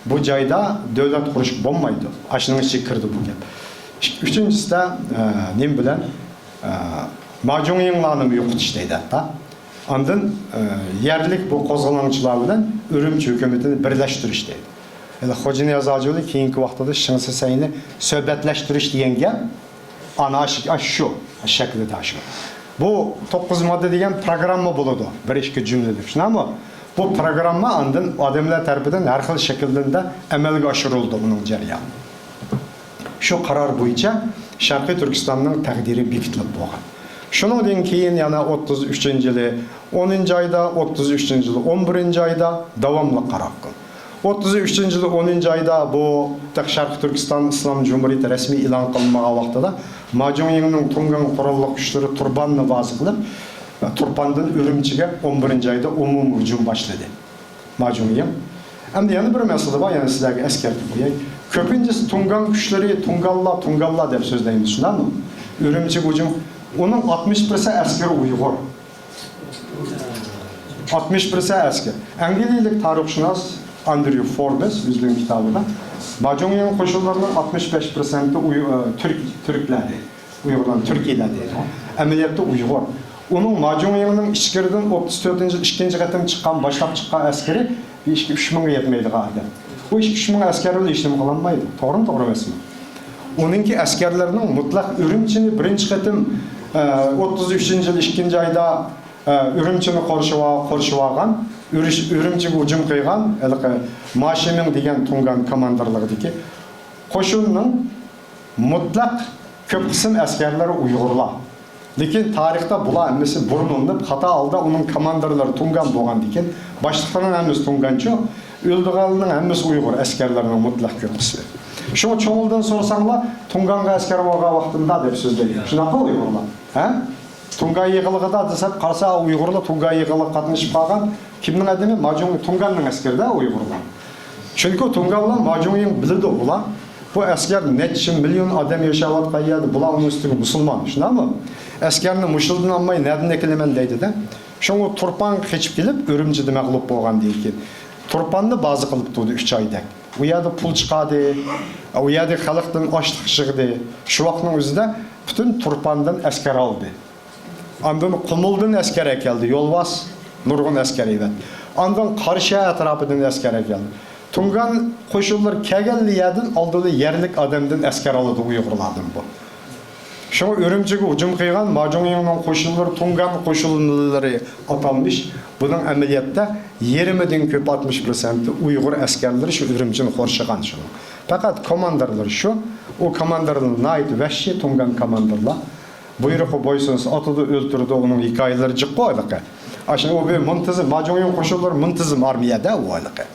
بۇ جايدا دۆلەت قۇرۇش بولمايدۇ. ئاشۇنىڭ ئىچىگە كىرىدۇ بۇ گەپ. ئۈچىنچىسىدە، ئە، نېمە بىلەن، ئە، ماجۇڭيىڭلارنىمۇ يوقىتىش دەيدۇ ھەتتا. ئاندىن، ئە، يەرلىك بۇ قوزغىلاڭچىلار بىلەن ئۈرۈمچى ھۆكۈمىتىنى بىرلەشتۈرۈش دەيدۇ. ھېلى خوجانىياز ھاجى كېيىنكى ۋاقتىدا شېڭ شىسەينى سۆھبەتلەشتۈرۈش دېگەن گەپ، ئانا ئاشۇ، ئاشۇ شۇ شەكىلدە شۇ. بۇ توققۇز ماددا دېگەن پروگرامما بولىدۇ، بىر ئىككى جۈملىدە، شۇنداقمۇ؟ بۇ پروگرامما ئاندىن ئادەملەر تەرىپىدىن ھەر خىل شەكىلدە ئەمەلگە ئاشۇرۇلىدۇ ئۇنىڭ جەريانى. شۇ قارار بويىچە شەرقىي تۈركىستاننىڭ تەقدىرى بېكىتىلىپ بولغان. شۇنىڭدىن كېيىن يەنە ئوتتۇز ئۈچىنچى يىلى ئونىنچى ئايدا، ئوتتۇز ئۈچىنچى يىلى ئون بىرىنچى ئايدا داۋاملىق قارار قىلدى. ئوتتۇز ئۈچىنچى يىلى ئونىنچى ئايدا بۇ شەرقىي تۈركىستان ئىسلام جۇمھۇرىيىتى رەسمىي ئېلان قىلىنمىغان ۋاقتىدا ماجۇڭيىڭنىڭ تۇڭگان قوراللىق كۈچلىرى تۇرپاننى بازا قىلىپ، تۇرپاندىن ئۈرۈمچىگە ئون بىرىنچى ئايدا ئومۇمىي ھۇجۇم باشلىدى. ماجۇڭيىڭ. ئەمدى يەنە بىر مەسىلە بار، يەنە سىلەرگە ئەسكەرتىپ قوياي. كۆپىنچىسى تۇڭگان كۈچلىرى، تۇڭگانلار، تۇڭگانلار دەپ سۆزلەيمىز، شۇنداقمۇ؟ ئۈرۈمچىگە ھۇجۇم. ئۇنىڭ ئاتمىش پىرسەنت ئەسكىرى ئۇيغۇر. ئاتمىش پىرسەنت ئەسكەر. ئەنگلىيەلىك تارىخشۇناس ئاندريۇ فوربس ئۆزىنىڭ كىتابىدا ماجۇڭيىڭ قوشۇنلىرىنىڭ ئاتمىش بەش پىرسەنتى ئۇي-، ئە، تۈرك، تۈركلەر دەيدۇ. ئۇيغۇرلار تۈركىيەلەر دەيدۇ. ئەمەلىيەتتە ئۇيغۇر. ئۇنىڭ ماجۇڭيىڭنىڭ ئىچكىرىدىن ئوتتۇز تۆتىنچى يىل ئىككىنچى قېتىم چىققان، باشلاپ چىققان ئەسكىرى بىر ئىككى ئۈچ مىڭغا يەتمەيدىغان ئادەم. ئۇ ئىككى ئۈچ مىڭ ئەسكەر بىلەن ھېچنېمە قىلالمايدۇ. توغرىمۇ توغرا ئەمەسمۇ؟ ئۇنىڭكى ئەسكەرلىرىنىڭ مۇتلەق ئۈرۈمچىنى بىرىنچى قېتىم، ئە، ئوتتۇز ئۈچىنچى يىل ئىككىنچى ئايدا، ئە، ئۈرۈمچىنى قورشىۋا-، قورشىۋالغان، ئۈرۈش-، ئۈرۈمچىگە ھۇجۇم قىلغان ھېلىقى ما شىمىڭ دېگەن تۇڭگان كوماندىرلىقىدىكى قوشۇننىڭ مۇتلەق كۆپ قىسىم ئەسكەرلىرى ئۇيغۇرلار. لېكىن تارىختا بۇلار ھەممىسى بۇرۇن ئېلىنىپ، خاتا ھالدا ئۇنىڭ كوماندىرلىرى تۇڭگان بولغاندىكىن، باشلىقلىرىنىڭ ھەممىسى تۇڭگانچۇ، ئۆلىدىغانلارنىڭ ھەممىسى ئۇيغۇر ئەسكەرلىرىنىڭ مۇتلەق كۆپ قىسمى. شۇڭا چوڭلىدىن سورىساڭلار، تۇڭگانغا ئەسكەر بارغان ۋاقتىمدا دەپ سۆزلەيدۇ. شۇنداقمۇ ئۇيغۇرلار؟ ھە؟ تۇڭگان يىغىلىغىدا دېسەك، قارىسا ئۇيغۇرلار تۇڭگان يىغىلىغا قاتنىشىپ قالغان. كىمنىڭ ئادىمى؟ ماجۇڭ تۇڭگاننىڭ ئەسكىرىدە ئۇيغۇرلار. چۈنكى تۇڭگانلار ماجۇڭيىڭ بىلىدۇ، بۇلار بۇ ئەسكەر نەچچە مىليون ئادەم ياشاۋاتقان يەردە، بۇلار ئۇنىڭ ئۈستىگە مۇسۇلمان، شۇنداقمۇ؟ ئەسكەرنى مۇشۇلدىن ئالماي نەدىن ئەكېلىمەن دەيدۇ-دە. شۇڭا تۇرپانغا قېچىپ كېلىپ، ئۈرۈمچىدە مەغلۇپ بولغاندىن كېيىن، تۇرپاننى بازا قىلىپ تۇردى ئۈچ ئايدەك. ئۇ يەردە پۇل چىقاردى، ئۇ يەردە خەلقتىن ئاشلىق يىغدى. شۇ ۋاقىتنىڭ ئۆزىدە پۈتۈن تۇرپاندىن ئەسكەر ئالدى. ئاندىن قۇمۇلدىن ئەسكەر ئەكەلدى، يولۋاس نۇرغۇن ئەسكەر ئەۋەتتى. ئاندىن قاراشاھار ئەتراپىدىن ئەسكەر ئەكەلدى. تۇڭگان قوشۇنلىرى كەلگەنلا يەردىن ئالدىدا يەرلىك ئادەمدىن ئەسكەر ئالىدۇ ئۇيغۇرلاردىن بۇ. شۇڭا ئۈرۈمچىگە ھۇجۇم قىلغان ماجۇڭيىڭنىڭ قوشۇنلىرى تۇڭگان قوشۇنلىرى ئاتالمىش، بۇنىڭ ئەمەلىيەتتە يېرىمىدىن كۆپ، ئاتمىش پىرسەنتى ئۇيغۇر ئەسكەرلىرى شۇ ئۈرۈمچىنى قورشىغان شۇ. پەقەت كوماندىرلىرى شۇ. ئۇ كوماندىرلار ناھايىتى ۋەھشىي تۇڭگان كوماندىرلار. بۇيرۇققا بويسۇنسا ئاتىدۇ، ئۆلتۈرىدۇ، ئۇنىڭ ھېكايىلىرى جىققۇ ھېلىقى. ئاشۇ ئۇ بىر مۇنتىزىم، ماجۇڭيىڭ قوشۇنلىرى مۇنتىزىم ئارمىيەدە ئۇ ھېلىقى.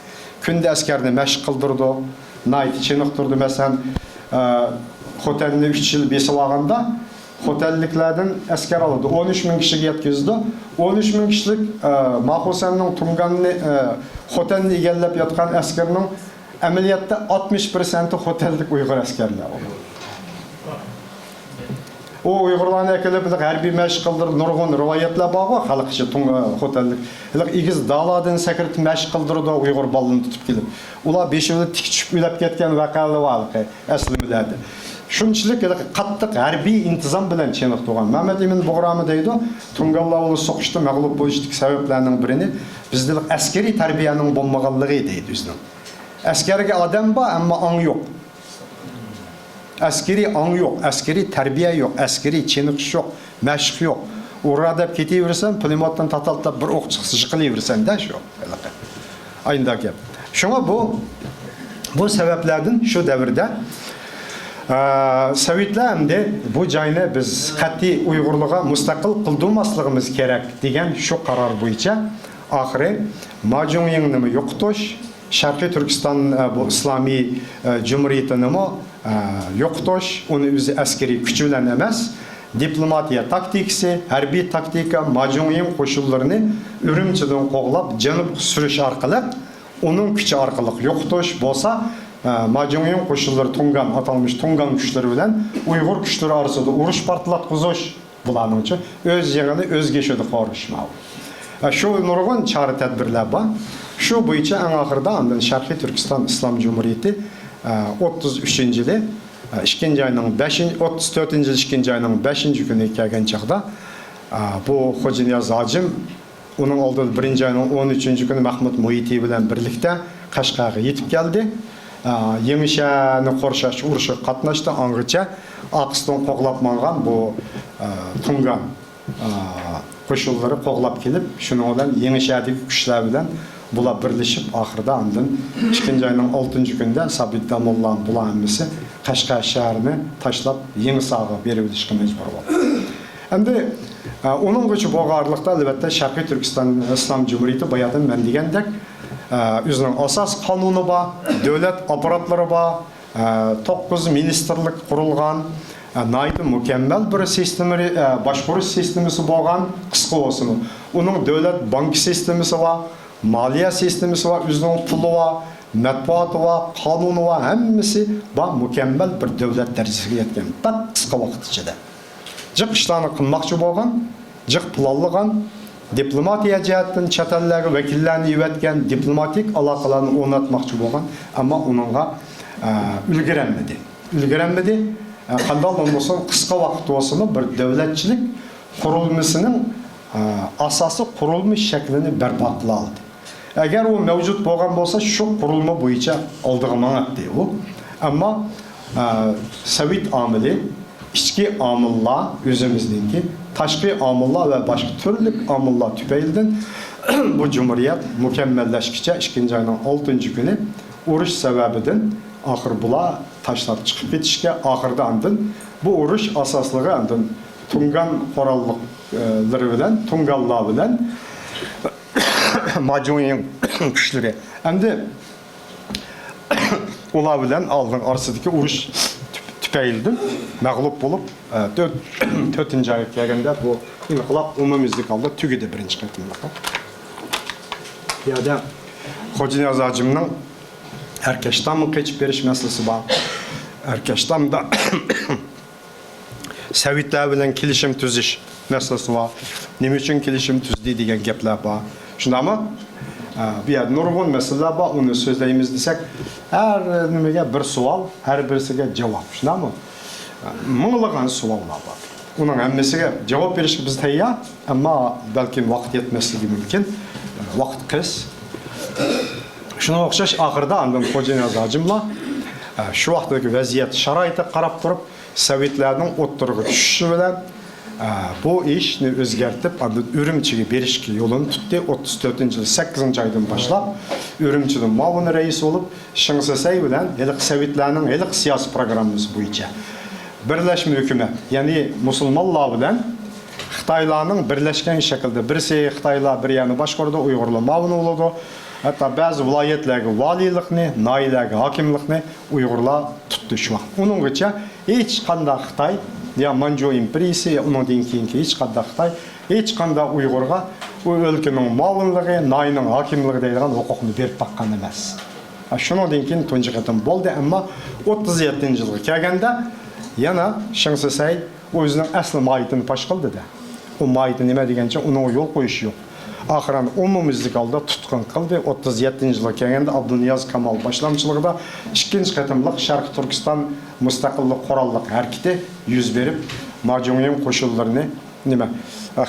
كۈندە ئەسكەرنى مەشىق قىلدۇرىدۇ، ناھايىتى چېنىقتۇرىدۇ. مەسىلەن، ئە، خوتەننى ئۈچ يىل بېسىۋالغاندا، خوتەنلىكلەردىن ئەسكەر ئالىدۇ، ئون ئۈچ مىڭ كىشىگە يەتكۈزىدۇ. ئون ئۈچ مىڭ كىشىلىك، ئە، ماخۇسەننىڭ تۇڭگاننى، ئە، خوتەننى ئىگىلەپ ياتقان ئەسكىرىنىڭ ئەمەلىيەتتە ئاتمىش پىرسەنتى خوتەنلىك ئۇيغۇر ئەسكەرلەر. ئۇ ئۇيغۇرلارنى ئەكېلىپ، ھېلىقى ھەربىي مەشىق قىلدۇرۇپ، نۇرغۇن رىۋايەتلەر بارغۇ، خەلق ئىچى تۇڭ-، خوتەنلىك. ھېلىقى ئېگىز دالادىن سەكرىتىپ مەشىق قىلدۇرىدۇ، ئۇيغۇر بالىلىرىنى تۇتۇپ كېلىپ. ئۇلار بېشى بىلەن تىك چۈشۈپ ئۆلۈپ كەتكەن ۋەقەلەر بار ھېلىقى ئەسلىمىلەردە. شۇنچىلىك ھېلىقى قاتتىق ھەربىي ئىنتىزام بىلەن چېنىقتۇرغان. مەمەت ئىمىن بۇغرامى دەيدۇ، تۇڭگانلار بىلەن سوقۇشتا مەغلۇپ بولۇشتىكى سەۋەبلەرنىڭ بىرىنى بىزدە ھېلىقى ئەسكىرىي تەربىيەنىڭ بولمىغانلىقى دەيدۇ ئۆزىنىڭ. ئەسكەرگە ئادەم بار، ئەمما ئاڭ يوق. ئەسكىرىي ئاڭ يوق، ئەسكىرىي تەربىيە يوق، ئەسكىرىي چېنىقىش يوق، مەشىق يوق. ئۇرۇرا دەپ كېتىۋېرىسەن، پۇلېموتتىن تاتالتاپ بىر ئوق چىقسا يىقىلىۋېرىسەن-دە شۇ. ھېلىقى. ئاينداق گەپ. شۇڭا بۇ، بۇ سەۋەبلەردىن شۇ دەۋردە، ئە، سوۋېتلار ئەمدى بۇ جاينى بىز قەتئىي ئۇيغۇرلارغا مۇستەقىل قىلدۇرماسلىقىمىز كېرەك دېگەن شۇ قارار بويىچە ئاخىرى ما جۇڭيىڭنىمۇ يوقىتىش، شەرقىي تۈركىستان، ئە، بۇ ئىسلامىي، ئە، جۇمھۇرىيىتىنىمۇ، ئە، يوقىتىش، ئۇنى ئۆزى ئەسكىرىي كۈچ بىلەن ئەمەس، دىپلوماتىيە تاكتىكىسى، ھەربىي تاكتىكا، ما جۇڭيىڭ قوشۇنلىرىنى ئۈرۈمچىدىن قوغلاپ، جەنۇبقا سۈرۈش ئارقىلىق، ئۇنىڭ كۈچى ئارقىلىق يوقىتىش بولسا، ئە، ما جۇڭيىڭ قوشۇنلىرى تۇڭگان، ئاتالمىش تۇڭگان كۈچلىرى بىلەن ئۇيغۇر كۈچلىرى ئارىسىدا ئۇرۇش پارتلاتقۇزۇش، بۇلارنىڭچە ئۆز يېڭىنى ئۆز گۆشىدە قورۇش ماۋۇ. ئە، شۇ نۇرغۇن چارە-تەدبىرلەر بار. شۇ بويىچە ئەڭ ئاخىرىدا ئاندىن شەرقىي تۈركىستان ئىسلام جۇمھۇرىيىتى، ئە، ئوتتۇز ئۈچىنچى يىلى، ئە، ئىككىنچى ئاينىڭ بەشىنچى، ئوتتۇز تۆتىنچى يىل ئىككىنچى ئاينىڭ بەشىنچى كۈنى كەلگەن چاغدا، ئە، بۇ خوجانىياز ھاجىم ئۇنىڭ ئالدىدا بىرىنچى ئاينىڭ ئون ئۈچىنچى كۈنى مەھمۇت مۇھىتى بىلەن بىرلىكتە قەشقەرگە يېتىپ كەلدى. ئا، يېڭىشەھەرنى قورشاش ئۇرۇشىغا قاتناشتى. ئاڭغىچە ئارقىسىدىن قوغلاپ ماڭغان بۇ، ئا، تۇڭگان، ئا، قوشۇنلىرى قوغلاپ كېلىپ، شۇنىڭ بىلەن يېڭىشەھەردىكى كۈچلەر بىلەن بۇلار بىرلىشىپ، ئاخىرىدا ئاندىن ئىككىنچى ئاينىڭ ئالتىنچى كۈنىدە سابىت داموللا بۇلار ھەممىسى قەشقەر شەھىرىنى تاشلاپ، يېڭىسارغا بېرىۋېلىشقا مەجبۇر بولدى. ئەمدى، ئە، ئۇنىڭغىچە بولغانلىقتا، ئەلۋەتتە، شەرقىي تۈركىستان ئىسلام جۇمھۇرىيىتى باياتىن مەن دېگەندەك، ئە، ئۆزىنىڭ ئاساسىي قانۇنى بار، دۆلەت ئاپپاراتلىرى بار، ئە، توققۇز مىنىستىرلىك قۇرۇلغان، ئە، ناھايىتى مۇكەممەل بىر سىستېما، ئە، باشقۇرۇش سىستېمىسى بولغان، قىسقا بولسىمۇ، ئۇنىڭ دۆلەت بانكا سىستېمىسى بار، مالىيە سىستېمىسى بار، ئۆزىنىڭ پۇلى بار، مەتبۇئاتى بار، قانۇنى بار، ھەممىسى بار، مۇكەممەل بىر دۆلەت دەرىجىسىگە يەتكەن، بەك قىسقا ۋاقىت ئىچىدە. جىق ئىشلارنى قىلماقچى بولغان، جىق پىلانلىغان، دىپلوماتىيە جەھەتتىن چەت ئەللەرگە ۋەكىللەرنى يىۋەتكەن، دىپلوماتىك ئالاقىلارنى ئورناتماقچى بولغان، ئەمما ئۇنىڭغا، ئە، ئۈلگۈرەلمىدى. ئۈلگۈرەلمىدى. ئە، قانداق بولمىسۇن، قىسقا ۋاقىت بولسىمۇ بىر دۆلەتچىلىك قۇرۇلمىسىنىڭ، ئە، ئاساسىي قۇرۇلما شەكلىنى بەرپا قىلالىدى. ئەگەر ئۇ مەۋجۇت بولغان بولسا، شۇ قۇرۇلما بويىچە ئالدىغا ماڭاتتى ئۇ. ئەمما، ئە، سوۋېت ئامىلى، ئىچكى ئامىللار ئۆزىمىزنىڭكى، تاشقى ئامىللار ۋە باشقا تۈرلۈك ئامىللار تۈپەيلىدىن بۇ جۇمھۇرىيەت مۇكەممەللەشكىچە ئىككىنچى ئاينىڭ ئالتىنچى كۈنى ئۇرۇش سەۋەبىدىن ئاخىر بۇلار تاشلاپ چىقىپ كېتىشكە، ئاخىرىدا ئاندىن بۇ ئۇرۇش ئاساسلىقى ئاندىن تۇڭگان قوراللىقلىرى بىلەن، تۇڭگانلار بىلەن ماجۇڭيىڭ كۈچلىرى. ئەمدى ئۇلار بىلەن ئالدىن ئارىسىدىكى ئۇرۇش تۈپ-، تۈپەيلىدىن مەغلۇپ بولۇپ، ئە، تۆت-، تۆتىنچى ئايغا كەلگەندە بۇ ئىنقىلاب ئومۇميۈزلۈك ھالدا تۈگىدى بىرىنچى قېتىملىق. بۇ يەردە خوجانىياز ھاجىمنىڭ ئەركەشتامغا قېچىپ بېرىش مەسىلىسى بار. ئەركەشتامدا سوۋېتلار بىلەن كېلىشىم تۈزۈش مەسىلىسى بار. نېمە ئۈچۈن كېلىشىم تۈزدى دېگەن گەپلەر بار. شۇنداقمۇ؟ ئە، بۇ يەردە نۇرغۇن مەسىلىلەر بار. ئۇنى سۆزلەيمىز دېسەك، ھەر نېمىگە بىر سوئال، ھەر بىرسىگە جاۋاب. شۇنداقمۇ؟ ئە، مىڭلىغان سوئاللار بار. ئۇنىڭ ھەممىسىگە جاۋاب بېرىشكە بىز تەييار، ئەمما بەلكىم ۋاقىت يەتمەسلىكى مۇمكىن. ۋاقىت قىس. شۇنىڭغا ئوخشاش ئاخىرىدا ئاندىن خوجانىياز ھاجىملار، ئە، شۇ ۋاقىتتىكى ۋەزىيەت شارائىتىغا قاراپ تۇرۇپ، سوۋېتلارنىڭ ئوتتۇرىغا چۈشۈشى بىلەن، ئە، بۇ ئىشنى ئۆزگەرتىپ، ئاندىن ئۈرۈمچىگە بېرىشكە يولىنى تۇتتى. ئوتتۇز تۆتىنچى يىل سەككىزىنچى ئايدىن باشلاپ ئۈرۈمچىدە مۇئاۋىن رەئىس بولۇپ، شېڭ شىسەي بىلەن ھېلىقى سوۋېتلارنىڭ ھېلىقى سىياسىي پىروگراممىسى بويىچە بىرلەشمە ھۆكۈمەت، يەنى مۇسۇلمانلار بىلەن خىتايلارنىڭ بىرلەشكەن شەكىلدە، بىرسى خىتايلار بىر يەرنى باشقۇرىدۇ، ئۇيغۇرلار مۇئاۋىن بولىدۇ. ھەتتا بەزى ۋىلايەتلەرگە ۋالىيلىقنى، ناھىيەلەرگە ھاكىملىقنى ئۇيغۇرلار تۇتتى شۇ ۋاقىت. ئۇنىڭغىچە ھېچقانداق خىتاي يا مانجۇ ئىمپېرىيىسى، يا ئۇنىڭدىن كېيىنكى ھېچقانداق خىتاي ھېچقانداق ئۇيغۇرغا ئۇ ئۆلكىنىڭ مۇئاۋىنلىقى، ناھىيەنىڭ ھاكىملىقى دەيدىغان ھوقۇقنى بېرىپ باققان ئەمەس. شۇنىڭدىن كېيىن تۇنجى قېتىم بولدى، ئەمما ئوتتۇز يەتتىنچى يىلغا كەلگەندە يەنە شېڭ شىسەي ئۆزىنىڭ ئەسلى ماھىيىتىنى پاش قىلدى-دە. ئۇ ماھىيىتى نېمە دېگەنچە ئۇنىڭغا يول قويۇش يوق. ئاخىرىنى ئومۇميۈزلۈك ھالدا تۇتقۇن قىلدى. ئوتتۇز يەتتىنچى يىلغا كەلگەندە ئابدۇنىياز كامال باشلامچىلىقىدا ئىككىنچى قېتىملىق شەرقىي تۈركىستان مۇستەقىللىق قوراللىق ھەرىكىتى يۈز بېرىپ، ما جۇڭيىڭ قوشۇنلىرىنى، نېمە،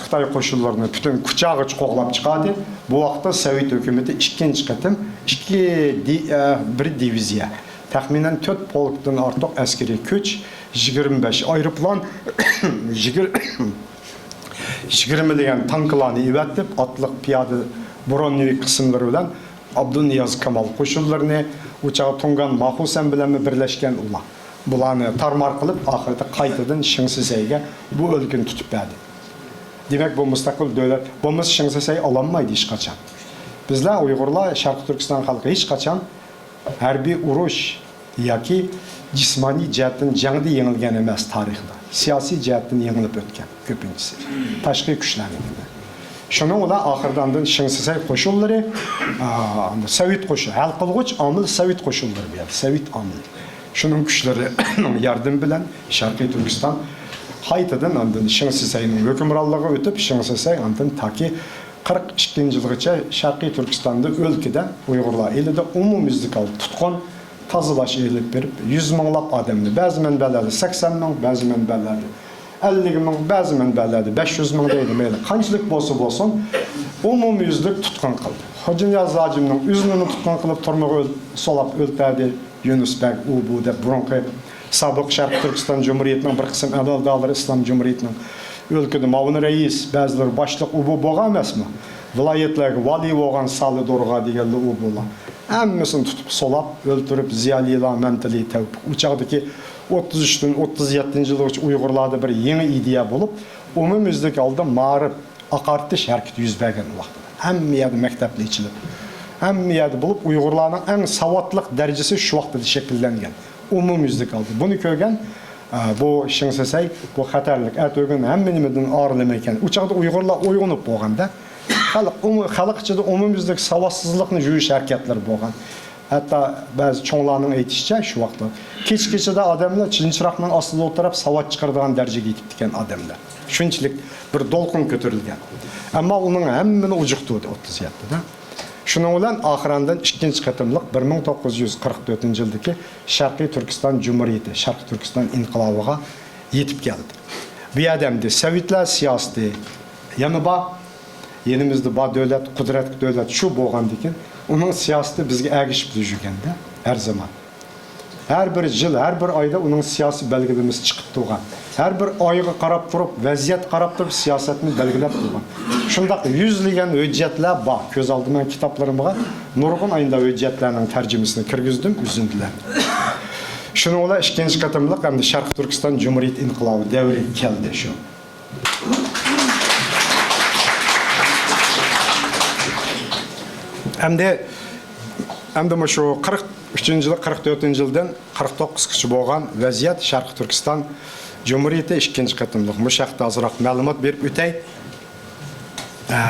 خىتاي قوشۇنلىرىنى پۈتۈن كۇچاغىچە قوغلاپ چىقاردى. بۇ ۋاقىتتا سوۋېت ھۆكۈمىتى ئىككىنچى قېتىم ئىككى دى-، ئە، بىر دىۋىزىيە، تەخمىنەن تۆت پولكتىن ئارتۇق ئەسكىرىي كۈچ، يىگىرمە بەش ئايروپىلان، يىگىر-، يىگىرمە دېگەن تانكىلارنى ئەۋەتىپ، ئاتلىق، پىيادە، برونېۋىك قىسىملىرى بىلەن ئابدۇنىياز كامال قوشۇنلىرىنى، ئۇ چاغ تۇڭگان ماخۇسەن بىلەنمۇ بىرلەشكەن ئۇلار. بۇلارنى تارمار قىلىپ، ئاخىرىدا قايتىدىن شېڭ شىسەيگە بۇ ئۆلكىنى تۇتۇپ بەردى. دېمەك، بۇ مۇستەقىل دۆلەت بولمىسا، شېڭ شىسەي ئالالمايدۇ ھېچقاچان. بىزلەر ئۇيغۇرلار، شەرقىي تۈركىستان خەلقى ھېچقاچان ھەربىي ئۇرۇش ياكى جىسمانىي جەھەتتىن جەڭدە يېڭىلگەن ئەمەس تارىختا. سىياسىي جەھەتتىن يېڭىلىپ ئۆتكەن كۆپىنچىسى. تاشقى كۈچلەرنىڭكىدە. شۇنىڭ بىلەن ئاخىرىدا ئاندىن شېڭ شىسەي قوشۇنلىرى، ئا، سوۋېت قوشۇن، ھەل قىلغۇچ ئامىل سوۋېت قوشۇنلىرى بۇ يەردە، سوۋېت ئامىلى. شۇنىڭ كۈچلىرىنىڭ ياردىمى بىلەن شەرقىي تۈركىستان قايتىدىن ئاندىن شېڭ شىسەينىڭ ھۆكۈمرانلىقىغا ئۆتۈپ، شېڭ شىسەي ئاندىن تاكى قىرىق ئىككىنچى يىلغىچە شەرقىي تۈركىستاندا ئۆلكىدە ئۇيغۇرلار ئېلىدە ئومۇميۈزلۈك ھالدا تۇتقۇن، تازىلاش ئېلىپ بېرىپ، يۈز مىڭلاپ ئادەمنى، بەزى مەنبەلەردە سەكسەن مىڭ، بەزى مەنبەلەردە ئەللىك مىڭ، بەزى مەنبەلەردە بەش يۈز مىڭ دەيدۇ، مەيلى، قانچىلىك بولسا بولسۇن، ئومۇميۈزلۈك تۇتقۇن قىلدى. خوجانىياز ھاجىمنىڭ ئۆزىنىمۇ تۇتقۇن قىلىپ، تۈرمىگە ئۆل-، سولاپ ئۆلتۈردى. يۇنۇس بەگ، ئۇ، بۇ دەپ بۇرۇنقى سابىق شەرقىي تۈركىستان جۇمھۇرىيىتىنىڭ بىر قىسىم ئەمەلدارلىرى ئىسلام جۇمھۇرىيىتىنىڭ ئۆلكىدە مۇئاۋىن رەئىس، بەزىلىرى باشلىق، ئۇ، بۇ بولغان ئەمەسمۇ؟ ۋىلايەتلەرگە ۋالىي بولغان سالى دورغا دېگەنلەر ئۇ، بۇلار. ھەممىسىنى تۇتۇپ سولاپ ئۆلتۈرۈپ، زىيالىيلار مەمتىلى تەۋپىق. ئۇ چاغدىكى ئوتتۇز ئۈچتىن ئوتتۇز يەتتىنچى يىلغىچە ئۇيغۇرلاردا بىر يېڭى ئىدىيە بولۇپ، ئومۇميۈزلۈك ھالدا مائارىپ ئاقارتىش ھەرىكىتى يۈز بەرگەن ۋاقتىدا. ھەممە يەردە مەكتەپلەر ئېچىلىپ، ھەممە يەردە بولۇپ، ئۇيغۇرلارنىڭ ئەڭ ساۋاتلىق دەرىجىسى شۇ ۋاقتىدا شەكىللەنگەن. ئومۇميۈزلۈك ھالدا. بۇنى كۆرگەن، ئە، بۇ شېڭ شىسەي، بۇ خەتەرلىك، ئەتىگۈن ھەممە نېمىدىن ئارىلىما ئىكەن. ئۇ چاغدا ئۇيغۇرلار ئويغىنىپ بولغاندا، خەلق، ئومۇ-، خەلق ئىچىدە ئومۇميۈزلۈك ساۋاتسىزلىقنى يۇيۇش ھەرىكەتلىرى بولغان. ھەتتا بەزى چوڭلارنىڭ ئېيتىشىچە، شۇ ۋاقىتتا كېچە-كېچىدە ئادەملەر چىلىم چىراغنىڭ ئاستىدا ئولتۇرۇپ ساۋات چىقىرىدىغان دەرىجىگە يېتىپتىكەن ئادەملەر. شۇنچىلىك بىر دولقۇن كۆتۈرۈلگەن. ئەمما ئۇنىڭ ھەممىنى ئۇجۇقتۇردى ئوتتۇز يەتتىدە. شۇنىڭ بىلەن ئاخىرىندىن ئىككىنچى قېتىملىق بىر مىڭ توققۇز يۈز قىرىق تۆتىنچى يىلدىكى شەرقىي تۈركىستان جۇمھۇرىيىتى، شەرقىي تۈركىستان ئىنقىلابىغا يېتىپ كەلدى. بۇ يەردە ئەمدى سوۋېتلار سىياسىتى يەنە بار. يېنىمىزدا بار دۆلەت، قۇدرەتلىك دۆلەت شۇ بولغاندىكىن، ئۇنىڭ سىياسىتى بىزگە ئەگىشىپ يۈرگەندە ھەر زامان. ھەر بىر يىل، ھەر بىر ئايدا ئۇنىڭ سىياسىي بەلگىلىمىسى چىقىپ تۇرغان. ھەر بىر ئايغا قاراپ تۇرۇپ، ۋەزىيەتكە قاراپ تۇرۇپ سىياسەتنى بەلگىلەپ تۇرغان. شۇنداق يۈزلىگەن ھۆججەتلەر بار. كۆز ئالدىما كىتابلىرىمغا نۇرغۇن ئاينىدا ھۆججەتلەرنىڭ تەرجىمىسىنى كىرگۈزدۈم، ئۈزۈندىلەر. شۇنىڭ بىلەن ئىككىنچى قېتىملىق ئەمدى شەرقىي تۈركىستان جۇمھۇرىيىتى ئىنقىلابى دەۋرى كەلدى شۇ. ئەمدى، ئەمدى مۇشۇ قىرىق ئۈچىنچى يىل، قىرىق تۆتىنچى يىلدىن قىرىق توققۇزغىچە بولغان ۋەزىيەت، شەرقىي تۈركىستان جۇمھۇرىيىتى ئىككىنچى قېتىملىق. مۇشۇ ھەقتە ئازراق مەلۇمات بېرىپ ئۆتەي. ئە،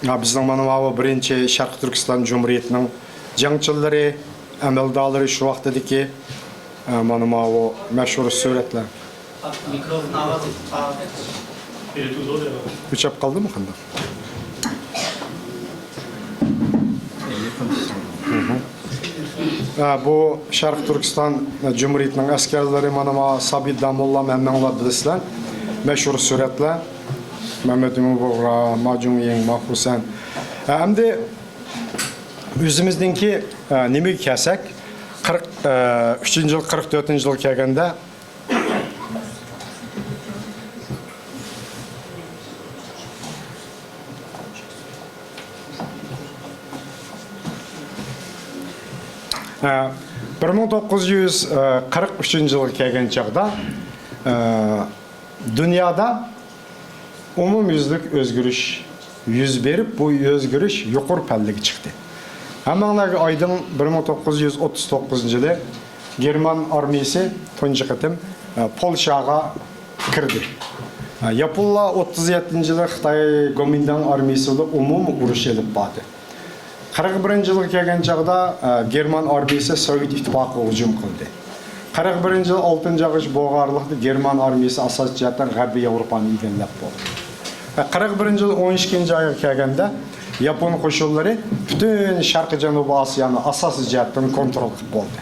ھە، بىزنىڭ مانا ماۋۇ بىرىنچى شەرقىي تۈركىستان جۇمھۇرىيىتىنىڭ جەڭچىلىرى، ئەمەلدارلىرى شۇ ۋاقتىدىكى، ئە، مانا ماۋۇ مەشھۇر سۈرەتلەر. مىكروفون ئاۋازى، ئاۋازى. ئۆچۈپ قالدىمۇ قانداق؟ ھە، بۇ شەرقىي تۈركىستان جۇمھۇرىيىتىنىڭ ئەسكەرلىرى، مانا، ما سابىت داموللام، ھەممىڭلار بىلىسىلەر. مەشھۇر سۈرەتلەر. مەمەت ئۆمەر بۇغرا، ما جۇڭيىڭ، ما خۇسەن. ھە، ئەمدى ئۆزىمىزنىڭكى، ھە، نېمىگە كەلسەك، قىرىق، ھە، ئۈچىنچى يىل، قىرىق تۆتىنچى يىلغا كەلگەندە، ھە، بىر مىڭ توققۇز يۈز قىرىق ئۈچىنچى يىلغا كەلگەن چاغدا، ھە، دۇنيادا ئومۇميۈزلۈك ئۆزگىرىش يۈز بېرىپ، بۇ ئۆزگىرىش يۇقىرى پەللىگە چىقتى. ھەممىڭلارغا ئايدىڭ، بىر مىڭ توققۇز يۈز ئوتتۇز توققۇزىنچى يىلى گېرمان ئارمىيىسى تۇنجى قېتىم، ئە، پولشاغا كىردى. ئە، ياپونلار ئوتتۇز يەتتىنچى يىلى خىتاي گومىنداڭ ئارمىيىسى بىلەن ئومۇمىي ئۇرۇش ئېلىپ باردى. قىرىق بىرىنچى يىلغا كەلگەن چاغدا، ئە، گېرمان ئارمىيىسى سوۋېت ئىتتىپاقىغا ھۇجۇم قىلدى. قىرىق بىرىنچى يىل ئالتىنچى ئايغىچە بولغان ئارىلىقتا گېرمان ئارمىيىسى ئاساسىي جەھەتتىن غەربىي ياۋروپانى ئىگىلەپ بولدى. ۋە قىرىق بىرىنچى يىل ئون ئىككىنچى ئايغا كەلگەندە ياپون قوشۇنلىرى پۈتۈن شەرقىي جەنۇبىي ئاسىيانى ئاساسىي جەھەتتىن كونترول قىلىپ بولدى.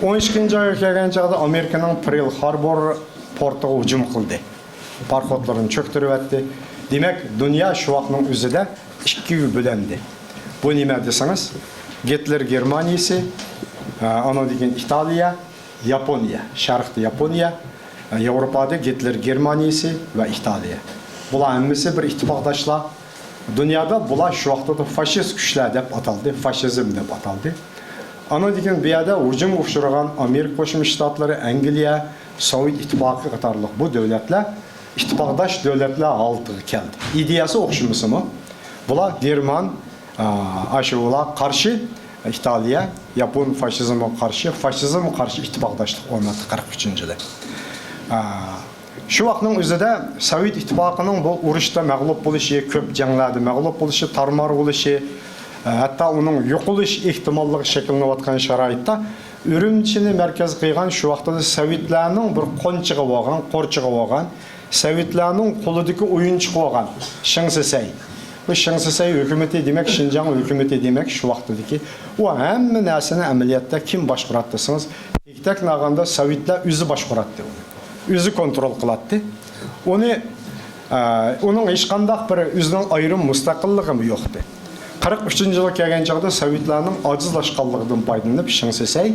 ئون ئىككىنچى ئايغا كەلگەن چاغدا ئامېرىكىنىڭ پېرل خاربور پورتىغا ھۇجۇم قىلدى. پاراخوتلىرىنى چۆكتۈرۈۋەتتى. دېمەك، دۇنيا شۇ ۋاقىتنىڭ ئۆزىدە ئىككىگە بۆلۈندى. بۇ نېمە دېسىڭىز، گىتلېر گېرمانىيىسى، ئە، ئانىڭدىن كېيىن ئىتالىيە، ياپونىيە، شەرقتە ياپونىيە، ئە، ياۋروپادا گىتلېر گېرمانىيىسى ۋە ئىتالىيە. بۇلار ھەممىسى بىر ئىتتىپاقداشلار. دۇنيادا بۇلار شۇ ۋاقىتتا فاشىست كۈچلەر دەپ ئاتالدى، فاشىزم دەپ ئاتالدى. ئانىڭدىن كېيىن بۇ يەردە ھۇجۇمغا ئۇچرىغان ئامېرىكا قوشما شتاتلىرى، ئەنگلىيە، سوۋېت ئىتتىپاقى قاتارلىق بۇ دۆلەتلەر ئىتتىپاقداش دۆلەتلەر ھالىتىگە كەلدى. ئىدىيەسى ئوخشىمىسىمۇ، بۇلار گېرمان، ئا، ئاشۇ ئۇلار قارشى، ئىتالىيە، ياپون فاشىزمىغا قارشى، فاشىزمغا قارشى ئىتتىپاقداشلىق ئورناتتى قىرىق ئۈچىنچى يىلى. ئا، شۇ ۋاقىتنىڭ ئۆزىدە سوۋېت ئىتتىپاقىنىڭ بۇ ئۇرۇشتا مەغلۇپ بولۇشى، كۆپ جەڭلەردە مەغلۇپ بولۇشى، تارمار بولۇشى، ئا، ھەتتا ئۇنىڭ يوقىلىش ئېھتىماللىقى شەكىللىنىۋاتقان شارائىتتا ئۈرۈمچىنى مەركەز قىلغان شۇ ۋاقىتتا سوۋېتلارنىڭ بىر قونچىقى بولغان، قورچىقى بولغان، سوۋېتلارنىڭ قولىدىكى ئويۇنچۇق بولغان شېڭ شىسەي. بۇ شېڭ شىسەي ھۆكۈمىتى دېمەك، شىنجاڭ ھۆكۈمىتى دېمەك، شۇ ۋاقىتتىكى ئۇ ھەممە نەرسىنى ئەمەلىيەتتە كىم باشقۇراتتى دېسىڭىز، تەكتەك ناغاندا سوۋېتلار ئۆزى باشقۇراتتى ئۇنى. ئۆزى كونترول قىلاتتى. ئۇنى، ئە، ئۇنىڭ ھېچقانداق بىر ئۆزىنىڭ ئايرىم مۇستەقىللىقىمۇ يوقتى. قىرىق ئۈچىنچى يىلغا كەلگەن چاغدا سوۋېتلارنىڭ ئاجىزلاشقانلىقىدىن پايدىلىنىپ، شېڭ شىسەي،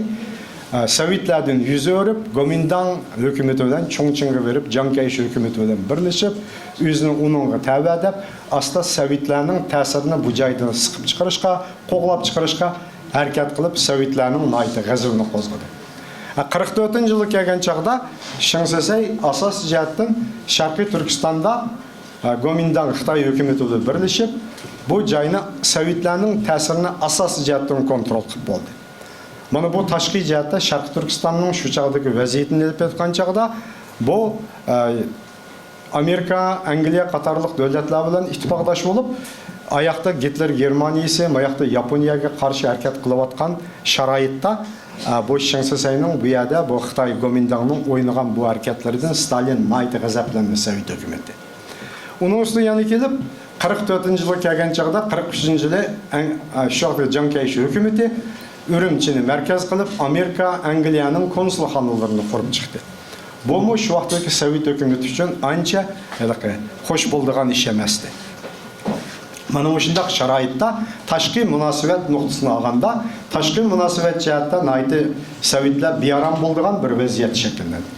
ئە، سوۋېتلاردىن يۈز ئۆرۈپ، گومىنداڭ ھۆكۈمىتى بىلەن چۇڭچىڭغا بېرىپ، جياڭ كەيشى ھۆكۈمىتى بىلەن بىرلىشىپ، ئۆزىنى ئۇنىڭغا تەۋە دەپ، ئاستا سوۋېتلارنىڭ تەسىرىنى بۇ جايدىن سىقىپ چىقىرىشقا، قوغلاپ چىقىرىشقا ھەرىكەت قىلىپ، سوۋېتلارنىڭ ناھايىتى غەزىپىنى قوزغىدى. ھە، قىرىق تۆتىنچى يىلغا كەلگەن چاغدا شېڭ شىسەي ئاساسىي جەھەتتىن شەرقىي تۈركىستاندا، ھە، گومىنداڭ خىتاي ھۆكۈمىتى بىلەن بىرلىشىپ، بۇ جاينى سوۋېتلارنىڭ تەسىرىنى ئاساسىي جەھەتتىن كونترول قىلىپ بولدى. مانا بۇ تاشقى جەھەتتە شەرقىي تۈركىستاننىڭ شۇ چاغدىكى ۋەزىيىتىنى ئېلىپ ئېيتقان چاغدا، بۇ، ئە، ئامېرىكا، ئەنگلىيە قاتارلىق دۆلەتلەر بىلەن ئىتتىپاقداش بولۇپ، ئاياقتا گىتلېر گېرمانىيىسى، ماياقتا ياپونىيەگە قارشى ھەرىكەت قىلىۋاتقان شارائىتتا، ئە، بۇ شېڭ شىسەينىڭ بۇ يەردە بۇ خىتاي گومىنداڭنىڭ ئوينىغان بۇ ھەرىكەتلىرىدىن ستالىن ناھايىتى غەزەپلەندى، سوۋېت ھۆكۈمىتى. ئۇنىڭ ئۈستىگە يەنە كېلىپ، قىرىق تۆتىنچى يىلغا كەلگەن چاغدا، قىرىق ئۈچىنچى يىلى ئەڭ، ئە، شۇ ۋاقىتتا جياڭ كەيشى ھۆكۈمىتى ئۈرۈمچىنى مەركەز قىلىپ، ئامېرىكا، ئەنگلىيەنىڭ كونسۇلخانىلىرىنى قۇرۇپ چىقتى. بۇمۇ شۇ ۋاقىتتىكى سوۋېت ھۆكۈمىتى ئۈچۈن ئانچە ھېلىقى خوش بولىدىغان ئىش ئەمەستى. مانا مۇشۇنداق شارائىتتا تاشقى مۇناسىۋەت نۇقتىسىنى ئالغاندا، تاشقى مۇناسىۋەت جەھەتتە ناھايىتى سوۋېتلار بىئارام بولىدىغان بىر ۋەزىيەت شەكىللەندى.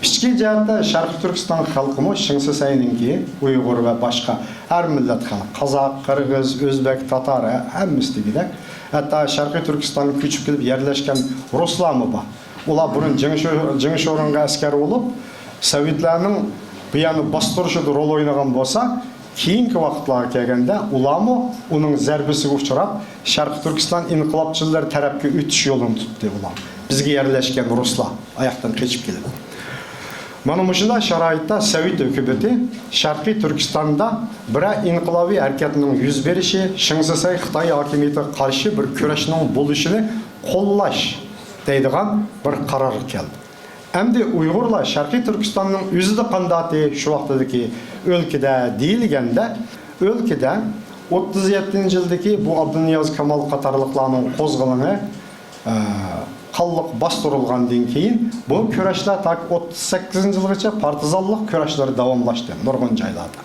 ئىچكى جەھەتتە شەرقىي تۈركىستان خەلقىمۇ شېڭ شىسەينىڭكى، ئۇيغۇر ۋە باشقا ھەر مىللەت خەلق، قازاق، قىرغىز، ئۆزبەك، تاتار، ھە-، ھەممىسى دېگۈدەك. ھەتتا شەرقىي تۈركىستانغا كۆچۈپ كېلىپ يەرلەشكەن رۇسلارمۇ بار. ئۇلار بۇرۇن جېڭ شو-، جېڭ شورۇنغا ئەسكەر بولۇپ، سوۋېتلارنىڭ بۇ يەرنى باستۇرۇشىدا رول ئوينىغان بولسا، كېيىنكى ۋاقىتلارغا كەلگەندە ئۇلارمۇ ئۇنىڭ زەربىسىگە ئۇچراپ، شەرقىي تۈركىستان ئىنقىلابچىلىرى تەرەپكە ئۆتۈش يولىنى تۇتتى ئۇلار. بىزگە يەرلەشكەن رۇسلار ئاياقتىن قېچىپ كېلىپ. مانا مۇشۇنداق شارائىتتا سوۋېت ھۆكۈمىتى شەرقىي تۈركىستاندا بىرەر ئىنقىلابىي ھەرىكەتنىڭ يۈز بېرىشى، شېڭ شىسەي خىتاي ھاكىمىيىتىگە قارشى بىر كۈرەشنىڭ بولۇشىنى قوللاش دەيدىغان بىر قارارغا كەلدى. ئەمدى ئۇيغۇرلار شەرقىي تۈركىستاننىڭ ئۆزىدە قانداقتى شۇ ۋاقىتتىكى ئۆلكىدە دېيىلگەندە، ئۆلكىدە ئوتتۇز يەتتىنچى يىلدىكى بۇ ئابدۇنىياز كامال قاتارلىقلارنىڭ قوزغىلىڭى، ئە، قانلىق باستۇرۇلغاندىن كېيىن، بۇ كۈرەشلەر تاكى ئوتتۇز سەككىزىنچى يىلغىچە پارتىزانلىق كۈرەشلىرى داۋاملاشتى نۇرغۇن جايلاردا.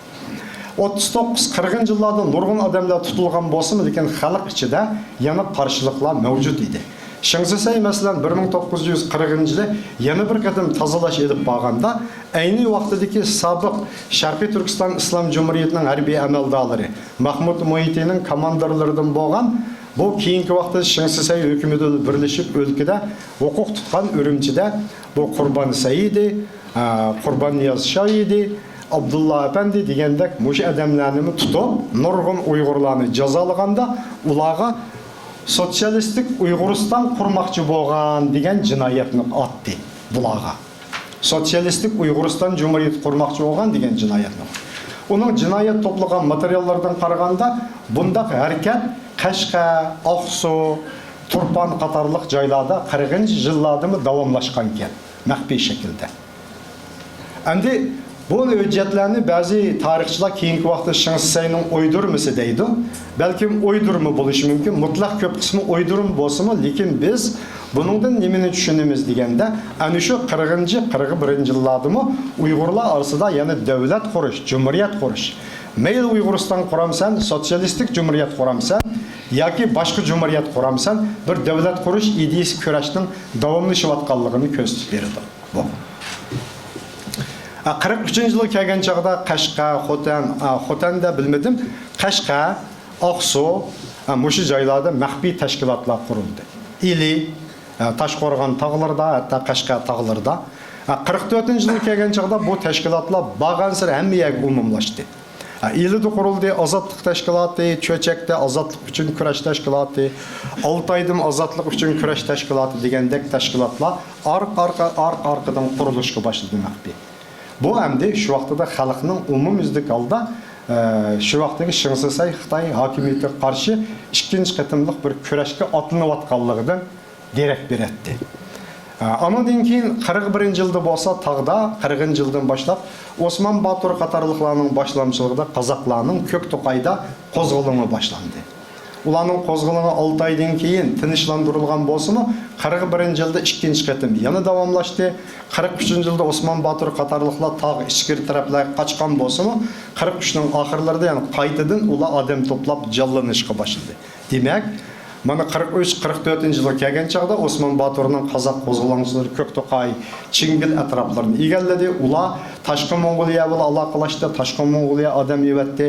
ئوتتۇز توققۇز قىرىقىنچى يىللاردا نۇرغۇن ئادەملەر تۇتۇلغان بولسىمۇ، لېكىن خەلق ئىچىدە يەنە قارشىلىقلار مەۋجۇت ئىدى. شېڭ شىسەي، مەسىلەن، بىر مىڭ توققۇز يۈز قىرىقىنچى يىلى يەنە بىر قېتىم تازىلاش ئېلىپ بارغاندا، ئەينى ۋاقتىدىكى سابىق شەرقىي تۈركىستان ئىسلام جۇمھۇرىيىتىنىڭ ھەربىي ئەمەلدارلىرى، مەخمۇت مۇھىتىنىڭ كاماندىرلىرىدىن بولغان، بۇ كېيىنكى ۋاقىتتا شېڭ شىسەي ھۆكۈمىتى بىلەن بىرلىشىپ ئۆلكىدە ھوقۇق تۇتقان ئۈرۈمچىدە بۇ قۇربان سەئىدى، ئە، قۇربان نىياز شاھىدى، ئابدۇللا ئەپەندى دېگەندەك مۇشۇ ئادەملەرنىمۇ تۇتۇپ، نۇرغۇن ئۇيغۇرلارنى جازالىغاندا، ئۇلارغا سوتسىيالىستىك ئۇيغۇرىستان قۇرماقچى بولغان دېگەن جىنايەتنى ئاتتى بۇلارغا. سوتسىيالىستىك ئۇيغۇرىستان جۇمھۇرىيىتى قۇرماقچى بولغان دېگەن جىنايەتنى. ئۇنىڭ جىنايەت توپلىغان ماتېرىياللىرىدىن قارىغاندا، بۇنداق ھەرىكەت قەشقەر، ئاقسۇ، تۇرپان قاتارلىق جايلاردا قىرىقىنچى يىللاردىمۇ داۋاملاشقانىكەن، مەخپىي شەكىلدە. ئەمدى بۇ ھۆججەتلەرنى بەزى تارىخچىلار كېيىنكى ۋاقىتتا شېڭ شىسەينىڭ ئويدۇرمىسى دەيدۇ. بەلكىم ئويدۇرما بولۇشى مۇمكىن، مۇتلەق كۆپ قىسمى ئويدۇرما بولسىمۇ، لېكىن بىز بۇنىڭدىن نېمىنى چۈشىنىمىز دېگەندە، ئەنە شۇ قىرىقىنچى، قىرىق بىرىنچى يىللاردىمۇ ئۇيغۇرلار ئارىسىدا يەنە دۆلەت قۇرۇش، جۇمھۇرىيەت قۇرۇش، مەيلى ئۇيغۇرىستان قۇرامسەن، سوتسىيالىستىك جۇمھۇرىيەت قۇرامسەن ياكى باشقا جۇمھۇرىيەت قۇرامسەن، بىر دۆلەت قۇرۇش ئىدىيىسى كۈرەشنىڭ داۋاملىشىۋاتقانلىقىنى كۆرسىتىپ بېرىدۇ. بۇ. ئە، قىرىق ئۈچىنچى يىلغا كەلگەن چاغدا قەشقەر، خوتەن، ئە، خوتەندە بىلمىدىم، قەشقەر، ئاقسۇ، ئە، مۇشۇ جايلاردا مەخپىي تەشكىلاتلار قۇرۇلدى. ئىلى، ئە، تاشقورغان تاغلىرىدا، ھەتتا قەشقەر تاغلىرىدا. ئە، قىرىق تۆتىنچى يىلغا كەلگەن چاغدا بۇ تەشكىلاتلار بارغانسېرى ھەممە يەرگە ئومۇملاشتى. ئىلىدە قۇرۇلدى، ئازادلىق تەشكىلاتى، چۆچەكتە ئازادلىق ئۈچۈن كۈرەش تەشكىلاتى، ئالتايدىمۇ ئازادلىق ئۈچۈن كۈرەش تەشكىلاتى دېگەندەك تەشكىلاتلار ئارقا-ئارقا، ئارقا-ئارقىدىن قۇرۇلۇشقا باشلىدى مەخپىي. بۇ ئەمدى شۇ ۋاقتىدا خەلقنىڭ ئومۇميۈزلۈك ھالدا، ئە، شۇ ۋاقتىدىكى شېڭ شىسەي خىتاي ھاكىمىيىتىگە قارشى ئىككىنچى قېتىملىق بىر كۈرەشكە ئاتلىنىۋاتقانلىقىدىن دېرەك بېرەتتى. ئانىڭدىن كېيىن قىرىق بىرىنچى يىلدا بولسا تاغدا، قىرىقىنچى يىلدىن باشلاپ ئوسمان باتۇر قاتارلىقلارنىڭ باشلامچىلىقىدا قازاقلارنىڭ كۆكتوقايدا قوزغىلىڭى باشلاندى. ئۇلارنىڭ قوزغىلىڭى ئالتە ئايدىن كېيىن تىنچلاندۇرۇلغان بولسىمۇ، قىرىق بىرىنچى يىلدا ئىككىنچى قېتىم يەنە داۋاملاشتى. قىرىق ئۈچىنچى يىلدا ئوسمان باتۇر قاتارلىقلار تاغ ئىچكىرى تەرەپلەرگە قاچقان بولسىمۇ، قىرىق ئۈچنىڭ ئاخىرلىرىدا يەنە قايتىدىن ئۇلار ئادەم توپلاپ جانلىنىشقا باشلىدى. دېمەك، مانا قىرىق ئۈچ، قىرىق تۆتىنچى يىلغا كەلگەن چاغدا ئوسمان باتۇرنىڭ قازاق قوزغىلاڭچىلىرى كۆكتوقاي، چىڭگىل ئەتراپلىرىنى ئىگىلىدى. ئۇلار تاشقى موڭغۇلىيە بىلەن ئالاقىلاشتى، تاشقى موڭغۇلىيە ئادەم ئېۋەتتى.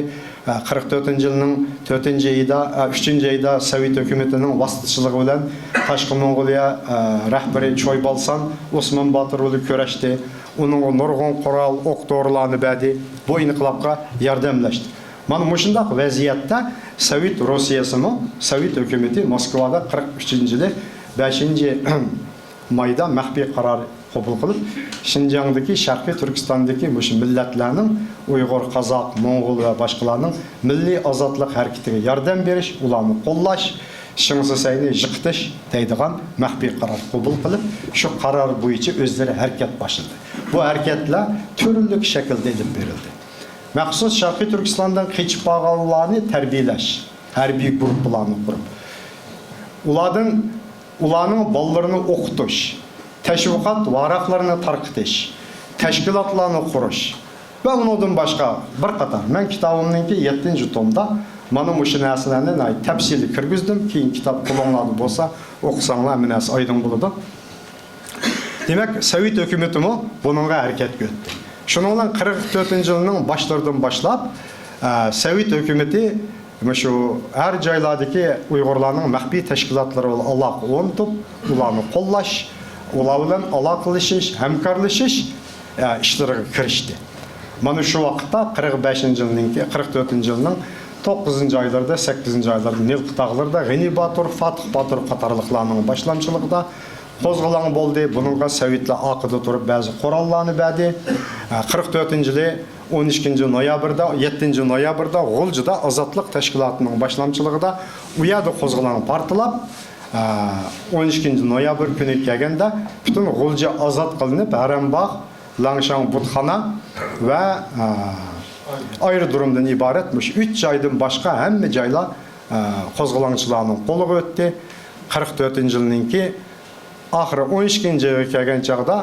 ئە، قىرىق تۆتىنچى يىلنىڭ تۆتىنچى ئېيىدا، ئە، ئۈچىنچى ئېيىدا سوۋېت ھۆكۈمىتىنىڭ ۋاسىتىچىلىقى بىلەن تاشقى موڭغۇلىيە، ئە، رەھبىرى چوي بالسان ئوسمان باتۇر بىلەن كۆرەشتى. ئۇنىڭغا نۇرغۇن قورال، ئوق-دورىلارنى بەردى. بۇ ئىنقىلابقا ياردەملەشتى. مانا مۇشۇنداق ۋەزىيەتتە سوۋېت روسىيەسىمۇ، سوۋېت ھۆكۈمىتى موسكۋادا قىرىق ئۈچىنچى يىلى بەشىنچى مايدا مەخپىي قارار قوبۇل قىلىپ، شىنجاڭدىكى، شەرقىي تۈركىستاندىكى مۇشۇ مىللەتلەرنىڭ، ئۇيغۇر، قازاق، موڭغۇل ۋە باشقىلارنىڭ مىللىي ئازادلىق ھەرىكىتىگە ياردەم بېرىش، ئۇلارنى قوللاش، شېڭ شىسەينى يىقىتىش دەيدىغان مەخپىي قارار قوبۇل قىلىپ، شۇ قارار بويىچە ئۆزلىرى ھەرىكەت باشلىدى. بۇ ھەرىكەتلەر تۈرلۈك شەكىلدە ئېلىپ بېرىلدى. مەخسۇس شەرقىي تۈركىستاندىن قېچىپ بارغانلارنى تەربىيەلەش، ھەربىي گۇرۇپپىلارنى قۇرۇپ، ئۇلاردىن، ئۇلارنىڭ بالىلىرىنى ئوقۇتۇش، تەشۋىقات ۋاراقلىرىنى تارقىتىش، تەشكىلاتلارنى قۇرۇش ۋە ئۇنىڭدىن باشقا بىر قاتار. مەن كىتابىمنىڭكى يەتتىنچى تومدا مانا مۇشۇ نەرسىلەرنى ناھايىتى تەپسىلىي كىرگۈزدۈم. كېيىن كىتاب قولۇڭلاردا بولسا، ئوقۇساڭلار ھەممە نەرسە ئايدىڭ بولىدۇ. دېمەك، سوۋېت ھۆكۈمىتىمۇ بۇنىڭغا ھەرىكەتكە ئۆتتى. شۇنىڭ بىلەن قىرىق تۆتىنچى يىلنىڭ باشلىرىدىن باشلاپ، ئە، سوۋېت ھۆكۈمىتى مۇشۇ ھەر جايلاردىكى ئۇيغۇرلارنىڭ مەخپىي تەشكىلاتلىرى بىلەن ئالاقە ئورنىتىپ، ئۇلارنى قوللاش، ئۇلار بىلەن ئالاقىلىشىش، ھەمكارلىشىش، ئە، ئىشلىرىغا كىرىشتى. مانا شۇ ۋاقىتتا قىرىق بەشىنچى يىلنىڭكى، قىرىق تۆتىنچى يىلنىڭ توققۇزىنچى ئايلىرىدا، سەككىزىنچى ئايلاردا نىلقا تاغلىرىدا غېنى باتۇر، فاتىھ باتۇر قاتارلىقلارنىڭ باشلامچىلىقىدا قوزغىلاڭ بولدى. بۇنىڭغا سوۋېتلار ئارقىدا تۇرۇپ بەزى قوراللارنى بەردى. ئە، قىرىق تۆتىنچى يىلى، ئون ئىككىنچى نويابىردا، يەتتىنچى نويابىردا غۇلجىدا ئازادلىق تەشكىلاتىنىڭ باشلامچىلىقىدا ئۇ يەردە قوزغىلاڭ پارتلاپ، ئە، ئون ئىككىنچى نويابىر كۈنى كەلگەندە پۈتۈن غۇلجا ئازاد قىلىنىپ، ھەرەمباغ، لەڭشاڭ بۇتخانا ۋە، ئە، ئايرودرومدىن ئىبارەت مۇشۇ ئۈچ جايدىن باشقا ھەممە جايلار، ئە، قوزغىلاڭچىلارنىڭ قولىغا ئۆتتى. قىرىق تۆتىنچى يىلنىڭكى ئاخىرى ئون ئىككىنچى يىلغا كەلگەن چاغدا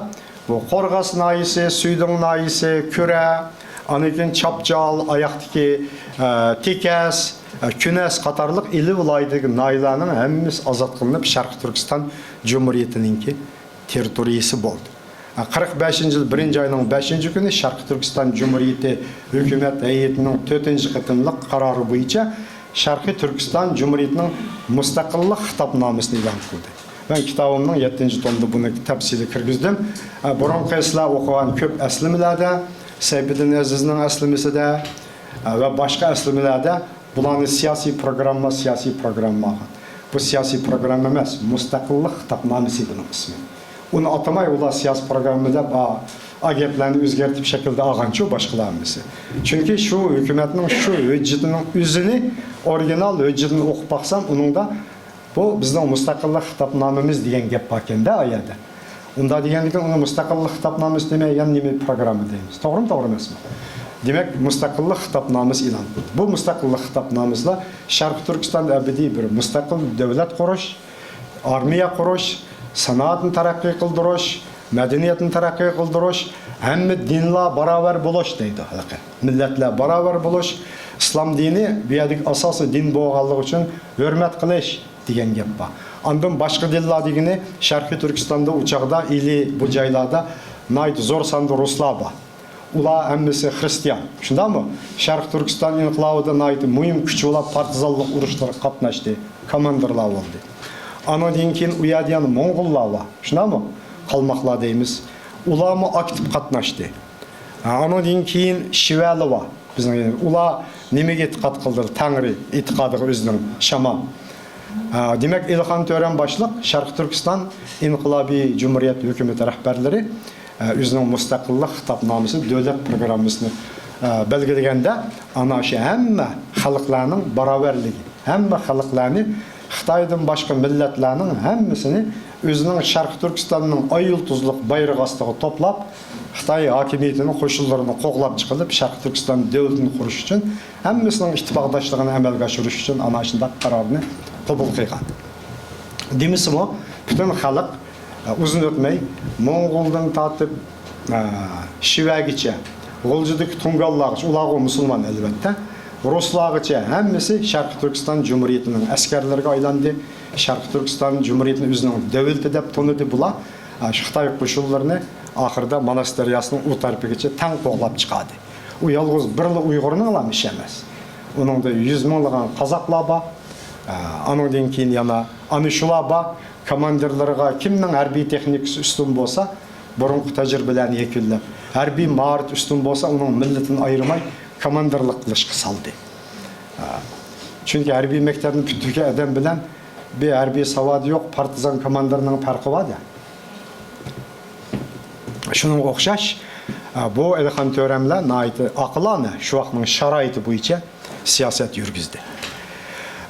بۇ قورغاس ناھىيەسى، سۈيدۈڭ ناھىيەسى، كۈرە، ئاندىن كېيىن چاپچال، ئاياقتىكى، ئە، تېكەس، ئە، كۈنەس قاتارلىق ئىلى ۋىلايىتىدىكى ناھىيەلەرنىڭ ھەممىسى ئازاد قىلىنىپ، شەرقىي تۈركىستان جۇمھۇرىيىتىنىڭكى تېررىتورىيىسى بولدى. قىرىق بەشىنچى يىل بىرىنچى ئاينىڭ بەشىنچى كۈنى شەرقىي تۈركىستان جۇمھۇرىيىتى ھۆكۈمەت ھەيئىتىنىڭ تۆتىنچى قېتىملىق قارارى بويىچە شەرقىي تۈركىستان جۇمھۇرىيىتىنىڭ مۇستەقىللىق خىتابنامىسىنى ئېلان قىلدى. مەن كىتابىمنىڭ يەتتىنچى تومدا بۇنى تەپسىلىي كىرگۈزدۈم. بۇرۇنقى سىلەر ئوقۇغان كۆپ ئەسلىمىلەردە سەيپىدىن ئەزىزنىڭ ئەسلىمىسىدە، ئە، ۋە باشقا ئەسلىمىلەردە بۇلارنى سىياسىي پروگرامما، سىياسىي پروگرامما. بۇ سىياسىي پروگرامما ئەمەس، مۇستەقىللىق خىتابنامىسى بۇنىڭ ئىسمى. ئۇنى ئاتىماي ئۇلار سىياسىي پروگرامما دەپ، ئا، ئا گەپلەرنى ئۆزگەرتىپ شەكىلدە ئالغانچۇ باشقىلار ھەممىسى. چۈنكى شۇ ھۆكۈمەتنىڭ شۇ ھۆججىتىنىڭ ئۆزىنى، ئورىگىنال ھۆججىتىنى ئوقۇپ باقسام، ئۇنىڭدا بۇ بىزنىڭ مۇستەقىللىق خىتابنامىمىز دېگەن گەپ باركەن-دە ئا يەردە. ئۇنداق دېگەندىكىن ئۇنى مۇستەقىللىق خىتابنامىسى دېمەي، يەنە نېمە پروگرامما دەيمىز؟ توغرىمۇ، توغرا ئەمەسمۇ؟ دېمەك، مۇستەقىللىق خىتابنامىسى ئېلان قىلدى. بۇ مۇستەقىللىق خىتابنامىسىدا شەرقىي تۈركىستاندا ئەبەدىي بىر مۇستەقىل دۆلەت قۇرۇش، ئارمىيە قۇرۇش، سانائەتنى تەرەققىي قىلدۇرۇش، مەدەنىيەتنى تەرەققىي قىلدۇرۇش، ھەممە دىنلار باراۋەر بولۇش دەيدۇ ھېلىقى. مىللەتلەر باراۋەر بولۇش، ئىسلام دىنى بۇ يەردىكى ئاساسىي دىن بولغانلىقى ئۈچۈن ھۆرمەت قىلىش دېگەن گەپ بار. ئاندىن باشقا دىنلار دېگىنى شەرقىي تۈركىستاندا ئۇ چاغدا ئىلى بۇ جايلاردا ناھايىتى زور ساندا رۇسلار بار. ئۇلار ھەممىسى خرىستىيان. شۇنداقمۇ؟ شەرقىي تۈركىستان ئىنقىلابىدا ناھايىتى مۇھىم كۈچ بولۇپ پارتىزانلىق ئۇرۇشلىرىغا قاتناشتى. كوماندىرلار بولدى. ئانىڭدىن كېيىن ئۇ يەردە يەنە موڭغۇللار بار. شۇنداقمۇ؟ قالماقلار دەيمىز. ئۇلارمۇ ئاكتىپ قاتناشتى. ھە، ئانىڭدىن كېيىن شىۋەلى بار. بىزنىڭ ئۇلار نېمىگە ئېتىقاد قىلدى؟ تەڭرى ئېتىقادىغا ئۆزىنىڭ شامان. ھە، دېمەك، ئېلىخان تۆرەم باشلىق شەرقىي تۈركىستان ئىنقىلابىي جۇمھۇرىيەت ھۆكۈمىتى رەھبەرلىرى، ھە، ئۆزىنىڭ مۇستەقىللىق خىتابنامىسى، دۆلەت پروگراممىسىنى، ھە، بەلگىلىگەندە، ئانا شۇ ھەممە خەلقلەرنىڭ باراۋەرلىكى، ھەممە خەلقلەرنى، خىتايدىن باشقا مىللەتلەرنىڭ ھەممىسىنى ئۆزىنىڭ شەرقىي تۈركىستاننىڭ ئاي يۇلتۇزلۇق بايرىقى ئاستىغا توپلاپ، خىتاي ھاكىمىيىتىنىڭ قوشۇنلىرىنى قوغلاپ چىقىرىپ، شەرقىي تۈركىستان دۆلىتىنى قۇرۇش ئۈچۈن، ھەممىسىنىڭ ئىتتىپاقداشلىقىنى ئەمەلگە ئاشۇرۇش ئۈچۈن ئانا شۇنداق قارارنى قوبۇل قىلغان. دېمىسىمۇ، پۈتۈن خەلق، ئە، ئۇزۇن ئۆتمەي موڭغۇلدىن تارتىپ، ئە، شىۋەگىچە، غۇلجىدىكى تۇڭگانلارغىچە، ئۇلارغۇ مۇسۇلمان ئەلۋەتتە، رۇسلارغىچە ھەممىسى شەرقىي تۈركىستان جۇمھۇرىيىتىنىڭ ئەسكەرلىرىگە ئايلاندى. شەرقىي تۈركىستان جۇمھۇرىيىتىنى ئۆزىنىڭ دۆلىتى دەپ تونۇدى بۇلار. ئە، شۇ خىتاي قوشۇنلىرىنى ئاخىرىدا ماناس دەرياسىنىڭ ئۇ تەرىپىگىچە تەڭ قوغلاپ چىقاردى. ئۇ يالغۇز بىرلا ئۇيغۇرنىڭلا ئىشى ئەمەس. ئۇنىڭدا يۈز مىڭلىغان قازاقلار بار. ئە، ئانىڭدىن كېيىن يەنە ئانا شۇلار بار. كوماندىرلىرىغا كىمنىڭ ھەربىي تېخنىكىسى ئۈستۈن بولسا، بۇرۇنقى تەجرىبىلەرنى يەكۈنلەپ، ھەربىي ماھارىتى ئۈستۈن بولسا، ئۇنىڭ مىللىتىنى ئايرىماي، كوماندىرلىق قىلىشقا سالدى. ئە، چۈنكى ھەربىي مەكتەپنى پۈتتۈرگەن ئادەم بىلەن بىر ھەربىي ساۋاتى يوق پارتىزان كوماندىرنىڭ پەرقى بار-دە. شۇنىڭغا ئوخشاش، ئە، بۇ ئەلىخان تۆرەملەر ناھايىتى ئاقىلانە شۇ ۋاقىتنىڭ شارائىتى بويىچە سىياسەت يۈرگۈزدى.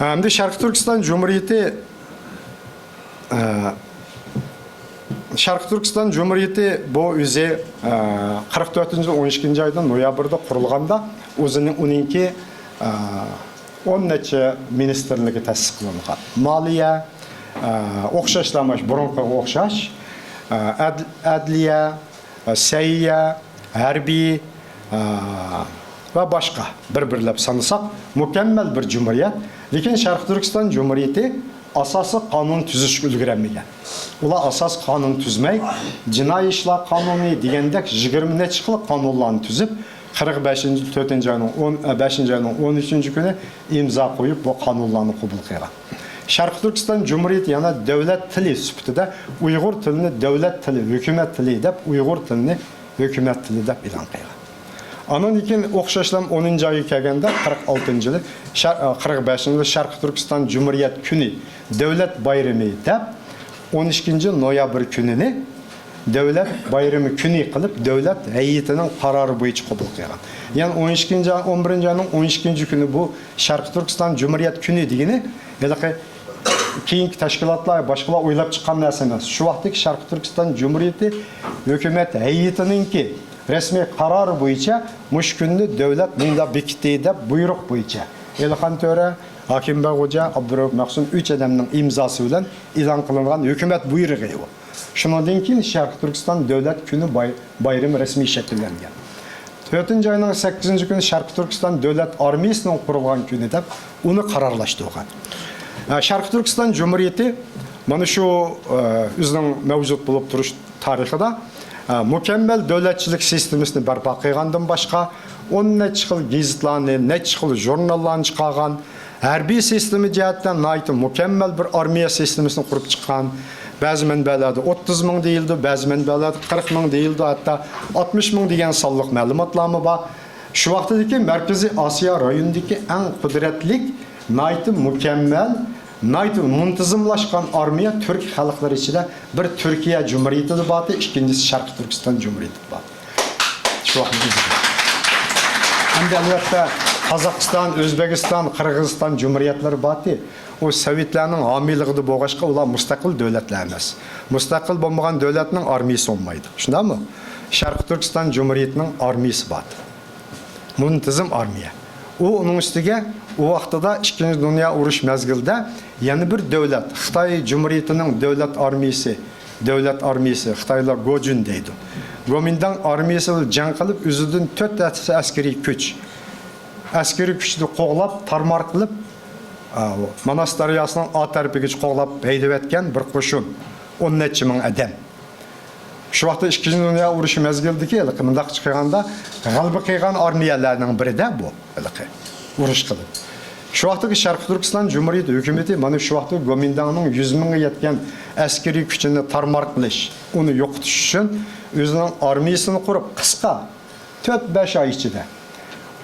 ئەمدى شەرقىي تۈركىستان جۇمھۇرىيىتى، ئە، شەرقىي تۈركىستان جۇمھۇرىيىتى بۇ ئۆزى، ئە، قىرىق تۆتىنچى يىل ئون ئىككىنچى ئايدا، نويابىردا قۇرۇلغاندا، ئۆزىنىڭ، ئۇنىڭكى، ئە، ئون نەچچە مىنىستىرلىكى تەسىس قىلىنغان. مالىيە، ئە، ئوخشاشلا مانا شۇ بۇرۇنقىغا ئوخشاش، ئە، ئەد-، ئەدلىيە، ئە، سەھىيە، ھەربىي، ئە، ۋە باشقا بىر-بىرلەپ سانىساق، مۇكەممەل بىر جۇمھۇرىيەت. لېكىن شەرقىي تۈركىستان جۇمھۇرىيىتى ئاساسىي قانۇن تۈزۈشكە ئۈلگۈرەلمىگەن. ئۇلار ئاساسىي قانۇن تۈزمەي، جىنايى ئىشلار قانۇنى دېگەندەك يىگىرمە نەچچە خىل قانۇنلارنى تۈزۈپ، قىرىق بەشىنچى، تۆتىنچى ئاينىڭ ئون، بەشىنچى ئاينىڭ ئون ئۈچىنچى كۈنى ئىمزا قويۇپ، بۇ قانۇنلارنى قوبۇل قىلغان. شەرقىي تۈركىستان جۇمھۇرىيىتى يەنە دۆلەت تىلى سۈپىتىدە ئۇيغۇر تىلىنى دۆلەت تىلى، ھۆكۈمەت تىلى دەپ، ئۇيغۇر تىلىنى ھۆكۈمەت تىلى دەپ ئېلان قىلغان. ئاندىن كېيىن ئوخشاشلا ئونىنچى ئايغا كەلگەندە، قىرىق ئالتىنچى يىلى، شەر-، قىرىق بەشىنچى يىلى شەرقىي تۈركىستان جۇمھۇرىيەت كۈنى، دۆلەت بايرىمى دەپ، ئون ئىككىنچى نويابىر كۈنىنى دۆلەت بايرىمى كۈنى قىلىپ، دۆلەت ھەيئىتىنىڭ قارارى بويىچە قوبۇل قىلغان. يەنى ئون ئىككىنچى ئاي، ئون بىرىنچى ئاينىڭ ئون ئىككىنچى كۈنى بۇ شەرقىي تۈركىستان جۇمھۇرىيەت كۈنى دېگىنى ھېلىقى كېيىنكى تەشكىلاتلار، باشقىلار ئويلاپ چىققان نەرسە ئەمەس. شۇ ۋاقىتتىكى شەرقىي تۈركىستان جۇمھۇرىيىتى ھۆكۈمەت ھەيئىتىنىڭكى رەسمىي قارارى بويىچە مۇشۇ كۈننى دۆلەت مۇنداق بېكىتتى دەپ بۇيرۇق بويىچە ئېلىخان تۆرە، ھاكىم بەگ خوجا، ئابدۇرائۇپ مەخسۇم ئۈچ ئادەمنىڭ ئىمزاسى بىلەن ئېلان قىلىنغان ھۆكۈمەت بۇيرۇقى ئۇ. شۇنىڭدىن كېيىن شەرقىي تۈركىستان دۆلەت كۈنى باي-، بايرىمى رەسمىي شەكىللەنگەن. تۆتىنچى ئاينىڭ سەككىزىنچى كۈنى شەرقىي تۈركىستان دۆلەت ئارمىيىسىنىڭ قۇرۇلغان كۈنى دەپ ئۇنى قارارلاشتۇرغان. ئە، شەرقىي تۈركىستان جۇمھۇرىيىتى مانا شۇ، ئە، ئۆزىنىڭ مەۋجۇت بولۇپ تۇرۇش تارىخىدا، ئە، مۇكەممەل دۆلەتچىلىك سىستېمىسىنى بەرپا قىلغاندىن باشقا، ئون نەچچە خىل گېزىتلارنى، نەچچە خىل ژۇرناللارنى چىقارغان، ھەربىي سىستېما جەھەتتە ناھايىتى مۇكەممەل بىر ئارمىيە سىستېمىسىنى قۇرۇپ چىققان، بەزى مەنبەلەردە ئوتتۇز مىڭ دېيىلىدۇ، بەزى مەنبەلەردە قىرىق مىڭ دېيىلىدۇ، ھەتتا ئاتمىش مىڭ دېگەن سانلىق مەلۇماتلارمۇ بار. شۇ ۋاقتىدىكى مەركىزىي ئاسىيا رايونىدىكى ئەڭ قۇدرەتلىك، ناھايىتى مۇكەممەل، ناھايىتى مۇنتىزىملاشقان ئارمىيە تۈرك خەلقلىرى ئىچىدە بىر تۈركىيە جۇمھۇرىيىتىدە بارتى، ئىككىنچىسى شەرقىي تۈركىستان جۇمھۇرىيىتىدە بارتى. شۇ ۋاقىتتا ئەمدى ئەلۋەتتە قازاقىستان، ئۆزبېكىستان، قىرغىزىستان جۇمھۇرىيەتلىرى بارتى. ئۇ سوۋېتلارنىڭ ھامىيلىقىدا بولغاچقا، ئۇلار مۇستەقىل دۆلەتلەر ئەمەس. مۇستەقىل بولمىغان دۆلەتنىڭ ئارمىيىسى بولمايدۇ. شۇنداقمۇ؟ شەرقىي تۈركىستان جۇمھۇرىيىتىنىڭ ئارمىيىسى بار. مۇنتىزىم ئارمىيە. ئۇ ئۇنىڭ ئۈستىگە ئۇ ۋاقتىدا ئىككىنچى دۇنيا ئۇرۇش مەزگىلىدە يەنە بىر دۆلەت، خىتاي جۇمھۇرىيىتىنىڭ دۆلەت ئارمىيىسى، دۆلەت ئارمىيىسى، خىتايلار گوجۈن دەيدۇ. گومىنداڭ ئارمىيىسى بىلەن جەڭ قىلىپ، ئۆزىدىن تۆت ھەسسە ئەسكىرىي كۈچ، ئەسكىرىي كۈچنى قوغلاپ، تارمار قىلىپ، ئا، ماناس دەرياسىنىڭ ئا تەرىپىگىچە قوغلاپ ھەيدىۋەتكەن بىر قوشۇن، ئون نەچچە مىڭ ئادەم. شۇ ۋاقىتتا ئىككىنچى دۇنيا ئۇرۇشى مەزگىلىدىكى ھېلىقى مۇنداقچە قىلغاندا غەلىبە قىلغان ئارمىيەلەرنىڭ بىرىدە بۇ ھېلىقى ئۇرۇش قىلىپ. شۇ ۋاقىتتىكى شەرقىي تۈركىستان جۇمھۇرىيىتى ھۆكۈمىتى مانا شۇ ۋاقىتتا گومىنداڭنىڭ يۈز مىڭغا يەتكەن ئەسكىرىي كۈچىنى تارمار قىلىش، ئۇنى يوقىتىش ئۈچۈن ئۆزىنىڭ ئارمىيىسىنى قۇرۇپ، قىسقا، تۆت-بەش ئاي ئىچىدە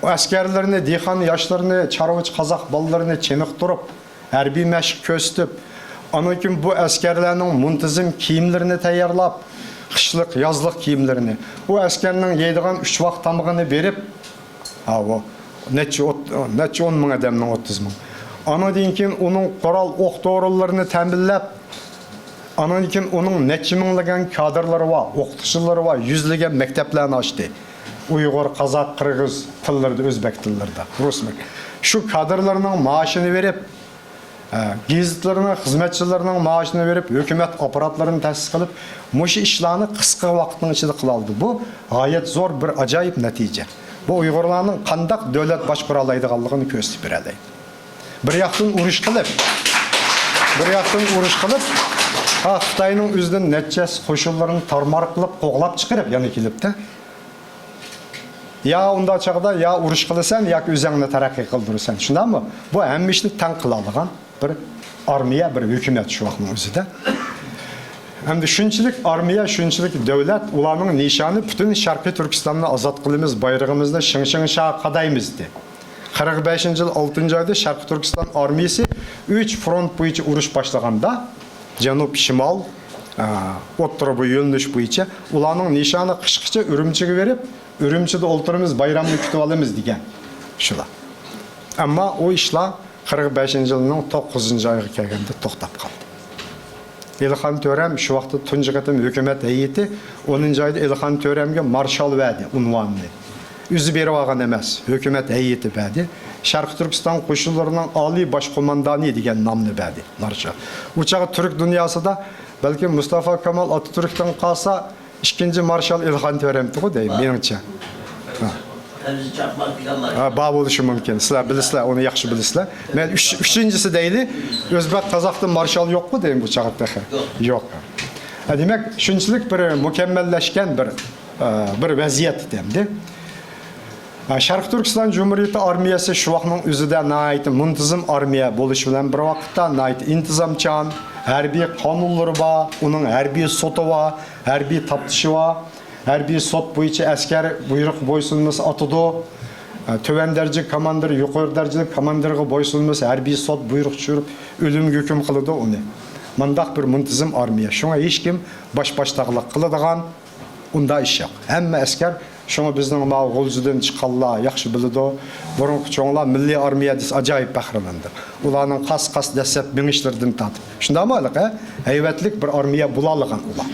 ئۇ ئەسكەرلىرىنى، دېھقان ياشلىرىنى، چارۋىچى قازاق بالىلىرىنى چېنىقتۇرۇپ، ھەربىي مەشىق كۆرسىتىپ، ئاندىن كېيىن بۇ ئەسكەرلەرنىڭ مۇنتىزىم كىيىملىرىنى تەييارلاپ، قىشلىق، يازلىق كىيىملىرىنى، ئۇ ئەسكەرنىڭ يەيدىغان ئۈچ ۋاق تامىقىنى بېرىپ، ھاۋۇ، نەچچە ئوت-، نەچچە ئون مىڭ ئادەمنىڭ ئوتتۇز مىڭ. ئانىڭدىن كېيىن ئۇنىڭ قورال ئوق دورىلىرىنى تەمىنلەپ، ئانىڭدىن كېيىن ئۇنىڭ نەچچە مىڭلىگەن كادىرلىرى بار، ئوقۇتقۇچىلىرى بار، يۈزلىگەن مەكتەپلەرنى ئاچتى. ئۇيغۇر، قازاق، قىرغىز تىللىرىدا، ئۆزبەك تىللىرىدا، رۇس مەك-، شۇ كادىرلىرىنىڭ مائاشىنى بېرىپ، ھە، گېزىتلىرىنىڭ خىزمەتچىلىرىنىڭ مائاشىنى بېرىپ، ھۆكۈمەت ئاپپاراتلىرىنى تەسىس قىلىپ، مۇشۇ ئىشلارنى قىسقا ۋاقىتنىڭ ئىچىدە قىلالىدى. بۇ غايەت زور بىر ئاجايىپ نەتىجە. بۇ ئۇيغۇرلارنىڭ قانداق دۆلەت باشقۇرالايدىغانلىقىنى كۆرسىتىپ بېرەلەيدۇ. بىر ياقتىن ئۇرۇش قىلىپ، بىر ياقتىن ئۇرۇش قىلىپ، ھا، خىتاينىڭ ئۆزىدىن نەچچە قوشۇنلىرىنى تارمار قىلىپ، قوغلاپ چىقىرىپ يەنە كېلىپتۇ. يا ئۇنداق چاغدا يا ئۇرۇش قىلىسەن، ياكى ئۆزۈڭنى تەرەققىي قىلدۇرىسەن. شۇنداقمۇ؟ بۇ ھەممە ئىشنى تەڭ قىلالىغان بىر ئارمىيە، بىر ھۆكۈمەت شۇ ۋاقىتنىڭ ئۆزىدە. ئەمدى شۇنچىلىك ئارمىيە، شۇنچىلىك دۆلەت، ئۇلارنىڭ نىشانى پۈتۈن شەرقىي تۈركىستاننى ئازاد قىلىمىز، بايرىقىمىزنى شىڭشىڭشا قادايمىز دېدى. قىرىق بەشىنچى يىل ئالتىنچى ئايدا شەرقىي تۈركىستان ئارمىيىسى ئۈچ فرونت بويىچە ئۇرۇش باشلىغاندا، جەنۇب، شىمال، ئا، ئوتتۇرا بۇ يۆنىلىش بويىچە ئۇلارنىڭ نىشانى قىسقىچە ئۈرۈمچىگە بېرىپ، ئۈرۈمچىدە ئولتۇرىمىز، بايرامنى كۈتۈۋالىمىز دېگەن شۇلار. ئەمما ئۇ ئىشلار قىرىق بەشىنچى يىلنىڭ توققۇزىنچى ئايىغا كەلگەندە توختاپ قالدى. ئېلىخان تۆرەم شۇ ۋاقىتتا تۇنجى قېتىم ھۆكۈمەت ھەيئىتى ئونىنچى ئايدا ئېلىخان تۆرەمگە مارشال بەردى ئۇنۋانىنى. ئۆزى بېرىۋالغان ئەمەس، ھۆكۈمەت ھەيئىتى بەردى. شەرقىي تۈركىستان قوشۇنلىرىنىڭ ئالىي باش قوماندانى دېگەن نامنى بەردى مارشال. ئۇ چاغ تۈرك دۇنياسىدا بەلكىم مۇستافا كامال ئاتاتۈركتىن قالسا، ئىككىنچى مارشال ئېلىخان تۆرەمتىغۇ دەيمەن، مېنىڭچە. ھە. ھە، بار بولۇشى مۇمكىن. سىلەر بىلىسىلەر، ئۇنى ياخشى بىلىسىلەر. مەن ئۈچ-، ئۈچىنچىسى دەيلى، ئۆزبەك، قازاقتا مارشال يوققۇ دەيمەن بۇ چاغدا تېخى. يوق. ھە، دېمەك، شۇنچىلىك بىر مۇكەممەللەشكەن بىر، ئە، بىر ۋەزىيەت ئىدى ئەمدى. ھە، شەرقىي تۈركىستان جۇمھۇرىيىتى ئارمىيەسى شۇ ۋاقىتنىڭ ئۆزىدە ناھايىتى مۇنتىزىم ئارمىيە بولۇشى بىلەن بىر ۋاقىتتا ناھايىتى ئىنتىزامچان، ھەربىي قانۇنلىرى بار، ئۇنىڭ ھەربىي سوتى بار، ھەربىي تاپتىشى بار. ھەربىي سوت بويىچە ئەسكەر بۇيرۇققا بويسۇنمىسا ئاتىدۇ. تۆۋەن دەرىجە كاماندىر يۇقىرى دەرىجىلىك كاماندىرغا بويسۇنمىسا ھەربىي سوت بۇيرۇق چۈشۈرۈپ ئۆلۈمگە ھۆكۈم قىلىدۇ ئۇنى. مانداق بىر مۇنتىزىم ئارمىيە. شۇڭا ھېچكىم باش باشتاقلىق قىلىدىغان ئۇنداق ئىش يوق. ھەممە ئەسكەر، شۇڭا بىزنىڭ ماۋۇ غۇلجىدىن چىققانلار ياخشى بىلىدۇ. بۇرۇنقى چوڭلار مىللىي ئارمىيە دېسە ئاجايىپ پەخىرلىنىدۇ. ئۇلارنىڭ قاس-قاس دەسسەپ مېڭىشلىرىدىن تارتىپ. شۇنداقمۇ ھېلىقى؟ ھەيۋەتلىك بىر ئارمىيە بولالىغان ئۇلار.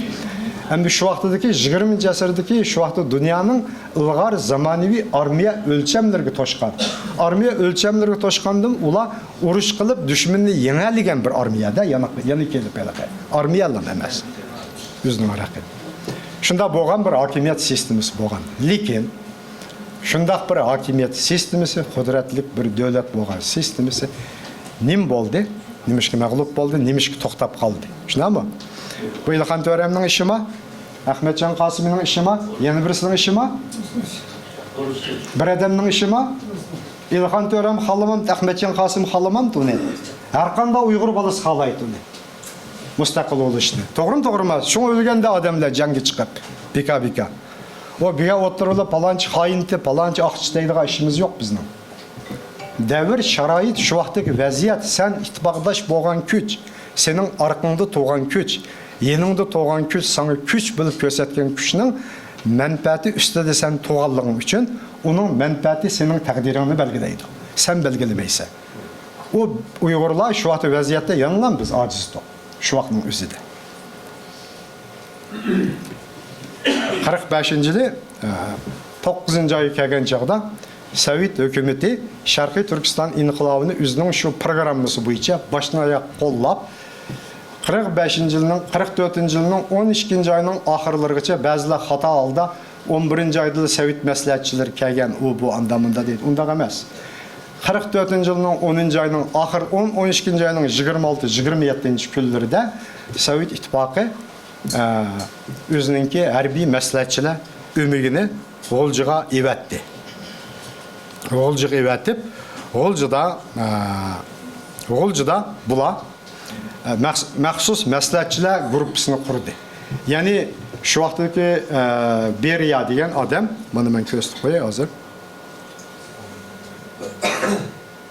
ئەمدى شۇ ۋاقتىدىكى، يىگىرمىنچى ئەسىردىكى شۇ ۋاقىتتا دۇنيانىڭ ئىلغار زامانىۋى ئارمىيە ئۆلچەملىرىگە توشقان. ئارمىيە ئۆلچەملىرىگە توشقاندىن ئۇلار ئۇرۇش قىلىپ دۈشمەننى يېڭەلىگەن بىر ئارمىيەدە يەنە، يەنە كېلىپ ھېلىقى. ئارمىيەلا ئەمەس. ئۆزىنىڭ رەقىبى. شۇنداق بولغان بىر ھاكىمىيەت سىستېمىسى بولغان. لېكىن شۇنداق بىر ھاكىمىيەت سىستېمىسى، قۇدرەتلىك بىر دۆلەت بولغان سىستېمىسى نېمە بولدى؟ نېمىشقا مەغلۇپ بولدى؟ نېمىشقا توختاپ قالدى؟ شۇنداقمۇ؟ بۇ ئېلىخان تۆرەمنىڭ ئىشىما؟ ئەخمەتجان قاسىمنىڭ ئىشىما؟ يەنە بىرسىنىڭ ئىشىما؟ بىر ئادەمنىڭ ئىشىما؟ ئېلىخان تۆرەم خالىمامتۇ، ئەخمەتجان قاسىم خالىمامتۇ ئۇنى؟ ھەرقانداق ئۇيغۇر بالىسى خالايتتى ئۇنى. مۇستەقىل بولۇشنى. توغرىمۇ توغرا ئەمەس؟ شۇڭا ئۆلگەندە ئادەملەر جەڭگە چىقىپ، بىكا-بىكا. ئۇ بىكا ئولتۇرۇپ، پالانچى خائىنتى، پالانچى ئاقچى دەيدىغان ئىشىمىز يوق بىزنىڭ. دەۋر، شارائىت، شۇ ۋاقىتتىكى ۋەزىيەت، سەن ئىتتىپاقداش بولغان كۈچ، سېنىڭ ئارقىڭدا تۇرغان كۈچ، يېنىڭدا تۇرغان كۈچ، ساڭا كۈچ بولۇپ كۆرسەتكەن كۈچنىڭ مەنپەئەتى ئۈستىدە سەن تۇرغانلىقىڭ ئۈچۈن، ئۇنىڭ مەنپەئەتى سېنىڭ تەقدىرىڭنى بەلگىلەيدۇ. سەن بەلگىلىمەيسەن. ئۇ ئۇيغۇرلار شۇ ۋاقىتتا ۋەزىيەتتە يەنىلا بىز ئاجىزدۇق. شۇ ۋاقىتنىڭ ئۆزىدە. قىرىق بەشىنچى يىلى، ئە، توققۇزىنچى ئايغا كەلگەن چاغدا سوۋېت ھۆكۈمىتى شەرقىي تۈركىستان ئىنقىلابىنى ئۆزىنىڭ شۇ پىروگراممىسى بويىچە باشتىن ئاياغ قوللاپ، قىرىق بەشىنچى يىلنىڭ، قىرىق تۆتىنچى يىلنىڭ ئون ئىككىنچى ئاينىڭ ئاخىرلىرىغىچە، بەزىلەر خاتا ھالدا ئون بىرىنچى ئايدا سوۋېت مەسلىھەتچىلىرى كەلگەن، ئۇ، بۇ، ئاندا مۇندا دەيدۇ. ئۇنداق ئەمەس. قىرىق تۆتىنچى يىلنىڭ ئونىنچى ئاينىڭ ئاخىر، ئون، ئون ئىككىنچى ئاينىڭ يىگىرمە ئالتە، يىگىرمە يەتتىنچى كۈنلىرىدە سوۋېت ئىتتىپاقى، ئە، ئۆزىنىڭكى ھەربىي مەسلىھەتچىلەر ئۆمىكىنى غۇلجىغا ئېۋەتتى. غۇلجىغا ئېۋەتىپ، غۇلجىدا، ئە، غۇلجىدا بۇلار، ئە، مەخس-، مەخسۇس مەسلىھەتچىلەر گۇرۇپپىسىنى قۇردى. يەنى شۇ ۋاقىتتىكى، ئە، بېرىيە دېگەن ئادەم، مانا مەن كۆرسىتىپ قوياي ھازىر.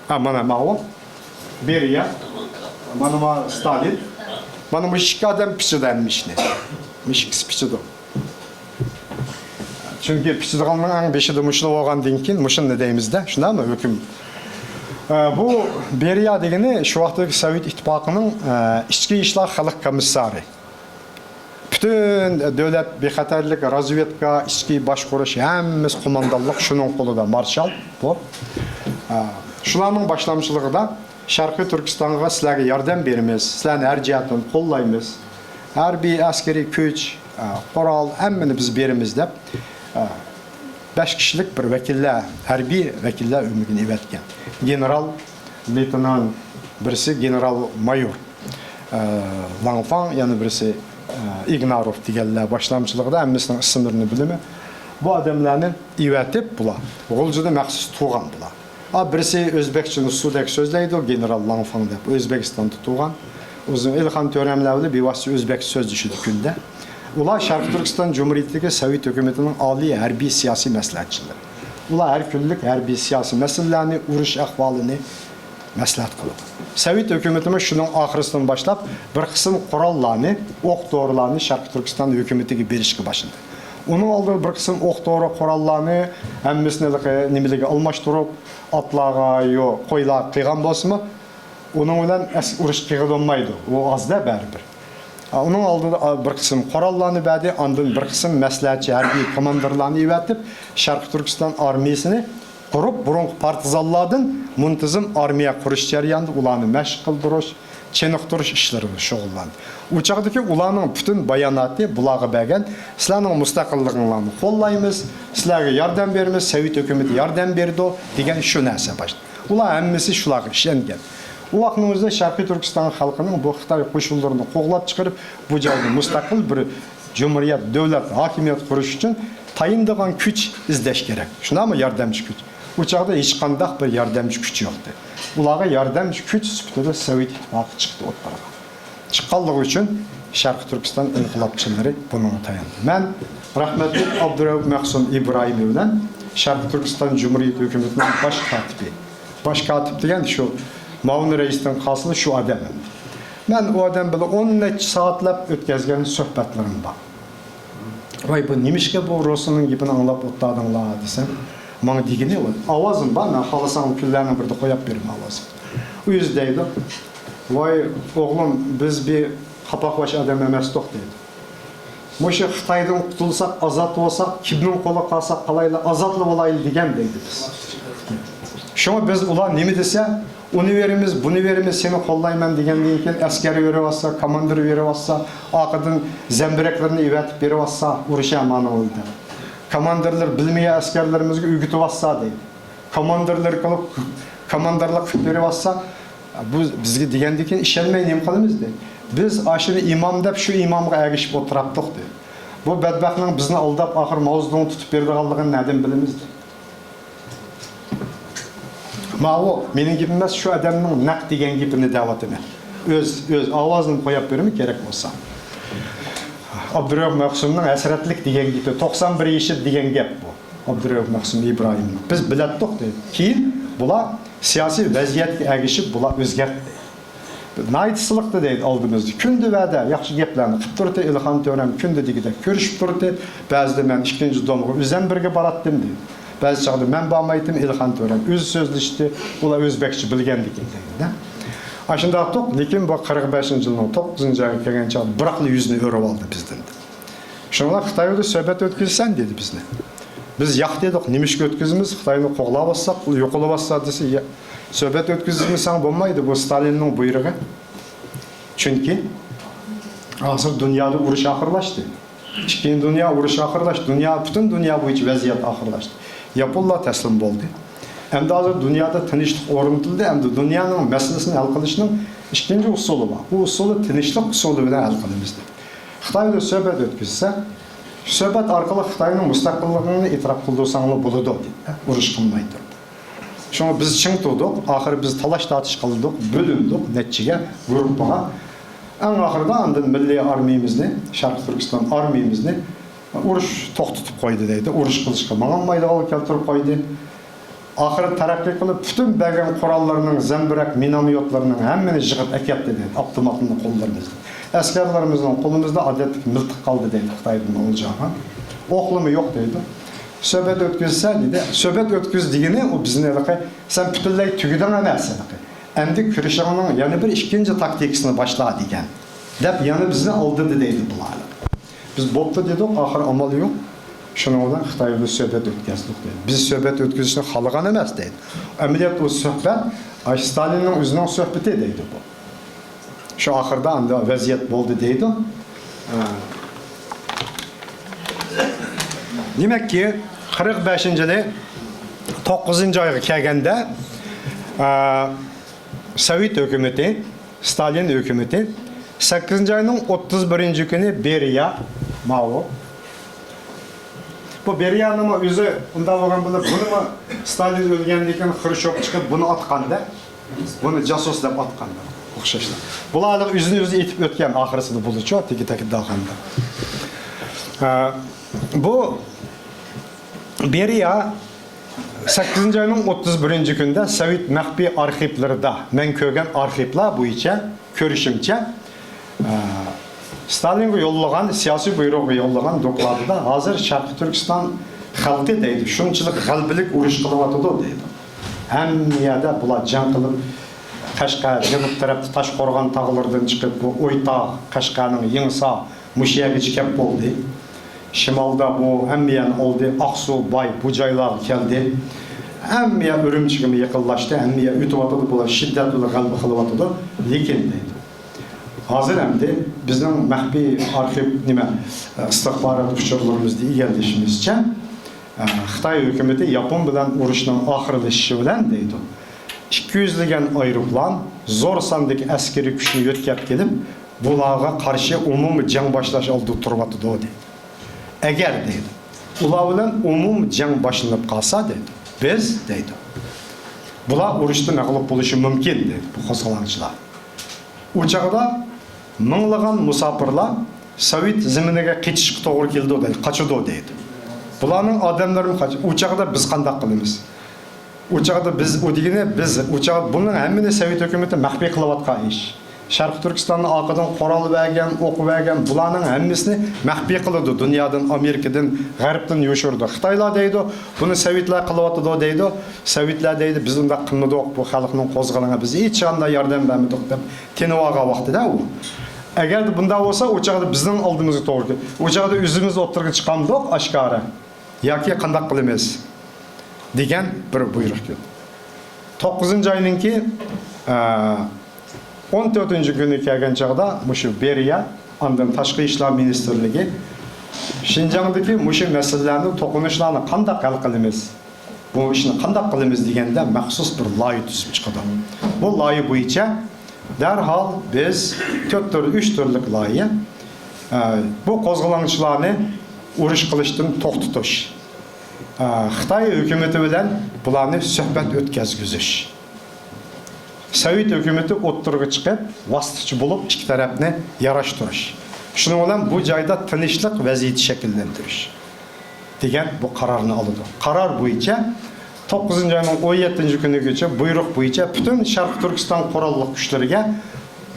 ھە، مانا ماۋۇ. بېرىيە. مانا ما ستالىن. مانا مۇشۇ ئىككى ئادەم پىچىدى ھەممە ئىشنى. مۇشۇ ئىككىسى پىچىدۇ. چۈنكى پىچىدىغاننىڭ ئەڭ بېشىدا مۇشۇلا بولغاندىن كېيىن مۇشۇنى دەيمىزدە، شۇنداقمۇ ھۆكۈم؟ ئە، بۇ بېرىيە دېگىنى شۇ ۋاقىتتىكى سوۋېت ئىتتىپاقىنىڭ، ئە، ئىچكى ئىشلار خەلق كومىسسارى. پۈتۈن دۆلەت بىخەتەرلىك، رازۋېدكا، ئىچكى باشقۇرۇش، ھەممىسى قوماندانلىق شۇنىڭ قولىدا، مارشال بۇ. ئا، شۇلارنىڭ باشلامچىلىقىدا شەرقىي تۈركىستانغا سىلەرگە ياردەم بېرىمىز، سىلەرنى ھەر جەھەتتىن قوللايمىز. ھەربىي، ئەسكىرىي كۈچ، ئا، قورال، ھەممىنى بىز بېرىمىز دەپ، ئا، بەش كىشىلىك بىر ۋەكىللەر، ھەربىي ۋەكىللەر ئۆمىكىنى ئېۋەتكەن. گېنېرال لېيتېنان بىرسى، گېنېرال مايور، ئە، لانفاڭ، يەنە بىرسى، ئە، ئىگناروف دېگەنلەر باشلامچىلىقىدا، ھەممىسىنىڭ ئىسىملىرىنى بىلىمەن. بۇ ئادەملەرنى ئېۋەتىپ بۇلار غۇلجىدا مەخسۇس تۇغان بۇلار. ئا، بىرسى ئۆزبېكچىنى سۇدەك سۆزلەيدۇ، گېنېرال لانفاڭ دەپ، ئۆزبېكىستاندا تۇغان. ئۇزۇن ئېلىخان تۆرەملەر بىلەن بىۋاسىتە ئۆزبەكچە سۆزلىشىدۇ كۈندە. ئۇلار شەرقىي تۈركىستان جۇمھۇرىيىتىدىكى سوۋېت ھۆكۈمىتىنىڭ ئالىي ھەربىي سىياسىي مەسلىھەتچىلىرى. ئۇلار ھەر كۈنلۈك ھەربىي سىياسىي مەسىلىلەرنى، ئۇرۇش ئەھۋالىنى مەسلىھەت قىلىدۇ. سوۋېت ھۆكۈمىتىمۇ شۇنىڭ ئاخىرىسىدىن باشلاپ بىر قىسىم قوراللارنى، ئوق دورىلارنى شەرقىي تۈركىستان ھۆكۈمىتىگە بېرىشكە باشلىدى. ئۇنىڭ ئالدىدا بىر قىسىم ئوق دورا قوراللارنى ھەممىسىنى ھېلىقى نېمىلىرىگە ئالماشتۇرۇپ، ئاتلارغا يو قويلارغا قىلغان بولسىمۇ، ئۇنىڭ بىلەن ئەس-، ئۇرۇش قىلغىلى بولمايدۇ. ئۇ ئاز-دە بەرىبىر. ئۇنىڭ ئالدىدا بىر قىسىم قوراللارنى بەردى، ئاندىن بىر قىسىم مەسلىھەتچى ھەربىي كوماندىرلارنى ئېۋەتىپ، شەرقىي تۈركىستان ئارمىيىسىنى قۇرۇپ، بۇرۇنقى پارتىزانلاردىن مۇنتىزىم ئارمىيە قۇرۇش جەريانىدا ئۇلارنى مەشىق قىلدۇرۇش، چېنىقتۇرۇش ئىشلىرى بىلەن شۇغۇللاندى. ئۇ چاغدىكى ئۇلارنىڭ پۈتۈن باياناتى بۇلارغا بەرگەن، سىلەرنىڭ مۇستەقىللىقىڭلارنى قوللايمىز، سىلەرگە ياردەم بېرىمىز، سوۋېت ھۆكۈمىتى ياردەم بېرىدۇ دېگەن شۇ نەرسە باشتا. ئۇلار ھەممىسى شۇلارغا ئىشەنگەن. ئۇ ۋاقىتنىڭ ئۆزىدە شەرقىي تۈركىستان خەلقىنىڭ بۇ خىتاي قوشۇنلىرىنى قوغلاپ چىقىرىپ، بۇ جايدا مۇستەقىل بىر جۇمھۇرىيەت، دۆلەت، ھاكىمىيەت قۇرۇش ئۈچۈن تايىنىدىغان كۈچ ئىزدەش كېرەك. شۇنداقمۇ ياردەمچى كۈچ؟ ئۇ چاغدا ھېچقانداق بىر ياردەمچى كۈچ يوقتى. ئۇلارغا ياردەمچى كۈچ سۈپىتىدە سوۋېت ئىتتىپاقى چىقتى ئوتتۇرىغا. چىققانلىقى ئۈچۈن شەرقىي تۈركىستان ئىنقىلابچىلىرى بۇنىڭغا تاياندى. مەن رەھمەتلىك ئابدۇرەئۇپ مەخسۇم ئىبراھىمى بىلەن شەرقىي تۈركىستان جۇمھۇرىيىتى ھۆكۈمىتىنىڭ باش كاتىپى، باش كاتىپ دېگەن شۇ مۇئاۋىن رەئىستىن قالسىلا شۇ ئادەم. مەن ئۇ ئادەم بىلەن ئون نەچچە سائەتلەپ ئۆتكۈزگەن سۆھبەتلىرىم بار. ۋاي، بۇ نېمىشقا بۇ رۇسنىڭ گېپىنى ئاڭلاپ ئولتۇردۇڭلار دېسەم، ماڭا دېگىنى، ئاۋازىم بار، مەن خالىساڭ كۈنلەرنىڭ بىرىدە قويۇپ بېرىمەن ئاۋازىمنى. ئۇ يۈز دەيدۇ، ۋاي ئوغلۇم، بىز بىر قاپاقباش ئادەم ئەمەستۇق دەيدۇ. مۇشۇ خىتايدىن قۇتۇلساق، ئازاد بولساق، كىمنىڭ قولىغا قالساق قالايلى، ئازادلا بولايلى دېگەن دەيدۇ بىز. شۇڭا بىز ئۇلار نېمە دېسە، ئۇنى بېرىمىز، بۇنى بېرىمىز، سېنى قوللايمەن دېگەندىن كېيىن ئەسكەر بېرىۋاتسا، كاماندىر بېرىۋاتسا، ئارقىدىن زەمبىرەكلىرىنى ئېۋەتىپ بېرىۋاتسا، ئۇرۇش ئەمانىڭ ئۆيىدە. كاماندىرلار بىلمىگەن ئەسكەرلىرىمىزگە ئۆگىتىۋاتسا دەيدۇ. كاماندىرلار قىلىپ، كاماندىرلىق قىلىپ بېرىۋاتسا، بۇ بىزگە دېگەندىن كېيىن ئىشەنمەي نېمە قىلىمىز دەيدۇ. بىز ئاشۇنى ئىمام دەپ شۇ ئىمامغا ئەگىشىپ ئولتۇراپتۇق دەيدۇ. بۇ بەدبەختنىڭ بىزنى ئالداپ ئاخىر ماۋزېدۇڭ تۇتۇپ بېرىدىغانلىقىنى نەدىن بىلىمىز دەيدۇ. ماۋۇ مېنىڭ گېپىم ئەمەس، شۇ ئادەمنىڭ نەق دېگەن گېپىنى دەۋاتىمەن. ئۆز، ئۆز ئاۋازىنى قويۇپ بېرىمەن كېرەك بولسا. ئابدۇرېئۇپ مەخسۇمنىڭ ھەسرەتلىك دېگەن گېپى، توقسان بىر يېشىدا دېگەن گەپ بۇ. ئابدۇرېئۇپ مەخسۇم ئىبراھىمنىڭ. بىز بىلەتتۇق دەيدۇ. كېيىن بۇلار سىياسىي ۋەزىيەتكە ئەگىشىپ بۇلار ئۆزگەرتتى. ناھايىتى سىلىقتا دەيدۇ ئالدىمىزدا. كۈندە ۋەدە، ياخشى گەپلەرنى قىپ تۇردى. ئېلىخان تۆرەم كۈندە دېگۈدەك كۆرۈشۈپ تۇردى. بەزىدە مەن ئىككىنچى دومغا ئۆزۈم بىرگە باراتتىم دەيدۇ. بەزى چاغدا مەن بارمايتتىم، ئېلىخان تۆرەم ئۆزى سۆزلىشتى. ئۇلار ئۆزبەكچە بىلگەندىكىن دەيدۇ. ئاشۇنداقتۇق، لېكىن بۇ قىرىق بەشىنچى يىلنىڭ توققۇزىنچى ئايغا كەلگەن چاغدا بىراقلا يۈزىنى ئۆرۈۋالدى بىزدىن. شۇڭا خىتاي بىلەن سۆھبەت ئۆتكۈزسەن دېدى بىزنى. بىز ياق دېدۇق، نېمىشقا ئۆتكۈزىمىز؟ خىتاينى قوغلاۋاتساق، يوقىلىۋاتسا دېسە، يا-، سۆھبەت ئۆتكۈزمىسەڭ بولمايدۇ، بۇ ستالىننىڭ بۇيرۇقى. چۈنكى ھازىر دۇنيادا ئۇرۇش ئاخىرلاشتى. ئىككىنچى دۇنيا ئۇرۇشى ئاخىرلاشتى. دۇنيا، پۈتۈن دۇنيا بويىچە ۋەزىيەت ئاخىرلاشتى. ياپونلار تەسلىم بولدى. ئەمدى ھازىر دۇنيادا تىنچلىق ئورنىتىلدى. ئەمدى دۇنيانىڭ مەسىلىسىنى ھەل قىلىشنىڭ ئىككىنچى ئۇسۇلى بار. بۇ ئۇسۇلنى تىنچلىق ئۇسۇلى بىلەن ھەل قىلىمىز دېدى. خىتاي بىلەن سۆھبەت ئۆتكۈزسە، سۆھبەت ئارقىلىق خىتاينىڭ مۇستەقىللىقىنى ئېتىراپ قىلدۇرساڭلار بولىدۇ دېدى. ئۇرۇش قىلماي تۇرۇپ. شۇڭا بىز چىڭ تۇردۇق. ئاخىرى بىز تالاش-تارتىش قىلدۇق، بۆلۈندۇق نەچچىگە، گۇرۇپپىغا. ئەڭ ئاخىرىدا ئاندىن مىللىي ئارمىيىمىزنى، شەرقىي تۈركىستان ئارمىيىمىزنى ئۇرۇش توختىتىپ قويدى دەيدۇ. ئۇرۇش قىلىشقا ماڭالمايدىغانغا كەلتۈرۈپ قويدى. ئاخىرى تەرەققىي قىلىپ، پۈتۈن بەرگەن قوراللىرىنىڭ، زەمبىرەك، مىنوميوتلىرىنىڭ ھەممىنى يىغىپ ئەكەتتى دەيدۇ، ئاپتوماتنى قوللىرىمىزدا. ئەسكەرلىرىمىزنىڭ قولىمىزدا ئادەتتىكى مىلتىق قالدى دەيدۇ، خىتايدىن ئولجاغان. ئوقلىما يوق دەيدۇ. سۆھبەت ئۆتكۈزسە دېدى. سۆھبەت ئۆتكۈز دېگىنى ئۇ بىزنى ھېلىقى، سەن پۈتۈنلەي تۈگىدىڭ ئەمەس ھېلىقى. ئەمدى كۈرىشىڭنىڭ يەنە بىر ئىككىنچى تاكتىكىسىنى باشلا دېگەن. دەپ يەنە بىزنى ئالدىدى دەيدۇ بۇلار. بىز بوپتۇ دېدۇق، ئاخىر ئامال يوق. شۇنىڭ بىلەن خىتاي بىلەن سۆھبەت ئۆتكۈزدۇق دەيدۇ. بىز سۆھبەت ئۆتكۈزۈشنى خالىغان ئەمەس دەيدۇ. ئەمەلىيەت ئۇ سۆھبەت، ئاشۇ ستالىننىڭ ئۆزىنىڭ سۆھبىتى دەيدۇ بۇ. شۇ ئاخىردا ئاندا ۋەزىيەت بولدى دەيدۇ. ئە، دېمەككى، قىرىق بەشىنچى يىلى توققۇزىنچى ئايغا كەلگەندە، ئە، سوۋېت ھۆكۈمىتى، ستالىن ھۆكۈمىتى سەككىزىنچى ئاينىڭ ئوتتۇز بىرىنچى كۈنى بېرىيە، ماۋۇ، بۇ بېرىيەنىڭمۇ ئۆزى ئۇنداق بولغان بولۇپ، بۇنىمۇ ستالىن ئۆلگەندىن كېيىن خرۇشچوف چىقىپ بۇنى ئاتقاندا، بۇنى جاسۇس دەپ ئاتقاندا ئوخشاشلا. بۇلار ئۆزىنى ئۆزى ئېتىپ ئۆتكەن ئاخىرسىدا بولىچۇ، تېگى تەكىداغاندا. ئە، بۇ بېرىيە سەككىزىنچى ئاينىڭ ئوتتۇز بىرىنچى كۈنىدە سوۋېت مەخپىي ئارخىپلىرىدا مەن كۆرگەن ئارخىپلار بويىچە كۆرۈشۈمچە، ئە، ستالىنغا يوللىغان، سىياسىي بۇيرۇقىغا يوللىغان دوكلاتىدا ھازىر شەرقىي تۈركىستان خەلقى دەيدۇ، شۇنچىلىك غەلىبىلىك ئۇرۇش قىلىۋاتىدۇ دەيدۇ. ھەممە يەردە بۇلار جەڭ قىلىپ، قەشقەر، جەنۇب تەرەپتە تاشقورغان تاغلىرىدىن چىقىپ، بۇ ئويتاغ، قەشقەرنىڭ يېڭىسار، مۇشۇ يەرگىچە كەپ بولدى. شىمالدا بۇ ھەممە يەرنى ئالدى، ئاقسۇ، باي، بۇ جايلارغا كەلدى. ھەممە يەر ئۈرۈمچىگىمۇ يېقىنلاشتى، ھەممە يەر ئۆتۈۋاتىدۇ، بۇلار شىددەت بىلەن غەلىبە قىلىۋاتىدۇ. لېكىن دەيدۇ، ھازىر ئەمدى بىزنىڭ مەخپىي ئارخىپ، نېمە، ئىستىخبارات ئۇچۇرلىرىمىزدا ئىگىلىشىمىزچە، خىتاي ھۆكۈمىتى ياپون بىلەن ئۇرۇشنىڭ ئاخىرلىشىشى بىلەن دەيدۇ، ئىككى يۈزلىگەن ئايروپىلان، زور ساندىكى ئەسكىرىي كۈچنى يۆتكەپ كېلىپ، بۇلارغا قارشى ئومۇمىي جەڭ باشلاش ئالدىدا تۇرۇۋاتىدۇ دەيدۇ. ئەگەر دەيدۇ، ئۇلار بىلەن ئومۇمىي جەڭ باشلىنىپ قالسا دەيدۇ، بىز دەيدۇ، بۇلار ئۇرۇشتا مەغلۇپ بولۇشى مۇمكىن دەيدۇ بۇ قوزغىلاڭچىلار. ئۇ چاغدا مىڭلىغان مۇساپىرلار سوۋېت زېمىنىگە قېچىشقا توغرا كېلىدۇ دەيدۇ، قاچىدۇ دەيدۇ. بۇلارنىڭ ئادەملىرىمۇ قاچ-، ئۇ چاغدا بىز قانداق قىلىمىز؟ ئۇ چاغدا بىز، ئۇ دېگىنى بىز، ئۇ چاغدا بۇنىڭ ھەممىنى سوۋېت ھۆكۈمىتى مەخپىي قىلىۋاتقان ئىش. شەرقىي تۈركىستاننى ئارقىدىن قورال بەرگەن، ئوق بەرگەن، بۇلارنىڭ ھەممىسىنى مەخپىي قىلىدۇ، دۇنيادىن، ئامېرىكىدىن، غەربتىن يوشۇرىدۇ. خىتايلار دەيدۇ، بۇنى سوۋېتلار قىلىۋاتىدۇ دەيدۇ. سوۋېتلار دەيدۇ، بىز ئۇنداق قىلمىدۇق، بۇ خەلقنىڭ قوزغىلىڭى، بىز ھېچقانداق ياردەم بەرمىدۇق دەپ تىنىۋالغان ۋاقتىدا ئۇ. ئەگەردە بۇنداق بولسا، ئۇ چاغدا بىزنىڭ ئالدىمىزغا توغرا كېلىدۇ. ئۇ چاغدا ئۆزىمىز ئوتتۇرىغا چىقامدۇق ئاشكارا ياكى قانداق قىلىمىز دېگەن بىر بۇيرۇق كەلدى. توققۇزىنچى ئاينىڭكى، ئە، ئون تۆتىنچى كۈنى كەلگەن چاغدا مۇشۇ بېرىيە، ئاندىن تاشقى ئىشلار مىنىستىرلىكى شىنجاڭدىكى مۇشۇ مەسىلىلەرنى، توقۇنۇشلارنى قانداق ھەل قىلىمىز؟ بۇ ئىشنى قانداق قىلىمىز دېگەندە مەخسۇس بىر لايىھە تۈزۈپ چىقىدۇ. بۇ لايىھە بويىچە دەرھال بىز تۆت تۈر، ئۈچ تۈرلۈك لايىھە، ئە، بۇ قوزغىلاڭچىلارنى ئۇرۇش قىلىشتىن توختىتىش، ئە، خىتاي ھۆكۈمىتى بىلەن بۇلارنى سۆھبەت ئۆتكۈزگۈزۈش. سوۋېت ھۆكۈمىتى ئوتتۇرىغا چىقىپ، ۋاسىتىچى بولۇپ ئىككى تەرەپنى ياراشتۇرۇش. شۇنىڭ بىلەن بۇ جايدا تىنچلىق ۋەزىيىتى شەكىللەندۈرۈش دېگەن بۇ قارارنى ئالىدۇ. قارار بويىچە توققۇزىنچى ئاينىڭ ئون يەتتىنچى كۈنىگىچە بۇيرۇق بويىچە پۈتۈن شەرقىي تۈركىستان قوراللىق كۈچلىرىگە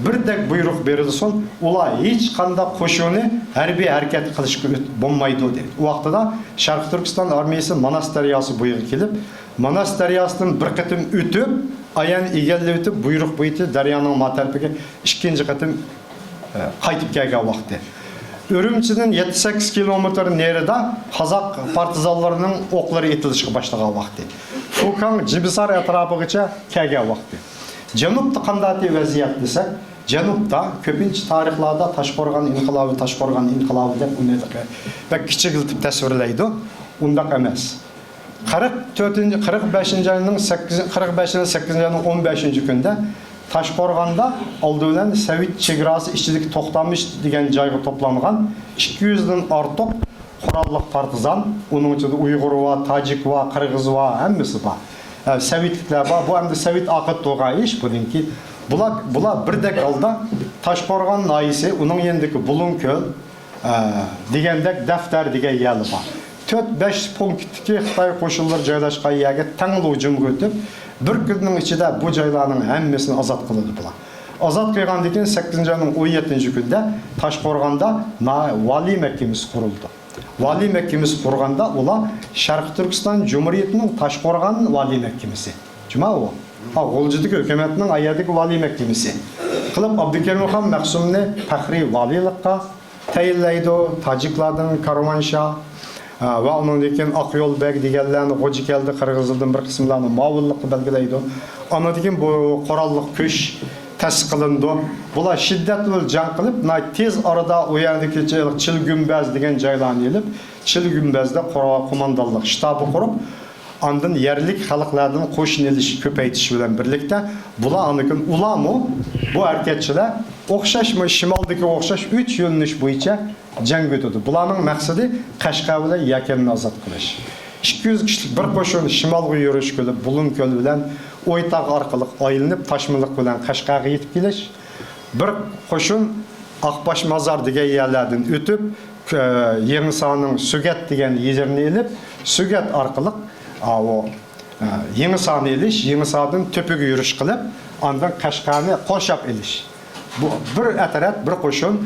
بىردەك بۇيرۇق بېرىلسۇن، ئۇلار ھېچقانداق قوشۇننى ھەربىي ھەرىكەت قىلىشقا ئۆت-، بولمايدۇ، دېدى. ئۇ ۋاقتىدا شەرقىي تۈركىستان ئارمىيىسى ماناس دەرياسى بويىغا كېلىپ، ماناس دەرياسىدىن بىر قېتىم ئۆتۈپ، ئايان ئىگىلىۋېتىپ، بۇيرۇق بويىچە دەريانىڭ ما تەرىپىگە ئىككىنچى قېتىم، ئە، قايتىپ كەلگەن ۋاقتى. ئۈرۈمچىدىن يەتتە سەككىز كىلومېتىر نېرىدا قازاق پارتىزانلىرىنىڭ ئوقلىرى ئېتىلىشقا باشلىغان ۋاقتى. فۇكاڭ جىمىسار ئەتراپىغىچە كەلگەن ۋاقتى. جەنۇبتا قانداقتى ۋەزىيەت دېسەك، جەنۇبتا كۆپىنچە تارىخلاردا تاشقورغان ئىنقىلابى، تاشقورغان ئىنقىلابى دەپ ئۇنى بەك كىچىكلىتىپ تەسۋىرلەيدۇ. ئۇنداق ئەمەس. قىرىق تۆتىنچى، قىرىق بەشىنچى ئاينىڭ سەككىز، قىرىق بەشىنچى، سەككىزىنچى ئاينىڭ ئون بەشىنچى كۈندە تاشقورغاندا ئالدى بىلەن سوۋېت چېگراسى ئىچىدىكى توختامىش دېگەن جايغا توپلانغان ئىككى يۈزدىن ئارتۇق قوراللىق پارتىزان، ئۇنىڭ ئىچىدە ئۇيغۇر بار، تاجىك بار، قىرغىز بار، ھەممىسى بار. ئە، سوۋېتلىكلەر بار. بۇ ئەمدى سوۋېت ئارقىدا تۇرغان ئىش بۇنىڭكى. بۇلار، بۇلار بىردەك ھالدا تاشقورغان ناھىيەسى، ئۇنىڭ يېنىدىكى بۇلۇڭكۆل، ئە، دېگەندەك دەفتەر دېگەن يەرلەر بار. تۆت، بەش پونكىتتىكى خىتاي قوشۇنلىرى جايلاشقان يەرگە تەڭلا ھۇجۇمغا ئۆتۈپ، بىر كۈننىڭ ئىچىدە بۇ جايلارنىڭ ھەممىسىنى ئازاد قىلىدۇ بۇلار. ئازاد قىلغاندىن كېيىن سەككىزىنچى ئاينىڭ ئون يەتتىنچى كۈنىدە تاشقورغاندا نا-، ۋالىي مەھكىمىسى قۇرۇلدى. ۋالىي مەھكىمىسى قۇرغاندا ئۇلار شەرقىي تۈركىستان جۇمھۇرىيىتىنىڭ تاشقورغان ۋالىي مەھكىمىسى. جۇما ئۇ. ھا، غۇلجىدىكى ھۆكۈمەتنىڭ ئايەردىكى ۋالىي مەھكىمىسى قىلىپ، ئابدۇكېرىم خان مەخسۇمنى پەخرىي ۋالىيلىققا تەيىنلەيدۇ. تاجىكلاردىن كارۋانشاھ، ھە، ۋە ئۇنىڭدىن كېيىن ئاقيول بەگ دېگەنلەرنى، غوجىكەلدى قىرغىزلىدىن بىر قىسىملارنى مۇئاۋىنلىققا بەلگىلەيدۇ. ئاندىن كېيىن بۇ قوراللىق كۈچ تەسىس قىلىنىدۇ. بۇلار شىددەت بىلەن جەڭ قىلىپ، ناھايىتى تېز ئارىدا ئۇ يەردىكى چىل گۈمبەز دېگەن جايلارنى ئېلىپ، چىل گۈمبەزدە قورا-، قوماندانلىق شتابى قۇرۇپ، ئاندىن يەرلىك خەلقلەردىن قوشۇن ئېلىش، كۆپەيتىش بىلەن بىرلىكتە، بۇلار ئاندىن كېيىن ئۇلارمۇ، بۇ ھەرىكەتچىلەر ئوخشاشمۇ، شىمالدىكى ئوخشاش ئۈچ يۆنىلىش بويىچە جەڭگە ئۆتىدۇ. بۇلارنىڭ مەقسىتى قەشقەر بىلەن يەكەننى ئازاد قىلىش. ئىككى يۈز كىشىلىك بىر قوشۇن شىمالغا يۈرۈش قىلىپ، بۇلۇڭكۆل بىلەن ئويتاغ ئارقىلىق ئايلىنىپ، تاشمىلىق بىلەن قەشقەرگە يېتىپ كېلىش. بىر قوشۇن ئاقباش مازار دېگەن يەرلەردىن ئۆتۈپ، ئە، يېڭىسارنىڭ سۆگەت دېگەن يېرىنى ئېلىپ، سۆگەت ئارقىلىق، ئاۋۇ، ئە، يېڭىسارنى ئېلىش، يېڭىساردىن تۆپىگە يۈرۈش قىلىپ، ئاندىن قەشقەرنى قورشاپ ئېلىش. بۇ بىر ئەترەت، بىر قوشۇن،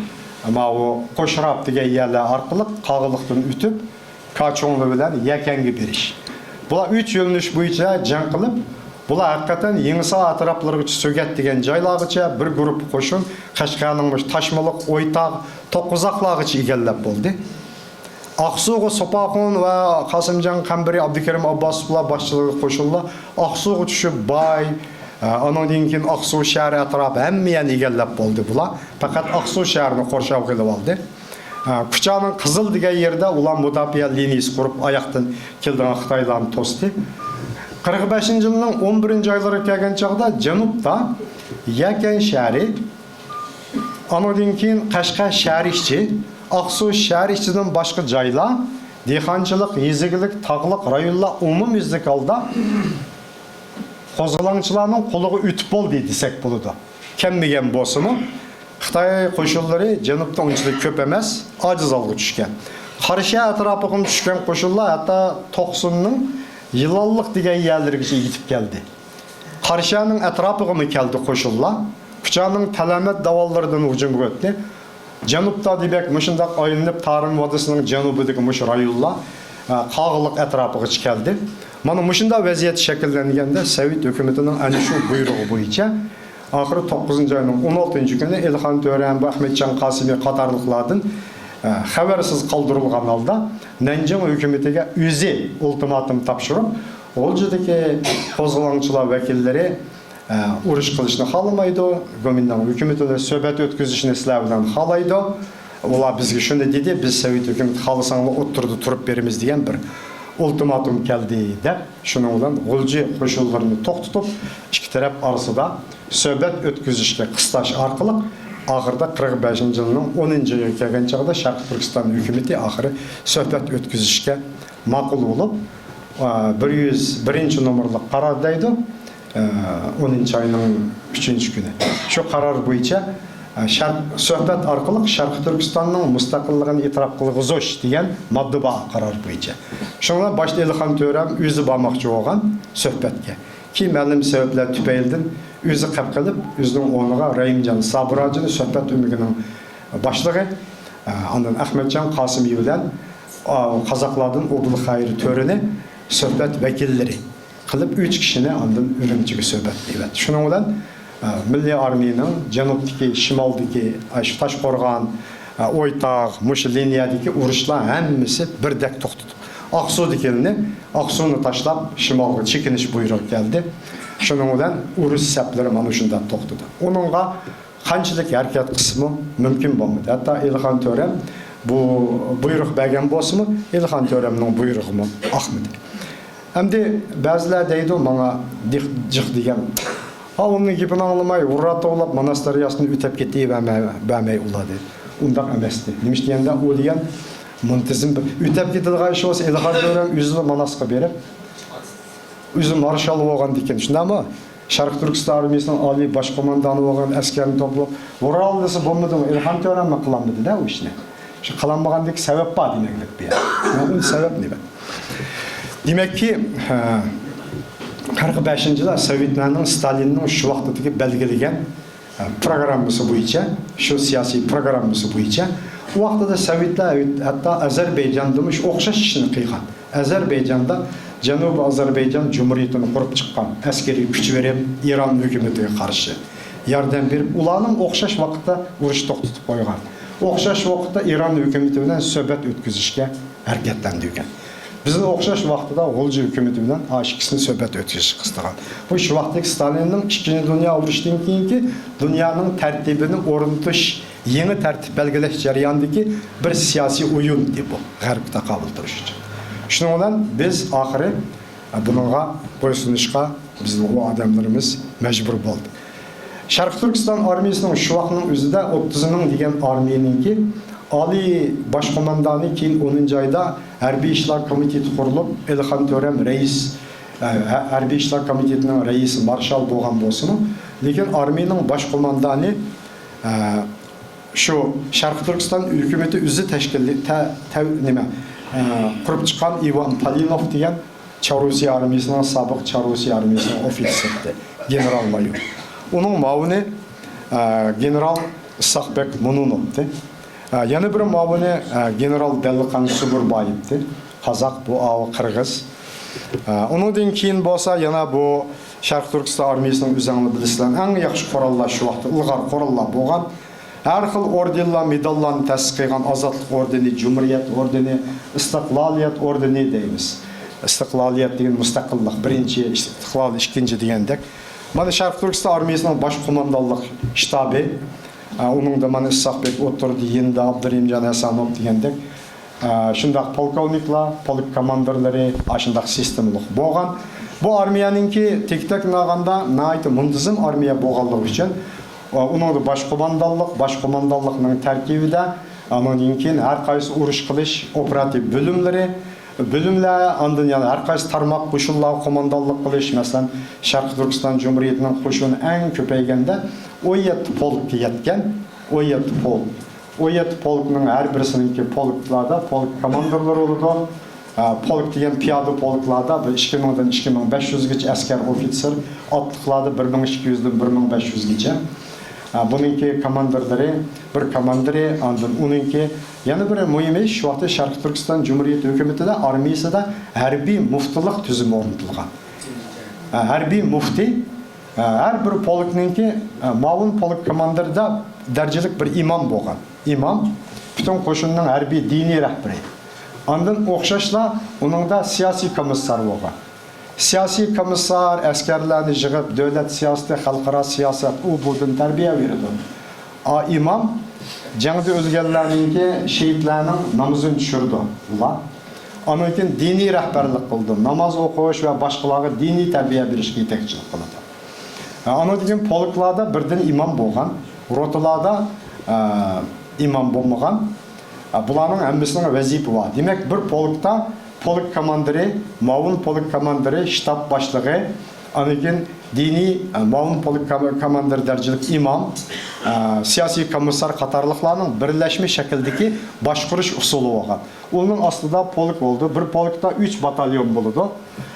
ماۋۇ قوشراپ دېگەن يەرلەر ئارقىلىق قاغىلىقتىن ئۆتۈپ، كاچۇڭلى بىلەن يەكەنگە بېرىش. بۇلار ئۈچ يۆنىلىش بويىچە جەڭ قىلىپ، بۇلار ھەقىقەتەن يېڭىسار ئەتراپلىرىغىچە، سۆگەت دېگەن جايلارغىچە بىر گۇرۇپپا قوشۇن قەشقەرنىڭ مۇشۇ تاشمىلىق، ئويتاغ، توققۇزاقلارغىچە ئىگىلەپ بولدى. ئاقسۇغا سوپاخۇن ۋە قاسىمجان قەمبىرى، ئابدۇكېرىم ئابباسوۋلار باشچىلىقىدىكى قوشۇنلار ئاقسۇغا چۈشۈپ، باي، ئانىڭدىن كېيىن ئاقسۇ شەھىرى ئەتراپى ھەممە يەرنى ئىگىلەپ بولدى بۇلار. پەقەت ئاقسۇ شەھىرىنى قورشاۋغا ئېلىۋالدى. ئە، كۇچانىڭ قىزىل دېگەن يېرىدە ئۇلار مۇداپىئە لىنىيىسى قۇرۇپ، ئاياقتىن كېلىدىغان خىتايلارنى توستى. قىرىق بەشىنچى يىلنىڭ ئون بىرىنچى ئايلىرىغا كەلگەن چاغدا جەنۇبتا يەكەن شەھىرى، ئانىڭدىن كېيىن قەشقەر شەھىرى ئىچى، ئاقسۇ شەھىرى ئىچىدىن باشقا جايلار، دېھقانچىلىق، يېزا ئىگىلىك، تاغلىق رايونلار ئومۇميۈزلۈك ھالدا قوزغىلاڭچىلارنىڭ قولىغا ئۆتۈپ بولدى دېسەك بولىدۇ. كەممىگەن بولسىمۇ، خىتاي قوشۇنلىرى جەنۇبتا ئۇنچىلىك كۆپ ئەمەس، ئاجىز ھالغا چۈشكەن. قاراشيەر ئەتراپىغىمۇ چۈشكەن قوشۇنلار ھەتتا توقسۇننىڭ يىلانلىق دېگەن يەرلىرىگىچە يېتىپ كەلدى. قاراشيەرنىڭ ئەتراپىغىمۇ كەلدى قوشۇنلار. كۇچانىڭ تەلەمەت داۋانلىرىدىن ھۇجۇمغا ئۆتتى. جەنۇبتا دېمەك مۇشۇنداق ئايلىنىپ، تارىم ۋادىسىنىڭ جەنۇبىدىكى مۇشۇ رايونلار، ئە، قاغىلىق ئەتراپىغىچە كەلدى. مانا مۇشۇنداق ۋەزىيەت شەكىللەنگەندە، سوۋېت ھۆكۈمىتىنىڭ ئەنە شۇ بۇيرۇقى بويىچە ئاخىرى توققۇزىنچى ئاينىڭ ئون ئالتىنچى كۈنى ئېلىخان تۆرە ھەم ئەخمەتجان قاسىمى قاتارلىقلاردىن، ئە، خەۋەرسىز قالدۇرۇلغان ھالدا نەنجىڭ ھۆكۈمىتىگە ئۆزى ئۇلتىماتوم تاپشۇرۇپ، غۇلجىدىكى قوزغىلاڭچىلار ۋەكىللىرى، ئە، ئۇرۇش قىلىشنى خالىمايدۇ، گومىنداڭ ھۆكۈمىتى بىلەن سۆھبەت ئۆتكۈزۈشنى سىلەر بىلەن خالايدۇ. ئۇلار بىزگە شۇنى دېدى، بىز سوۋېت ھۆكۈمىتى خالىساڭلار ئوتتۇرىدا تۇرۇپ بېرىمىز دېگەن بىر ئۇلتىماتوم كەلدى دەپ، شۇنىڭ بىلەن غۇلجا قوشۇنلىرىنى توختىتىپ، ئىككى تەرەپ ئارىسىدا سۆھبەت ئۆتكۈزۈشكە قىستاش ئارقىلىق، ئاخىرىدا قىرىق بەشىنچى يىلنىڭ ئونىنچى ئايىغا كەلگەن چاغدا شەرقىي تۈركىستان ھۆكۈمىتى ئاخىرى سۆھبەت ئۆتكۈزۈشكە ماقۇل بولۇپ، ئا، بىر يۈز بىرىنچى نومۇرلۇق قارار دەيدۇ. ئونىنچى ئاينىڭ ئۈچىنچى كۈنى. شۇ قارار بويىچە، ئە، شەرق، سۆھبەت ئارقىلىق شەرقىي تۈركىستاننىڭ مۇستەقىللىقىنى ئېتىراپ قىلغۇزۇش دېگەن ماددا بار قارار بويىچە. شۇنىڭ بىلەن باشتا ئېلىخان تۆرەم ئۆزى بارماقچى بولغان سۆھبەتكە. كېيىن مەلۇم سەۋەبلەر تۈپەيلىدىن ئۆزى قەپ قىلىپ، ئۆزىنىڭ ئورنىغا رەھىمجان سابىر ھاجىنى سۆھبەت ئۆمىكىنىڭ باشلىقى، ئە، ئاندىن ئەخمەتجان قاسىمى بىلەن، ئا، قازاقلاردىن ئوبۇلخەير تۆرىنى سۆھبەت ۋەكىللىرى قىلىپ، ئۈچ كىشىنى ئاندىن ئۈرۈمچىگە سۆھبەت قىلىۋەتتى. شۇنىڭ بىلەن، ئە، مىللىي ئارمىيەنىڭ جەنۇبتىكى، شىمالدىكى، ئاشۇ تاشقورغان، ئە، ئويتاغ، مۇشۇ لىنىيەدىكى ئۇرۇشلار ھەممىسى بىردەك توختىدى. ئاقسۇدىكىلىنى، ئاقسۇنى تاشلاپ، شىمالغا چېكىنىش بۇيرۇقى كەلدى. شۇنىڭ بىلەن ئۇرۇش سەپلىرى مانا شۇنداق توختىدى. ئۇنىڭغا قانچىلىك ھەرىكەت قىلسىمۇ مۇمكىن بولمىدى. ھەتتا ئېلىخان تۆرەم بۇ بۇيرۇق بەرگەن بولسىمۇ، ئېلىخان تۆرەمنىڭ بۇيرۇقىمۇ ئاقمىدى. ئەمدى بەزىلەر دەيدۇ، ماڭا دىق-، جىق دېگەن. ھا، ئۇنىڭ گېپىنى ئاڭلىماي، ھۇررا توۋلاپ، ماناس دەرياسىنى ئۆتەپ كېتىۋەرمەي، بەرمەي ئۇلار دېدى. ئۇنداق ئەمەستى. نېمىشقا دېگەندە، ئۇ دېگەن مۇنتىزىم بىر ئۆتەپ كېتىدىغان ئىش بولسا، ئېلىخان تۆرەم ئۆزىلا ماناسقا بېرىپ، ئۆزى مارشال بولغاندىكىن، شۇنداقمۇ؟ شەرقىي تۈركىستان ئارمىيىسىنىڭ ئالىي باش قوماندانى بولغان ئەسكەرنى توپلاپ، ھۇررا دېسە بولمىدىمۇ؟ ئېلىخان تۆرەممۇ قىلالمىدى-دە ئۇ ئىشنى. شۇ قىلالمىغاندىكى سەۋەب بار دېمەكلىك بۇ يەردە. مانا ئۇنىڭ سەۋەب نېمە؟ دېمەككى، ھە، قىرىق بەشىنچى يىلدا سوۋېتلارنىڭ، ستالىننىڭ شۇ ۋاقتىدىكى بەلگىلىگەن، ھە، پىروگراممىسى بويىچە، شۇ سىياسىي پىروگراممىسى بويىچە، ئۇ ۋاقتىدا سوۋېتلار ھەتتا ئازەربەيجاندىمۇ شۇ ئوخشاش ئىشنى قىلغان. ئەزەربەيجاندا جەنۇبىي ئازەربەيجان جۇمھۇرىيىتىنى قۇرۇپ چىققان، ئەسكىرىي كۈچ بېرىپ، ئىران ھۆكۈمىتىگە قارشى ياردەم بېرىپ، ئۇلارنىڭ ئوخشاش ۋاقىتتا ئۇرۇش توختىتىپ قويغان. ئوخشاش ۋاقىتتا ئىران ھۆكۈمىتى بىلەن سۆھبەت ئۆتكۈزۈشكە ھەرىكەتلەندۈرگەن. بىزنى ئوخشاش ۋاقتىدا غۇلجا ھۆكۈمىتى بىلەن ئاشۇ ئىككىسىنى سۆھبەت ئۆتكۈزۈشكە قىستىغان. بۇ شۇ ۋاقىتتىكى ستالىننىڭ ئىككىنچى دۇنيا ئۇرۇشىدىن كېيىنكى دۇنيانىڭ تەرتىپىنى ئورنىتىش، يېڭى تەرتىپ بەلگىلەش جەريانىدىكى بىر سىياسىي ئويۇن ئىدى بۇ، غەربكە تاقابىل تۇرۇش ئۈچۈن. شۇنىڭ بىلەن بىز ئاخىرى بۇنىڭغا بويسۇنۇشقا بىزنىڭ ئۇ ئادەملىرىمىز مەجبۇر بولدى. شەرقىي تۈركىستان ئارمىيىسىنىڭ شۇ ۋاقىتنىڭ ئۆزىدە ئوتتۇز مىڭ دېگەن ئارمىيىنىڭكى ئالىي باش قوماندانى، كېيىن ئونىنچى ئايدا ھەربىي ئىشلار كومىتېتى قۇرۇلۇپ، ئېلىخان تۆرەم رەئىس، ھە-، ھەربىي ئىشلار كومىتېتىنىڭ رەئىسى مارشال بولغان بولسىمۇ، لېكىن ئارمىيىنىڭ باش قوماندانى، ھە، شۇ شەرقىي تۈركىستان ھۆكۈمىتى ئۆزى تەشكىللى-، تە-، تەۋ-، نېمە، ئە، قۇرۇپ چىققان ئىۋان پالىنوف دېگەن چاررۇسىيە ئارمىيىسىنىڭ، سابىق چاررۇسىيە ئارمىيىسىنىڭ ئوفىتسېرى، گېنېرال مايور. ئۇنىڭ مۇئاۋىنى، ئە، گېنېرال ئىسھاقبېك مۇنۇنوفتى. ئە، يەنە بىر مۇئاۋىنى، ئە، گېنېرال دەلىخان سۇبۇربايېۋتى. قازاق، بۇ ئاۋۇ قىرغىز. ئە، ئۇنىڭدىن كېيىن بولسا يەنە بۇ شەرقىي تۈركىستان ئارمىيىسىنىڭ ئۆزەڭلار بىلىسىلەر، ئەڭ ياخشى قوراللار شۇ ۋاقىتتا ئىلغار قوراللار بولغان. ھەر خىل ئوردېنلار، مېداللارنى تەسىس قىلغان، ئازادلىق ئوردېنى، جۇمھۇرىيەت ئوردېنى، ئىستىقلالىيەت ئوردېنى دەيمىز. ئىستىقلالىيەت دېگەن مۇستەقىللىق بىرىنچى، ئىستىقلال ئىككىنچى دېگەندەك. مانا شەرقىي تۈركىستان ئارمىيىسىنىڭ باش قوماندانلىق شتابى، ئە، ئۇنىڭدا مانا ئىسھاقبېك ئوتتۇرىدا، يېنىدا ئابدۇرېھىمجان ھەسەنوف دېگەندەك، ئە، شۇنداق پولكوۋنىكلار، پولك كوماندىرلىرى ئاشۇنداق سىستېمىلىق بولغان. بۇ ئارمىيەنىڭكى تېكتەكنى ئالغاندا ناھايىتى مۇنتىزىم ئارمىيە بولغانلىقى ئۈچۈن، ئۇنىڭدا باش قوماندانلىق، باش قوماندانلىقنىڭ تەركىبىدە، ئاندىن كېيىن ھەر قايسى ئۇرۇش قىلىش ئوپېراتىپ بۆلۈملىرى، بۆلۈملەر، ئاندىن يەنە ھەر قايسى تارماق قوشۇنلارغا قوماندانلىق قىلىش، مەسىلەن، شەرقىي تۈركىستان جۇمھۇرىيىتىنىڭ قوشۇنى ئەڭ كۆپەيگەندە ئون يەتتە پولكقا يەتكەن، ئون يەتتە پولك. ئون يەتتە پولكنىڭ ھەر بىرسىنىڭكى پولكلاردا پولك كوماندىرلىرى بولىدۇ. ئە، پولك دېگەن پىيادە پولكلاردا بىر ئىككى مىڭدىن ئىككى مىڭ بەش يۈزگىچە ئەسكەر، ئوفىتسېر، ئاتلىقلاردا بىر مىڭ ئىككى يۈزدىن بىر مىڭ بەش يۈزگىچە. ئە، بۇنىڭكى كوماندىرلىرى، بىر كوماندىرى، ئاندىن ئۇنىڭكى يەنە بىر مۇھىم ئىش، شۇ ۋاقىتتا شەرقىي تۈركىستان جۇمھۇرىيىتى ھۆكۈمىتىدە، ئارمىيىسىدا ھەربىي مۇفتىلىق تۈزۈمى ئورنىتىلغان. ئە، ھەربىي مۇفتى، ئە، ھەر بىر پولكنىڭكى، ئە، مۇئاۋىن پولك كوماندىرىدا دەرىجىلىك بىر ئىمام بولغان. ئىمام پۈتۈن قوشۇننىڭ ھەربىي دىنىي رەھبىرى. ئاندىن ئوخشاشلا ئۇنىڭدا سىياسىي كومىسسار بولغان. سىياسىي كومىسسار ئەسكەرلەرنى يىغىپ، دۆلەت سىياسىتى، خەلقئارا سىياسەت، ئۇ بۇدىن تەربىيە بېرىدۇ. ئا، ئىمام جەڭدە ئۆلگەنلەرنىڭكى، شېھىتلەرنىڭ نامىزىنى چۈشۈرىدۇ. ئۇلار. ئاندىن كېيىن دىنىي رەھبەرلىك قىلىدۇ. ناماز ئوقۇش ۋە باشقىلارغا دىنىي تەربىيە بېرىشكە يېتەكچىلىك قىلىدۇ. ئاندىن كېيىن پولكلاردا بىردىن ئىمام بولغان، روتىلاردا، ئە، ئىمام بولمىغان. ئە، بۇلارنىڭ ھەممىسىنىڭ ۋەزىپە بار. دېمەك، بىر پولكتا پولك كوماندىرى، مۇئاۋىن پولك كوماندىرى، شتاب باشلىقى، ئاندىن كېيىن دىنىي، ئە، مۇئاۋىن پولك كام-، كاماندىر دەرىجىلىك ئىمام، ئە، سىياسىي كومىسسار قاتارلىقلارنىڭ بىرلەشمە شەكلىدىكى باشقۇرۇش ئۇسۇلى بولغان. ئۇنىڭ ئاستىدا پولك بولىدۇ. بىر پولكتا ئۈچ باتاليون بولىدۇ.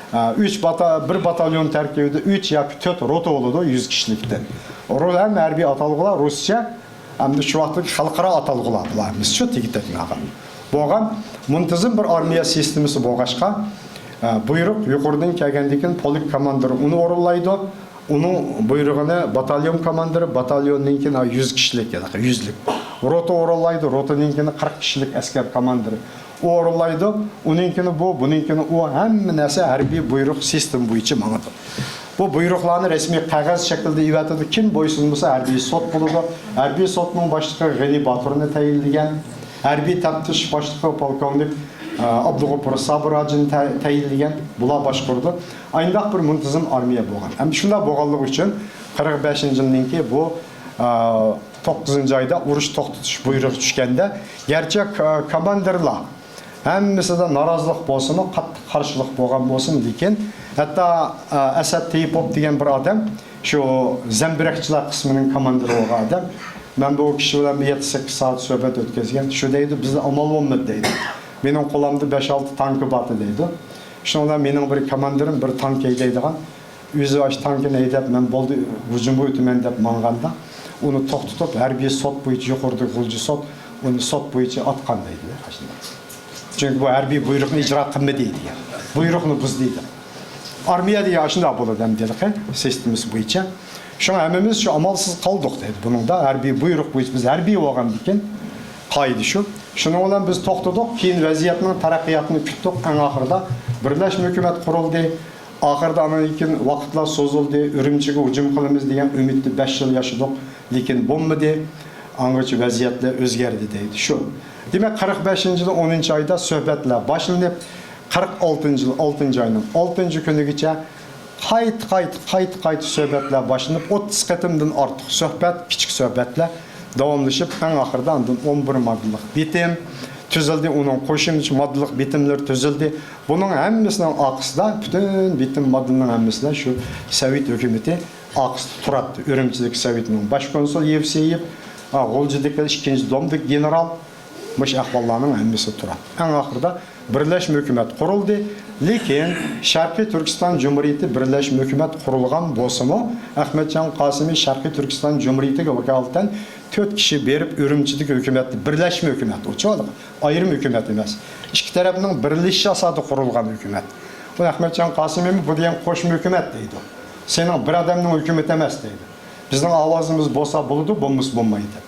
ئە، ئۈچ باتا-، بىر باتاليون تەركىبىدە ئۈچ ياكى تۆت روتا بولىدۇ، يۈز كىشىلىكتىن. رو-، ھەممە ھەربىي ئاتالغۇلار رۇسچە، ھەمدە شۇ ۋاقىتتىكى خەلقئارا ئاتالغۇلار بۇلار، بىزچە تېگى تەگمەي قالغان. بولغان مۇنتىزىم بىر ئارمىيە سىستېمىسى بولغاچقا، ئە، بۇيرۇق يۇقىرىدىن كەلگەندىن كېيىن پولك كاماندىرى ئۇنى ئورۇنلايدۇ. ئۇنىڭ بۇيرۇقىنى باتاليون كاماندىرى، باتاليوندىن كېيىن، ھە، يۈز كىشىلىك، ياكى يۈزلۈك روتا ئورۇنلايدۇ. روتىنىڭكىنى قىرىق كىشىلىك ئەسكەر كاماندىرى ئورۇنلايدۇ. ئۇنىڭكىنى بۇ، بۇنىڭكىنى ئۇ، ھەممە نەرسە ھەربىي بۇيرۇق سىستېما بويىچە ماڭىدۇ. بۇ بۇيرۇقلارنى رەسمىي قەغەز شەكلىدە ئېۋەتىدۇ. كىم بويسۇنمىسا، ھەربىي سوت بولىدۇ. ھەربىي سوتنىڭ باشلىقى غېنى باتۇرنى تەيىنلىگەن. ھەربىي تەپتىش باشلىقى پولكوۋنىك، ئە، ئابدۇغوپۇر سابىر ھاجىنى تە-، تەيىنلىگەن. بۇلار باشقۇرىدۇ. ئاينداق بىر مۇنتىزىم ئارمىيە بولغان. ھەم شۇنداق بولغانلىقى ئۈچۈن قىرىق بەشىنچى يىلنىڭكى بۇ، ئە، توققۇزىنچى ئايدا ئۇرۇش توختىتىش بۇيرۇقى چۈشكەندە، گەرچە ك-، كاماندىرلار ھەممىسىدە نارازىلىق بولسىمۇ، قاتتىق قارشىلىق بولغان بولسىمۇ، لېكىن ھەتتا، ئە، ئەسەت تېيىپوف دېگەن بىر ئادەم، شۇ زەمبىرەكچىلەر قىسمىنىڭ كاماندىرى بولغان ئادەم، مەن بۇ كىشى بىلەن بىر يەتتە سەككىز سائەت سۆھبەت ئۆتكۈزگەن. شۇ دەيدۇ، بىزدە ئامال بولمىدى دەيدۇ. مېنىڭ قولۇمدا بەش ئالتە تانكا بارتى دەيدۇ. شۇنىڭ بىلەن مېنىڭ بىر كاماندىرىم بىر تانك ھەيدەيدىغان. ئۆزى ئاشۇ تانكىنى ھەيدەپ، مەن بولدى، ھۇجۇمغا ئۆتىمەن دەپ ماڭغاندا، ئۇنى توختىتىپ، ھەربىي سوت بويىچە، يۇقىرىدىكى غۇلجا سوت، ئۇنى سوت بويىچە ئاتقان دەيدۇ. چۈنكى بۇ ھەربىي بۇيرۇقنى ئىجرا قىلمىدى دېگەن. بۇيرۇقنى بۇزدى دەپ. ئارمىيە دېگەن ئاشۇنداق بولىدۇ ئەمدىلىكى سىستېمىسى بويىچە. شۇڭا ھەممىمىز شۇ ئامالسىز قالدۇق دەيدۇ. بۇنىڭدا ھەربىي بۇيرۇق بويىچە بىز ھەربىي بولغاندىكىن قائىدە شۇ. شۇنىڭ بىلەن بىز توختىدۇق. كېيىن ۋەزىيەتنىڭ تەرەققىياتىنى كۈتتۇق. ئەڭ ئاخىرىدا بىرلەشمە ھۆكۈمەت قۇرۇلدى. ئاخىرىدا ئاندىن كېيىن ۋاقىتلار سوزۇلدى، ئۈرۈمچىگە ھۇجۇم قىلىمىز دېگەن ئۈمىدتە بەش يىل ياشىدۇق، لېكىن بولمىدى. ئاڭغىچە ۋەزىيەتلەر ئۆزگەردى دەيدۇ. شۇ. دېمەك، قىرىق بەشىنچى يىلى ئونىنچى ئايدا سۆھبەتلەر باشلىنىپ، قىرىق ئالتىنچى يىل ئالتىنچى ئاينىڭ ئالتىنچى كۈنىگىچە قايتا، قايتا، قايتا، قايتا سۆھبەتلەر باشلىنىپ، ئوتتۇز قېتىمدىن ئارتۇق سۆھبەت، كىچىك سۆھبەتلەر داۋاملىشىپ، ئەڭ ئاخىرىدا ئاندىن ئون بىر ماددىلىق بېتىم تۈزۈلدى، ئۇنىڭ قوشۇمچە ماددىلىق بېتىملىرى تۈزۈلدى. بۇنىڭ ھەممىسىنىڭ ئارقىسىدا، پۈتۈن بېتىم ماددىنىڭ ھەممىسىدە شۇ سوۋېت ھۆكۈمىتى ئارقىسىدا تۇراتتى. ئۈرۈمچىدىكى سوۋېتنىڭ باش كونسۇل يېۋسېيېۋ، ھە، غۇلجىدىكى ئىككىنچى دومدىكى گېنېرال، مۇشۇ ئەھۋاللارنىڭ ھەممىسى تۇراتتى. ئەڭ ئاخىرىدا بىرلەشمە ھۆكۈمەت قۇرۇلدى. لېكىن شەرقىي تۈركىستان جۇمھۇرىيىتى بىرلەشمە ھۆكۈمەت قۇرۇلغان بولسىمۇ، ئەخمەتجان قاسىمى شەرقىي تۈركىستان جۇمھۇرىيىتىگە ۋاكالىتەن تۆت كىشى بېرىپ، ئۈرۈمچىدىكى ھۆكۈمەتنى، بىرلەشمە ھۆكۈمەت، ئۇ چوغ ئايرىم ھۆكۈمەت ئەمەس، ئىككى تەرەپنىڭ بىرلىشىش ئاساسىدا قۇرۇلغان ھۆكۈمەت. بۇ ئەخمەتجان قاسىمىمۇ بۇ دېگەن قوشما ھۆكۈمەت دەيدۇ. سېنىڭ بىر ئادەمنىڭ ھۆكۈمىتى ئەمەس دەيدۇ. بىزنىڭ ئاۋازىمىز بولسا بولىدۇ، بولمىسا بولمايدۇ.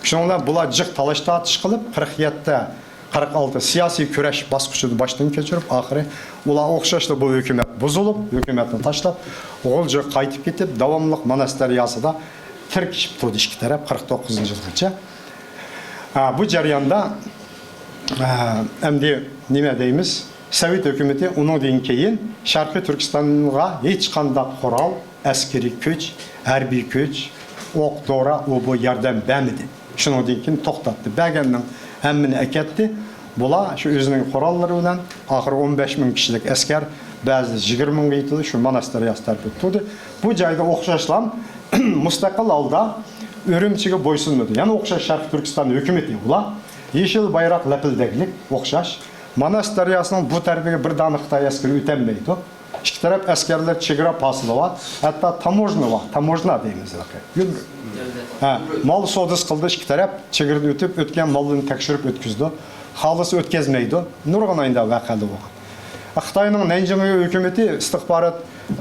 شۇنىڭ بىلەن بۇلار جىق تالاش-تارتىش قىلىپ، قىرىق يەتتە، قىرىق ئالتە سىياسىي كۈرەش باسقۇچىدا باشتىن كەچۈرۈپ، ئاخىرى ئۇلار ئوخشاشلا بۇ ھۆكۈمەت بۇزۇلۇپ، ھۆكۈمەتنى تاشلاپ، غۇلجىغا قايتىپ كېتىپ، داۋاملىق ماناس دەرياسىدا تىركىشىپ تۇردى ئىككى تەرەپ قىرىق توققۇزىنچى يىلغىچە. ھە، بۇ جەرياندا، ھە، ئەمدى نېمە دەيمىز؟ سوۋېت ھۆكۈمىتى ئۇنىڭدىن كېيىن شەرقىي تۈركىستانغا ھېچقانداق قورال، ئەسكىرىي كۈچ، ھەربىي كۈچ، ئوق، دورا، ئۇ بۇ ياردەم بەرمىدى. شۇنىڭدىن كېيىن توختاتتى. بەرگەننىڭ ھەممىنى ئەكەتتى. بۇلار شۇ ئۆزىنىڭ قوراللىرى بىلەن ئاخىرى ئون بەش مىڭ كىشىلىك ئەسكەر، بەزىدە يىگىرمە مىڭغا يېتىدۇ، شۇ ماناس دەرياسى تەرىپىدە تۇردى. بۇ جايدا ئوخشاشلا مۇستەقىل ھالدا ئۈرۈمچىگە بويسۇنمىدى. يەنە ئوخشاش شەرقىي تۈركىستان ھۆكۈمىتى بۇلار. يېشىل بايراق لەپىلدەكلىك ئوخشاش. ماناس دەرياسىنىڭ بۇ تەرىپىگە بىر دانە خىتاي ئەسكىرى ئۆتەلمەيدۇ. ئىككى تەرەپ ئەسكەرلەر چېگرا پاسىلى بار، ھەتتا تاموژنا بار، تاموژنا دەيمىز. ھە، مال سودىسى قىلىدۇ ئىككى تەرەپ، چېگرىدىن ئۆتۈپ، ئۆتكەن ماللىرىنى تەكشۈرۈپ ئۆتكۈزىدۇ. خالىسا ئۆتكەزمەيدۇ. نۇرغۇن ئاينىدا ۋەقەلەر بولغان. خىتاينىڭ نەنجىڭ ھۆكۈمىتى ئىستىخبارات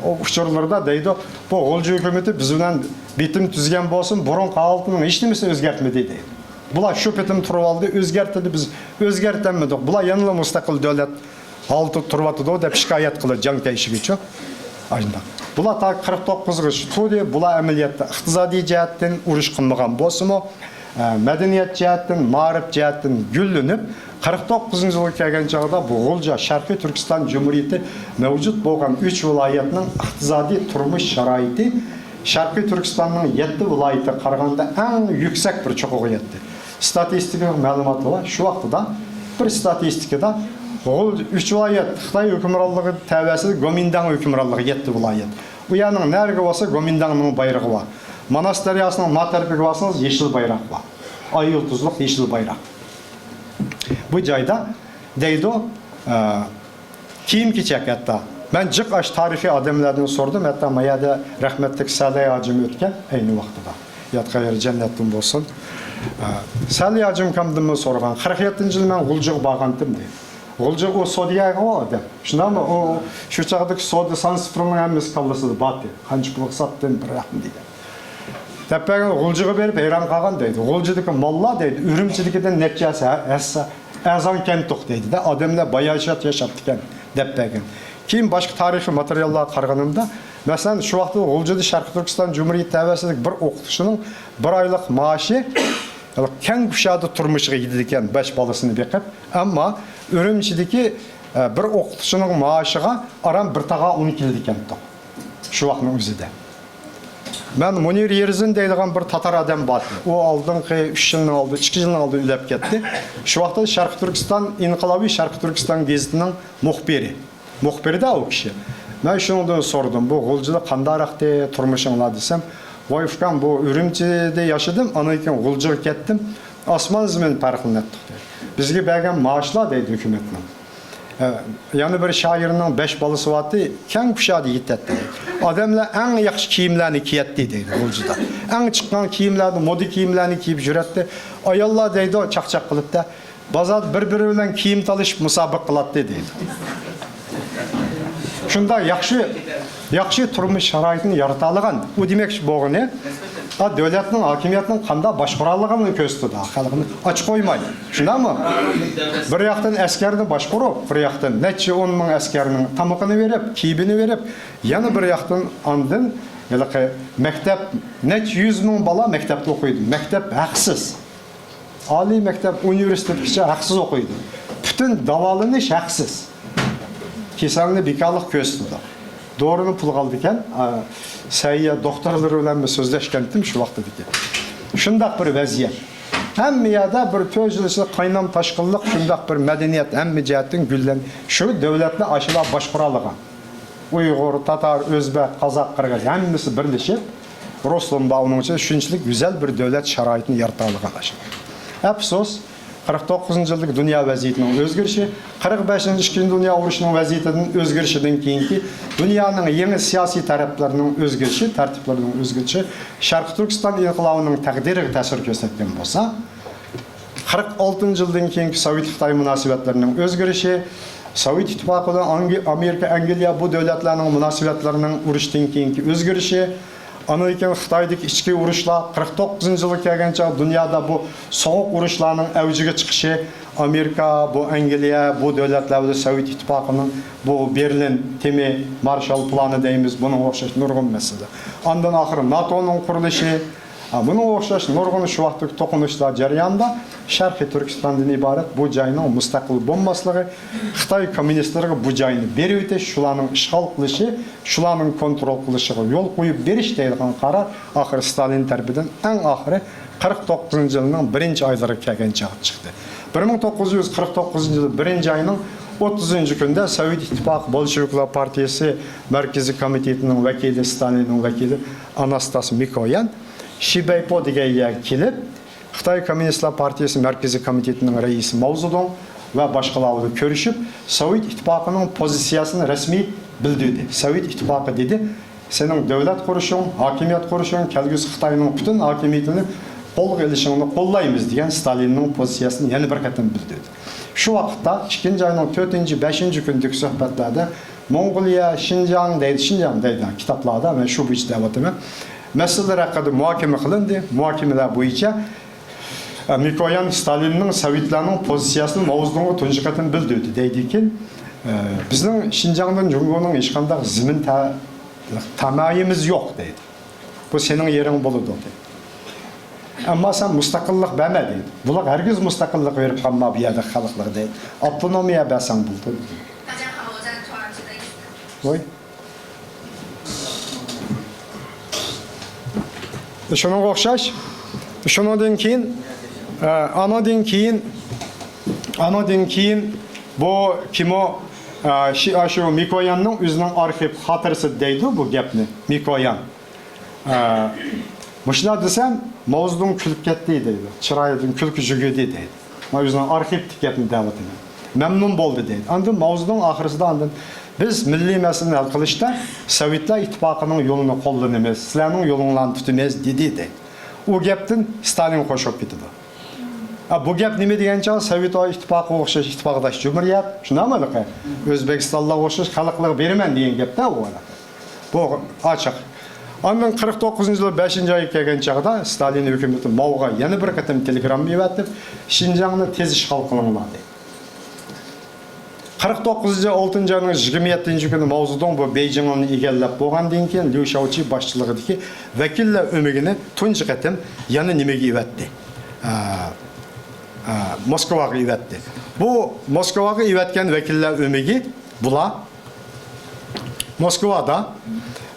ئۇچۇرلىرىدا دەيدۇ، بۇ غۇلجا ھۆكۈمىتى بىز بىلەن بېتىم تۈزگەن بولسىمۇ، بۇرۇنقى ھالىتىنىڭ ھېچنېمىسىنى ئۆزگەرتمىدى دەيدۇ. بۇلار شۇ پېتىم تۇرۇۋالدى، ئۆزگەرتىلدى، بىز ئۆزگەرتەلمىدۇق. بۇلار يەنىلا مۇستەقىل دۆلەت ھالىتىدە تۇرۇۋاتىدۇ دەپ شىكايەت قىلىدۇ جاڭ كەيشىگىچۇ. ئاشۇنداق. بۇلار تا قىرىق توققۇزغىچە تۇردى. بۇلار ئەمەلىيەتتە ئىقتىسادىي جەھەتتىن ئۇرۇش قىلمىغان بولسىمۇ، ئە، مەدەنىيەت جەھەتتىن، مائارىپ جەھەتتىن گۈللىنىپ، قىرىق توققۇزىنچى يىلغا كەلگەن چاغدا بۇ غۇلجا شەرقىي تۈركىستان جۇمھۇرىيىتى مەۋجۇت بولغان ئۈچ ۋىلايەتنىڭ ئىقتىسادىي تۇرمۇش شارائىتى شەرقىي تۈركىستاننىڭ يەتتە ۋىلايىتىگە قارىغاندا ئەڭ يۈكسەك بىر چوققىغا يەتتى. ئىستاتىستىكىلىق مەلۇماتلار بار. شۇ ۋاقتىدا بىر ئىستاتىستىكىدا غۇل-، ئۈچ ۋىلايەت خىتاي ھۆكۈمرانلىقى تەۋەسىدە گومىنداڭ ھۆكۈمرانلىقى يەتتە ۋىلايەت. ئۇ يەرنىڭ نەرىگە بارسا، گومىنداڭنىڭ بايرىقى بار. ماناس دەرياسىنىڭ ما تەرىپىگە بارسىڭىز، يېشىل بايراق بار. ئاي يۇلتۇزلۇق يېشىل بايراق. بۇ جايدا دەيدۇ، ئە، كىيىم-كېچەك ھەتتا. مەن جىق ئاش تارىخىي ئادەملەردىن سورىدىم، ھەتتا ما يەردە رەھمەتلىك سەلەي ھاجىم ئۆتكەن ئەينى ۋاقتىدا. ياتقان يېرى جەننەتتىن بولسۇن. ئە، سەلەي ھاجىم ئاكامدىنمۇ سورىغان، قىرىق يەتتىنچى يىلى مەن غۇلجىغا بارغانتىم دەيدۇ. غۇلجا ئۇ سودىگەرغۇ ئادەم. شۇنداقمۇ؟ ئۇ شۇ چاغدىكى سودا سان سىفىرنىڭ ھەممىسى كاللىسىدا بارتى. قانچە پۇلغا ساتتىم، بىر رەقەم دېگەن. دەپ بەرگەن غۇلجىغا بېرىپ ھەيران قالغان دەيدۇ. غۇلجىدىكى ماللار دەيدۇ، ئۈرۈمچىدىكىدىن نەچچە ھەسسە ھەسسە ئەرزان كەنتۇق دەيدۇ-دە. ئادەملەر باياشات ياشاپتىكەن دەپ بەرگەن. كېيىن باشقا تارىخىي ماتېرىياللارغا قارىغىنىمدا، مەسىلەن، شۇ ۋاقىتتا غۇلجىدا شەرقىي تۈركىستان جۇمھۇرىيىتى تەۋەسىدىكى بىر ئوقۇتقۇچىنىڭ بىر ئايلىق مائاشى كەڭ كۇشادە تۇرمۇشىغا يېتىدىكەن، بەش بالىسىنى بېقىپ. ئەمما ئۈرۈمچىدىكى، ئە، بىر ئوقۇتقۇچىنىڭ مائاشىغا ئاران بىر تاغار ئۇن كېلىدىكەنتۇق شۇ ۋاقىتنىڭ ئۆزىدە. مەن مۇنىر يېرزىن دەيدىغان بىر تاتار ئادەم بار. ئۇ ئالدىنقى ئۈچ يىلنىڭ ئالدى، ئىككى يىلنىڭ ئالدى ئۆلۈپ كەتتى. شۇ ۋاقىتتا شەرقىي تۈركىستان، ئىنقىلابىي شەرقىي تۈركىستان گېزىتىنىڭ مۇخبىرى. مۇخبىر-دە ئۇ كىشى. مەن شۇنىڭدىن سورىدىم، «بۇ غۇلجىدا قانداقراقتى تۇرمۇشۇڭلار؟» دېسەم، «ۋاي ئۇكام، بۇ ئۈرۈمچىدە ياشىدىم، ئاندىن كېيىن غۇلجىغا كەتتىم. ئاسمان زېمىن پەرقلىنەتتۇق» دەيدۇ. «بىزگە بەرگەن مائاشلار» دەيدۇ، «ھۆكۈمەتنىڭ. ئە، يەنە بىر شائىرنىڭ بەش بالىسى بارتى، كەڭ كۇشادە يېتەتتى» دەيدۇ. «ئادەملەر ئەڭ ياخشى كىيىملەرنى كىيەتتى» دەيدۇ غۇلجىدا. «ئەڭ چىققان كىيىملەرنى، مودا كىيىملەرنى كىيىپ يۈرەتتى. ئاياللار» دەيدۇ، «چاقچاق قىلىپ-دە، بازاردا بىر-بىرى بىلەن كىيىم تالىشىپ مۇسابىقە قىلاتتى» دەيدۇ. شۇنداق ياخشى، ياخشى تۇرمۇش شارائىتىنى يارىتالىغان. ئۇ دېمەكچى بولغىنى، ئا، دۆلەتنىڭ، ھاكىمىيەتنىڭ قانداق باشقۇرالىغىنىنى كۆرسىتىدۇ خەلقنى ئاچ قويماي. شۇنداقمۇ؟ بىر ياقتىن ئەسكەرنى باشقۇرۇپ، بىر ياقتىن نەچچە ئون مىڭ ئەسكەرنىڭ تامىقىنى بېرىپ، كىيىمىنى بېرىپ، يەنە بىر ياقتىن ئاندىن ھېلىقى مەكتەپ، نەچچە يۈز مىڭ بالا مەكتەپتە ئوقۇيدۇ. مەكتەپ ھەقسىز. ئالىي مەكتەپ، ئۇنىۋېرسىتېتكىچە ھەقسىز ئوقۇيدۇ. پۈتۈن داۋالىنىش ھەقسىز. كېسەلنى بىكارلىق كۆرسىتىدۇ. دورىنى پۇلغا ئالىدىكەن. ئا، سەھىيە دوختۇرلىرى بىلەن سۆزلەشكەنتىم شۇ ۋاقتىدىكى. شۇنداق بىر ۋەزىيەت. ھەممە يەردە بىر تۆت يىل ئىچىدە قاينام تاشقىنلىق، شۇنداق بىر مەدەنىيەت ھەممە جەھەتتىن گۈللەن-، شۇ دۆلەتنى ئاشۇلار باشقۇرالىغان. ئۇيغۇر، تاتار، ئۆزبەك، قازاق، قىرغىز ھەممىسى بىرلىشىپ، رۇسلۇم بار ئۇنىڭ ئىچىدە، شۇنچىلىك گۈزەل بىر دۆلەت شارائىتىنى يارىتالىغان ئاشۇ. ئەپسۇس، قىرىق توققۇزىنچى يىلدىكى دۇنيا ۋەزىيىتىنىڭ ئۆزگىرىشى، قىرىق بەشىنچى ئىككىنچى دۇنيا ئۇرۇشىنىڭ ۋەزىيىتىدىن ئۆزگىرىشىدىن كېيىنكى دۇنيانىڭ يېڭى سىياسىي تەرەپلىرىنىڭ ئۆزگىرىشى، تەرتىپلىرىنىڭ ئۆزگىرىشى شەرقىي تۈركىستان ئىنقىلابىنىڭ تەقدىرىگە تەسىر كۆرسەتكەن بولسا، قىرىق ئالتىنچى يىلدىن كېيىنكى سوۋېت-خىتاي مۇناسىۋەتلىرىنىڭ ئۆزگىرىشى، سوۋېت ئىتتىپاقى بىلەن ئانگلى-، ئامېرىكا، ئەنگلىيە بۇ دۆلەتلەرنىڭ مۇناسىۋەتلىرىنىڭ ئۇرۇشتىن كېيىنكى ئۆزگىرىشى، ئاندىن كېيىن خىتايدىكى ئىچكى ئۇرۇشلار، قىرىق توققۇزىنچى يىلغا كەلگەن چاغ دۇنيادا بۇ سوغۇق ئۇرۇشلارنىڭ ئەۋجىگە چىقىشى، ئامېرىكا، بۇ ئەنگلىيە، بۇ دۆلەتلەر بىلەن سوۋېت ئىتتىپاقىنىڭ بۇ بېرلىن تېمى، مارشال پىلانى دەيمىز، بۇنىڭغا ئوخشاش نۇرغۇن مەسىلىلەر. ئاندىن ئاخىرى ناتونىڭ قۇرۇلۇشى، ھە، بۇنىڭغا ئوخشاش نۇرغۇن شۇ ۋاقىتتىكى توقۇنۇشلار جەريانىدا شەرقىي تۈركىستاندىن ئىبارەت بۇ جاينىڭ مۇستەقىل بولماسلىقى، خىتاي كوممۇنىستلىرىغا بۇ جاينى بېرىۋېتىش، شۇلارنىڭ ئىشغال قىلىشى، شۇلارنىڭ كونترول قىلىشىغا يول قويۇپ بېرىش دەيدىغان قارار ئاخىرى ستالىن تەرىپىدىن ئەڭ ئاخىرى قىرىق توققۇزىنچى يىلنىڭ بىرىنچى ئايلىرىغا كەلگەن چاغدا چىقتى. بىر مىڭ توققۇز يۈز قىرىق توققۇزىنچى يىل بىرىنچى ئاينىڭ ئوتتۇزىنچى كۈنىدە سوۋېت ئىتتىپاقى بولشېۋىكلار پارتىيىسى مەركىزىي كومىتېتىنىڭ ۋەكىلى، ستالىننىڭ ۋەكىلى ئاناستاس مىكويان شىبەيپو دېگەن يەرگە كېلىپ، خىتاي كوممۇنىستلار پارتىيىسى مەركىزىي كومىتېتىنىڭ رەئىسى ماۋزېدۇڭ ۋە باشقىلار بىلەن كۆرۈشۈپ، سوۋېت ئىتتىپاقىنىڭ پوزىتسىيەسىنى رەسمىي بىلدۈردى. سوۋېت ئىتتىپاقى دېدى، سېنىڭ دۆلەت قۇرۇشۇڭ، ھاكىمىيەت قۇرۇشۇڭ، كەلگۈسى خىتاينىڭ پۈتۈن ھاكىمىيىتىنى قولغا ئېلىشىڭنى قوللايمىز، دېگەن ستالىننىڭ پوزىتسىيەسىنى يەنە بىر قېتىم بىلدۈردى. شۇ ۋاقىتتا، ئىككىنچى ئاينىڭ تۆتىنچى، بەشىنچى كۈنىدىكى سۆھبەتلەردە موڭغۇلىيە، شىنجاڭ دەيدۇ، شىنجاڭ دەيدۇ كىتابلاردا، مەن شۇ بويىچە دەۋاتىمەن. مەسىلىلەر ھەققىدە مۇھاكىمە قىلىندى. مۇھاكىمىلەر بويىچە، ئە، مىكويان ستالىننىڭ سوۋېتلارنىڭ پوزىتسىيەسىنى ماۋزېدۇڭغا تۇنجى قېتىم بىلدۈردى دەيدىكىن، ئە، بىزنىڭ شىنجاڭدىن جۇڭگونىڭ ھېچقانداق زېمىن تە-، تامايىمىز يوق دەيدۇ. بۇ سېنىڭ يېرىڭ بولىدۇ دەيدۇ. ئەمما سەن مۇستەقىللىق بەرمە دەيدۇ. بۇلار ھەرگىز مۇستەقىللىق بېرىپ قالما بۇ يەردە خەلقلەر دەيدۇ. ئاپتونومىيە بەرسەڭ بولىدۇ دەيدۇ. ۋوي. شۇنىڭغا ئوخشاش. شۇنىڭدىن كېيىن، ئە، ئانىڭدىن كېيىن، ئانىڭدىن كېيىن بۇ كىمۇ ئە، شى-، ئاشۇ مىكوياننىڭ ئۆزىنىڭ ئارخىپ خاتىرىسىدە دەيدۇ بۇ گەپنى. مىكويان. ئە، مۇشۇنداق دېسەم، ماۋزېدۇڭ كۈلۈپ كەتتى دەيدۇ. چىرايىدىن كۈلكە يۈگۈردى دەيدۇ. مانا ئۆزىنىڭ ئارخىپتىكى گەپنى دەۋاتىمەن. مەمنۇن بولدى دەيدۇ. ئاندىن ماۋزېدۇڭ ئاخىرسىدا ئاندىن، بىز مىللىي مەسىلىنى ھەل قىلىشتا سوۋېتلار ئىتتىپاقىنىڭ يولىنى قوللىنىمىز، سىلەرنىڭ يولۇڭلارنى تۇتىمىز دېدى دەيدۇ. ئۇ گەپتىن ستالىن خوش بولۇپ كېتىدۇ. ئا، بۇ گەپ نېمە دېگەن چاغ، سوۋېت ئىتتىپاقىغا ئوخشاش ئىتتىپاقداش جۇمھۇرىيەت، شۇنداقمۇ ھېلىقى؟ ئۆزبېكىستانلارغا ئوخشاش خەلقلەرگە بېرىمەن دېگەن گەپتە ئۇ ھېلىقى. بۇ ئاچىق. ئاندىن قىرىق توققۇزىنچى يىل بەشىنچى ئايغا كەلگەن چاغدا ستالىن ھۆكۈمىتى ماۋغا يەنە بىر قېتىم تېلېگرامما يېۋەتتى، شىنجاڭنى تېز ئىشغال قىلىڭلار دەيدۇ. قىرىق توققۇزىنچى ئالتىنچى ئاينىڭ يىگىرمە يەتتىنچى كۈنى ماۋزېدۇڭ بۇ بېيجىڭنى ئىگىلەپ بولغاندىن كېيىن، ليۇ شياۋچى باشچىلىقىدىكى ۋەكىللەر ئۆمىكىنى تۇنجى قېتىم يەنە نېمىگە ئېۋەتتى؟ ئە، ئە، موسكۋاغا ئېۋەتتى. بۇ موسكۋاغا ئېۋەتكەن ۋەكىللەر ئۆمىكى بۇلار موسكۋادا،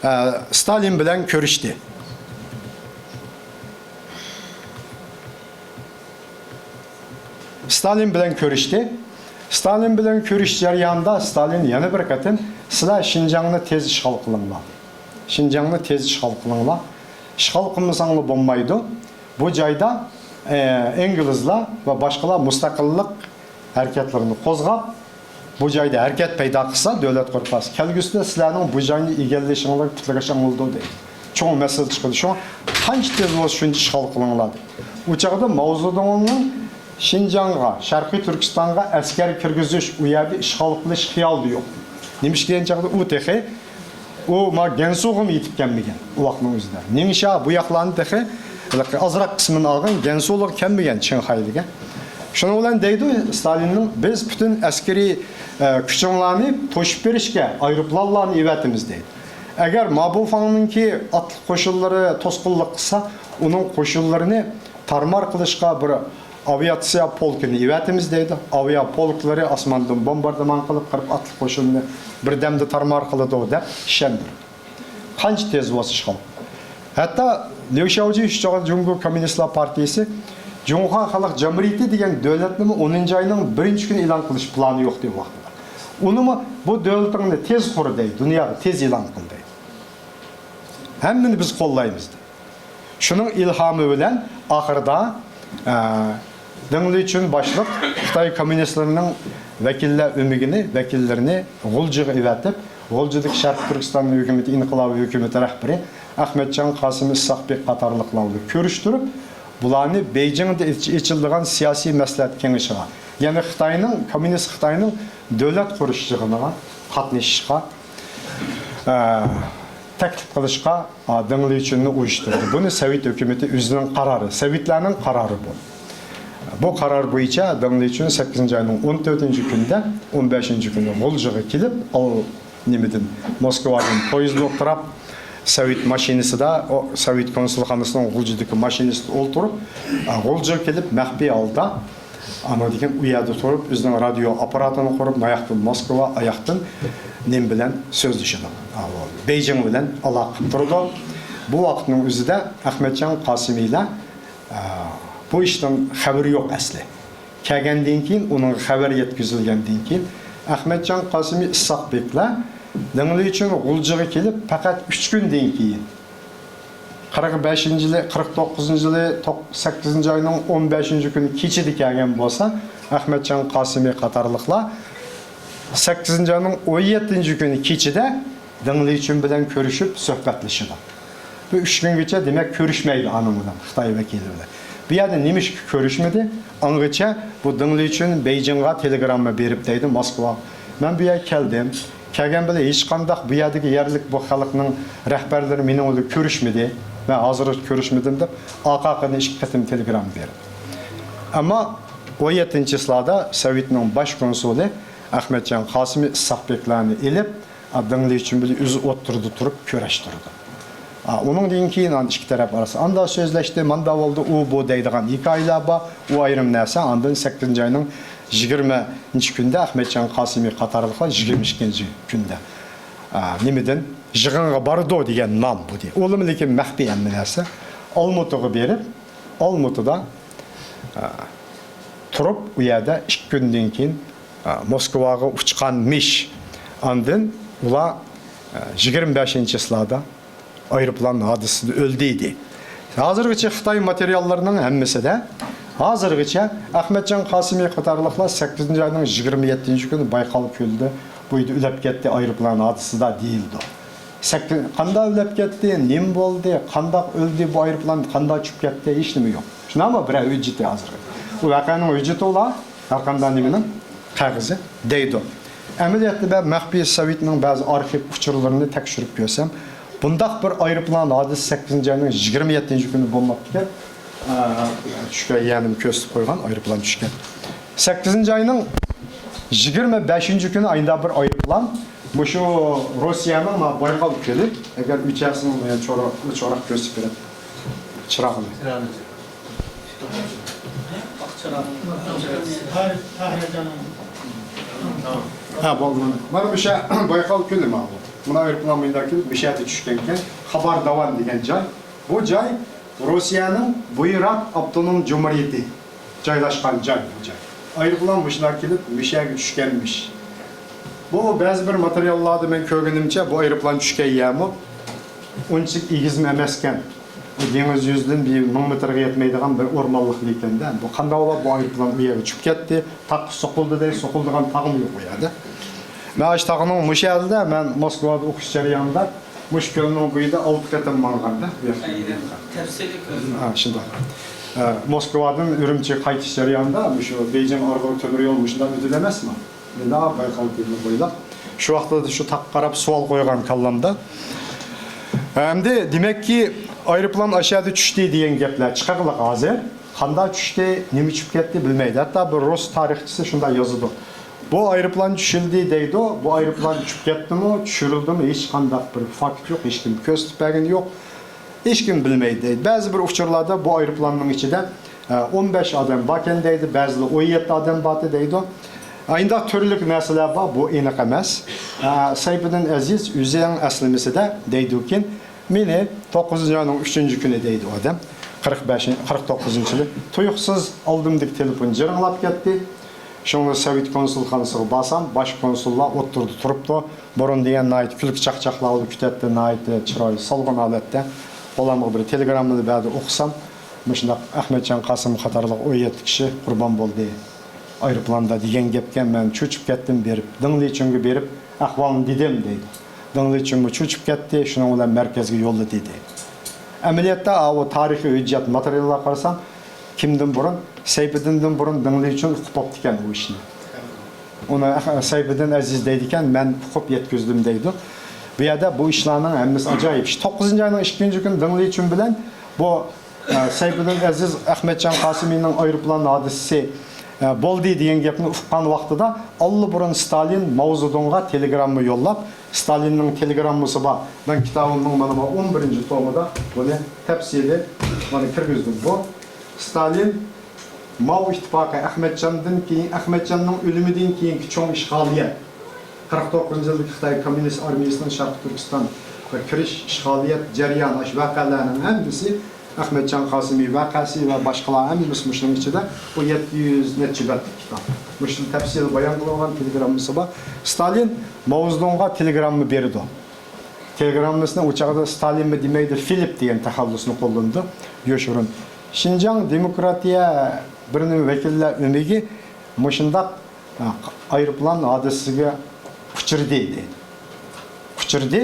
ئە، ستالىن بىلەن كۆرۈشتى. ستالىن بىلەن كۆرۈشتى. ستالىن بىلەن كۆرۈش جەريانىدا ستالىن يەنە بىر قېتىم، سىلەر شىنجاڭنى تېز ئىشغال قىلىڭلار. شىنجاڭنى تېز ئىشغال قىلىڭلار. ئىشغال قىلمىساڭلار بولمايدۇ. بۇ جايدا، ئە، ئىنگلىزلار ۋە باشقىلار مۇستەقىللىق ھەرىكەتلىرىنى قوزغاپ، بۇ جايدا ھەرىكەت پەيدا قىلسا، دۆلەت قۇرۇپ قالسا، كەلگۈسىدە سىلەرنىڭ بۇ جاينى ئىگىلىشىڭلارغا پۇتلىغا شاڭلىدۇ دەيدۇ. چوڭ مەسىلە چىقىدۇ. شۇڭا قانچە تېز بولسا شۇنچە ئىشغال قىلىڭلار دەيدۇ. ئۇ چاغدا ماۋزېدۇڭنىڭ شىنجاڭغا، شەرقىي تۈركىستانغا ئەسكەر كىرگۈزۈش، ئۇ يەردە ئىشغال قىلىش خىيالىدا يوق. نېمىشقا دېگەن چاغدا ئۇ تېخى ئۇ ما گەنسۇغىمۇ يېتىپ كەلمىگەن ئۇ ۋاقىتنىڭ ئۆزىدە. نىڭشيا بۇ ياقلارنى تېخى ئازراق قىسمىنى ئالغان، گەنسۇغا كەلمىگەن چىڭخەي دېگەن. شۇنىڭ بىلەن دەيدۇ ستالىننىڭ، بىز پۈتۈن ئەسكىرىي، ئە، كۈچۈڭلارنى توشۇپ بېرىشكە ئايروپىلانلارنى ئېۋەتىمىز دەيدۇ. ئەگەر مابۇفاڭنىڭكى ئاتلىق قوشۇنلىرى توسقۇنلۇق قىلسا، ئۇنىڭ قوشۇنلىرىنى تارمار قىلىشقا بىر ئاۋىئاتسىيە پولكىنى ئېۋەتىمىز دەيدۇ. ئاۋىئا پولكلىرى ئاسماندىن بومباردىمان قىلىپ، قىرىق ئاتلىق قوشۇننى بىردەمدە تارمار قىلىدۇ دەپ ئىشەندۈرىدۇ. قانچە تېز بولسا ئىشغال. ھەتتا ليۇ شياۋجى شۇ چاغدا جۇڭگو كوممۇنىستلار پارتىيىسى جۇڭخۇا خەلق جۇمھۇرىيىتى دېگەن دۆلەتنىمۇ ئونىنچى ئاينىڭ بىرىنچى كۈنى ئېلان قىلىش پىلانى يوق دەيدۇ ۋاقتىدا. ئۇنىمۇ بۇ دۆلىتىڭنى تېز قۇر دەيدۇ، دۇنياغا تېز ئېلان قىل دەيدۇ. ھەممىنى بىز قوللايمىز دەيدۇ. شۇنىڭ ئىلھامى بىلەن ئاخىرىدا، ئە، دېڭ لىچۈن باشلىق خىتاي كوممۇنىستلىرىنىڭ ۋەكىللەر ئۆمىكىنى، ۋەكىللىرىنى غۇلجىغا ئېۋەتىپ، غۇلجىدىكى شەرقىي تۈركىستان ھۆكۈمىتى، ئىنقىلابىي ھۆكۈمىتى رەھبىرى ئەخمەتجان قاسىمى ئىسھاق بېك قاتارلىقلار بىلەن كۆرۈشتۈرۈپ، بۇلارنى بېيجىڭدا ئېچ-، ئېچىلىدىغان سىياسىي مەسلىھەت كېڭىشىغا، يەنى خىتاينىڭ، كوممۇنىست خىتاينىڭ دۆلەت قۇرۇش يىغىنىغا قاتنىشىشقا، ئە، تەكلىپ قىلىشقا، ئا، دېڭ لىچۈننى ئۇيۇشتۇردى. بۇنى سوۋېت ھۆكۈمىتى ئۆزىنىڭ قارارى، سوۋېتلارنىڭ قارارى بۇ. بۇ قارار بويىچە دېڭ لىچۈن سەككىزىنچى ئاينىڭ ئون تۆتىنچى كۈنىدە، ئون بەشىنچى كۈنى غۇلجىغا كېلىپ، ئال-، نېمىدىن، موسكۋادىن پويىزدا ئولتۇراپ، سوۋېت ماشىنىسىدا، ئو، سوۋېت كونسۇلخانىسىنىڭ غۇلجىدىكى ماشىنىسىدا ئولتۇرۇپ، ئا، غۇلجىغا كېلىپ، مەخپىي ھالدا ئاندىن كېيىن ئۇ يەردە تۇرۇپ، ئۆزىنىڭ رادىيو ئاپپاراتىنى قۇرۇپ، ماياقتىن موسكۋا، ئاياقتىن نېمە بىلەن سۆزلىشىدۇ؟ بېيجىڭ بىلەن ئالاقە قىلىپ تۇرىدۇ. بۇ ۋاقىتنىڭ ئۆزىدە ئەخمەتجان قاسىمىيلار، ئە، بۇ ئىشنىڭ خەۋىرى يوق ئەسلى. كەلگەندىن كېيىن، ئۇنىڭغا خەۋەر يەتكۈزۈلگەندىن كېيىن، ئەخمەتجان قاسىمى ئىسھاق بېكلەر دېڭ لىچۈن غۇلجىغا كېلىپ، پەقەت ئۈچ كۈندىن كېيىن، قىرىق بەشىنچى يىلى، قىرىق توققۇزىنچى يىلى، توق-، سەككىزىنچى ئاينىڭ ئون بەشىنچى كۈنى كېچىدە كەلگەن بولسا، ئەخمەتجان قاسىمى قاتارلىقلار سەككىزىنچى ئاينىڭ ئون يەتتىنچى كۈنى كېچىدە دېڭ لىچۈن بىلەن كۆرۈشۈپ سۆھبەتلىشىدۇ. بۇ ئۈچ كۈنگىچە، دېمەك، كۆرۈشمەيدۇ ئانىڭ بىلەن، خىتاي ۋەكىلى بىلەن. بۇ يەردە نېمىشقا كۆرۈشمىدى؟ ئاڭغىچە بۇ دېڭ لىچۈن بېيجىڭغا تېلېگرامما بېرىپ دەيدۇ، موسكۋا، مەن بۇ يەرگە كەلدىم. كەلگەن بىلەن ھېچقانداق بۇ يەردىكى يەرلىك بۇ خەلقنىڭ رەھبەرلىرى مېنىڭ بىلەن كۆرۈشمىدى. مەن ھازىرغىچە كۆرۈشمىدىم دەپ، ئارقا-ئارقىدىن ئىككى قېتىم تېلېگرامما بېرىپ. ئەمما ئون يەتتىنچى چىسلادا سوۋېتنىڭ باش كونسۇلى ئەخمەتجان قاسىمى ئىسھاق بېكلارنى ئېلىپ، ئا، دېڭ لىچۈن بىلەن ئۆزى ئوتتۇرىدا تۇرۇپ كۆرۈشتۈردى. ئا، ئۇنىڭدىن كېيىن ئانا ئىككى تەرەپ ئارىسىدا ئاندا سۆزلەشتى، ماندا بولدى، ئۇ بۇ دەيدىغان ھېكايىلەر بار. ئۇ ئايرىم نەرسە. ئاندىن سەككىزىنچى ئاينىڭ يىگىرمىنچى كۈندە ئەخمەتجان قاسىمى قاتارلىقلار يىگىرمە ئىككىنچى كۈندە، ئا، نېمىدىن، يىغىنغا بارىدۇ دېگەن نام بۇ دېدى. ئۇلىمۇ لېكىن مەخپىي ھەممە نەرسە. ئالمۇتىغا بېرىپ، ئالمۇتىدا، ئا، تۇرۇپ، ئۇ يەردە ئىككى كۈندىن كېيىن، ئا، موسكۋاغا ئۇچقان مىش ئاندىن ئۇلار، ئە، يىگىرمە بەشىنچى چىسلادا ئايروپىلان ھادىسىسىدە ئۆلدى دېدى. ھازىرغىچە خىتاي ماتېرىياللىرىنىڭ ھەممىسىدە، ھازىرغىچە ئەخمەتجان قاسىمى قاتارلىقلار سەككىزىنچى ئاينىڭ يىگىرمە يەتتىنچى كۈنى بايقال كۆلىدە بۇ يەردە ئۆلۈپ كەتتى ئايروپىلان ھادىسىسىدا دېيىلىدۇ. سەككىز، قانداق ئۆلۈپ كەتتى، نېمە بولدى، قانداق ئۆلدى بۇ ئايروپىلان، قانداق چۈشۈپ كەتتى، ھېچنېمە يوق. شۇنداقمۇ؟ بىرەر ھۆججىتى ھازىرغىچە. ئۇ ۋەقەنىڭ ھۆججىتى ئۇلار ھەر قانداق نېمىنىڭ قەغىزى دەيدۇ. ئەمەلىيەتتە مەن مەخپىي سوۋېتنىڭ بەزى ئارخىپ ئۇچۇرلىرىنى تەكشۈرۈپ كۆرسەم، بۇنداق بىر ئايروپىلان ھادىسىسى سەككىزىنچى ئاينىڭ يىگىرمە يەتتىنچى كۈنى بولماپتىكەن. ئە، چۈشكەن يەرنىمۇ كۆرسىتىپ قويغان، ئايروپىلان چۈشكەن. سەككىزىنچى ئاينىڭ يىگىرمە بەشىنچى كۈنى ئايدا بىر ئايروپىلان مۇشۇ روسىيەنىڭ مانا بايقال كۆلى، ئەگەر ئۆچەرسىڭىز، مانا چوراق، چوراق كۆرسىتىپ بېرەي. چىراغنى. ھە، بولدى. مانا مۇشۇ بايقال كۆلى مانا بۇ. مانا ئايروپىلان مۇنداق كېلىپ مۇشۇ يەردە چۈشكەنكەن. خابار داۋان دېگەن جاي. بۇ جاي روسىيەنىڭ بۇيرات ئاپتونوم جۇمھۇرىيىتى جايلاشقان جاي بۇ جاي. ئايروپىلان مۇشۇنداق كېلىپ مۇشۇ يەرگە چۈشكەنمىش. بۇ بەزى بىر ماتېرىياللاردا مەن كۆرگىنىمچە، بۇ ئايروپىلان چۈشكەن يەرمۇ ئۇنچىلىك ئېگىزمۇ ئەمەسكەن. بۇ دېڭىز يۈزىدىن بىر مىڭ مېتىرغا يەتمەيدىغان بىر ئورمانلىق ئىكەندە. بۇ قانداق بولۇپ بۇ ئايروپىلان ئۇ يەرگە چۈشۈپ كەتتى؟ تاغقا سوقۇلدى دەي، سوقۇلىدىغان تاغمۇ يوق ئۇ يەردە. مەن ئاشۇ تاغنىڭ مۇشۇ يەردە، مەن موسكۋادا ئوقۇش جەريانىدا مۇشۇ كۆلنىڭ بويىدا ئالتە قېتىم ماڭغاندا. تەپسىلىي كۆرۈن. ھە، شۇنداق. ئە، موسكۋادىن ئۈرۈمچىگە قايتىش جەريانىدا مۇشۇ بېيجىڭ ئارغۇ تۆمۈر يول مۇشۇنداق ئۆتىدۇ ئەمەسمۇ؟ مۇنداق بايقال كۆلىنى بويلاپ. شۇ ۋاقىتتا شۇ تاغقا قاراپ سوئال قويغان كاللامدا. ئەمدى دېمەككى، ئايروپىلان ئاشۇ يەردە چۈشتى دېگەن گەپلەر چىقارلىق ھازىر. قانداق چۈشتى، نېمە چۈشۈپ كەتتى بىلمەيدۇ. ھەتتا بىر رۇس تارىخچىسى شۇنداق يازىدۇ. بۇ ئايروپىلان چۈشۈردى دەيدۇ. بۇ ئايروپىلان چۈشۈپ كەتتىمۇ، چۈشۈرۈلدىمۇ، ھېچقانداق بىر فاكت يوق، ھېچكىم كۆرسىتىپ بەرگىنى يوق. ھېچكىم بىلمەيدۇ دەيدۇ. بەزى بىر ئۇچۇرلاردا بۇ ئايروپىلاننىڭ ئىچىدە، ئە، ئون بەش ئادەم باركەن دەيدۇ، بەزىلەر ئون يەتتە ئادەم بارتى دەيدۇ. ئە، ئۇنداق تۈرلۈك نەرسىلەر بار، بۇ ئېنىق ئەمەس. ئە، سەيپىدىن ئەزىز ئۆزىنىڭ ئەسلىمىسىدە دەيدۇكىن، مېنى توققۇزىنچى ئاينىڭ ئۈچىنچى كۈنى دەيدۇ ئادەم، قىرىق بەشىنچى، قىرىق توققۇزىنچى يىلى تۇيۇقسىز ئالدىمدىكى تېلېفون جىرىڭلاپ كەتتى. شۇڭا سوۋېت كونسۇلخانىسىغا بارسام، باش كونسۇللار ئوتتۇرىدا تۇرۇپتۇ. بۇرۇن دېگەن ناھايىتى كۈلكە چاقچاقلار بولۇپ كېتەتتى، ناھايىتى چىرايى سالغىن ھالەتتە. ئۇلارغا بىر تېلېگراممىنى بەردى، ئوقۇسام، مۇشۇنداق ئەخمەتجان قاسىم قاتارلىق ئون يەتتە كىشى قۇربان بولدى ئايروپىلاندا دېگەن گەپكە مەن چۆچۈپ كەتتىم، بېرىپ دېڭ لىچۈنگە بېرىپ ئەھۋالنى دېدىم دەيدۇ. دېڭ لىچۈنمۇ چۆچۈپ كەتتى، شۇنىڭ بىلەن مەركەزگە يوللىدى دەيدۇ. ئەمەلىيەتتە ئاۋۇ تارىخىي ھۆججەت ماتېرىياللارغا قارىسام، كىمدىن بۇرۇن، سەيپىدىندىن بۇرۇن دېڭ لىچۈن ئۇقۇپ بوپتىكەن ئۇ ئىشنى. ئۇنى سەيپىدىن ئەزىز دەيدىكەن، مەن ئۇقۇپ يەتكۈزدۈم دەيدۇ. بۇ يەردە بۇ ئىشلارنىڭ ھەممىسى ئاجايىپ ئىش. توققۇزىنچى ئاينىڭ ئىككىنچى كۈنى دېڭ لىچۈن بىلەن بۇ، ئە، سەيپىدىن ئەزىز ئەخمەتجان قاسىمىنىڭ ئايروپىلان ھادىسىسى، ئە، بولدى دېگەن گەپنى ئۇققان ۋاقتىدا ئاللىبۇرۇن ستالىن ماۋزېدۇڭغا تېلېگرامما يوللاپ، ستالىننىڭ تېلېگراممىسى بار. مەن كىتابىمنىڭ مانا بۇ ئون بىرىنچى تومىدا بۇنى تەپسىلىي مانا كىرگۈزدۈم. بۇ ستالىن ماۋ ئىتتىپاقى ئەخمەتجاندىن كېيىن، ئەخمەتجاننىڭ ئۆلۈمىدىن كېيىنكى چوڭ ئىشغالىيەت. قىرىق توققۇزىنچى يىلدىكى خىتاي كوممۇنىست ئارمىيىسىنىڭ شەرقىي تۈركىستانغا كىرىش، ئىشغالىيەت جەريانى، ئاشۇ ۋەقەلەرنىڭ ھەممىسى، ئەخمەتجان قاسىمى ۋەقەسى ۋە باشقىلار ھەممىسى مۇشۇنىڭ ئىچىدە. بۇ يەتتە يۈز نەچچە بەتلىك كىتاب. مۇشۇنى تەپسىلىي بايان قىلىنغان تېلېگراممىسى بار. ستالىن ماۋزېدۇڭغا تېلېگرامما بېرىدۇ. تېلېگراممىسىنى ئۇ چاغدا ستالىنمۇ دېمەيدۇ، فىلىپ دېگەن تەخەللۇسنى قوللىنىدۇ. يوشۇرۇن. شىنجاڭ دېموكراتىيە بىر نېمە ۋەكىللەر ئۆمىكى مۇشۇنداق، ئە، ئايروپىلان ھادىسىسىگە ئۇچرىدى دەيدۇ. ئۇچرىدى.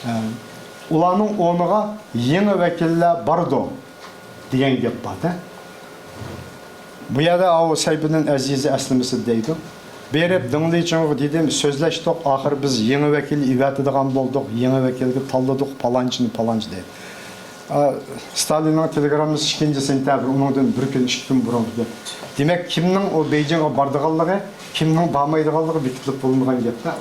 ئە، ئۇلارنىڭ ئورنىغا يېڭى ۋەكىللەر بارىدۇ دېگەن گەپ بار-دە. بۇ يەردە ئاۋۇ سەيپىدىن ئەزىزى ئەسلىمىسى دەيدۇ. بېرىپ دېڭ لىچۈنغا دېدىم، سۆزلەشتۇق، ئاخىر بىز يېڭى ۋەكىل ئېۋەتىدىغان بولدۇق، يېڭى ۋەكىلگە تاللىدۇق، پالانچىنى پالانچى دەيدۇ. ئا، ستالىننىڭ تېلېگراممىسى ئىككىنچى سېنتەبىر، ئۇنىڭدىن بىر كۈن، ئىككى كۈن بۇرۇنقى گەپ. دېمەك، كىمنىڭ ئۇ بېيجىڭغا بارىدىغانلىقى، كىمنىڭ بارمايدىغانلىقى بېكىتىلىپ بولۇنغان گەپلەر.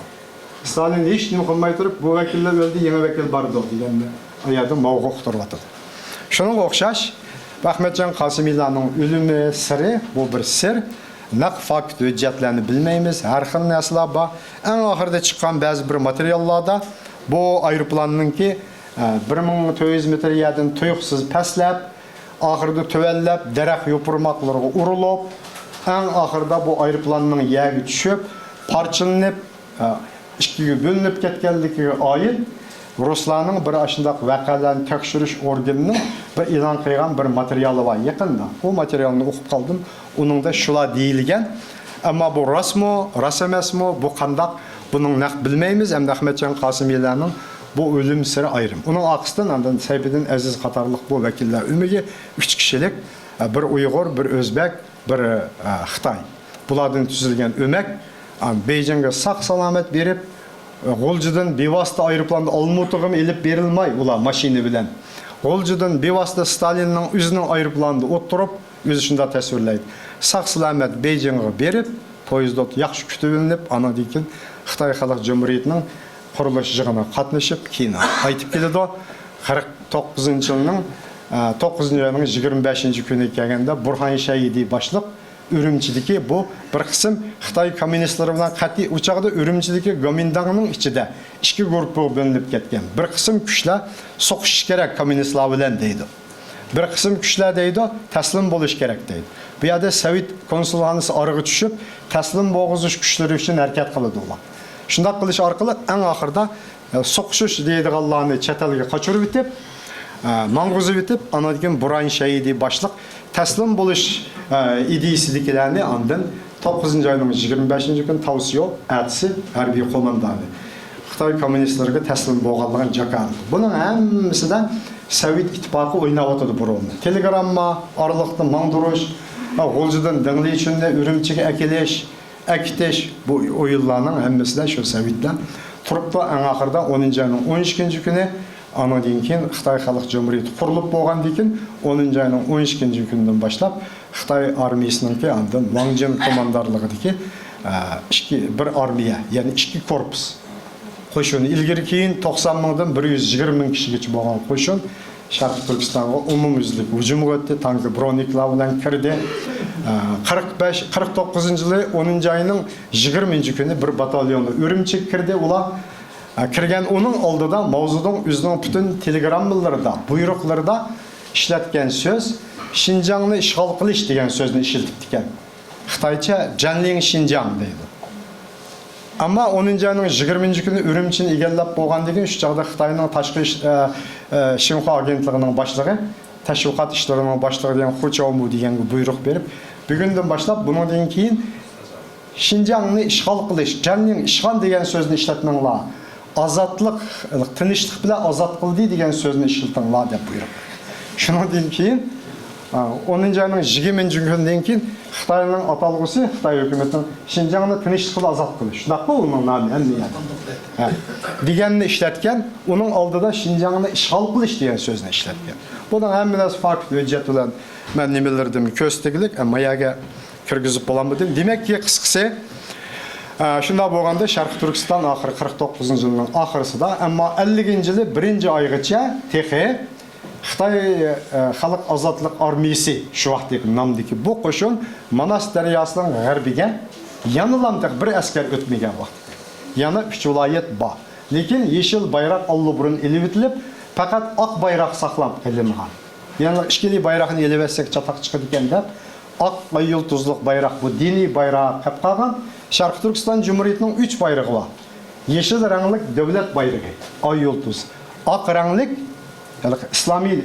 ستالىن ھېچ نېمە قىلماي تۇرۇپ، بۇ ۋەكىللەر ئۆلدى، يېڭى ۋەكىل بارىدۇ دېگەننى ئاياردىن ماۋغا ئۇقتۇرۇۋاتىدۇ. شۇنىڭغا ئوخشاش، ئەخمەتجان قاسىمىلارنىڭ ئۆلۈمى سىرى، بۇ بىر سىر. نەق فاكت ھۆججەتلەرنى بىلمەيمىز، ھەر خىل نەرسىلەر بار. ئەڭ ئاخىرىدا چىققان بەزى بىر ماتېرىياللاردا بۇ ئايروپىلاننىڭكى، ئە، بىر مىڭ تۆت يۈز مېتىر يەردىن تۇيۇقسىز پەسلەپ، ئاخىرىدا تۆۋەنلەپ، دەرەخ يوپۇرماقلىرىغا ئۇرۇلۇپ، ئەڭ ئاخىرىدا بۇ ئايروپىلاننىڭ يەرگە چۈشۈپ، پارچىلىنىپ، ئە، ئىككىگە بۆلۈنۈپ كەتكەنلىكىگە ئائىت رۇسلارنىڭ بىر ئاشۇنداق ۋەقەلەرنى تەكشۈرۈش ئورگىنىنىڭ بىر ئېلان قىلغان بىر ماتېرىيالى بار يېقىندا. ئۇ ماتېرىيالنى ئوقۇپ قالدىم. ئۇنىڭدا شۇلار دېيىلگەن. ئەمما بۇ راستمۇ، راست ئەمەسمۇ، بۇ قانداق، بۇنىڭ نەق بىلمەيمىز. ئەمدى ئەخمەتجان قاسىمىيلارنىڭ بۇ ئۆلۈم سىرى ئايرىم. ئۇنىڭ ئارقىسىدىن ئاندىن سەيپىدىن ئەزىز قاتارلىق بۇ ۋەكىللەر ئۆمىكى ئۈچ كىشىلىك، بىر ئۇيغۇر، بىر ئۆزبەك، بىر، ئە، خىتاي. بۇلاردىن تۈزۈلگەن ئۆمەك، ئا، بېيجىڭغا ساق-سالامەت بېرىپ، ئە، غۇلجىدىن بىۋاسىتە ئايروپىلاندا ئالمۇتىغىمۇ ئېلىپ بېرىلماي، ئۇلار ماشىنا بىلەن. غۇلجىدىن بىۋاسىتە ستالىننىڭ ئۆزىنىڭ ئايروپىلانىدا ئولتۇرۇپ، ئۆزى شۇنداق تەسۋىرلەيدۇ. ساق-سالامەت بېيجىڭغا بېرىپ، پويىزدا ياخشى كۈتۈۋېلىنىپ، ئانىڭدىن كېيىن خىتاي خەلق جۇمھۇرىيىتىنىڭ قۇرۇلۇش يىغىنىغا قاتنىشىپ، كېيىن قايتىپ كېلىدۇ. قىرىق توققۇزىنچى يىلنىڭ، ئە، توققۇزىنچى ئاينىڭ يىگىرمە بەشىنچى كۈنى كەلگەندە، بۇرھان شەيدى باشلىق ئۈرۈمچىدىكى بۇ بىر قىسىم خىتاي كوممۇنىستلىرى بىلەن قەتئىي، ئۇ چاغدا ئۈرۈمچىدىكى گومىنداڭنىڭ ئىچىدە ئىككى گۇرۇپپىغا بۆلۈنۈپ كەتكەن. بىر قىسىم كۈچلەر سوقۇشۇش كېرەك كوممۇنىستلار بىلەن دەيدۇ. بىر قىسىم كۈچلەر دەيدۇ، تەسلىم بولۇش كېرەك دەيدۇ. بۇ يەردە سوۋېت كونسۇلخانىسى ئارىغا چۈشۈپ، تەسلىم بولغۇزۇش كۈچلىرى ئۈچۈن ھەرىكەت قىلىدۇ ئۇلار. شۇنداق قىلىش ئارقىلىق ئەڭ ئاخىرىدا، ئە، سوقۇشۇش دەيدىغانلارنى چەت ئەلگە قاچۇرۇۋېتىپ، ئە، ماڭغۇزۇۋېتىپ، ئاندىن كېيىن بۇرھان شەيدى باشلىق تەسلىم بولۇش، ئە، ئىدىيىسىدىكىلەرنى ئاندىن توققۇزىنچى ئاينىڭ يىگىرمە بەشىنچى كۈنى تاۋسيو ئەتىسى ھەربىي قوماندانى خىتاي كوممۇنىستلىرىغا تەسلىم بولغانلىقىنى جاكارلىدى. بۇنىڭ ھەممىسىدە سوۋېت ئىتتىپاقى ئويناۋاتىدۇ بۇ رولنى. تېلېگرامما ئارىلىقتا ماڭدۇرۇش، غۇلجىدىن دېڭ لىچۈننى ئۈرۈمچىگە ئەكېلىش، ئەكېتىش، بۇ ئويۇنلارنىڭ ھەممىسىدە شۇ سوۋېتلار تۇرۇپتۇ. ئەڭ ئاخىرىدا ئونىنچى ئاينىڭ ئون ئىككىنچى كۈنى، ئانىڭدىن كېيىن خىتاي خەلق جۇمھۇرىيىتى قۇرۇلۇپ بولغاندىن كېيىن، ئونىنچى ئاينىڭ ئون ئىككىنچى كۈنىدىن باشلاپ خىتاي ئارمىيىسىنىڭكى ئاندىن ۋاڭ جىن قوماندانلىقىدىكى، ئە، ئىككى، بىر ئارمىيە، يەنى ئىككى كورپۇس قوشۇن، ئىلگىرى كېيىن توقسان مىڭدىن بىر يۈز يىگىرمە مىڭ كىشىگىچە بولغان قوشۇن شەرقىي تۈركىستانغا ئومۇميۈزلۈك ھۇجۇمغا ئۆتتى، تانكى، برونىكلار بىلەن كىردى. ئە، قىرىق بەش، قىرىق توققۇزىنچى يىلى ئونىنچى ئاينىڭ يىگىرمىنچى كۈنى بىر باتاليونى ئۈرۈمچىگە كىردى ئۇلار. ئە، كىرگەن ئۇنىڭ ئالدىدا ماۋزېدۇڭ ئۆزىنىڭ پۈتۈن تېلېگراممىلىرىدا، بۇيرۇقلىرىدا ئىشلەتكەن سۆز شىنجاڭنى ئىشغال قىلىش دېگەن سۆزنى ئىشلىتىپتىكەن. خىتايچە جەنلىڭ شىنجاڭ دەيدۇ. ئەمما ئونىنچى ئاينىڭ يىگىرمىنچى كۈنى ئۈرۈمچىنى ئىگىلەپ بولغاندىن كېيىن، شۇ چاغدا خىتاينىڭ تاشقى ئىش، ئە، ئە، شىنخۇا ئاگېنتلىقىنىڭ باشلىقى، تەشۋىقات ئىشلىرىنىڭ باشلىقى دېگەن خۇ چاۋمۇ دېگەنگە بۇيرۇق بېرىپ، بۈگۈندىن باشلاپ بۇنىڭدىن كېيىن شىنجاڭنى ئىشغال قىلىش، جەنلىڭ ئىشغان دېگەن سۆزنى ئىشلەتمەڭلار. ئازادلىق، تىنچلىق بىلەن ئازاد قىلدى دېگەن سۆزنى ئىشلىتىڭلار دەپ بۇيرۇق. شۇنىڭدىن كېيىن، ئا، ئونىنچى ئاينىڭ يىگىرمىنچى كۈنىدىن كېيىن خىتاينىڭ ئاتالغۇسى، خىتاي ھۆكۈمىتىنىڭ شىنجاڭنى تىنچلىق بىلەن ئازاد قىلىش. شۇنداققۇ ئۇنىڭ نامى ھەممە يەردە. ھە. دېگەننى ئىشلەتكەن، ئۇنىڭ ئالدىدا شىنجاڭنى ئىشغال قىلىش دېگەن سۆزنى ئىشلەتكەن. بۇنىڭ ھەممە نەرسە فاكت، ھۆججەت بىلەن مەن نېمىلىرىدىن كۆرسىتىگلىك، ئەمما يەرگە كىرگۈزۈپ بولالمىدىم. دېمەككى، قىسقىسى، ئە، شۇنداق بولغاندا شەرقىي تۈركىستان ئاخىرى قىرىق توققۇزىنچى يىلنىڭ ئاخىرىسىدا، ئەمما ئەللىكىنچى يىلى بىرىنچى ئايغىچە تېخى خىتاي، ئە، خەلق ئازادلىق ئارمىيىسى، شۇ ۋاقىتتىكى نامدىكى بۇ قوشۇن ماناس دەرياسىنىڭ غەربىگە يەنىلا تېخى بىر ئەسكەر ئۆتمىگەن ۋاقىت. يەنە ئۈچ ۋىلايەت بار. لېكىن يېشىل بايراق ئاللىبۇرۇن ئېلىۋېتىلىپ، پەقەت ئاق بايراق ساقلاپ قېلىنغان. يەنە ئىككىلى بايراقنى ئېلىۋەتسەك چاتاق چىقىدىكەن دەپ، ئاق ئاي يۇلتۇزلۇق بايراق، بۇ دىنىي بايراق قېلىپ قالغان. شەرقىي تۈركىستان جۇمھۇرىيىتىنىڭ ئۈچ بايرىقى بار. يېشىل رەڭلىك دۆلەت بايرىقى، ئاي يۇلتۇز. ئاق رەڭلىك، يەنى ئىسلامىي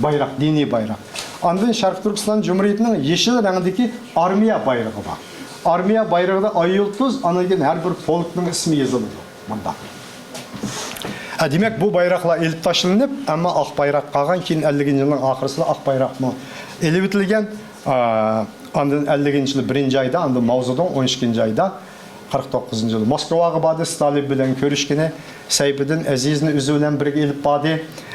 بايراق، دىنىي بايراق. ئاندىن شەرقىي تۈركىستان جۇمھۇرىيىتىنىڭ يېشىل رەڭدىكى ئارمىيە بايرىقى بار. ئارمىيە بايرىقىدا ئاي يۇلتۇز، ئاندىن كېيىن ھەر بىر پولكنىڭ ئىسمى يېزىلىدۇ. مۇنداق. ھە، دېمەك، بۇ بايراقلار ئېلىپ تاشلىنىپ، ئەمما ئاق بايراق قالغان. كېيىن ئەللىكىنچى يىلنىڭ ئاخىرىسىدا ئاق بايراقمۇ ئېلىۋېتىلگەن. ئا، ئاندىن ئەللىكىنچى يىلى بىرىنچى ئايدا، ئاندىن ماۋزېدۇڭ ئون ئىككىنچى ئايدا، قىرىق توققۇزىنچى يىلى موسكۋاغا باردى، ستالىن بىلەن كۆرۈشكىنى، سەيپىدىن ئەزىزنى ئۆزى بىلەن بىرگە ئېلىپ باردى.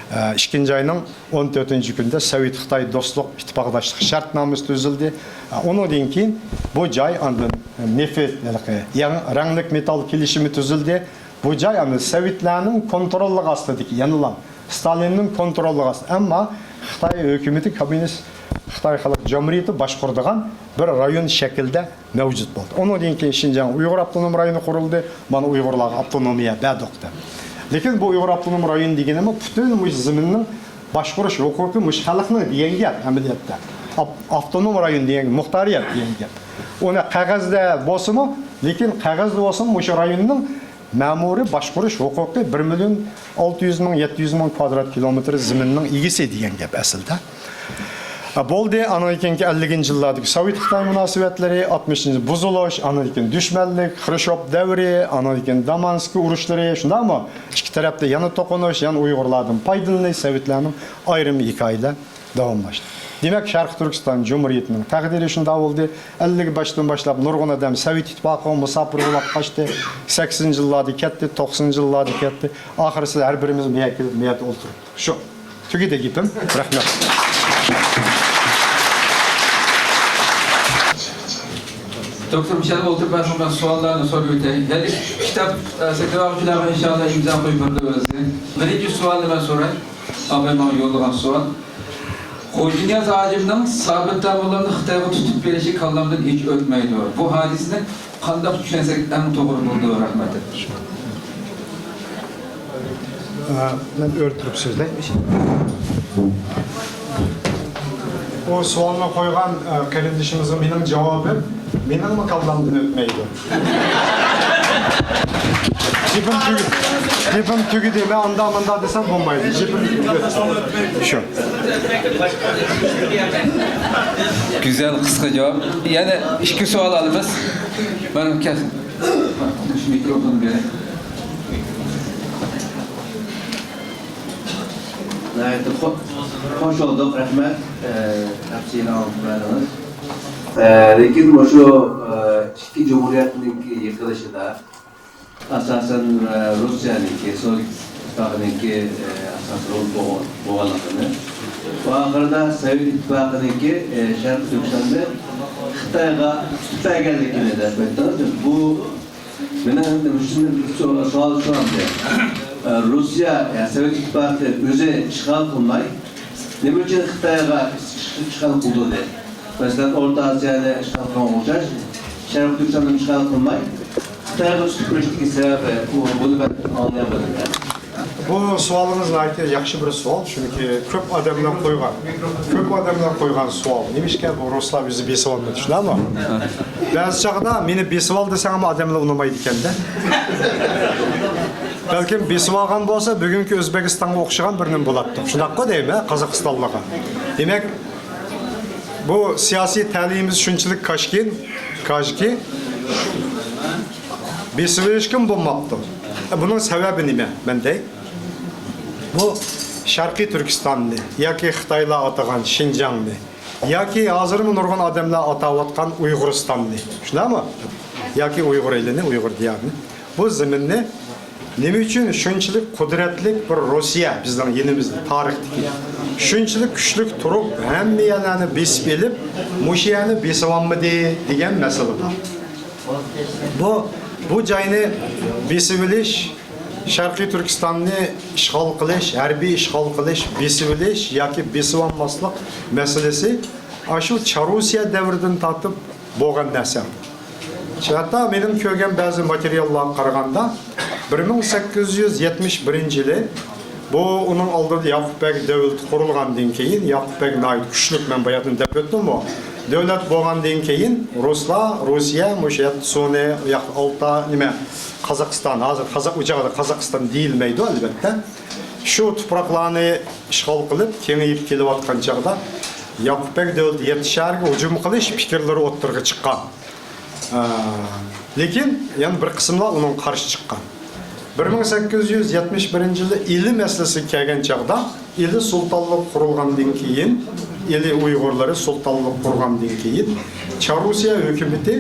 ئا، ئىككىنچى ئاينىڭ ئون تۆتىنچى كۈنىدە سوۋېت-خىتاي دوستلۇق، ئىتتىپاقداشلىق شەرتنامىسى تۈزۈلدى. ئا، ئۇنىڭدىن كېيىن بۇ جاي ئاندىن نېفىت، ھېلىقى يېڭى رەڭلىك مېتال كېلىشىمى تۈزۈلدى. بۇ جاي ئەمدى سوۋېتلارنىڭ كونتروللۇقى ئاستىدىكى، يەنىلا ستالىننىڭ كونتروللۇقى ئاستىدا، ئەمما خىتاي ھۆكۈمىتى، كوممۇنىست خىتاي خەلق جۇمھۇرىيىتى باشقۇرىدىغان بىر رايون شەكلىدە مەۋجۇت بولدى. ئۇنىڭدىن كېيىن شىنجاڭ ئۇيغۇر ئاپتونوم رايونى قۇرۇلدى. مانا ئۇيغۇرلارغا ئاپتونومىيە بەردۇق دەپ. لېكىن بۇ ئۇيغۇر ئاپتونوم رايونى دېگىنىمۇ پۈتۈن مۇشۇ زېمىننىڭ باشقۇرۇش ھوقۇقى مۇشۇ خەلقنىڭ دېگەن گەپ ئەمەلىيەتتە. ئاپ-، ئاپتونوم رايون دېگەن گەپ، مۇختارىيەت دېگەن گەپ. ئۇنى قەغەزدە بولسىمۇ، لېكىن قەغەزدە بولسىمۇ مۇشۇ رايوننىڭ مەمۇرىي باشقۇرۇش ھوقۇقى بىر مىليون ئالتە يۈز مىڭ، يەتتە يۈز مىڭ كۋادرات كىلومېتىر زېمىننىڭ ئىگىسى دېگەن گەپ ئەسلىدە. ھە، بولدى، ئانىڭدىن كېيىنكى ئەللىكىنچى يىللاردىكى سوۋېت-خىتاي مۇناسىۋەتلىرى، ئاتمىشىنچى بۇزۇلۇش، ئانىڭدىن كېيىن دۈشمەنلىك، خرۇشچوف دەۋرى، ئانىڭدىن كېيىن دامانسكىي ئۇرۇشلىرى، شۇنداقمۇ؟ ئىككى تەرەپتە يەنە توقۇنۇش، يەنە ئۇيغۇرلاردىن پايدىلىنىش، سوۋېتلارنىڭ ئايرىم ھېكايىلەر داۋاملاشتى. دېمەك، شەرقىي تۈركىستان جۇمھۇرىيىتىنىڭ تەقدىرى شۇنداق بولدى. ئەللىك بەشتىن باشلاپ نۇرغۇن ئادەم سوۋېت ئىتتىپاقىغا مۇساپىر بولۇپ قاچتى. سەكسىنىنچى يىللاردا كەتتى، توقسىنىنچى يىللاردا كەتتى. ئاخىرسىدا ھەر بىرىمىز بۇ يەرگە كېلىپ، بۇ يەردە ئولتۇردۇق. شۇ. تۈگىدى گېپىم. رەھمەت. دوكتور مىشەل ئولتۇرۇپ، مەن سوئاللارنى سوراپ ئۆتەي. يەنى كىتاب، ئە، سېتىۋالغۇچىلارغا ئىنشاللا ئىمزا قويۇپ بېرىدۇ ئۆزى. بىرىنچى سوئالنى مەن سوراي. ئاباي ماڭا يوللىغان سوئال. خوجانىياز ھاجىمنىڭ سابىت داموللامنى خىتايغا تۇتۇپ بېرىشى كاللامدىن ھېچ ئۆتمەيدۇ. بۇ ھادىسىنى قانداق چۈشەنسەك ئەڭ توغرا بولىدۇ؟ رەھمەت. ئە، مەن ئۆرە تۇرۇپ سۆزلەي. ئۇ سوئالنى قويغان، ئە، قېرىندىشىمىزغا مېنىڭ جاۋابىم، مېنىڭمۇ كاللامدىن ئۆتمەيدۇ. گېپىم تۈگىدى. گېپىم تۈگىدى. مەن ئاندا ماندا دېسەم بولمايدۇ. گېپىم تۈگىدى. شۇ. گۈزەل قىسقا جاۋاب. يەنە ئىككى سوئال ئالىمىز. مانا كەل. شۇ مىكروفوننى بېرىڭ. ناھايىتى خو-، خوش بولدۇق، رەھمەت. ئە، تەپسىلىي ئاڭلىتىپ بەردىڭىز. ئە، لېكىن مۇشۇ، ئە، ئىككى جۇمھۇرىيەتنىڭكى يىقىلىشىدا ئاساسەن، ئە، روسىيەنىڭكى، سوۋېت ئىتتىپاقىنىڭكى، ئە، ئاساسىي رول بولغان-، بولغانلىقىنى، بۇ ئاخىرىدا سوۋېت ئىتتىپاقىنىڭكى، ئە، شەرقىي تۈركىستاننى خىتايغا تۇتۇپ بەرگەنلىكىنى دەپ ئۆتتىڭىز. بۇ مېنىڭ ئەمدى مۇشۇنداق بىر سو-، سوئال سورامدى. ئە، روسىيە، يا سوۋېت ئىتتىپاقى ئۆزى ئىشغال قىلماي، نېمە ئۈچۈن خىتايغا ئىش-، ئىشغال قىلدۇردى؟ مەسىلەن، ئورتا ئاسىيانى ئىشغال قىلغانغا ئوخشاش، شەرقىي تۈركىستاننى ئىشغال قىلماي، خىتايغا تۇتۇپ بېرىشتىكى سەۋەبى، بۇ، بۇنى مەن ئاڭلىيالمىدىم. بۇ سوئالىڭىز ناھايىتى ياخشى بىر سوئال، چۈنكى كۆپ ئادەملەر قويغان، كۆپ ئادەملەر قويغان سوئال. نېمىشقا بۇ رۇسلار بىزنى بېسىۋالمىدى، شۇنداقمۇ؟ بەزى چاغدا مېنى بېسىۋال دېسەڭمۇ ئادەملەر ئۇنىمايدىكەن-دە. بەلكىم بېسىۋالغان بولسا، بۈگۈنكى ئۆزبېكىستانغا ئوخشىغان بىر نېمە بولاتتۇق. شۇنداققۇ دەيمەن، قازاقىستانلارغا. دېمەك، بۇ سىياسىي تەلىيىمىز شۇنچىلىك كاشكىن، كاجكى، بېسىۋېلىشكىمۇ بولماپتۇ. بۇنىڭ سەۋەبى نېمە؟ مەن دەي. بۇ شەرقىي تۈركىستاننى ياكى خىتايلار ئاتىغان شىنجاڭنى ياكى ھازىرمۇ نۇرغۇن ئادەملەر ئاتاۋاتقان ئۇيغۇرىستاننى، شۇنداقمۇ؟ ياكى ئۇيغۇر ئېلىنى، ئۇيغۇر دىيارىنى، بۇ زېمىننى نېمە ئۈچۈن شۇنچىلىك قۇدرەتلىك بىر روسىيە بىزنىڭ يېنىمىزدا تارىختىكى شۇنچىلىك كۈچلۈك تۇرۇپ، ھەممە يەرلەرنى بېسىپ ئېلىپ، مۇشۇ يەرنى بېسىۋالمىدى دېگەن مەسىلە بار. بۇ، بۇ جاينى بېسىۋېلىش، شەرقىي تۈركىستاننى ئىشغال قىلىش، ھەربىي ئىشغال قىلىش، بېسىۋېلىش ياكى بېسىۋالماسلىق مەسىلىسى ئاشۇ چاررۇسىيە دەۋرىدىن تارتىپ بولغان نەرسە. ھەتتا مېنىڭ كۆرگەن بەزى ماتېرىياللارغا قارىغاندا، بىر مىڭ سەككىز يۈز يەتمىش بىرىنچى يىلى بۇ ئۇنىڭ ئالدىدا ياقۇپ بەگ دۆلىتى قۇرۇلغاندىن كېيىن، ياقۇپ بەگ ناھايىتى كۈچلۈك، مەن باياتىن دەپ ئۆتتۈممۇ؟ دۆلەت بولغاندىن كېيىن رۇسلار، روسىيە، مۇشۇ يەتتە سۇنى، ئۇ ياقتا ئالتا، نېمە، قازاقىستان، ھازىر قازاق ئۇ چاغدا قازاقىستان دېيىلمەيدۇ، ئەلۋەتتە. شۇ تۇپراقلارنى ئىشغال قىلىپ، كېڭىيىپ كېلىۋاتقان چاغدا ياقۇپ بەگ دۆلىتى يەتتە شەھەرگە ھۇجۇم قىلىش پىكىرلىرى ئوتتۇرىغا چىققان. ئە، لېكىن يەنە بىر قىسىملار ئۇنىڭغا قارشى چىققان. بىر مىڭ سەككىز يۈز يەتمىش بىرىنچى يىلى ئىلى مەسىلىسىگە كەلگەن چاغدا، ئىلى سۇلتانلىق قۇرۇلغاندىن كېيىن، ئىلى ئۇيغۇرلىرى سۇلتانلىق قۇرغاندىن كېيىن، چاررۇسىيە ھۆكۈمىتى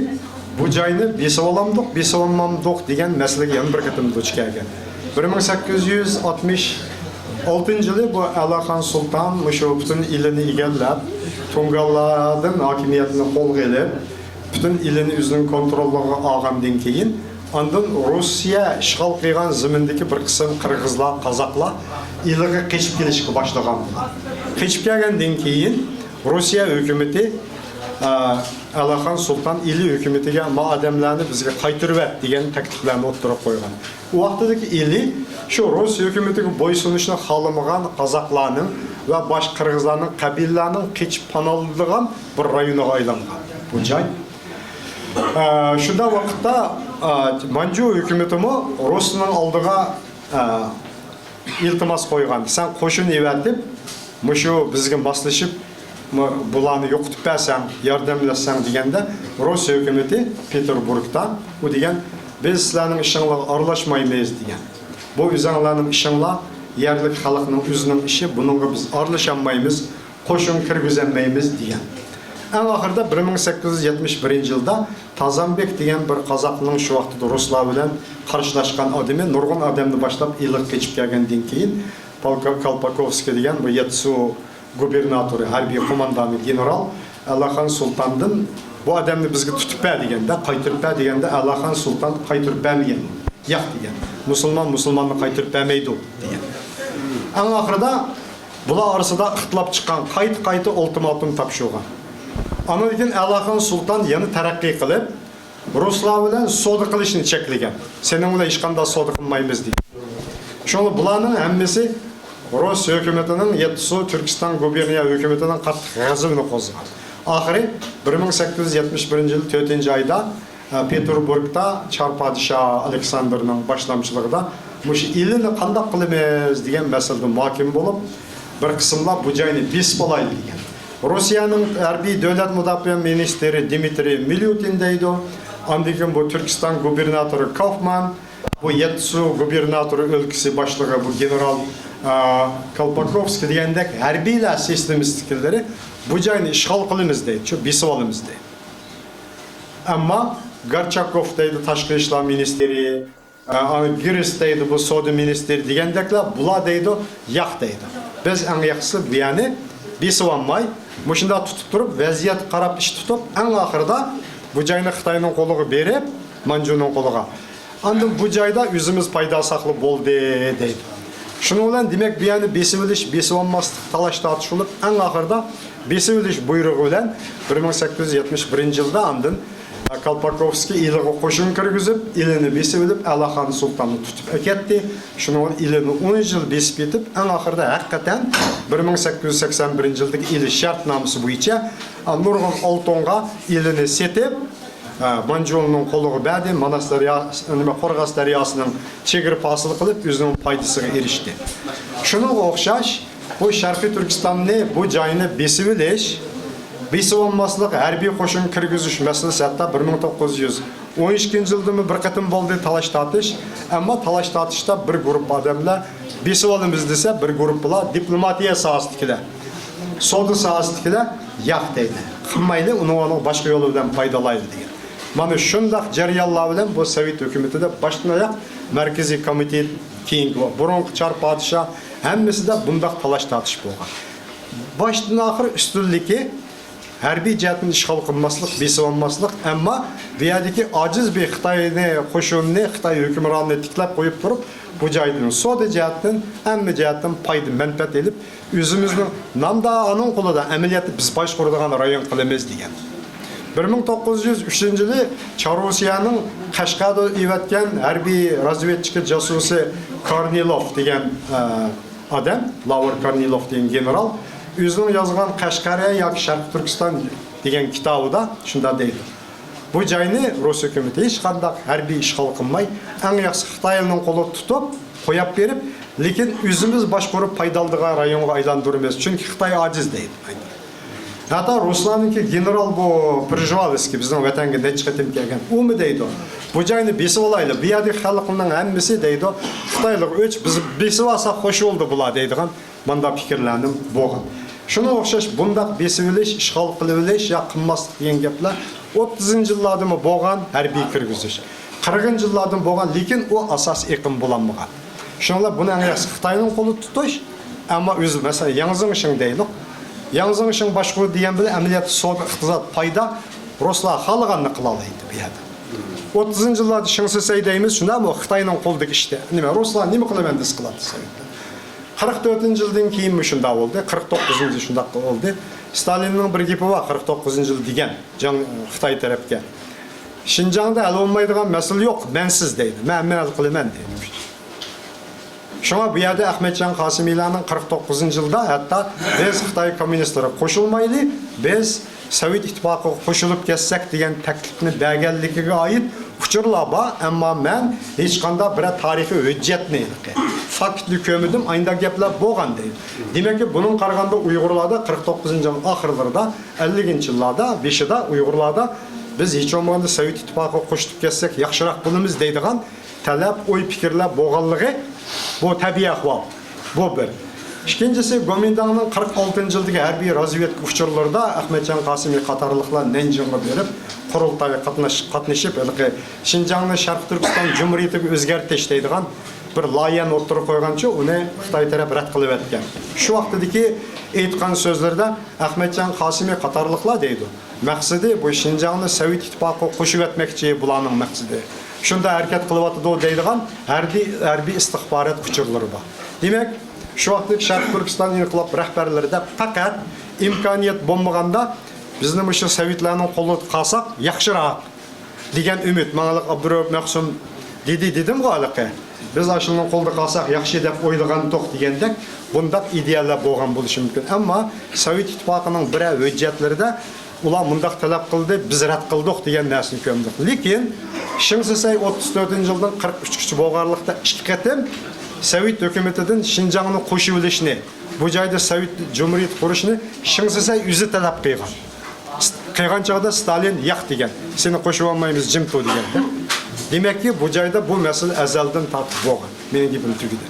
بۇ جاينى بېسىۋالامدۇق، بېسىۋالمامدۇق دېگەن مەسىلىگە يەنە بىر قېتىم دۇچ كەلگەن. بىر مىڭ سەككىز يۈز ئاتمىش ئالتىنچى يىلى بۇ ئەلاخان سۇلتان مۇشۇ پۈتۈن ئىلىنى ئىگىلەپ، تۇڭگانلاردىن ھاكىمىيەتنى قولغا ئېلىپ، پۈتۈن ئىلىنى ئۆزىنىڭ كونتروللۇقىغا ئالغاندىن كېيىن، ئاندىن روسىيە ئىشغال قىلغان زېمىندىكى بىر قىسىم قىرغىزلار، قازاقلار ئىلىغا قېچىپ كېلىشكە باشلىغان. قېچىپ كەلگەندىن كېيىن، روسىيە ھۆكۈمىتى، ئە، ئەلاخان سۇلتان ئىلى ھۆكۈمىتىگە، ما ئادەملەرنى بىزگە قايتۇرۇۋەت دېگەن تەكلىپلەرنى ئوتتۇرىغا قويغان. ئۇ ۋاقتىدىكى ئىلى شۇ رۇس ھۆكۈمىتىگە بويسۇنۇشنى خالىمىغان قازاقلارنىڭ ۋە باشقا قىرغىزلارنىڭ قەبىلىلەرنىڭ قېچىپ پاناھلىنىدىغان بىر رايونىغا ئايلانغان بۇ جاي. ئە، شۇنداق ۋاقىتتا ئا، مانجۇ ھۆكۈمىتىمۇ رۇسنىڭ ئالدىغا، ئا، ئىلتىماس قويغان، سەن قوشۇن ئېۋەتىپ، مۇشۇ بىزگە ماسلىشىپ، مۇ-، بۇلارنى يوقىتىپ بەرسەڭ، ياردەملەشسەڭ دېگەندە، رۇس ھۆكۈمىتى پېتېربۇرگدا ئۇ دېگەن، بىز سىلەرنىڭ ئىشىڭلارغا ئارىلاشمايمىز دېگەن. بۇ ئۆزۈڭلارنىڭ ئىشىڭلار، يەرلىك خەلقنىڭ ئۆزىنىڭ ئىشى، بۇنىڭغا بىز ئارىلىشالمايمىز، قوشۇن كىرگۈزەلمەيمىز دېگەن. ئەڭ ئاخىرىدا بىر مىڭ سەككىز يۈز يەتمىش بىرىنچى يىلدا تازانبېك دېگەن بىر قازاقنىڭ شۇ ۋاقتىدا رۇسلار بىلەن قارشىلاشقان ئادىمى نۇرغۇن ئادەمنى باشلاپ ئىلىغا قېچىپ كەلگەندىن كېيىن، پالكا-، كالپاكوۋسكىي دېگەن بۇ يەتسۇ گۇبېرناتورى، ھەربىي قوماندانى گېنېرال ئەلىخان سۇلتاندىن، بۇ ئادەمنى بىزگە تۇتۇپ بەر دېگەندە، قايتۇرۇپ بەر دېگەندە، ئەلىخان سۇلتان قايتۇرۇپ بەرمىگەن. ياق دېگەن. مۇسۇلمان مۇسۇلماننى قايتۇرۇپ بەرمەيدۇ دېگەن. ئەڭ ئاخىرىدا بۇلار ئارىسىدا ئىختىلاپ چىققان، قايتا-قايتا ئۇلتىماتوم تاپشۇرغان. ئاندىن كېيىن ئەلىخان سۇلتان يەنە تەرەققىي قىلىپ، رۇسلار بىلەن سودا قىلىشنى چەكلىگەن. سېنىڭ بىلەن ھېچقانداق سودا قىلمايمىز دېگەن. شۇڭا بۇلارنىڭ ھەممىسى رۇس ھۆكۈمىتىنىڭ، يەتتىسۇ تۈركىستان گۇبېرنىيە ھۆكۈمىتىنىڭ قاتتىق غەزىپىنى قوزغىغان. ئاخىرى بىر مىڭ سەككىز يۈز يەتمىش بىرىنچى يىل تۆتىنچى ئايدا، ئە، پېتېربۇرگدا چار پادىشاھ ئالېكساندىرنىڭ باشلامچىلىقىدا مۇشۇ ئىلىنى قانداق قىلىمىز دېگەن مەسىلىدە مۇھاكىمە بولۇپ، بىر قىسىملار بۇ جاينى بېسىپ ئالايلى دېگەن. روسىيەنىڭ ھەربىي دۆلەت مۇداپىئە مىنىستىرى دىمىترىي مىليۇتىن دەيدۇ. ئاندىن كېيىن بۇ تۈركىستان گۇبېرناتورى كاۇفمان، بۇ يەتتىسۇ گۇبېرناتورى ئۆلكىسى باشلىقى بۇ گېنېرال، ئا، كالپاكوۋسكىي دېگەندەك ھەربىيلەر سىستېمىسىدىكىلىرى بۇ جاينى ئىشغال قىلىمىز دەيدۇ، شۇ بېسىۋالىمىز دەيدۇ. ئەمما گارچاكوف دەيدۇ، تاشقى ئىشلار مىنىستىرى، ئا، گىرس دەيدۇ، بۇ سودا مىنىستىرى دېگەندەكلەر، بۇلار دەيدۇ، ياق دەيدۇ. بىز ئەڭ ياخشىسى بۇ يەرنى بېسىۋالماي، مۇشۇنداق تۇتۇپ تۇرۇپ، ۋەزىيەتكە قاراپ ئىش تۇتۇپ، ئەڭ ئاخىرىدا بۇ جاينى خىتاينىڭ قولىغا بېرىپ، مانجۇنىڭ قولىغا. ئاندىن بۇ جايدا ئۆزىمىز پايدا ساقلىق بولدى دەيدۇ. شۇنىڭ بىلەن دېمەك بۇ يەرنى بېسىۋېلىش، بېسىۋالماسلىق تالاش تارتىش بولۇپ، ئەڭ ئاخىرىدا بېسىۋېلىش بۇيرۇقى بىلەن بىر مىڭ سەككىز يۈز يەتمىش بىرىنچى يىلدا ئاندىن كالپاكوۋسكىي ئىلىغا قوشۇن كىرگۈزۈپ، ئىلىنى بېسىۋېلىپ، ئەلىخان سۇلتاننى تۇتۇپ ئەكەتتى. شۇنىڭ بىلەن ئىلىنى ئون يىل بېسىپ يېتىپ، ئەڭ ئاخىرىدا ھەقىقەتەن بىر مىڭ سەككىز يۈز سەكسەن بىرىنچى يىلدىكى ئىلى شەرتنامىسى بويىچە، ئا، نۇرغۇن ئالتۇنغا ئىلىنى سېتىپ، ئە، مانجۇنىڭ قولىغا بەردى، ماناس دەريا-، نېمە، قورغاس دەرياسىنىڭ چېگرا پاسىل قىلىپ، ئۆزىنىڭ پايدىسىغا ئېرىشتى. شۇنىڭغا ئوخشاش، بۇ شەرقىي تۈركىستاننى، بۇ جاينى بېسىۋېلىش، بېسىۋالماسلىق، ھەربىي قوشۇن كىرگۈزۈش مەسىلىسى ھەتتا بىر مىڭ توققۇز يۈز ئون ئىككىنچى يىلدىمۇ بىر قېتىم بولدى تالاش-تارتىش. ئەمما تالاش-تارتىشتا بىر گۇرۇپپا ئادەملەر بېسىۋالىمىز دېسە، بىر گۇرۇپپىلار دىپلوماتىيە ساھەسىدىكىلەر، سودا ساھەسىدىكىلەر ياق دەيدۇ. قىلمايلى، ئۇنىڭ ئورنىغا باشقا يولى بىلەن پايدىلايلى دېگەن. مانا شۇنداق جەريانلار بىلەن بۇ سوۋېت ھۆكۈمىتىدە باشتىن ئاياق مەركىزىي كومىتېت، كېيىنكى بۇرۇنقى چار پادىشاھ ھەممىسىدە بۇنداق تالاش-تارتىش بولغان. باشتىن ئاخىر ئۈستۈنلۈكى ھەربىي جەھەتتىن ئىشغال قىلماسلىق، بېسىۋالماسلىق، ئەمما بۇ يەردىكى ئاجىز بىر خىتاينى، قوشۇننى، خىتاي ھۆكۈمرانىنى تىكلەپ قويۇپ تۇرۇپ، بۇ جايدىن سودا جەھەتتىن، ھەممە جەھەتتىن پايدا، مەنپەئەت ئېلىپ، ئۆزىمىزنىڭ نامدا ئانىڭ قولىدا ئەمەلىيەتتە بىز باشقۇرىدىغان رايون قىلىمىز دېگەن. بىر مىڭ توققۇز يۈز ئۈچىنچى يىلى چاررۇسىيەنىڭ قەشقەردە ئېۋەتكەن ھەربىي رازۋېدچىكى جاسۇسى كارنىلوف دېگەن، ئە، ئادەم، لاۋر كارنىلوف دېگەن گېنېرال ئۆزىنىڭ يازغان قەشقەرىيە ياكى شەرقىي تۈركىستان دېگەن كىتابىدا شۇنداق دەيدۇ. بۇ جاينى رۇس ھۆكۈمىتى ھېچقانداق ھەربىي ئىشغال قىلماي، ئەڭ ياخشىسى خىتايلارنىڭ قولىغا تۇتۇپ، قويۇپ بېرىپ، لېكىن ئۆزىمىز باشقۇرۇپ پايدىلىنىدىغان رايونغا ئايلاندۇرىمىز، چۈنكى خىتاي ئاجىز دەيدۇ. ھەتتا رۇسلارنىڭكى گېنېرال بۇ پرژېۋالسكىي بىزنىڭ ۋەتەنگە نەچچە قېتىم كەلگەن، ئۇمۇ دەيدۇ، بۇ جاينى بېسىۋالايلى، بۇ يەردىكى خەلقنىڭ ھەممىسى دەيدۇ، خىتايلىققا ئۆچ، بىز بېسىۋالساق خوش بولدى بۇلار دەيدىغان مانداق پىكىرلەرنىمۇ بولغان. شۇنىڭغا ئوخشاش بۇنداق بېسىۋېلىش، ئىشغال قىلىۋېلىش يا قىلماسلىق دېگەن گەپلەر ئوتتۇزىنچى يىللاردىمۇ بولغان، ھەربىي كىرگۈزۈش. قىرىقىنچى يىللاردىمۇ بولغان، لېكىن ئۇ ئاساسىي ئېقىم بولالمىغان. شۇنىڭ بىلەن بۇنى ئەڭ ياخشىسى خىتاينىڭ قولىدا تۇتۇش، ئەمما ئۆزى، مەسىلەن، ياڭ زېڭشىڭ دەيلۇق. ياڭ زېڭشىڭ باشقۇرىدۇ دېگەن بىلەن ئەمەلىيەتتە سودا، ئىقتىساد، پايدا رۇسلار خالىغاننى قىلالايدۇ بۇ يەردە. ئوتتۇزىنچى يىللاردا شېڭ شىسەي دەيمىز، شۇنداقمۇ؟ خىتاينىڭ قولىدىكى ئىشتە. نېمە، رۇسلار نېمە قىلىمەن دېسە قىلاتتى سوۋېتلار. قىرىق تۆتىنچى يىلدىن كېيىنمۇ شۇنداق بولدى، قىرىق توققۇزىنچى يىل شۇنداق بولدى. ستالىننىڭ بىر گېپى بار، قىرىق توققۇزىنچى يىل دېگەن جاڭ، خىتاي تەرەپكە. شىنجاڭدا ھەل بولمايدىغان مەسىلە يوق، مەنسىز دەيدۇ. مەن، مەن ھەل قىلىمەن دەيدۇ. شۇڭا بۇ يەردە ئەخمەتجان قاسىمىلارنىڭ قىرىق توققۇزىنچى يىلدا ھەتتا بىز خىتاي كوممۇنىستلىرىغا قوشۇلمايلى، بىز سوۋېت ئىتتىپاقىغا قوشۇلۇپ كەتسەك دېگەن تەكلىپنى بەرگەنلىكىگە ئائىت ئۇچۇرلار بار، ئەمما مەن ھېچقانداق بىرەر تارىخىي ھۆججەتنى، فاكتنى كۆرمىدىم، ئاينداق گەپلەر بولغان دەيدۇ. دېمەككى، بۇنىڭغا قارىغاندا ئۇيغۇرلاردا قىرىق توققۇزىنچى يىل ئاخىرلىرىدا، ئەللىكىنچى يىللاردا، بېشىدا ئۇيغۇرلاردا بىز ھېچ بولمىغاندا سوۋېت ئىتتىپاقىغا قوشۇلۇپ كەتسەك ياخشىراق بولىمىز دەيدىغان تەلەپ، ئوي-پىكىرلەر بولغانلىقى بۇ تەبىئىي ئەھۋال. بۇ بىر. ئىككىنچىسى، گومىنداڭنىڭ قىرىق ئالتىنچى يىلدىكى ھەربىي رازۋېدكا ئۇچۇرلىرىدا ئەخمەتجان قاسىمى قاتارلىقلار نەنجىڭغا بېرىپ، قۇرۇلتايغا قاتناش-، قاتنىشىپ، ھېلىقى شىنجاڭنى شەرقىي تۈركىستان جۇمھۇرىيىتىگە ئۆزگەرتىش دەيدىغان بىر لايىھەنى ئوتتۇرىغا قويغانچۇ، ئۇنى خىتاي تەرەپ رەت قىلىۋەتكەن. شۇ ۋاقتىدىكى ئېيتقان سۆزلىرىدە ئەخمەتجان قاسىمى قاتارلىقلار دەيدۇ. مەقسىتى بۇ شىنجاڭنى سوۋېت ئىتتىپاقىغا قوشۇۋەتمەكچى بۇلارنىڭ مەقسىتى. شۇنداق ھەرىكەت قىلىۋاتىدۇ دەيدىغان ھەربىي، ھەربىي ئىستىخبارات ئۇچۇرلىرى بار. دېمەك، شۇ ۋاقىتتىكى شەرقىي تۈركىستان ئىنقىلاب رەھبەرلىرىدە پەقەت ئىمكانىيەت بولمىغاندا بىزنى مۇشۇ سوۋېتلارنىڭ قولىدا قالساق ياخشىراق دېگەن ئۈمىد. ماڭا ئابدۇرەئۇپ مەخسۇم دېدى، دېدىمغۇ ھېلىقى. بىز ئاشۇنىڭ قولىدا قالساق ياخشى دەپ ئويلىغانتۇق دېگەندەك بۇنداق ئىدىيەلەر بولغان بولۇشى مۇمكىن. ئەمما سوۋېت ئىتتىپاقىنىڭ بىرەر ھۆججەتلىرىدە ئۇلار مۇنداق تەلەپ قىلدى، بىز رەت قىلدۇق دېگەن نەرسىنى كۆرمىدۇق. لېكىن شېڭ شىسەي ئوتتۇز تۆتىنچى يىلدىن قىرىق ئۈچكىچە بولغانلىقتا ئىككى قېتىم سوۋېت ھۆكۈمىتىدىن شىنجاڭنى قوشۇۋېلىشنى، بۇ جايدا سوۋېت جۇمھۇرىيىتى قۇرۇشنى شېڭ شىسەي ئۆزى تەلەپ قىلغان. قىلغان چاغدا ستالىن ياق دېگەن، سېنى قوشۇۋالمايمىز، جىم تۇر دېگەن. دېمەككى، بۇ جايدا بۇ مەسىلە ئەزەلدىن تارتىپ بولغان. مېنىڭ گېپىم تۈگىدى.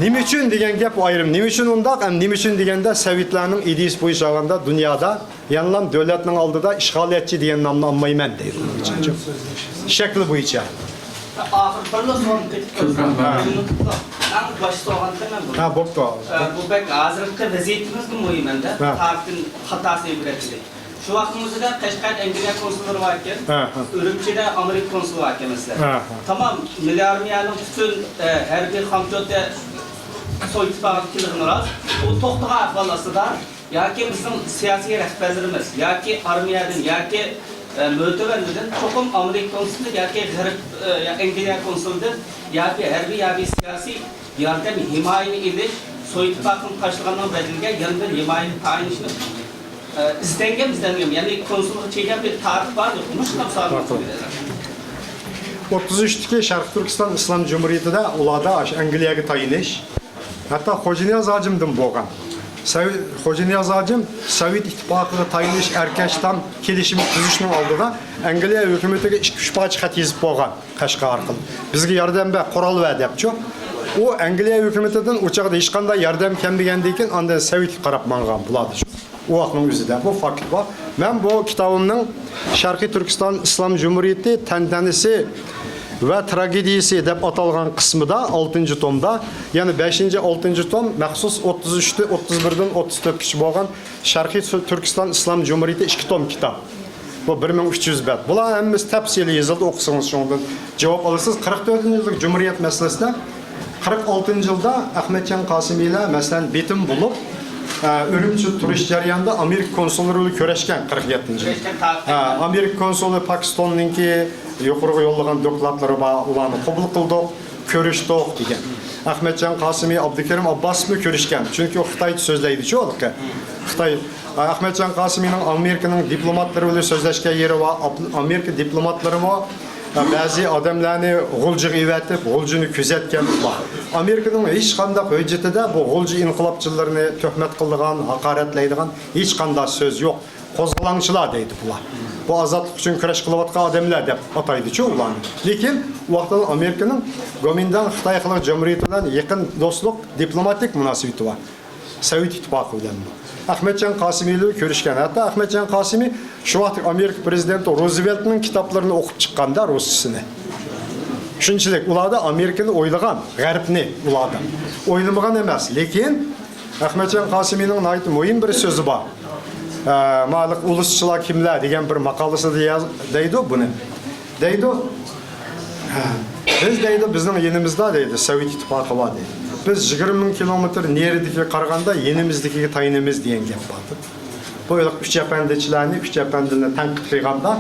نېمە ئۈچۈن دېگەن گەپ ئايرىم. نېمە ئۈچۈن ئۇنداق؟ ھەم نېمە ئۈچۈن دېگەندە، سوۋېتلارنىڭ ئىدىيىسى بويىچە ئالغاندا دۇنيادا يەنىلا دۆلەتنىڭ ئالدىدا ئىشغالىيەتچى دېگەن نامنى ئالمايمەن دەيدۇ. شەكلى بويىچە. ئاخىرى بىرلا سوئال قېتىپ كۆپ رەھمەت. ئەڭ باش سوئالنى مەن بۇ. ھە، بوپتۇ. ئە، بۇ بەك ھازىرقى ۋەزىيىتىمىزگە مۇھىم ئەمدى. ھە. تارىختىن خاتاسى ئىبرەتلىك. شۇ ۋاقتىمىزدا قەشقەردە ئەنگلىيە كونسۇللىرى بار ئىكەن. ھە، ھە. ئۈرۈمچىدە ئامېرىكا كونسۇلى بار ئىكەن، مەسىلەن. ھە، ھە. تامام مىللىي ئارمىيەنىڭ پۈتۈن، ئە، ھەربىي خامچوتى سوۋېت ئىتتىپاقىغا كېلىدىغىنى راست. ئۇ توختىغان ئەھۋال ئاستىدا ياكى بىزنىڭ سىياسىي رەھبەرلىرىمىز ياكى ئارمىيەدىن ياكى، ئە، مۆتىۋەرلىرىدىن چوقۇم ئامېرىكا كونسۇلىدىن ياكى غەرب، ئە، يا ئەنگلىيە كونسۇلىدىن ياكى ھەربىي، ياكى سىياسىي ياردەم، ھىمايىنى ئېلىش، سوۋېت ئىتتىپاقىنى تاشلىغاننىڭ بەدىلىگە يەنە بىر ھىمايىنى تايىنىشنى، ئە، ئىزدەنگەن، ئىزدەنگەن، يەنى كونسۇلغا چىققان بىر تارىخ بار يوق؟ مۇشۇنداق سوئال. ماقۇل. ئوتتۇز ئۈچتىكى شەرقىي تۈركىستان ئىسلام جۇمھۇرىيىتىدە ئۇلاردا ئاشۇ ئەنگلىيەگە تايىنىش، ھەتتا خوجانىياز ھاجىمدىن بولغان. سەۋ-، خوجانىياز ھاجىم سوۋېت ئىتتىپاقىغا تايىنىش ئەركەشتام كېلىشىمى تۈزۈشنىڭ ئالدىدا ئەنگلىيە ھۆكۈمىتىگە ئىككى-ئۈچ پارچە خەت يېزىپ بولغان، قەشقەر ئارقىلىق. بىزگە ياردەم بەر، قورال بەر دەپچۇ. ئۇ ئەنگلىيە ھۆكۈمىتىدىن ئۇ چاغدا ھېچقانداق ياردەم كەلمىگەندىن كېيىن ئاندىن سوۋېتكە قاراپ ماڭغان بۇلار. ئۇ ۋاقىتنىڭ ئۆزىدە بۇ فاكت بار. مەن بۇ كىتابىمنىڭ شەرقىي تۈركىستان ئىسلام جۇمھۇرىيىتى تەنتەنىسى ۋە تراگېدىيىسى دەپ ئاتالغان قىسمىدا، ئالتىنچى تومدا، يەنى بەشىنچى، ئالتىنچى توم مەخسۇس ئوتتۇز ئۈچتىن، ئوتتۇز بىردىن ئوتتۇز تۆتكىچە بولغان شەرقىي تۈركىستان ئىسلام جۇمھۇرىيىتى ئىككى توم كىتاب. بۇ بىر مىڭ ئۈچ يۈز بەت. بۇلار ھەممىسى تەپسىلىي يېزىلدى، ئوقۇسىڭىز شۇنىڭدىن جاۋاب ئالىسىز. قىرىق تۆتىنچى يىللىق جۇمھۇرىيەت مەسىلىسىدە، قىرىق ئالتىنچى يىلدا ئەخمەتجان قاسىمىيلار، مەسىلەن، بېتىم بولۇپ، ئە، ئۈرۈمچىدە تۇرۇش جەريانىدا ئامېرىكا كونسۇللىرى بىلەن كۆرۈشكەن قىرىق يەتتىنچى يىل. كۆرۈشكەن تارىخ. ھە، ئامېرىكا كونسۇلى پاكىستاننىڭكى، يۇقىرىغا يوللىغان دوكلاتلىرى بار، ئۇلارنى قوبۇل قىلدۇق، كۆرۈشتۇق دېگەن. ئەخمەتجان قاسىمى ئابدۇكېرىم ئابباسمۇ كۆرۈشكەن، چۈنكى ئۇ خىتايچە سۆزلەيدىچۇ ھېلىقى. خىتاي، ئەخمەتجان قاسىمىنىڭ ئامېرىكىنىڭ دىپلوماتلىرى بىلەن سۆزلەشكەن يېرى بار، ئامېرىكا دىپلوماتلىرىمۇ بەزى ئادەملەرنى غۇلجىغا ئېۋەتىپ، غۇلجىنى كۆزەتكەن بار. ئامېرىكىنىڭ ھېچقانداق ھۆججىتىدە بۇ غۇلجا ئىنقىلابچىلىرىنى تۆھمەت قىلىدىغان، ھاقارەتلەيدىغان ھېچقانداق سۆز يوق. قوزغىلاڭچىلار دەيدۇ بۇلار. بۇ ئازادلىق ئۈچۈن كۈرەش قىلىۋاتقان ئادەملەر دەپ ئاتايدىچۇ ئۇلارنى. لېكىن ئۇ ۋاقىتتا ئامېرىكىنىڭ گومىنداڭ خىتاي خەلق جۇمھۇرىيىتى بىلەن يېقىن دوستلۇق، دىپلوماتىك مۇناسىۋىتى بار. سوۋېت ئىتتىپاقى بىلەنمۇ. ئەخمەتجان قاسىمى بىلەن كۆرۈشكەن. ھەتتا ئەخمەتجان قاسىمى شۇ ۋاقىتتىكى ئامېرىكا پرېزىدېنتى روزۋېلتنىڭ كىتابلىرىنى ئوقۇپ چىققاندا، رۇسچىسىنى. شۇنچىلىك ئۇلاردا ئامېرىكىنى ئويلىغان، غەربنى ئۇلاردا ئويلىمىغان ئەمەس. لېكىن ئەخمەتجان قاسىمىنىڭ ناھايىتى مۇھىم بىر سۆزى بار. ئە، مالىق ئۇلۇسچىلار كىملەر دېگەن بىر ماقالىسىدا ياز-، دەيدۇ بۇنى. دەيدۇ، ھە، بىز دەيدۇ، بىزنىڭ يېنىمىزدا دەيدۇ، سوۋېت ئىتتىپاقى بار دەيدۇ. بىز يىگىرمە مىڭ كىلومېتىر نېرىدىكىگە قارىغاندا يېنىمىزدىكىگە تايىنىمىز دېگەن گەپ بار. بۇ ئۈچ ئەپەندىچىلەرنى، ئۈچ ئەپەندىنى تەنقىد قىلغاندا،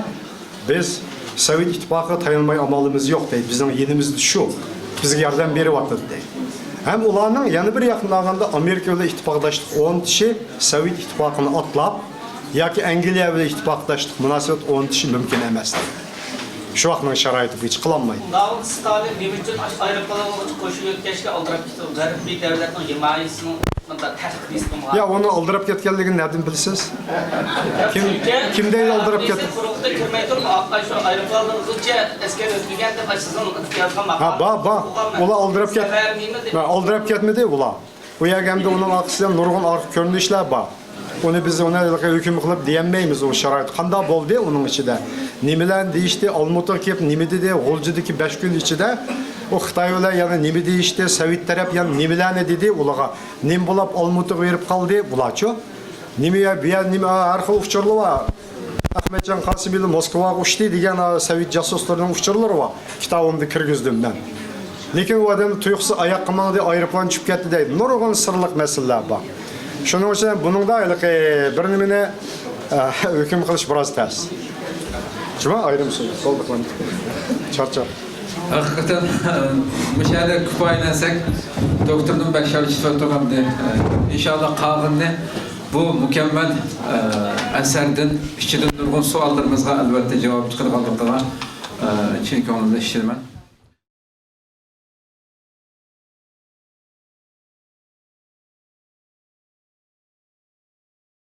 بىز سوۋېت ئىتتىپاقىغا تايانماي ئامالىمىز يوق دەيدۇ. بىزنىڭ يېنىمىزدا شۇ. بىزگە ياردەم بېرىۋاتىدۇ دەيدۇ. ھەم ئۇلارنىڭ يەنە بىر ياقتىن ئالغاندا ئامېرىكا بىلەن ئىتتىپاقداشلىق ئورنىتىشى سوۋېت ئىتتىپاقىنى ئاتلاپ ياكى ئەنگلىيە بىلەن ئىتتىپاقداشلىق مۇناسىۋەت ئورنىتىشى مۇمكىن ئەمەس دەيدۇ. شۇ ۋاقىتنىڭ شارائىتى بويىچە قىلالمايدۇ. ئۇنداق ستالىن نېمە ئۈچۈن ئاشۇ ئايروپىلانغا قوشۇلۇپ كەتكەچكە ئالدىراپ كېتىپ، غەربىي دۆلەتنىڭ ھىمايىسىنىڭ مۇنداق تەھقىق نىسبىتى بار؟ يا، ئۇنىڭ ئالدىراپ كەتكەنلىكىنى نەدىن بىلىسىز؟ كىم، كىم دەيدۇ ئالدىراپ كەت- قۇرۇقتا كىرمەي تۇرۇپ، ئاشۇ ئايروپىلانلارغىچە ئەسكەر ئۆتمىگەن دەپ، ئاشۇ سىزنىڭ يازغان ھە، بار، بار. ئۇلار ئالدىراپ كەت-، ئالدىراپ كەتمىدى ئۇلار. ئۇ يەرگە ئەمدى ئۇنىڭ ئارقىسىدا نۇرغۇن ئارقا كۆرۈنۈشلەر بار. ئۇنى بىز ئۇنى ھېلىقى ھۆكۈم قىلىپ دېيەلمەيمىز، ئۇ شارائىت قانداق بولدى ئۇنىڭ ئىچىدە. نېمىلەرنى دېيىشتى، ئالمۇتىغا كېلىپ نېمە دېدى، غۇلجىدىكى بەش كۈن ئىچىدە ئۇ خىتاي بىلەن يەنە نېمە دېيىشتى، سوۋېت تەرەپ يەنە نېمىلەرنى دېدى ئۇلارغا. نېمە بولاپ ئالمۇتىغا بېرىپ قالدى بۇلارچۇ؟ نېمە يا، بۇ يەر نېمە، ھەر خىل ئۇچۇرلار بار. ئەخمەتجان قاسىملى موسكۋاغا ئۇچتى دېگەن سوۋېت جاسۇسلىرىنىڭ ئۇچۇرلىرى بار. كىتابىمدا كىرگۈزدۈم مەن. لېكىن ئۇ ئادەم تۇيۇقسىز ئاياققا ماڭدى، ئايروپىلان چۈشۈپ كەتتى دەيدۇ. نۇرغۇن سىرلىق مەسىلىلەر بار. شۇنىڭ ئۈچۈن بۇنىڭدا ھېلىقى بىر نېمىنى، ئە، ھۆكۈم قىلىش بىراز تەس. شۇڭا ئايرىم سۆز. بولدى، چارچاپ. ھەقىقەتەن، مۇشۇ يەردە كۇپايىلەنسەك، دوكتوردىن بەك شارچىتىۋاتىدۇ. ئىنشاللا قالغىنىنى بۇ مۇكەممەل ئەسەردىن ئىچىدىن نۇرغۇن سوئاللىرىمىزغا ئەلۋەتتە جاۋاب چىقىدىغانلىقىغا چىن كۆڭلۈمدىن ئىشىنىمەن.